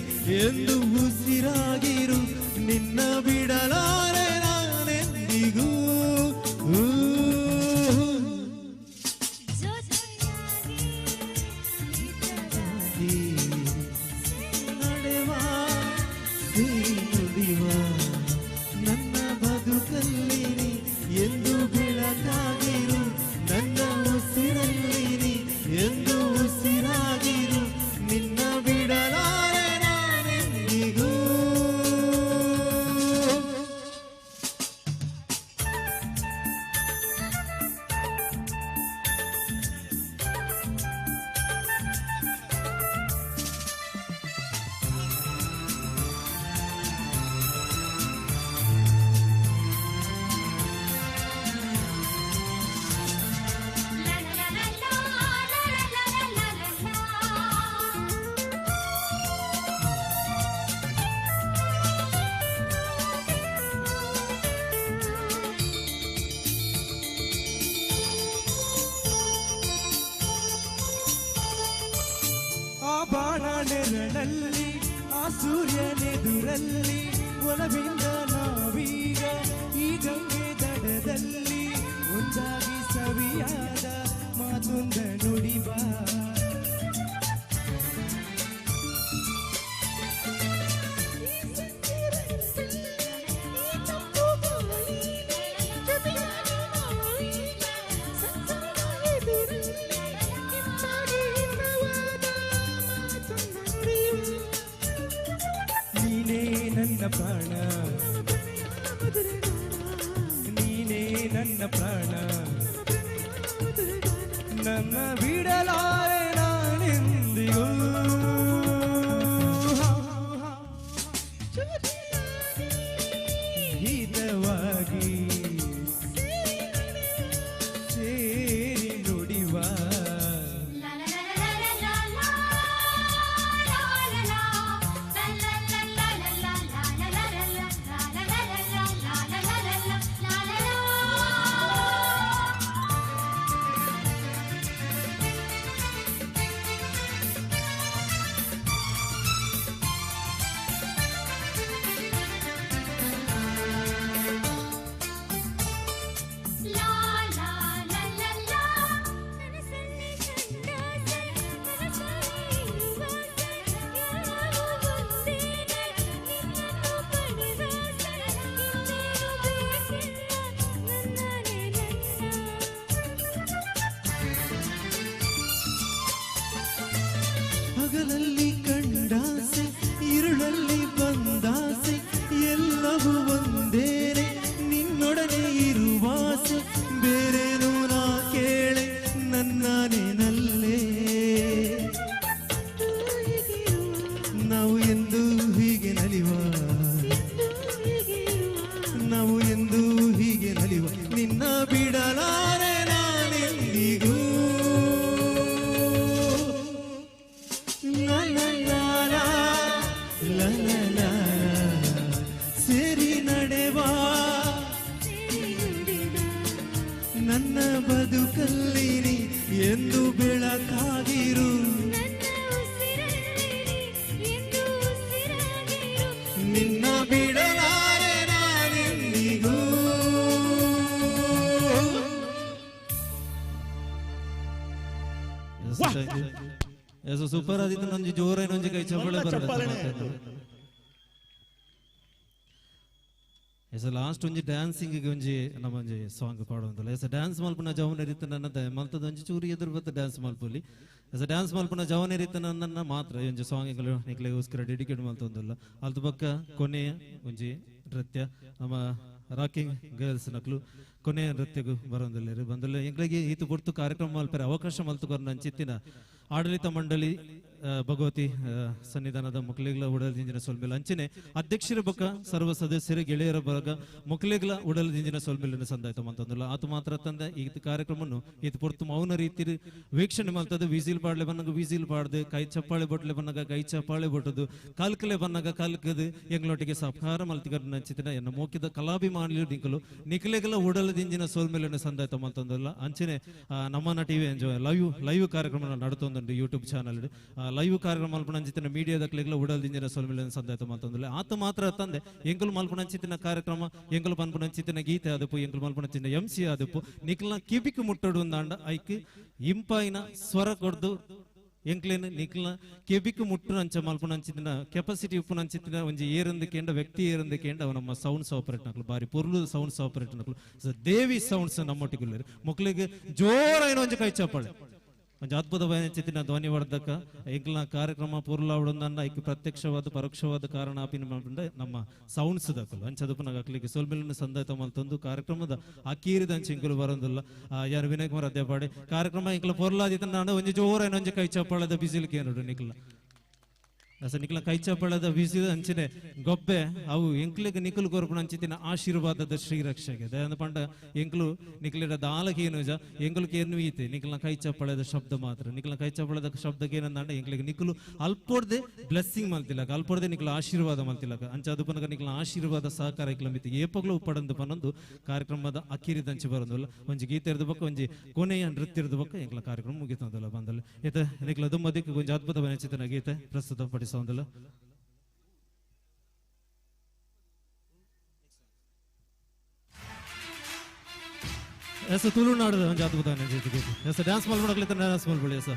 ಎಂದು ಉಸಿರಾಗಿರು, ನಿನ್ನ ಬಿಡಲಾರೆ ನಾನೆಂದಿಗೂ. ನಡೆವ ಸೇರಿ ನುಡಿವ, ನನ್ನ ಬದುಕಲ್ಲಿ ನೀ ಎಂದು ಬೆಳಕಾಗಿರು, ನನ್ನ ಉಸಿರಲ್ಲಿ ನೀ ಎಂದು ಉಸಿರಾಗಿರು, ನಿನ್ನ ಬಿಡಲಾರೆ ನಾನೆಂದಿಗೂ. ಆ ಬಾಣ ನೆರಳಲ್ಲಿ ಆ ಸೂರ್ಯನೆದುರಲ್ಲಿ ಒಲವಿಂದ ನಾವೀಗ ಈ ಗಂಗೆ ದಡದಲ್ಲಿ ಒಂದಾಗಿ ಸವಿಯಾದ ಮಾತೊಂದ ನುಡಿಬಾ. ನೀನೇ ನನ್ನ ಪ್ರಾಣ, ನೀನೇ ನನ್ನ ಪ್ರಾಣ, ನನ್ನ ಬಿಡಲಾರೆ ನಾನೆಂದಿಗೂ. ಹಿತವಾಗಿ ಸೇರಿ ನುಡಿವ, ಹಗಲಲ್ಲಿ ಕಂಡಾಸೆ ಇರುಳಲ್ಲಿ ಬಂದಾಸೆ ಎಲ್ಲವೂ ಒಂದೇನೆ, ನಿನ್ನೊಡನೆ ಇರುವಾಸೆ ಬೇರೇನೂ ನಾ ಕೇಳೆ ನನ್ನನೇನಲ್ಲೇ. ನಾವು ಎಂದು ಹೀಗೆ ನಲಿವ, ನಾವು ಎಂದು ಹೀಗೆ ನಲಿವ, ನಿನ್ನ ಬಿಡಲಾರೆ ನಾನೆಂದಿಗೂ. ಲಾ ಲಾ ಲಾ ಲಾ, ಲಾ ಲಾ ಲಾ, ಸೇರಿ ನಡೆವ ನನ್ನ ಬದುಕಲ್ಲಿ ನೀ ಎಂದು ಬೆಳಕಾಗಿರು, ನಿನ್ನ ಬಿಡಲಾರೆ ನಾನೆಂದಿಗೂ. ಎಸ್ ಸೂಪರ್ ಆದಿತ್ತು ನಂಜಿ ಜೋರೇನು ಒಂಜಿ ಕೈ ಚಪ್ಪಾಳೆ ಚಪ್ಪಾಳೆನೇ. ಬರಲ್ಲ. ಎಸ ಲಾಸ್ಟ್ ಒಂಜಿ ಡ್ಯಾನ್ಸಿಂಗ್ ಒಂಜಿ ನಮ್ಮ ಒಂಜಿ ಸಾಂಗ್ ಪಾಡುವಂತಲ್ಲ. ಎಸ ಡ್ಯಾನ್ಸ್ ಮಲ್ಪುನ ಜವನ ರೀತಿ ನನ್ನ ಮಲ್ತದ ಒಂಜಿ ಚೂರು ಎದುರು ಬತ್ತ ಡ್ಯಾನ್ಸ್ ಮಲ್ಪುಲಿ. ಎಸ ಡ್ಯಾನ್ಸ್ ಮಲ್ಪುನ ಜವನ ರೀತಿ ನನ್ನ ಮಾತ್ರ ಒಂಜಿ ಸಾಂಗ್ ನಿಕ್ಲೆಗೋಸ್ಕರ ಡೆಡಿಕೇಟ್ ಮಲ್ತೊಂದುಲ್ಲ. ಅಲ್ತ ಬೊಕ್ಕ ಕೊನೆಯ ಒಂಜಿ ನೃತ್ಯ ನಮ್ಮ ರಾಕಿಂಗ್ ಗರ್ಲ್ಸ್ ನಕ್ಲು ಕೊನೆಯ ನೃತ್ಯಗೂ ಬರೋದಿಲ್ಲ ಬಂದಿಲ್ಲ. ಎಂಕ್ಲೆಗೆ ಈತ ಪೊರ್ತು ಕಾರ್ಯಕ್ರಮ ಮಲ್ಪರೆ ಅವಕಾಶ ಮಲ್ತುಕೊರ್ನ ಅಂಚಿತ್ತಿನ ಆಡಳಿತ ಮಂಡಳಿ ಭಗವತಿ ಸನ್ನಿಧಾನದ ಮುಕ್ಲಿಗ್ಲ ಉಡಲ್ ದಿಂಜಿನ ಸೊಲ್ಮೆಲ ಅಂಚನೆ ಅಧ್ಯಕ್ಷರ ಬೊಕ್ಕ ಸರ್ವ ಸದಸ್ಯರು ಗೆಳೆಯರ ಬರಗ ಮುಕ್ಲಿಗ್ಲ ಉಡಲ್ ದಿಂಜಿನ ಸೊಲ್ಮೆಲನ್ನು ಸಂದಾಯ್ತ ಮಂತಂದುಲ್ಲ. ಆತು ಮಾತ್ರ ತಂದೆ ಈ ಕಾರ್ಯಕ್ರಮವನ್ನು ಈತ ಪೊರ್ತು ಮೌನ ರೀತಿ ವೀಕ್ಷಣೆ ಮಲ್ತದ. ವಿಸಿಲ್ ಪಾಡ್ಲೆ ಬನ್ನಗ ವಿಸಿಲ್ ಪಾಡ್ದು, ಕೈ ಚಪ್ಪಾಳೆ ಬೊಟ್ಲೆ ಬನ್ನಗ ಕೈ ಚಪ್ಪಾಳೆ ಬೊಟ್ಟದು, ಕಲ್ಕಲೆ ಬನ್ನಗ ಕಲ್ಕದು ಎಂಗ್ಲೊಟ್ಟಿಗೆ ಸಹಕಾರ ಮಲ್ತಿಗರ್ನ ಅಂಚಿತಿನ ಎನ್ನ ಮೋಕಿದ ಕಲಾಭಿಮಾನಿಲು ನಿಕಲು ನಿಕ್ಲೆಗಲ ಉಡಲ್ ದಿಂಜಿನ ಸೊಲ್ಮೆಲನ್ನು ಸಂದಾಯ್ತ ಮಂತಂದುಲ್ಲ. ಅಂಚನೆ ನಮ್ಮನ್ನ ಟಿವಿ ಲೈವ್ ಲೈವ್ ಕಾರ್ಯಕ್ರಮ ನಡತೊಂದುಂಡು ಯೂಟ್ಯೂಬ್ ಚಾನಲ್ ಲೈವ್ ಕಾರ್ಯಕ್ರಮ ಮಲ್ಪುನಂಚಿತ್ತಿನ ಮೀಡಿಯಾದಕ್ಲೆಗ್ಲ ಉಡಲ್ ದಿಂಜಿನ ಸೊಲ್ಮೆಲನ್ನು ಸಂದಾಯ್ತ ಮಲ್ತೊಂದುಲ್ಲ. ಆತ ಮಾತ್ರ ತಂದೆ ಎಂಕುಲು ಮಲ್ಪುನಂಚಿತ್ತಿನ ಕಾರ್ಯಕ್ರಮ ಎಂಕುಲು ಪನ್ಪುನಂಚಿತ್ತಿನ ಗೀತೆ ಆದಪ್ಪು ಎಂಕುಲು ಮಲ್ಪುನಂಚಿತ್ತಿನ ಎಂ ಸಿ ಆದಪ್ಪು ನಿಕ್ಲ ಕಿಬಿಕ್ ಮುಟ್ಟಡು ಅಂದಾಂಡ ಐಕ್ ಇಂಪಾಯಿನ ಸ್ವರ ಕೊಡ್ದು ಎಂಕ್ಲೇನು ನಿಕ್ಲ ಕೆಬಿಕ್ ಮುಟ್ಟುನಂಚ ಮಲ್ಪುನಂಚಿತ್ತಿನ ಕೆಪಾಸಿಟಿ ಉಪ್ಪುನಂಚಿತ್ತಿನ ಒಂಜಿ ಏರಂದು ಕೇಂಡ ವ್ಯಕ್ತಿ ಏರಂದು ಕೇಂಡ ಅವು ನಮ್ಮ ಸೌಂಡ್ಸ್ ಆಪರೇಟ್ ನಕ್ಲು ಬಾರಿ ಪೊರ್ಲು ಸೌಂಡ್ಸ್ ಆಪರೇಟ್ ನಕ್ಲು ದೇವಿ ಸೌಂಡ್ಸ್ ನಮ್ಮೊಟ್ಟಿಗುಲ್ಲೇರು ಮೊಕ್ಲಿಗೆ ಜೋರಾಯಿನ ಒಂಜಿ ಕೈ ಚಪ್ಪಾಳೆ ಒಂಜಿ ಅದ್ಭುತವಾದ ಚಿತ್ತಿನ ಧ್ವನಿವರ್ಧಕ ಎಂಕ್ಲ ಕಾರ್ಯಕ್ರಮ ಪೂರ್ಲಾವಡೊಂದನ್ನ ಐಕ್ ಪ್ರತ್ಯಕ್ಷವಾದ ಪರೋಕ್ಷವಾದ ಕಾರಣ ಆಪಿನ ಮಲ್ಪುಂಡ ನಮ್ಮ ಸೌಂಡ್ಸ್ ದಕಲು ಅಂಚದಪ್ಪನ ಅಕ್ಲಿಗೆ ಸೊಲ್ಮೆಲನ್ನು ಸಂದಾಯ್ತ ಮಲ್ತೊಂದು ಕಾರ್ಯಕ್ರಮದ ಅಕೀರಿದ ಅಂಚೆ ಎಂಕುಲು ಬರೋದಿಲ್ಲ. ಯಾರು ವಿನಯ್ ಕುಮಾರ್ ಅದ್ಯಪಾಡಿ ಕಾರ್ಯಕ್ರಮ ಎಂಕ್ಲ ಪೊರ್ಲಾದಿತ್ತ ನಾನು ಒಂಜಿ ಜೋರಾಯಿನ ಒಂಜಿ ಕೈ ಚಪ್ಪಾಳದ ಬಿಸಿಲಿಗೆ ಏನೋಡು ನಿಕ್ಲ ಅಸ ನಿಕ್ಲ ಕೈ ಚಪ್ಪಾಳದ ಬಿಸಿಲು ಅಂಚನೆ ಗೊಬ್ಬೆ ಅವು ಎಂಕ್ಲಿಗೆ ನಿಕುಲು ಕೊರ್ಪುನ ಅಂಚಿತಿನ ಆಶೀರ್ವಾದದ ಶ್ರೀರಕ್ಷೆಗೆ ದಯಂದ ಪಂಡ ಎಂಕ್ಲು ನಿಕ್ಲಿಡ ದಾಲಕ್ಕೆ ಏನು ಜ ಎಂಕುಲಕ್ಕೆ ಏನು ಈತೆ ನಿಕ್ಲ ಕೈ ಚಪ್ಪಾಳದ ಶಬ್ದ ಮಾತ್ರ ನಿಕ್ಲ ಕೈ ಚಪ್ಪಾಳದ ಶಬ್ದಕ್ಕೆ ಏನಂದಾಂಡ ಎಂಕ್ಲಿಗೆ ನಿಕುಲು ಅಲ್ಪೊಡ್ದೆ ಬ್ಲೆಸ್ಸಿಂಗ್ ಮಲ್ತಿಲಕ ಅಲ್ಪೊಡ್ದೆ ನಿಕ್ಲ ಆಶೀರ್ವಾದ ಮಲ್ತಿಲಕ ಅಂಚ ಅದು ಪನಕ ನಿಕ್ಲ ಆಶೀರ್ವಾದ ಸಹಕಾರ ಇಕ್ಲ ಮಿತಿ ಏಪಗ್ಲು ಉಪ್ಪಡಂದು ಪನೊಂದು ಕಾರ್ಯಕ್ರಮದ ಅಕೀರಿದಂಚೆ ಬರೋದಿಲ್ಲ. ಒಂಜಿ ಗೀತೆ ಇರ್ದ ಬೊಕ್ಕ ಒಂಜಿ ಕೊನೆಯ ನೃತ್ಯ ಇರ್ದ ಬೊಕ್ಕ ಎಂಕ್ಲ ಕಾರ್ಯಕ್ರಮ ಮುಗಿತಂದಲ್ಲ ಬಂದಲ್ಲ. ಈತ ನಿಕ್ಲ ದುಮ್ಮದಿಕ್ಕೆ ಒಂಜಿ ಅದ್ಭುತ ಚಿತ್ರನ ಗೀತೆ ಪ್ರಸ್ತುತ ಪಡಿಸೋದಿಲ್ಲ. ಎಸ್ ತುಳುನಾಡದ ಒಂಜಿ ಅದ್ಭುತ ಗೀತೆ. ಎಸ್ ಡ್ಯಾನ್ಸ್ ಮಲ್ಪಡಕ್ಲೆ ಡ್ಯಾನ್ಸ್ ಮಲ್ಪಡಿ. ಎಸ್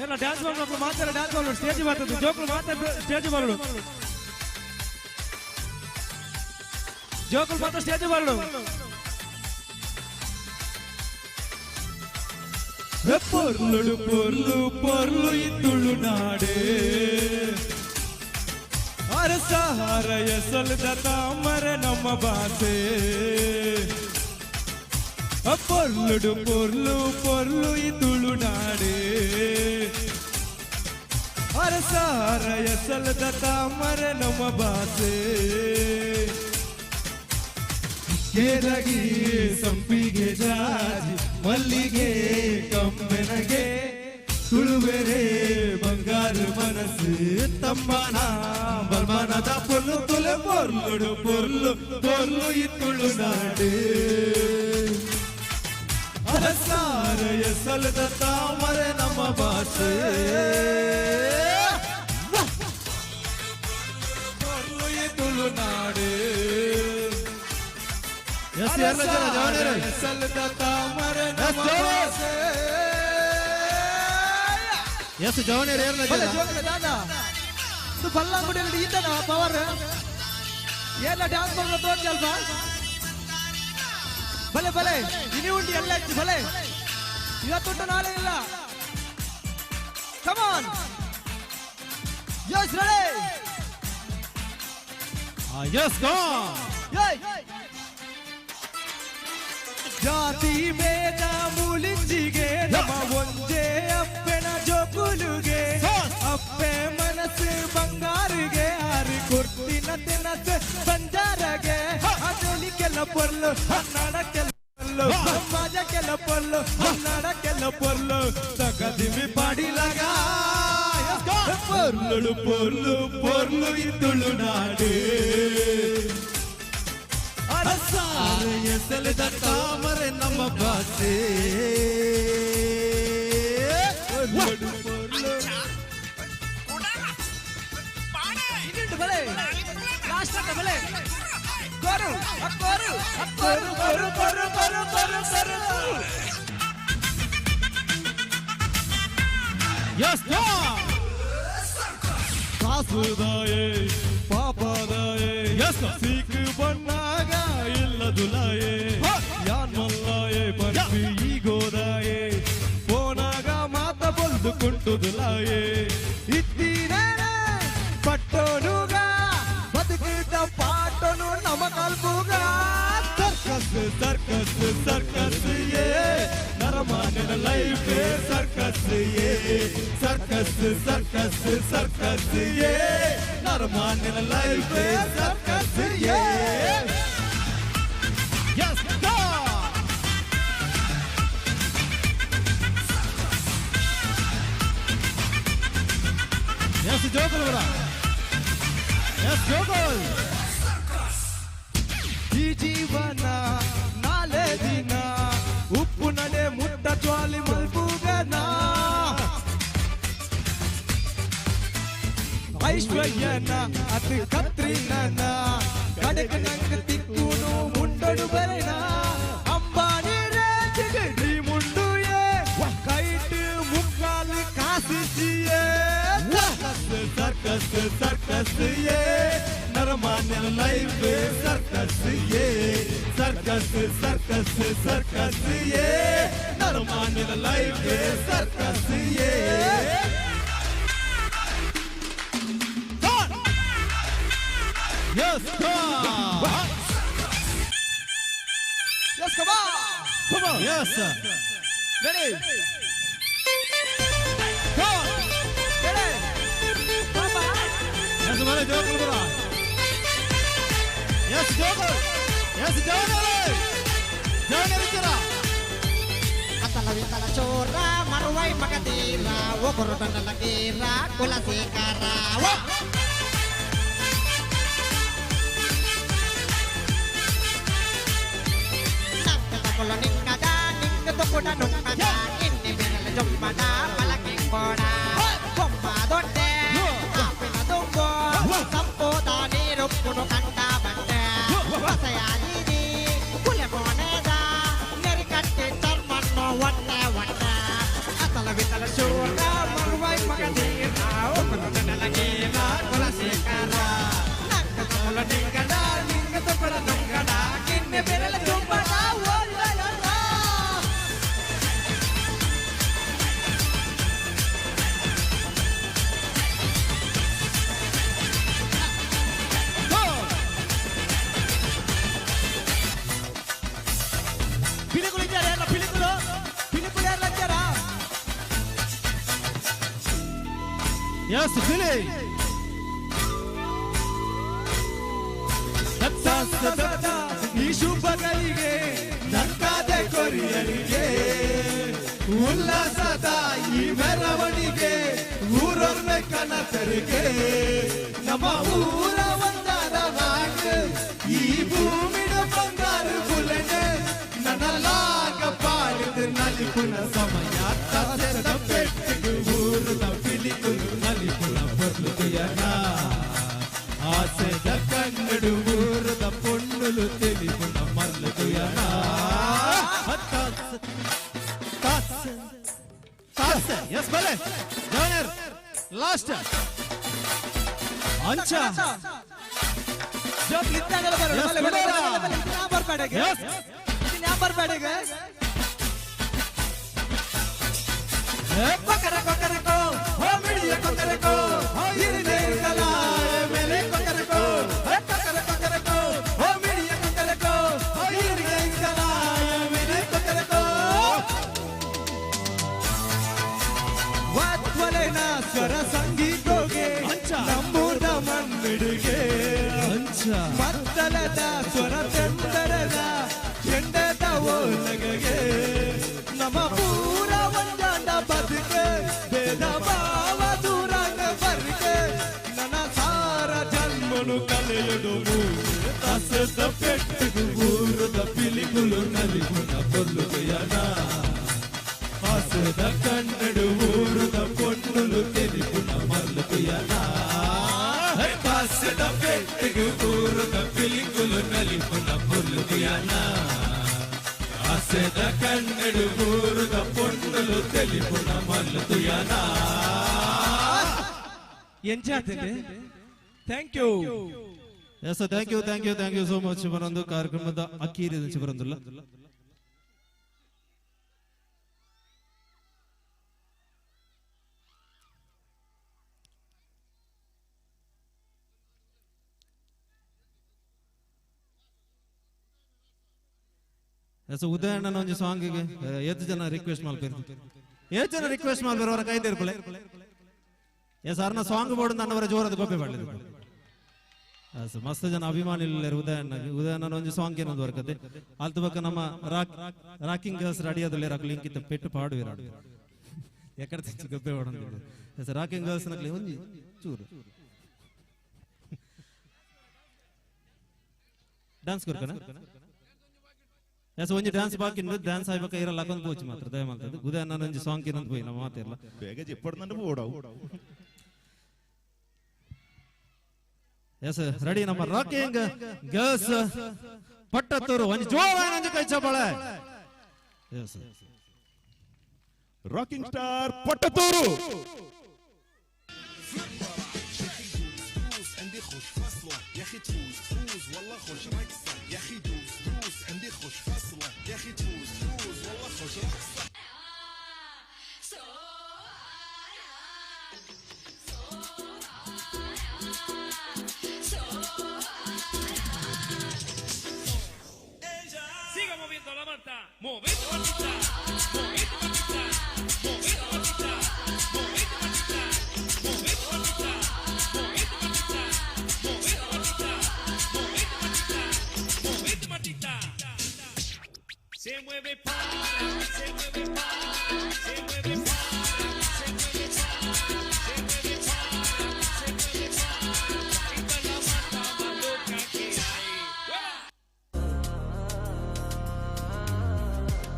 ಏನ ಡ್ಯಾನ್ಸ್ ಮಾಡ್ಬೇಕು ಮಾತ್ರ ಡ್ಯಾನ್ಸ್ ಮಾಡ್ಬೇಕು ಸ್ಟೇಜ್ ಬರ್ತದೆ ಜೋಕುಲು ಮಾತ್ರ ಸ್ಟೇಜ್ ಬರಡು ಜೋಕುಲು ಮಾತ್ರ ಸ್ಟೇಜ್ ಬರಡು. ಪೊರ್ಲುಡು ಪೊರ್ಲು ಪೊರ್ಲು ಈ ತುಳುನಾಡೇ ಅರಸಹಾರ ಎಸಲ್ದ ತಾಮರ ನಮ್ಮ ಭಾಷೆ. ಪೊರ್ಲುಡು ಪೊರ್ಲು ಪೊರ್ಲು ಈ ತುಳುನಾಡೇ ಅರಸಹಾರ ಎಸಲ್ದ ತಾಮರ ನಮ್ಮ ಭಾಷೆ. ಕೇರಗಿ ಸಂಪಿಗೆ ಜಾಜಿ ಮಲ್ಲಿಗೆ ಕಮ್ಮೆನಗೆ ತುಳುವೆರೆ ಬಂಗಾರು ಮನಸ್ಸು ತಮ್ಮನ ಬಲ್ಮನದ ಪೊರ್ಲು ತುಲೆ ಪೊರ್ಲುಡು ಪೊರ್ಲು ಪೊರ್ಲು ಈ ತುಳುನಾಡು ಅರಸಾರ ಎಸಲ್ದ ತಾಮರೆ ನಮ್ಮ ಭಾಷೆ. ಪೊರ್ಲು ಈ ತುಳುನಾಡು ಎಸ್ ಜವನೇರ್ ಬಲ್ಲಾಂಗುಡಿಯಲ್ಲಿ ಈತನ ಪವರ್ ಏನ ಡ್ಯಾನ್ಸ್ ಮಾಡ್ರೆ ತೋರ್ಚಲ್ಪ ಭಲೆ ಭಲೆ ಇನಿ ಉಂಡಿ ಎಲ್ಲ ಹೆಚ್ಚು ಭಲೆ ಇವತ್ತುಂಟು ನಾಳೆ ಇಲ್ಲ. ಕಮಾನ್ ಯಸ್ ರೆಡಿ ಯಸ್ ಗೋ. ಜಾತಿ ಭೇದ ಮುಳಿಂಜಿಗೆ ನಮ್ಮ ಒಂಜೆ ಅಪ್ಪೆನ ಜೋಕುಲುಗೆ ಅಪ್ಪೆ ಮನಸ್ಸು ಬಂಗಾರಿಗೆ ಆರು ಕೊರ್ತಿನ ತಿನಸು ಬಂಜಾರಗೆ ಅದೊಲಿಕೆಲ್ಲ ಪೊರ್ಲು ಕನ್ನಡಕ್ಕೆಲ್ಲ ಪೊರ್ಲು ಸಮಾಜಕ್ಕೆಲ್ಲ ಪೊರ್ಲು ಕನ್ನಡಕ್ಕೆಲ್ಲ ಪೊರ್ಲು ತಗದಿಮಿ ಪಾಡಿಲಗ ಪೊರ್ಲುಡು ಪೊರ್ಲು ಪೊರ್ಲು ಈ ತುಳುನಾಡು ಅರಸಾರ ಎಸೆಲೆದ ತಾಮರೆ ನಮ್ಮ ಭಾಷೆ. ಭಲೆ ಲಾಸ್ಟ್ ಭಲೆ ಕೊರು ಕೊರು ಕೊರು ಕೊರು ಕೊರು ಕೊರು ಕೊರು ಕೊರು. Yes, go! ಕಾಸುದಾಯೆ ಪಾಪದಾಯೆ ಸೀಕ್ ಬಣ್ಣಾಗ ಇಲ್ಲದುಲಾಯೆ ಯಾನ್ ಮಲ್ಲಾಯೆ ಪನ್ಪಿ ಈಗೋದಾಯೆ ಪೋನಾಗ ಮಾತ ಬೊಲ್ದು ಕುಂಟುದುಲಾಯೆ ಇತ್ತೀನೇನೆ ಪಟ್ಟೋನುಗ ಬದುಕಿದ ಪಾಟೋನು ನಮ ಕಲ್ಪುಗ ಸರ್ಕಸ್ ಸರ್ಕಸ್ ಸರ್ಕಸ್ ಏ ನರಮಾನನ ಲೈಫ್ ಸರ್ಕಸ್ ಏ ಸರ್ಕಸ್ ಸರ್ಕಸ್ ಸರ್ಕಸ್ ಏ ನರಮಾನನ ಲೈಫ್ ಸರ್ಕಸ್ ಏ. Yes, go! Yes, ಜೋಗುಲ್ ಅವರ. Yes, ಜೋಗುಲ್. ಈ ಜೀವನ ನಾಳೆ ದಿನ ಉಪ್ಪು ನಡೆ ಮುಟ್ಟ ಜ್ವಾಲಿ ಮಲ್ಪುಗನ ಐಶ್ವರ್ಯನ ಅದು ಕತ್ರಿನ ಕಡೆಗೆ ನಂಗೆ ತಿಕ್ಕುನು ಮುಂಡೊಡು ಬರೆನ ಅಂಬಾನಿ ರೇಂಜಿಗೆ ಡ್ರೀಮ್ ಉಂಡು ಏ ಕೈಟ್ ಮುಕ್ಕಾಲು ಕಾಸಿಜಿಯೇ. ಸರ್ಕಸ್ ಸರ್ಕಸ್ ಸರ್ಕಸ್ ಏ ನರಮಾನ್ಯನ ಲೈಫ್ ಸರ್ಕಸ್ ಏ ಸರ್ಕಸ್ ಸರ್ಕಸ್ ಸರ್ಕಸ್ ಏ ನರಮಾನ್ಯನ ಲೈಫ್ ಸರ್ಕಸ್ ಏ. Yes, go! Yes, come on! Come on. Yes. Ready? Go! Ready? Yes, ಮನೆ ಜೋಗುಲ್ ಅವರ. Yes, ಜೋಗುಲ್. Yes, ಜೋಗುಲ್. ಜೋಗುಲ್ ಇದ್ದೀರಾ? ಅತಲ ವಿತಲ ಚೋರ ಮರುವೈ ಮಗದೀರ ಒಬ್ಬರು ಲಗೀರ ಕುಲಶೇಖರ ಓ! ನಕ್ಕದ ನಿಕ್ಕದ ನಿಕ್ಕದ ಕೂಡ ನುಕ್ಕದ ಇನ್ನಿ ಬೆರಳ ಜೊಮ್ಮದ ಪಲಕೆ ಕೋಡ ಬೊಮ್ಮ ದೊಡ್ಡೆ ಆಪಿನ ತುಂಬೋ ಸಂಪೋದ ನೀರುಪ್ಪುನು ಕಂಡ ಬಂದೆ ಹೊಸೆಯಾದಿದಿ ಕುಲೆ ಮೋನೆದ ನೆರಿಕಟ್ಟಿ ಚರ್ಮನ್ನು ಒಟ್ಟೆ ಒಟ್ಟೆ ಅತಲ ವಿತಲ ಶೂರ ಮರುವೈ ಮಗದೀರ ಒಬ್ಬರು ಲಗೀರ ಕುಲಶೇಖರ ನಕ್ಕದ ಮುಲ ನಿಕ್ಕದ ನಿಕ್ಕದ ಕೂಡ ನುಕ್ಕದ ಕಿನ್ನೆ ಬೆರಳ ಜೊಮ್ಮದ ಓ ಪಿಲಿಕುಲು ಇದ್ದಾರೆ ಅಲ್ಲ ಪಿಲಿಕುಲು ಪಿಲಿಕುಲು ಯಾರು ಇದ್ದಾರಾ? Yes, Philly. ದತ್ತ ಈ ಶುಭಗಳಿಗೆ ನಂಕಾದೆ ಕೊರಿಯರಿಗೆ ಉಲ್ಲಾಸದ ಈ ಮೆರವಣಿಗೆ ಊರೊರ್ಮೆ ಕನಸರಿಗೆ ನಮ್ಮ ಊರ ಒಂದಾದ ನಾಡು ಈ ಭೂಮಿಡ ಬಂಗಾರು ಬುಲೆನೆ ನನ್ನಲಾಗ ಪಾಡಿದ ನಲಿಪುನ ಸಮಯ ತಸೆದ ಪೆಟ್ಟಿಗೆ ಊರದ ಪಿಲಿಕುಲು ನಲಿಪುನ ಬದಲುಯನ ಆಸೆದ ಕನ್ನಡು ಊರದ ಪೊಣ್ಣುಲು ತಿಳಿಪುನ ಮಲ್ಲುಯನ Yes, ಬಲೆ. ಜೋನರ್. Last. ಅಂಚ. ಜೋಕ್ ಇದ್ದಾಗಲೇ ಬರೋಣ. Yes, ಬಲೆ, ಬಲೆ, ಬರೋಣ. ಬಲೆ, ಬಲೆ, ಇದು ಯಾವ ಬರ್ಬೇಡಗೆ? Yes. ಇದು ಯಾವ ಬರ್ಬೇಡಗೆ? ಕೊಕರ ಕೊಕರಕೋ, ಹೋ ಮಿಡಿಯ ಕೊಕರಕೋ, ಹೋ ಇರಿದೆ ಇರಿದಲ, ಮೇಲೆ ಕೊಕರಕೋ, ಹೇ ಕೊಕರ ಕೊಕರಕೋ, ಹೋ ಮಿಡಿಯ ಕೊಕರಕೋ, ಹೋ ಇರಿದೆ ಇರಿದಲ, ಮೇಲೆ ಕೊಕರಕೋ. ವಾತ್ವಲೆನ ಸ್ವರ ಸಂಗೀತೋಗೆ ನಂಬೂದ ಮಣ್ಣಿಡುಗೆ ಮತ್ತಲದ ಸ್ವರ ಚಂದರದ ಚೆಂಡದ ಓಲಗಗೆ ನಮ್ಮ ಪೂರ ಒಂಜಾಂಡ ಬದುಕೆ ಭೇದ ಭಾವ ದೂರಂಗ ಬರುಕೆ ನನ್ನ ಸಾರ ಜನ್ಮನು ಕಲೆಯಡು ತಸದ ಪೆಟ್ಟಿಗೆ ಊರದ ಪಿಲಿಕುಲು ನಲಿಗುಣ ಕೊಲ್ಲುಗೆಯನ ಹಸದ ಕನ್ನಡು ಊರದ ಪೊಣ್ಣುಲು ತಿಳಿಪುನ ಮಲ್ಲುಗೆಯನ ಹಸದ ಪೆಟ್ಟಿಗೆ ಊರದ ಪಿಲಿಕುಲು ನಲಿಪುನ ಕೊಲ್ಲುಗೆಯನ ಹಸದ ಕನ್ನಡು ಊರದ ಪೊಣ್ಣುಲು ತಿಳಿಪುನ ಮಲ್ಲುಗೆಯನ. ಎಂಚಾತಂಡ್. Thank you. Yes, thank you, thank you, thank you so much. ಬರೊಂದು ಕಾರ್ಯಕ್ರಮದ ಅಕ್ಕೀರಿ ಬರಂದುಲ್ಲ. ಎಸ್, ಉದಯಣ್ಣನ ಒಂಜಿ ಸಾಂಗಿಗೆ ಏತ್ ಜನ ರಿಕ್ವೆಸ್ಟ್ ಮಲ್ಪೆರ್? ಏತ್ ಜನ ರಿಕ್ವೆಸ್ಟ್ ಮಲ್ಪೆರ್? ಅವರ ಕೈ ತೀರ್ಪುಲೆ. ಎಸ್, ಅರ್ನ ಸಾಂಗ್ ಬೋರ್ಡ್ ನನ್ನವರ ಜೋರದ ಗೊಬ್ಬೆ ಪಡ್ಲಿದೆ. ಎಸ್, ಮಸ್ತ್ ಜನ ಅಭಿಮಾನಿ ಇಲ್ಲೇರು ಉದಯಣ್ಣ. ಉದಯಣ್ಣನ ಒಂಜಿ ಸಾಂಗ್ ಏನೊಂದು ವರ್ಕತೆ ಅಲ್ತ ಬಕ್ಕ ನಮ್ಮ ರಾಕಿಂಗ್ ಗರ್ಲ್ಸ್ ರೆಡಿ ಆದಲ್ಲೇ ರಾಕ್ ಲಿಂಕ್ ಇತ್ತ ಪೆಟ್ಟು ಪಾಡುವಿರ ಎಕಡೆ ತೆಚ್ಚಿ ಗೊಬ್ಬೆ ಹೊಡಂದಿಲ್ಲ. ಎಸ್, ರಾಕಿಂಗ್ ಗರ್ಲ್ಸ್ ನಕ್ಲಿ ಒಂಜಿ ಚೂರು ಡ್ಯಾನ್ಸ್ ಕೊರ್ಕನ. ಎಸ್, ಒಂಜಿ ಡ್ಯಾನ್ಸ್ ಬಾಕಿ, ಡ್ಯಾನ್ಸ್ ಆಯ್ಬೇಕ ಇರಲ್ಲ ಹಾಕೊಂಡ್ ಪೋಚಿ ಮಾತ್ರ ದಯ ಮಾಡ್ತದೆ. ಉದಯಣ್ಣನ ಒಂಜಿ ಸಾಂಗ್ ಏನಂತ ಪೋಯಿ ನಮ್ಮ ಮಾತಿರಲ್ಲ. ಬೇಗ ಜಿಪ್ಪಡ್ದಂಡ ಪೋಡವು. ಎಸ್, ರೆಡಿ ನಮ್ಮ ರಾಕಿಂಗ್ ಗರ್ಲ್ಸ್ ಪಟ್ಟತ್ತೂರು ಒಂಜಿ ಜೋರಾದ ಒಂಜಿ ಕೈ ಚಪ್ಪಾಳೆ. Yes, rocking star Pattathur. عندي خوش فصلة يا أخي تفوز تفوز والله خوش رقصة يا أخي دوس دوس عندي خوش فصلة يا أخي تفوز تفوز والله خوش رقصة. Siga moviendo la manta, movete mantita, movete mantita, movete mantita, movete mantita, movete mantita, movete mantita, movete mantita, movete mantita, movete mantita. Se mueve para, se mueve para, se mueve para, se mueve para, se mueve para, se mueve para. Esta es la manta más loca que hay.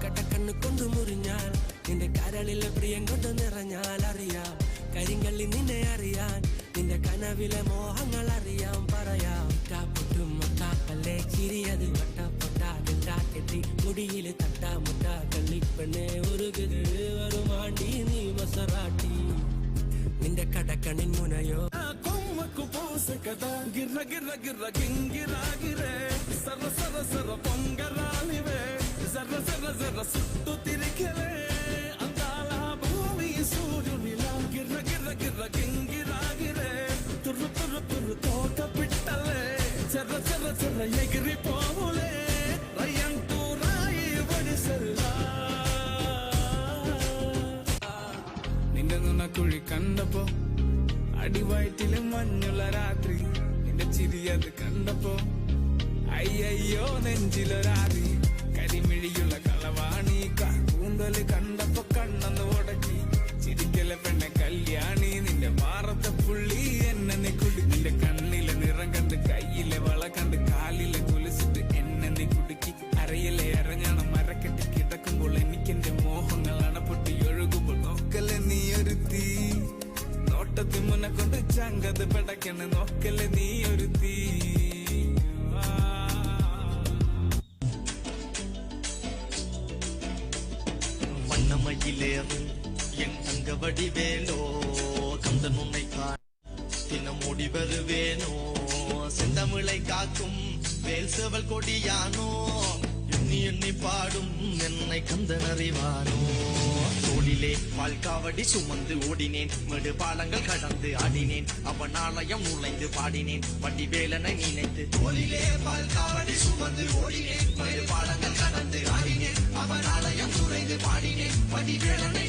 കട്ടക്കണ്ണ് കൊണ്ടു മുറിഞ്ഞാൽ നിന്റെ കരളിലെ പ്രിയം കൊണ്ട് നിറഞ്ഞാൽ അറിയാം കരിങ്കള്ളി നിന്നെ അറിയാൻ നിന്റെ കനവിലെ മോഹങ്ങൾ അറിയാം പറയാം പൊട്ടും മുട്ടാപ്പല്ലേ ചിരിയത് വട്ടപ്പൊട്ടാ കെട്ടി മുടിയില് തട്ടാ മുട്ടാ കള്ളിപ്പെണ്ണെ ഉരുകുത് വരുമാണ്ടി നീ മസറാട്ടി നിന്റെ കടക്കണിൻ മുനയോ కొమ్మకు పూస కదా గిర్ర గిర్ర గిర్ర గింగిరాగిరే సర్ర సర్ర సర్ర పొంగరాలివే జర్ర జర్ర జర్ర సుట్టు తిరిగలే అందాల భూమి సూర్యునిలా గిర్ర గిర్ర గిర్ర గింగిరాగిరే తుర్రు తుర్రు తుర్రు తోక పిట్టలే జర్ర జర్ర జర్ర ఎగిరిపోవులే రయ్యంటూ రాయి వడిసెల్లా. നിന്റെ നുണക്കുഴി കണ്ടപ്പോ അടിവയറ്റിലെ മഞ്ഞുള്ള രാത്രി നിന്റെ ചിരി അത് കണ്ടപ്പോ അയ്യയ്യോ നെഞ്ചിലൊരാതി കരിമിഴിയുള്ള കളവാണി കൂന്തല് കണ്ടപ്പോ കണ്ണെന്ന് ഉടക്കി ചിരിക്കലെ പെണ്ണെ കല്യാണി നിന്റെ മാറത്തെ പുള്ളി എന്നെ നീ കുടി നിന്റെ കണ്ണിലെ നിറം കണ്ട് കയ്യിലെ വള കണ്ട് കാലിലെ കുലിച്ചിട്ട് എന്നെ നീ കുടുക്കി അരയിലെ അരഞ്ഞാണം മരക്കെട്ടി കിടക്കുമ്പോൾ എനിക്കെന്റെ മോഹങ്ങൾ അണപ്പൊട്ടി ഒഴുകുമ്പോൾ നോക്കലെ നീ ഒരു തീ നോട്ടത്തി മുന്നെ കൊണ്ട് ചങ്കത് പെടക്കണ് നോക്കലെ നീ ഒരു തീ. வண்ணமயிலேறும் என் தங்க வடிவேலோ கந்தன் உன்னை தினம் ஓடி வருவேனோ செந்தமிழை காக்கும் வேல் செவல் கொடியானோ எண்ணி எண்ணி பாடும் என்னை கந்தன் அறிவானோ. தோளிலே பால்காவடி சுமந்து ஓடினேன் மெடு பாலங்கள் கடந்து ஆடினேன் அவன் ஆலயம் நுழைந்து பாடினேன் வடிவேலனை நினைத்து. தோளிலே பால்காவடி சுமந்து ஓடினேன் மெடு பாலங்கள் கடந்து ஆடினேன் அவன் ஆலயம் நுழைந்து பாடினேன் வடிவேலனை.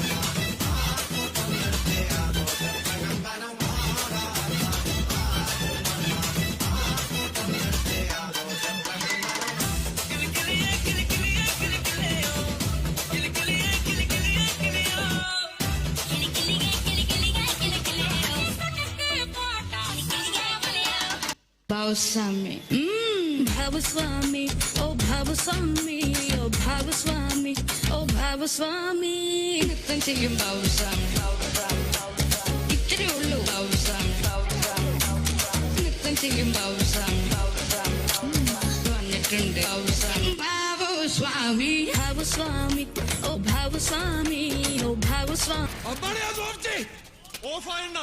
Thank you. Bhavswami. Bhavswami oh Bhavswami oh Bhavswami oh Bhavswami നൃത്തം ചെയ്യും ഭാവസ്വാമി. ഇത്രയേ ഉള്ളൂ ഭാവസ്വാമി. നൃത്തം ചെയ്യും ഭാവസ്വാമി. വന്നിട്ടുണ്ട് ഭാവസ്വാമി. ഭാവസ്വാമി ഭാവസ്വാമി ഓ ഭാവസ്വാമി ഓ ഭാവസ്വാമി. അമ്പാണി അത് ഓഫ് ചെയ്. ഓഫ് ആയണ്ണ,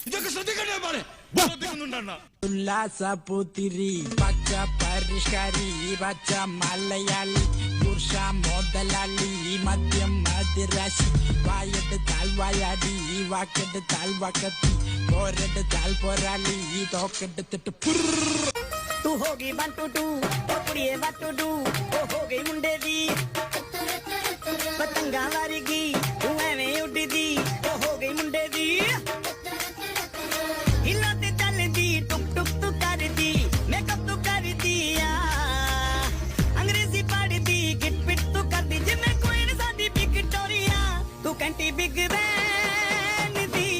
ഇതൊക്കെ ശ്രദ്ധിക്കണ്ടേ അമ്പാണി? ശ്രദ്ധിക്കുന്നുണ്ടണ്ണ. ഉല്ലാസ പുത്തിരി പച്ച പരിഷ്കാരി പച്ച മലയാളി പുരുഷ മുതലാളി മദ്യം മദിരാശി വായെടുത്താൽ വായാടി വാക്കെടുത്താൽ വാക്കത്തി പോരെടുത്താൽ പോരാളി തോക്കെടുത്തിട്ട് ਤੂੰ ਹੋ ਗਈ 1 2 2 ਉਹ ਕੁੜੀਏ 1 2 2 ਉਹ ਹੋ ਗਈ ਮੁੰਡੇ ਦੀ ਪਤੰਗਾਂ ਵਰਗੀ ਤੂੰ ਐਵੇਂ ਉੱਡਦੀ ਉਹ ਹੋ ਗਈ ਮੁੰਡੇ ਦੀ ਹਿੱਲਾਂ ਤੇ ਚੱਲਦੀ ਟੁਕ ਟੁਕ ਤੂੰ ਕਰਦੀ ਮੇਕਅਪ ਤੂੰ ਕਰਦੀ ਆ ਅੰਗਰੇਜ਼ੀ ਪੜ੍ਹਦੀ ਗਿੱਟ ਪਿੱਟ ਤੂੰ ਕਰਦੀ ਜਿਵੇਂ ਕੋਈ ਨੀ ਸਾਡੀ ਵਿਕਟੋਰੀਆ ਤੂੰ ਕੈਂਟੀ ਬਿਗ ਬੈਨ ਦੀ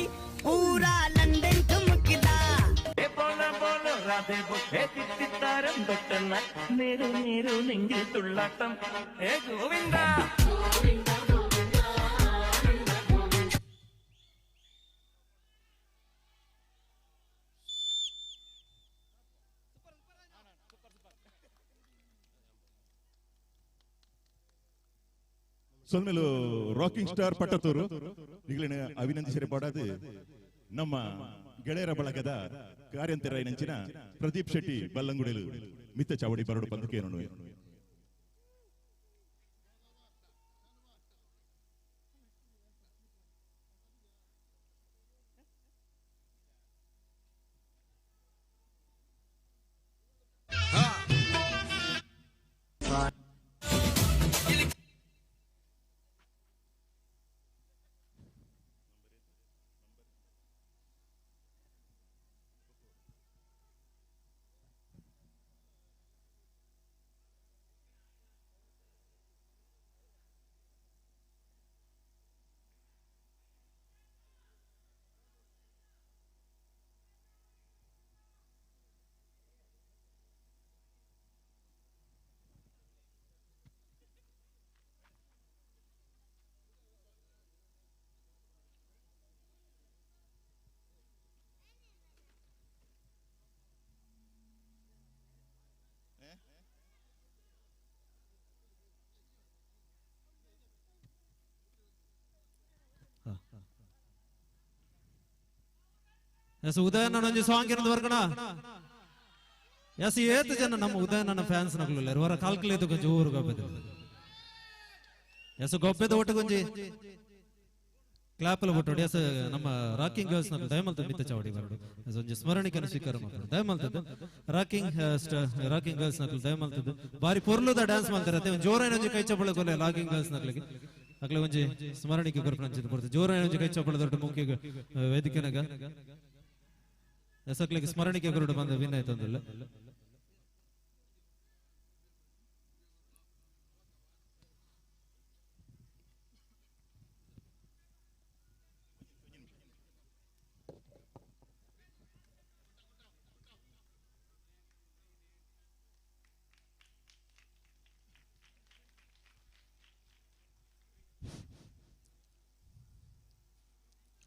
ਪੂਰਾ ਲੰਡਨ ਠੁਮਕਦਾ। പോല പോല രാധേ തിത്തിത്താരം തൊട്ടെന്ന നേരു നേരു നെഞ്ചിൽ തുള്ളാട്ടം ഏ ഗോവിന്ദ. ಸೊಲ್ಮೆಲು ರಾಕಿಂಗ್ ಸ್ಟಾರ್ ಪಟ್ಟತೂರು ನಿಗಲಿನ ಅಭಿನಂದಿಸಿರೆ ಪಡದು ನಮ್ಮ ಗೆಳೆಯರ ಬಳಗದ ಕಾರ್ಯಂತೆರಾಯಿನಂಚಿನ ಪ್ರದೀಪ್ ಶೆಟ್ಟಿ ಬಲ್ಲಂಗುಡಿಲು ಮಿತ್ತ ಚಾವಡಿ ಬರಡು ಪಂದಕೇನು. ಎಸ್ ಉದಯಣ್ಣ ಒಂಜಿ ಸಾಂಗ್ ಏನಂದ್ ಬರ್ಕಣ. ಎಸ್ ಏತ್ ಜನ ನಮ್ಮ ಉದಯಣ್ಣನ ಫ್ಯಾನ್ಸ್ ನಕಲು ಹೊರ ಕಾಲ್ಕುಲೇತು ಕೊಂಚ ಊರು ಗೊಬ್ಬೆದ. ಎಸ್ ಗೊಬ್ಬೆದ ಒಟ್ಟು ಕೊಂಜಿ ಕ್ಲಾಪಲ್ ಬಿಟ್ಟು ಎಸ್ ನಮ್ಮ ರಾಕಿಂಗ್ ಗರ್ಲ್ಸ್ ನಕಲು ದಯಮಲ್ತ ಮಿತ್ತ ಚಾವಡಿ ಬರಡು. ಎಸ್ ಒಂಜಿ ಸ್ಮರಣಿಕನ ಸ್ವೀಕಾರ ಮಾಡ್ತಾರೆ ದಯಮಲ್ತದ್ದು ರಾಕಿಂಗ್ ಗರ್ಲ್ಸ್ ನಕಲು ದಯಮಲ್ತದ್ದು ಬಾರಿ ಪೊರ್ಲುದ ಡ್ಯಾನ್ಸ್ ಮಾಡ್ತಾರೆ. ಅತ್ತೆ ಒಂಜಿ ಜೋರಾಯಿನ ಒಂಜಿ ಕೈ ಚಪ್ಪಳೆ ಕೊಲೆ ರಾಕಿಂಗ್ ಗರ್ಲ್ಸ್ ನಕಲಿಗೆ ಅಕ್ಲೆ ಒಂಜಿ ಸ್ಮರಣಿಕೆ ಕೊರ್ಪುನ ಅಂಚಿನ ಪೊರ್ತು ಜೋರಾಯಿನ ಒಂಜಿ ಕೈ ಚಪ್ಪಳೆ ದೊಡ್ಡ ಮುಖ್ಯ ವೇದಿಕೆನಗ ಎಸಕ್ಲಿಗೆ ಸ್ಮರಣಿಕೆ ಗುರುಡು ಬಂದ ವಿನಯ ತಂದಿಲ್ಲ.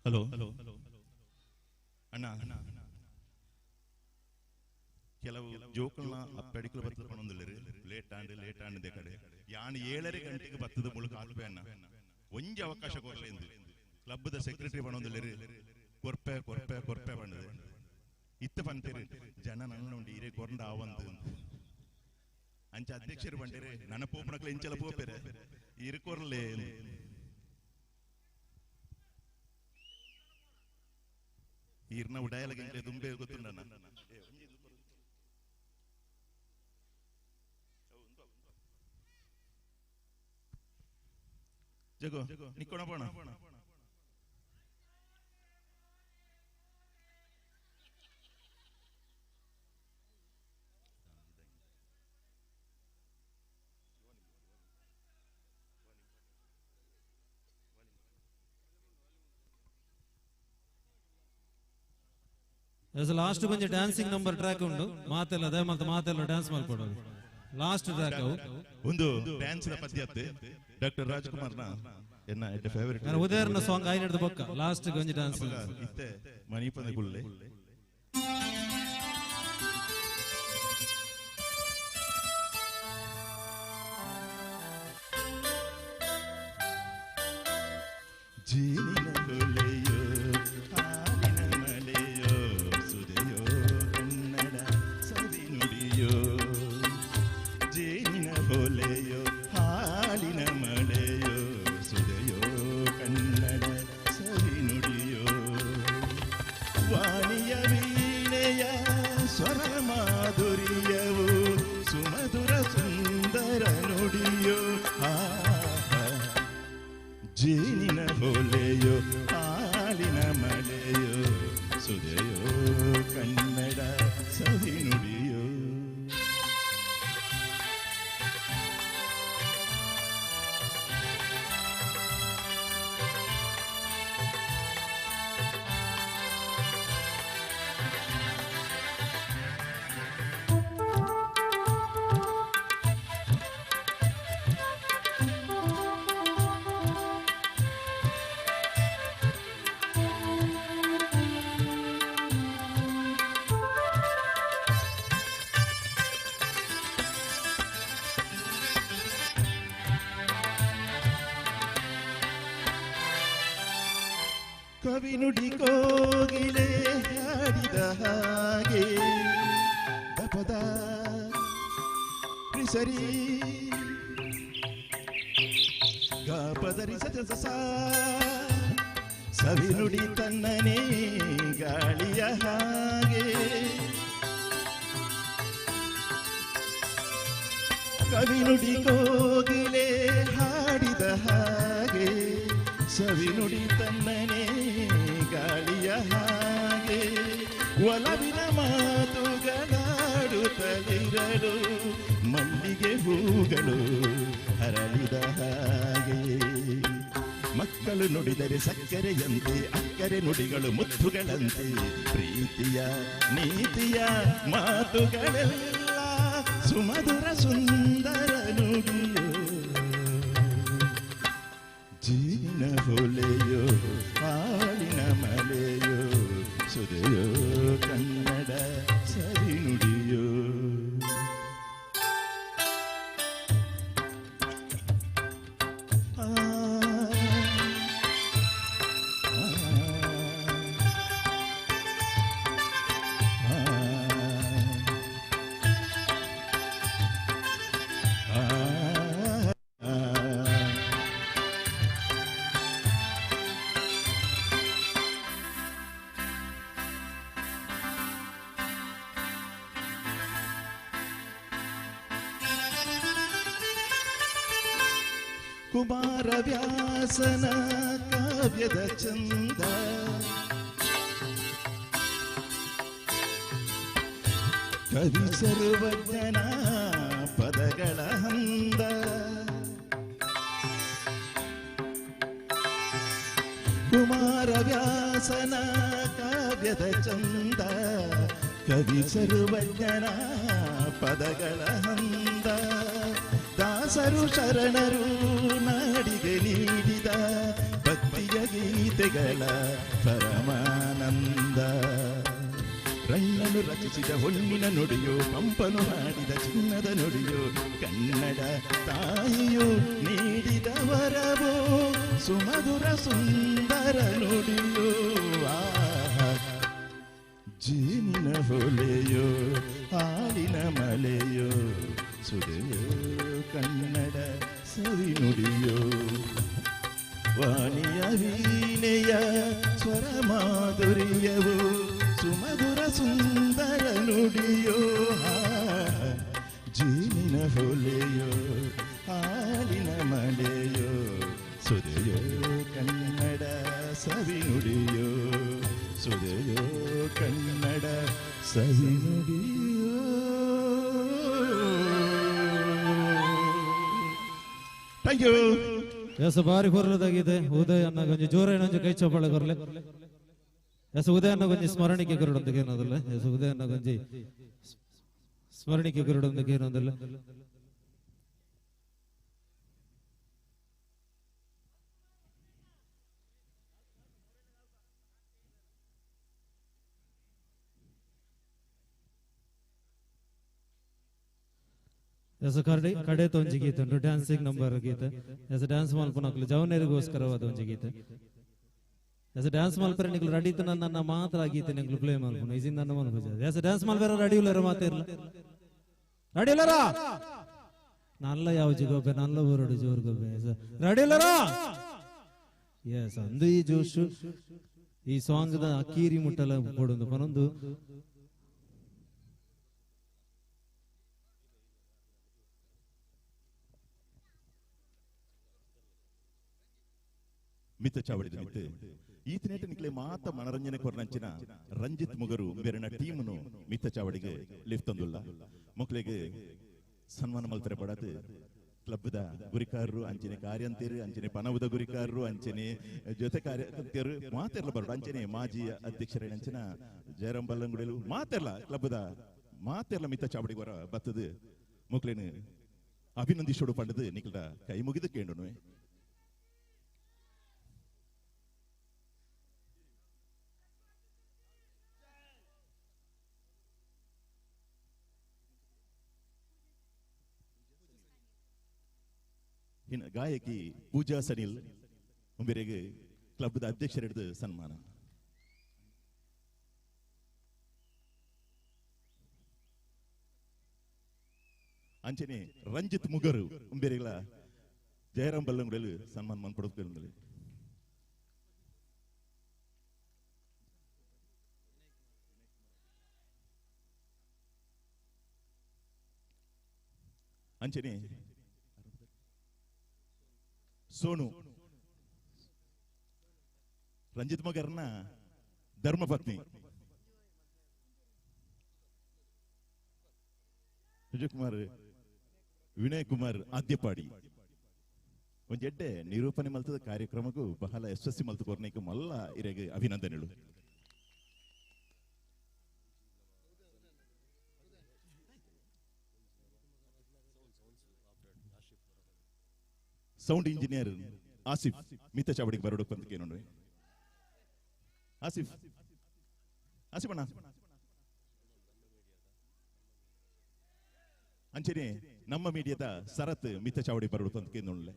ಹಲೋ ಅಣ್ಣ, ಕೆಲವು ಜೋಕಲ್ನ ಅಪ್ಪಡಿಕಲು ಬತ್ತದ ಪಣೊಂದಿಲ್ಲರು ಲೇಟ್ ಆಂಡ್ ಲೇಟ್ ಆಂಡ್ ಕಡೆ ಯಾನ್ 7:30 ಗಂಟೆಗೆ ಬತ್ತದ ಮುಳುಕ ಆಲ್ಪೆ ಅಣ್ಣ ಒಂಜಿ ಅವಕಾಶ ಕೊರಲೆಂದು ಕ್ಲಬ್ದ ಸೆಕ್ರೆಟರಿ ಪಣೊಂದಿಲ್ಲರು ಕೊರ್ಪೆ ಕೊರ್ಪೆ ಕೊರ್ಪೆ ಪಂಡದೆ ಇತ್ತ ಪಂತೇರು ಜನ ನನ್ನ ಉಂಡು ಈರೆ ಕೊರಂಡ ಆವಂದು ಅಂಚ ಅಧ್ಯಕ್ಷರು ಬಂಡೇರೆ ನನ್ನ ಪೋಪನಕ್ಲೆ ಇಂಚಲ ಪೋಪೆರೆ ಈರು ಕೊರ್ಲೆ. ಈರ್ನ ಉಡಾಯಲಗೆ ದುಂಬೆ ಗೊತ್ತುಂಡಣ್ಣ. ಜಗೋ ನಿಕ್ಕೋಣ ಪೋಣ. ಲಾಸ್ಟ್ ಕೊಂಚ ಡ್ಯಾನ್ಸಿಂಗ್ ನಂಬರ್ ಟ್ರ್ಯಾಕ್ ಉಂಡು ಮಾತೆಲ್ಲ ದಯಮಲ್ತ ಮಾತೆಲ್ಲ ಡ್ಯಾನ್ಸ್ ಮಲ್ಪಡು ಲಾಸ್ಟ್ ಟ್ರ್ಯಾಕ್ ಅವು ಒಂದು ಡ್ಯಾನ್ಸ್ ನ ಪದ್ಯ ಡಾಕ್ಟರ್ ರಾಜ್ಕುಮಾರ್ ನ ಎನ್ನ ಎಡ್ಡೆ ಫೇವರಿಟ್ ನಾನು ಉದಯರ್ನ ಸಾಂಗ್ ಆಯ್ನಡ್ದು ಬೊಕ್ಕ ಲಾಸ್ಟ್ ಗೊಂಜಿ ಡ್ಯಾನ್ಸ್ ಇತ್ತೆ ಮನೀಪದ ಗುಳ್ಳೆ ಜೀನಿನ ಹೊಲೆಯೋ ಹಾಲಿನ ಮಳೆಯೋ ಸುದೆಯೋ ಕನ್ನಡ ಸವಿ ನುಡಿಯೋ ಜೇನಿನ ಹೊಲೆಯೋ ಹಾಲಿನ ಮಳೆಯೋ ಸುದೆಯೋ ಕನ್ನಡ ಸವಿ ನುಡಿಯೋ ವಾಣಿಯ ವೀಣೆಯ ಸ್ವರ ಮಾಧುರ್ಯವು ಸುಮಧುರ ಸುಂದರ ನುಡಿಯೋ ಆ ಜೇನಿನ ಹೊಲೆಯೋ ಹಾಲಿನ ಮಳೆಯೋ ಸುದೆಯೋ ಕನ್ನಡ ಸವಿ ನುಡಿಯೋ ಕವಿ ನುಡಿ ಕೋಗಿಲೆ ಹಾಡಿದ ಹಾಗೆ ದಪದ ಸರಿ ಗಾಪದರಿ ಸಜ ಸ ಸವಿ ನುಡಿ ತನ್ನನೇ ಗಾಳಿಯ ಹಾಗೆ ಕವಿ ನುಡಿ ಕೋಗಿಲೆ ಹಾಡಿದ ಹಾಗೆ ಸವಿ ನುಡಿ ತನ್ನನೇ ಗಾಳಿಯ ಹಾಗೆ ಒಲವಿನ ಮಾತುಗಳಾಡುತ್ತಲಿರಲು ಮಲ್ಲಿಗೆ ಹೂಗಳು ಅರಳಿದ ಹಾಗೆ ಮಕ್ಕಳು ನುಡಿದರೆ ಸಕ್ಕರೆಯಂತೆ ಅಕ್ಕರೆ ನುಡಿಗಳು ಮುತ್ತುಗಳಂತೆ ಪ್ರೀತಿಯ ನೀತಿಯ ಮಾತುಗಳೆಲ್ಲ ಸುಮಧುರ ಸುಂದರ ನುಡಿಯೋ ಜೀನ ಹೊಲೆಯೋ ಹಾಲಿನ ಮಲೆಯೋ ಸುದೆಯೋ ಕನ್ನಡ ಸರಿ ನುಡಿಯೋ ಆ, ಆ, ಆ, ಆ, ಆ. ಕುಮಾರವ್ಯಾಸನ ಕಾವ್ಯದ ಚಂದ ಕವಿ ಸರ್ವಜ್ಞನ ಪದಗಳ ಹಂದ ಕುಮಾರವ್ಯಾಸನ ಕಾವ್ಯದ ಚಂದ ಕವಿ ಸರ್ವಜ್ಞನ ಪದಗಳ ಹಂದ ದಾಸರು ಶರಣರು ನಾಡಿಗೆ ನೀಡಿದ ಭಕ್ತಿಯ ಗೀತೆಗಳ ಪರಮಾನಂದ ರಣ್ಣನು ರಚಿಸಿದ ಹೊನ್ನಿನ ನುಡಿಯು ಪಂಪನು ಹಾಡಿದ ಚಿನ್ನದ ನುಡಿಯು ಕನ್ನಡ ತಾಯಿಯು ನೀಡಿದ ವರವು ಸುಮಧುರ ಸುಂದರ ನುಡಿಯು ಆಹಾ. ಜೇನಿನ ಹೊಲೆಯೋ ಹಾಲಿನ ಮಳೆಯೋ ಸುದೆಯೋ ಕನ್ನಡ ಸವಿ ನುಡಿಯೋ ವಾಣಿಯ ವೀಣೆಯ ಸ್ವರ ಮಾಧುರ್ಯವು ಸುಮಧುರ ಸುಂದರ ನುಡಿಯೋ ಆ, ಜೇನಿನ ಹೊಲೆಯೋ ಹಾಲಿನ ಮಳೆಯೋ ಸುದೆಯೋ ಕನ್ನಡ ಸವಿ ನುಡಿಯೋ ಸುದೆಯೋ ಕನ್ನಡ ಸವಿ ನುಡಿಯೋ. Thank you. S ಬಾರಿ ಕೊರ್ಲದಾಗಿದೆ ಉದಯ್ ಅನ್ನ ಗೊಂಜಿ ಜೋರ ಒಂಜಿ ಕೈ ಚಪ್ಪಾಳೆ ಕೊರ್ಲೆ. ಎಸ್ ಉದಯನ ಗೊಂಜಿ ಸ್ಮರಣಿಕೆ ಗುರುಡೊಂದಿಗೆ ಏನೋದಿಲ್ಲ. ಎಸ್ ಉದಯನ ಗೊಂಜಿ ಸ್ಮರಣಿಕೆ ಗುರುಡೊಂದಿಗೆ ಏನೋದಿಲ್ಲ. ಎಸ್ ಕಡೆ ಕಡೆ ಒಂಜಿ ಗೀತೆ ಉಂಟು, ಡ್ಯಾನ್ಸಿಂಗ್ ನಂಬರ್ ಗೀತೆ. ಎಸ್ ಡ್ಯಾನ್ಸ್ ಮಲ್ಪನಕ್ಲು ಜವನರಿಗೋಸ್ಕರವಾದ ಒಂಜಿ ಗೀತೆ. ಎಸ್ ಡ್ಯಾನ್ಸ್ ಮಲ್ಪರೆ ನಿಕ್ಲು ರೆಡಿ ಇತ್ತು ನನ್ನ ಮಾತ್ರ ಗೀತೆ ನಿಕ್ಲು ಪ್ಲೇ ಮಲ್ಪುನು ಇಜಿಂದ ನನ್ನ ಮಲ್ಪುಜ. ಎಸ್ ಡ್ಯಾನ್ಸ್ ಮಲ್ಪರೆ ರೆಡಿ ಉಲ್ಲರ ಮಾತಿರ್ಲ ರೆಡಿ ಉಲ್ಲರ ನಲ್ಲ ಯಾವ ಜಿಗೋಬೆ ನಲ್ಲ ಊರಡು ಜೋರ್ ಗೊಬ್ಬೆ. ಎಸ್ ರೆಡಿ ಉಲ್ಲರ? ಎಸ್ ಅಂದು ಈ ಜೋಶು ಈ ಸಾಂಗ್ ದ ಅಕೀರಿ ಮುಟ್ಟಲ ಕೊಡೊಂದು ಪನೊಂದು ಮಿತ್ತ ಚಾವಡಿದ ಮಿತ್ತ ಈತನೇಟ ನಿಕ್ಲೆ ಮಾತ ಮನರಂಜನೆ ಕೊರ್ನಂಚಿನ ರಂಜಿತ್ ಮುಗರು ಬೇರೆನ ಟೀಮ್ನು ಮಿತ್ತ ಚಾವಡಿಗೆ ಲಿಫ್ಟ್ ತಂದುಲ್ಲ. ಮಕ್ಕಳಿಗೆ ಸನ್ಮಾನ ಮಲ್ತರೆ ಪಡದು ಕ್ಲಬ್ದ ಗುರಿಕಾರರು ಅಂಚನೆ ಕಾರ್ಯಂತೇರು ಅಂಚನೆ ಪನವುದ ಗುರಿಕಾರರು ಅಂಚನೆ ಜೊತೆ ಕಾರ್ಯಂತೇರು ಮಾತೆರ್ಲ ಬರೋಡು ಅಂಚನೆ ಮಾಜಿ ಅಧ್ಯಕ್ಷರ ಅಂಚಿನ ಜಯರಾಮ್ ಬಲ್ಲಂಗುಡಿಲು ಮಾತೆರ್ಲ ಕ್ಲಬ್ದ ಮಾತೆರ್ಲ ಮಿತ್ತ ಚಾವಡಿಗೆ ಬರ ಬತ್ತದು ಮಕ್ಕಳೇನು ಅಭಿನಂದಿಸೋಡು ಪಂಡದು ನಿಕ್ಲ ಕೈ ಮುಗಿದು ಕೇಂಡುನು. ಇನ್ನು ಗಾಯಕಿ ಪೂಜಾ ಸನಿಲ್ ಉಂಬೆರೆಗೆ ಕ್ಲಬ್ದ ಅಧ್ಯಕ್ಷರಿಡ್ದು ಸನ್ಮಾನ. ಅಂಚನೆ ರಂಜಿತ್ ಮುಗರು ಉಂಬೆರೆಗಳ ಜಯರಾಮ್ ಬಲ್ಲಂಗುಡಲು ಸನ್ಮಾನ ಮನ್ಪಡುತ್ತೇವೆ. ಅಂಚನೆ ಸೋನು ರಂಜಿತ್ ಮಗರ್ನ ಧರ್ಮಪತ್ನಿ ವಿಜಯಕುಮಾರ್ ವಿನಯ್ ಕುಮಾರ್ ಆದ್ಯಪಾಡಿ ಒಂಜೆಡ್ಡೆ ನಿರೂಪಣೆ ಮಲ್ತದ ಕಾರ್ಯಕ್ರಮಕ್ಕೂ ಬಹಳ ಯಶಸ್ವಿ ಮಲ್ತು ಕೊರ್ನೇಕು ಮಲ್ಲ ಇರೆಗೆ ಅಭಿನಂದನೆಗಳು. ಸೌಂಡ್ ಇಂಜಿನಿಯರ್ ಆಸಿಫ್ ಮಿತ್ತ ಚಾವಡಿಗೆ ಬರೋಡು ಬಂದಕ್ಕೆ ಆಸಿಫ್ ಆಸಿಫ್ ಅಣ್ಣ ಅಂಚನೆ ನಮ್ಮ ಮೀಡಿಯಾದ ಸರತ್ ಮಿತ್ತ ಚಾವಡಿ ಬರೋಡು ಬಂದಕ್ಕೆ ನೋಡಲೆ.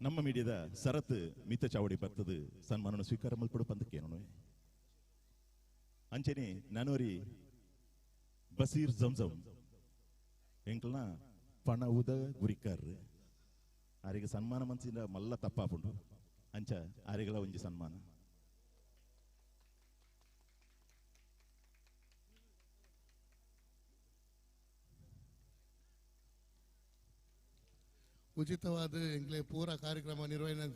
ನಮ್ಮ ಮೀಡಿಯಾದ ಸರತ್ ಮಿತ್ತ ಚಾವಡಿ ಬರ್ತದೆ ಸನ್ಮಾನ ಸ್ವೀಕಾರ ಮಲ್ಪಡು ಪಂದಕ್ಕೆ ಅಂಚನೆ ನಾನೋರಿ ಬಸೀರ್ ಜಂಜಂ ಎಂಕ್ಲನ ಪಣ ಉದ ಗುರಿಕಾರ್ ಆರಿಗೆ ಸನ್ಮಾನ ಮನ್ಸಿಂದ ಮಲ್ಲ ತಪ್ಪಾಪುಂಡು ಅಂಚ ಆರಿಗಳ ಒಂಜಿ ಸನ್ಮಾನ. ಉಚಿತವಾದ ಎಂಕ್ಲೆ ಪೂರ ಕಾರ್ಯಕ್ರಮ ನಿರ್ವಹಣೆ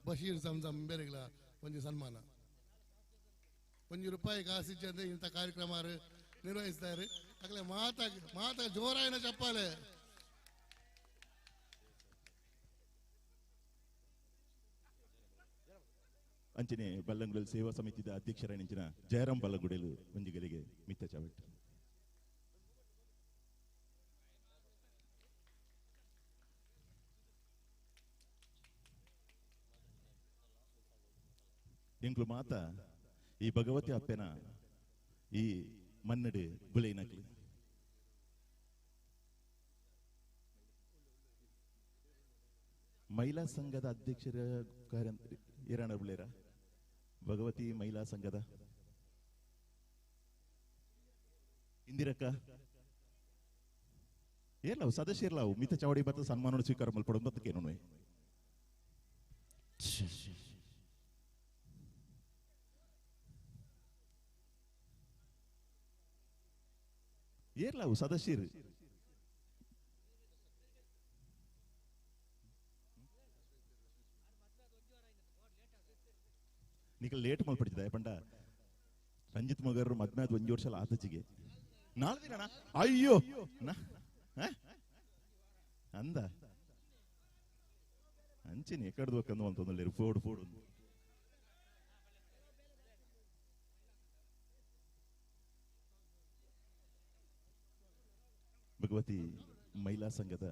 ಬಶೀರ್ ಜಂಜಂ ಬೇರೆಗಳ ಒಂಜಿ ಸನ್ಮಾನ. ₹1 ಕಾಸಿಚ್ಚಂದ್ರೆ ಇಂಥ ಕಾರ್ಯಕ್ರಮ ನಿರ್ವಹಿಸ್ತಾರೆ. ಆಗಲೇ ಮಾತಾ ಮಾತಾ ಜೋರಾಯಿನ ಚಪ್ಪಾಲೆ. ಅಂಚನೆ ಬಲ್ಲಂಗುಡಲ್ ಸೇವಾ ಸಮಿತಿದ ಅಧ್ಯಕ್ಷರ ಜಯರಾಮ್ ಬಲ್ಲಂಗುಡಲು ಒಂಜಿಗಳಿಗೆ ಮಿತ್ತ ಚಾವೆಟ್. ಎಂಕ್ಲು ಮಾತ ಈ ಭಗವತಿ ಅಪ್ಪೆನ ಈ ಮನ್ನಡು ಬುಲೈನಕ್ಲು ಮಹಿಳಾ ಸಂಘದ ಅಧ್ಯಕ್ಷರ ಕಾರ್ಯ ಏರಾಣ ಬುಲೇರ ಭಗವತಿ ಮಹಿಳಾ ಸಂಘದ ಇಂದಿರಕ್ಕ ಏರ್ಲಾವು ಸದಸ್ಯರ್ಲಾವು ಮಿತ ಚಾವಡಿ ಬತ್ತ ಸನ್ಮಾನ ಸ್ವೀಕಾರ ಮಲ್ಪಡು ಬತ್ತಕೇನು. ಏರ್ಲಾವು ಸದಸ್ಯರು ನಿಕಲ್ ಲೇಟ್ ಮಲ್ಪಡಿಸಿದ ಪಂಡ ರಂಜಿತ್ ಮಗರು ಮದ್ಮೆ ಒಂಜಿ ವರ್ಷ ಆತಚಿಗೆ ನಾಲ್ ದಿನ ಅಯ್ಯೋ ಅಂದ ಅಂಚಿನ ಎಕ್ಕಡ್ದು ಒಕ್ಕಂದು ಅಂತಂದ್ರೆ ಫೋಡು ಫೋಡು ಭಗವತಿ ಮಹಿಳಾ ಸಂಘದ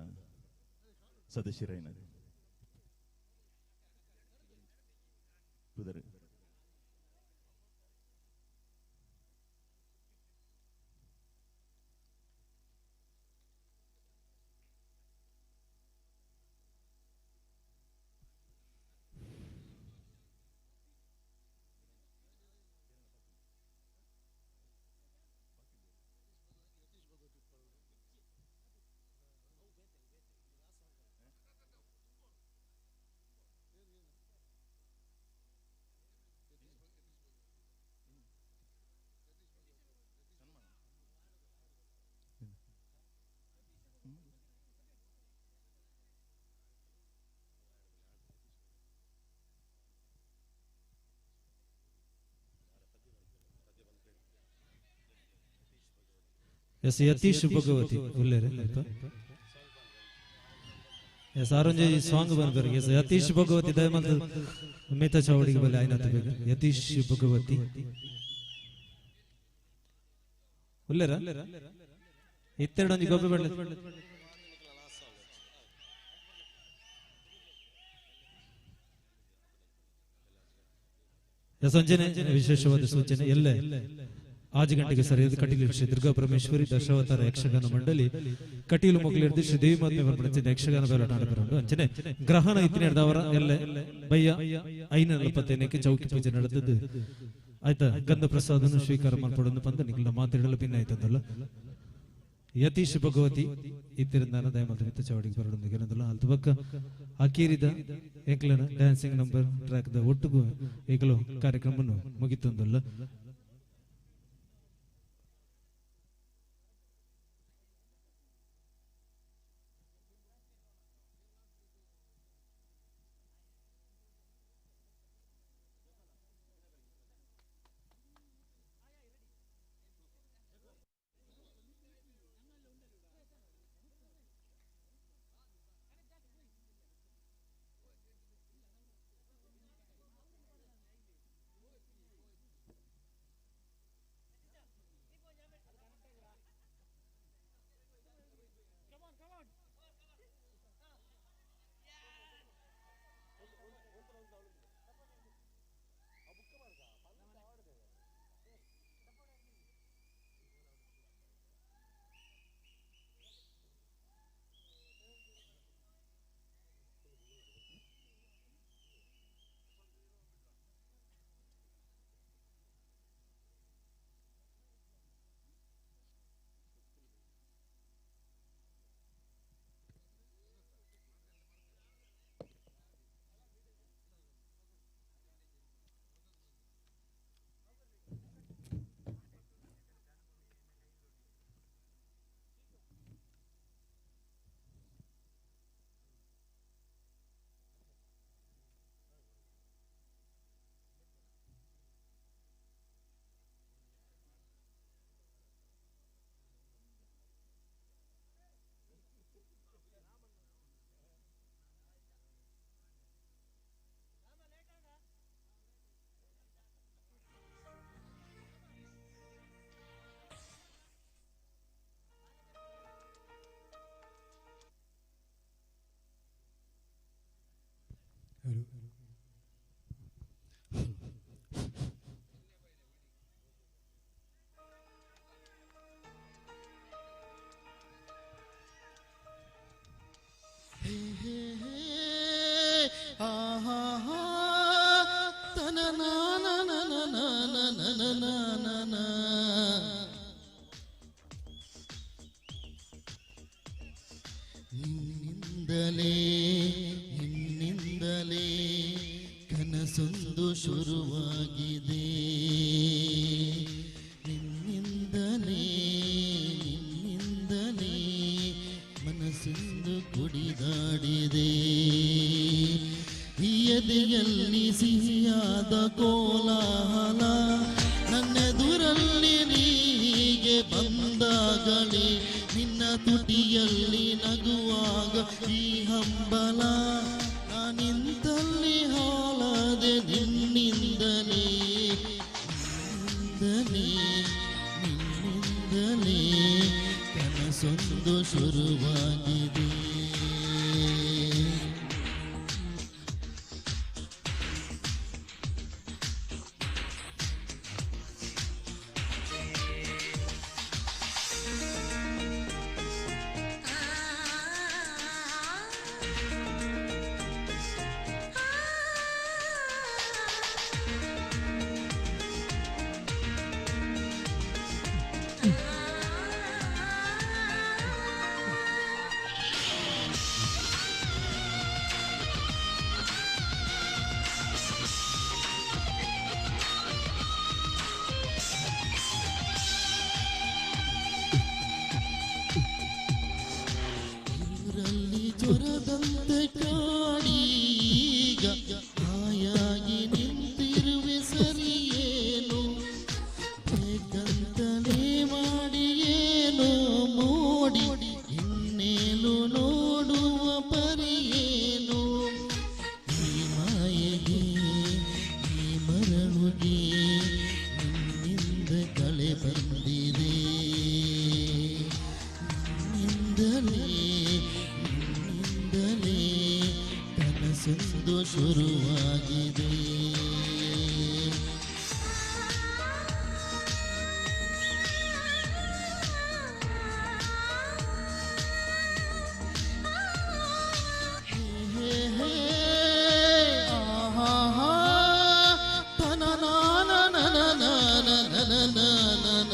ಸದಸ್ಯರೇನರು ಕುದರು ಎಸ್ ಯತೀಶ್ ಭಗವತಿ ಉಲ್ಲೇರೆ ಅಲ್ಪ ಎಸ್ ಆರೊಂಜಿ ಸಾಂಗ್ ಬಂದ್ಬರ್ಗೆ ಎಸ್ ಯತೀಶ್ ಭಗವತಿ ದಯಮಂತ ಮೇತಾ ಚಾವಡಿಗೆ ಬಲೆ ಆಯ್ನತ ಬೇಗ ಯತೀಶ್ ಭಗವತಿ ಉಲ್ಲೇರ ಇತ್ತೆರಡೊಂಜಿ ಗೊಬ್ಬೆ ಬೆಳ್ಳೆ ಎಸ್ ಅಂಜನೆ ವಿಶೇಷವಾದ ಸೂಚನೆ ಎಲ್ಲೆ ಆಜು ಗಂಟೆಗೆ ಸರಿಯಾದ ಕಟೀಲು ಶ್ರೀ ದುರ್ಗಾ ಪರಮೇಶ್ವರಿ ದಶಾವತಾರ ಯಕ್ಷಗಾನ ಮಂಡಳಿ ಕಟೀಲು ಮೊಗಲಿರ್ದು ಶ್ರೀ ದೇವಿ ಮಾತ್ಮೆ ಬರ್ಪಡಿಸಿದ ಯಕ್ಷಗಾನ ಬೇಲಾಟ ಬರೋದು ಅಂಚನೆ ಗ್ರಹಣ ಇತ್ತಿನ ಎಲ್ಲೆ ಬಯ್ಯ 5:45ಕ್ಕೆ ಚೌಕಿ ಪೂಜೆ ನಡೆದದ್ದು ಆಯ್ತಾ. ಗಂಧ ಪ್ರಸಾದನು ಸ್ವೀಕಾರ ಮಾಡ್ಪಡೋದು ಪಂದ ನಿಖಿಲ ಮಾತಾಡಲು ಭಿನ್ನ ಆಯ್ತಂದಲ್ಲ. ಯತೀಶ್ ಭಗವತಿ ಇತ್ತಿರಂದಾನ ದಯಮಾಲ್ದ ಚಾವಡಿಗೆ ಬರೋದು ಗೆಲಂದಲ್ಲ ಅಲ್ತ ಬಕ್ಕ ಅಕೀರಿದ ಎಂಕ್ಲನ ಡ್ಯಾನ್ಸಿಂಗ್ ನಂಬರ್ ಟ್ರ್ಯಾಕ್ the ಒಟ್ಟುಗು ಈಗಲೂ ಕಾರ್ಯಕ್ರಮವನ್ನು ಮುಗಿತಂದಲ್ಲ. ನಿನ್ನಿಂದಲೇ ನಿನ್ನಿಂದಲೇ ಕನಸೊಂದು ಶುರುವಾಗಿದೆ, ನಿನ್ನಿಂದಲೇ ನಿನ್ನಿಂದಲೇ ಮನಸ್ಸೊಂದು ಕುಡಿದಾಡಿದೆ, ಈ ಎದೆಯಲ್ಲಿ ಎದೆಯಲ್ಲಿ ಸಿಹಿಯಾದ ಕೋಲಾಹಲ ನನ್ನೆದುರಲ್ಲಿ ನೀಗೆ ಬಂದಾಗಲೇ ನಿನ್ನ ತುಟಿಯಲ್ಲಿ ನಗುವಾಗ ಈ ಹಂಬಲ ನಾನಿಂತಲ್ಲಿ ಹಾಳಾದೆ ನಿನ್ನಿಂದಲೇ ನಿನ್ನಿಂದಲೇ ನಿನ್ನಿಂದಲೇ ಕನಸೊಂದು ಶುರುವಾಗಿದೆ. ಊರಲ್ಲಿ ಜ್ವರದಂತೆ ಕಾಡೀಗ ಹಾಯಾಗಿ ನಿಂತಿರುವೆ ಸರಿಯೇನು ಬೇಕಂತಲೇ ಮಾಡಿಯೇನು ಮೋಡಿ ಇನ್ನೇನು ನೋಡುವ ಪರಿಯೇನು ಈ ಮಾಯೆಗೆ ಈ ಮರಳುಗೆ ನಿನ್ನಿಂದ ಕಳೆ ಬಂದಿದೆ ನಿನ್ನಿಂದಲೇ ನಿನ್ನಿಂದಲೇ ಕನಸೊಂದು ಶುರುವಾಗಿದೆ. ಹೇ ಹೇ ಆಹಾ ತನ ನಾನ ನನ ನನ ನನ ನನ.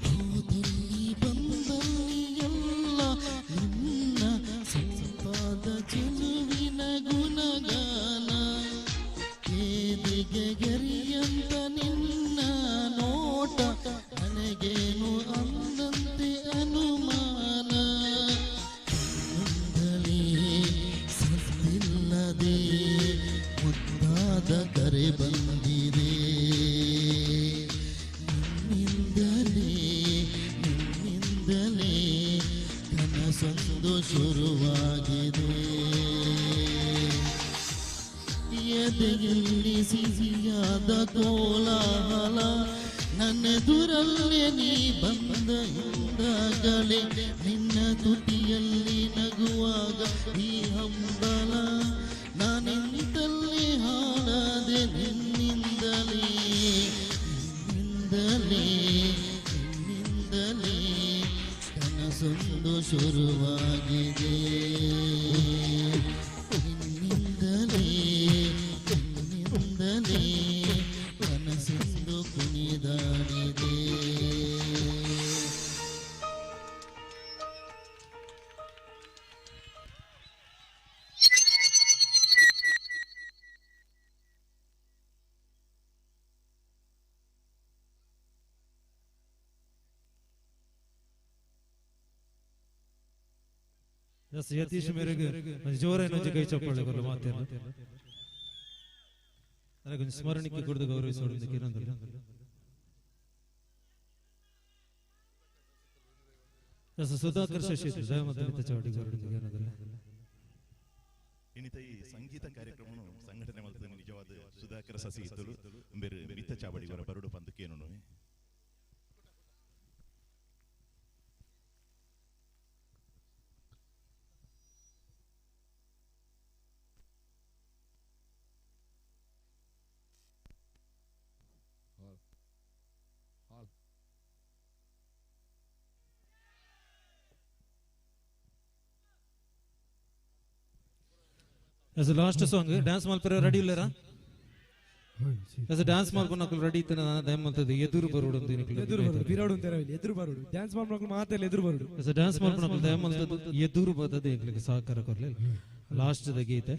ಹೋದಲ್ಲಿ ಬಂದಲ್ಲಿ ಎಲ್ಲ ನಿನ್ನ ಸಂಪಾದ ಚೆಲುವಿನ ಗುಣಗಾನ ಕೇದಿಗೆ ಗೆರಿಯಂತ ನಿನ್ನ ನೋಟ ನನಗೇನು ಅಂದಂತೆ ಅನುಮಾನ ನಿನ್ನಲೇ ಸದ್ದಿಲ್ಲದೆ ಮುದ್ದಾದ ಕರೆ ಬಂದಿದೆ ನಿನ್ನಿಂದಲೇ ನಿನ್ನಿಂದಲೇ ಕನಸೊಂದು ಶುರುವಾಗಿದೆ. ಎದೆಯಲ್ಲಿ ಸಿಹಿಯಾದ ಕೋಲಾಹಲ ನನ್ನೆದುರಲ್ಲೇ ನೀ ಬಂದ ಹಿಂದಾಗಲೇ ನಿನ್ನ ತುಟಿಯಲ್ಲಿ ನಗುವಾಗ ಈ ಹಂಬಲ ನಾನಿಂತಲ್ಲಿ ಹಾಳಾದೆ ನಿನ್ನಿಂದಲೇ ನಿನ್ನಿಂದಲೇ ನಿನ್ನಿಂದಲೇ ಕನಸೊಂದು ಶುರುವಾಗಿದೆ. ನಿನ್ನಿಂದಲೇ ನಿನ್ನಿಂದಲೇ ಕನಸೊಂದು ಕುಣಿದಾಡಿದೆ. ಎಸ್ ಯತೀಶ್ ಮೇರೆಗೆ ಜೋರಾಗಿ ಕೈ ಚಪ್ಪಾಳೆ ಕೊಲ್ಲ ಮಾತೇನು ನನಗೊಂದು ಸ್ಮರಣಕ್ಕೆ ಕುಡಿದು ಗೌರವಿಸೋದು ಕಿರಂದಲ್ಲ. ಎಸ್ ಸುಧಾಕರ್ ಶಶಿ ಜಯಮತ ಚೌಟಿ ಗೌರವ ಏನದಲ್ಲ. ಇನ್ನಿತ ಈ ಸಂಗೀತ ಕಾರ್ಯಕ್ರಮವನ್ನು ಸಂಘಟನೆ ಮಾಡಿದ ನಿಜವಾದ ಸುಧಾಕರ ಸಸಿ ಇತ್ತಲು ಬೇರೆ ಮಿತ್ತ ಚಾವಡಿವರ ಬರಡು ಪಂದಕ್ಕೇನು. ಎಸ್ ಲಾಸ್ಟ್ ಸಾಂಗ್ ಡ್ಯಾನ್ಸ್ ಮಲ್ಪರೆ ರೆಡಿ ಇಲ್ಲರಾ? ಎಸ್ ಡ್ಯಾನ್ಸ್ ಮಲ್ಪನಕುಲು ರೆಡಿ ಇತ್ತನ ದಯಮಲ್ತದೆ ಎದುರು ಬರೋಡು ಅಂತ ಎದುರು ಬರೋಡು ಬಿರಾಡು ಅಂತ ಎದುರು ಬರೋಡು ಡ್ಯಾನ್ಸ್ ಮಲ್ಪನಕುಲು ಮಾತೆಲ್ಲ ಎದುರು ಬರೋಡು. ಎಸ್ ಡ್ಯಾನ್ಸ್ ಮಲ್ಪನಕುಲು ದಯಮಲ್ತದೆ ಎದುರು ಬರ್ತದೆ ಎಂಕ್ಲೆಗ್ ಸಹಕಾರ ಕೊರ್ಲೆ ಲಾಸ್ಟ್ ದ ಗೀತೆ.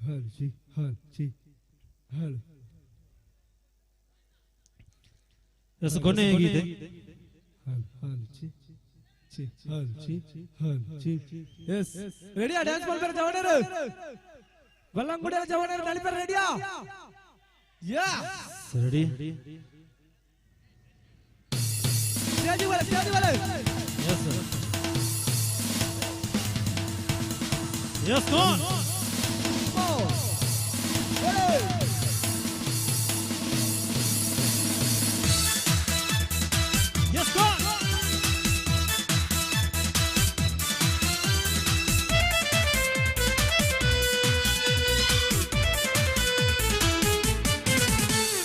ಹಲ್ ಚಿ ಹಲ್ ಚಿ ಹಲ್. ಎಸ್, ಕೊನೆಯ ಗೀತೆ. ಹಲ್ ಹಲ್ ಚಿ ಚಿ ಹಲ್ ಚಿ ಹಲ್ ಚಿ. ಎಸ್, ರೆಡಿಯಾ? ಡ್ಯಾನ್ಸ್ ಮಾಡ್ತಾರೆ ಜವಣರು, ಬಲ್ಲಂಗುಡಿಯ ಜವಣರು ನಲಿಪರ್ ರೆಡಿಯಾ? ಯಾ ರೆಡಿ. ಸ್ಟೇಜ್ ಬರ, ಸ್ಟೇಜ್ ಬರ. Yes yes, gone. Yes, go on.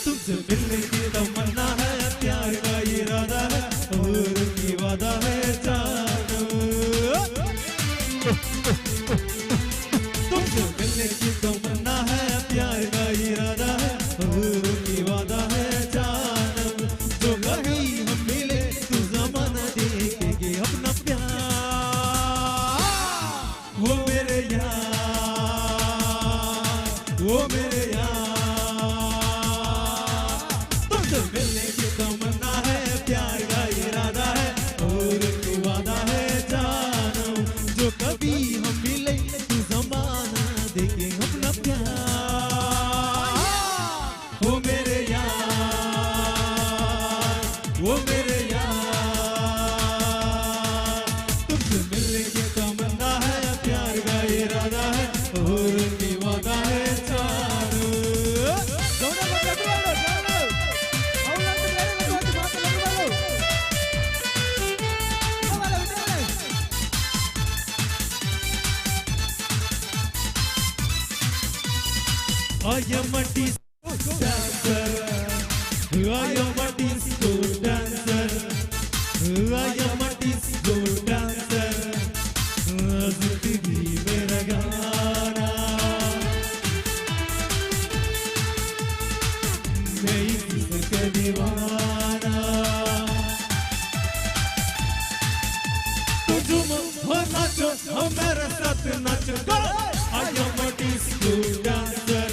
तुमसे मिलने की तमन्ना है, प्यार का इरादा है और की वादा है जानू। तुमसे मिलने की तमन्ना है, प्यार का इरादा है और की वादा है जानू। जो कभी हम मिले तू जमाना देखेंगे अपना प्यार। वो मेरे यार, वो मेरे यार। तुमसे मिलने की तमन्ना है, प्यार का इरादा है और तू वादा है जानू। जो कभी हम मिले तू जमाना देखे अपना प्यार। वो मेरे यार, वो मेरे यार। तुमसे मिलने की तमन्ना है, प्यार का इरादा है और की वादा है जानू। I am a disco dancer. I am a disco dancer. I am a disco dancer. जिंदगी मेरा गाना, मैं इसका दीवाना। तो झूमो हो, नाचो हो, मेरे साथ नाचो। Go! I am a disco dancer.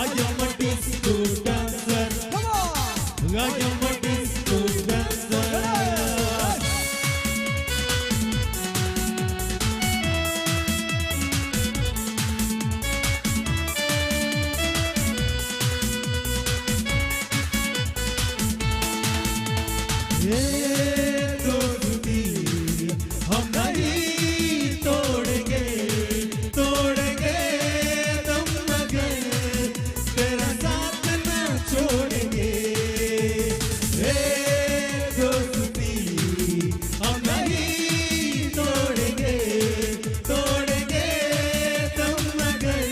I am a disco dancer. I am a disco dancer. ये दोस्ती हम नहीं तोड़ेंगे, तोड़ेंगे तुम मगर तेरा साथ न छोड़ेंगे। ये दोस्ती हम नहीं तोड़ेंगे, तोड़ेंगे तुम मगर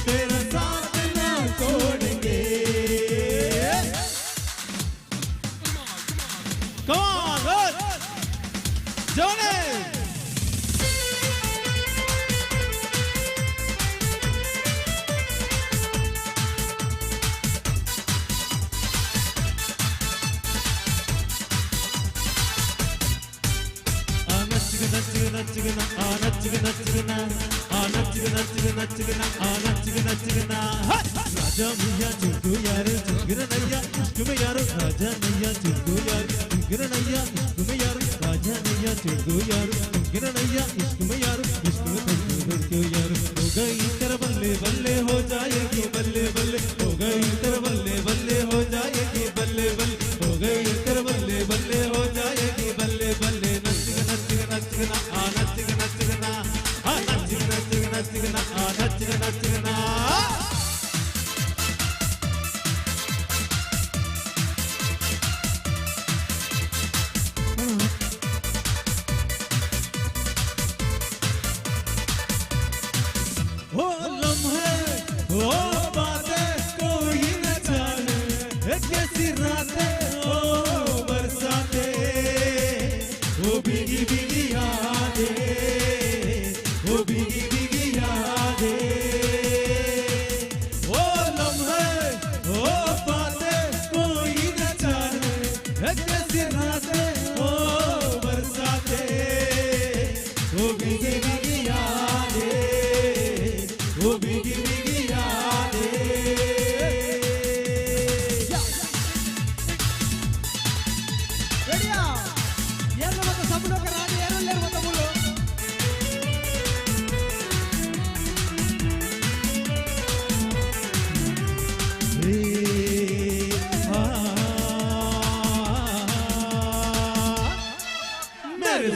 तेरा साथ न छोड़ेंगे। Come on, good. Johnny. राजा मियाँ चिंटू यार चिंगरनैया इश्क में यारो। राजा नैया चिंटू यार चिंगरनैया इश्क में यारो। राजा नैया चिंटू यार चिंगरनैया इश्क में यारो। इश्क में धड़को यार हो गई तेरा बल्ले बल्ले हो जाएगी बल्ले बल्ले हो गई तेरा बल्ले बल्ले हो जाएगी बल्ले बल्ले हो गई तेरा बल्ले बल्ले हो जाएगी बल्ले बल्ले। नचग नचग नचगना आ नचग नचगना आ नचग नचग नचगना आ नचग नचगना। ओ लम्हे ओ बातें कोई न जाने, कैसी रातें ओ बरसाते, ओ भीगी भीगी यादें, ओ भीगी भीगी यादें। ओ लम्हे ओ बातें कोई न जाने, कैसी रातें ओ बरसाते, ओ भीगी भीगी यादें, ओ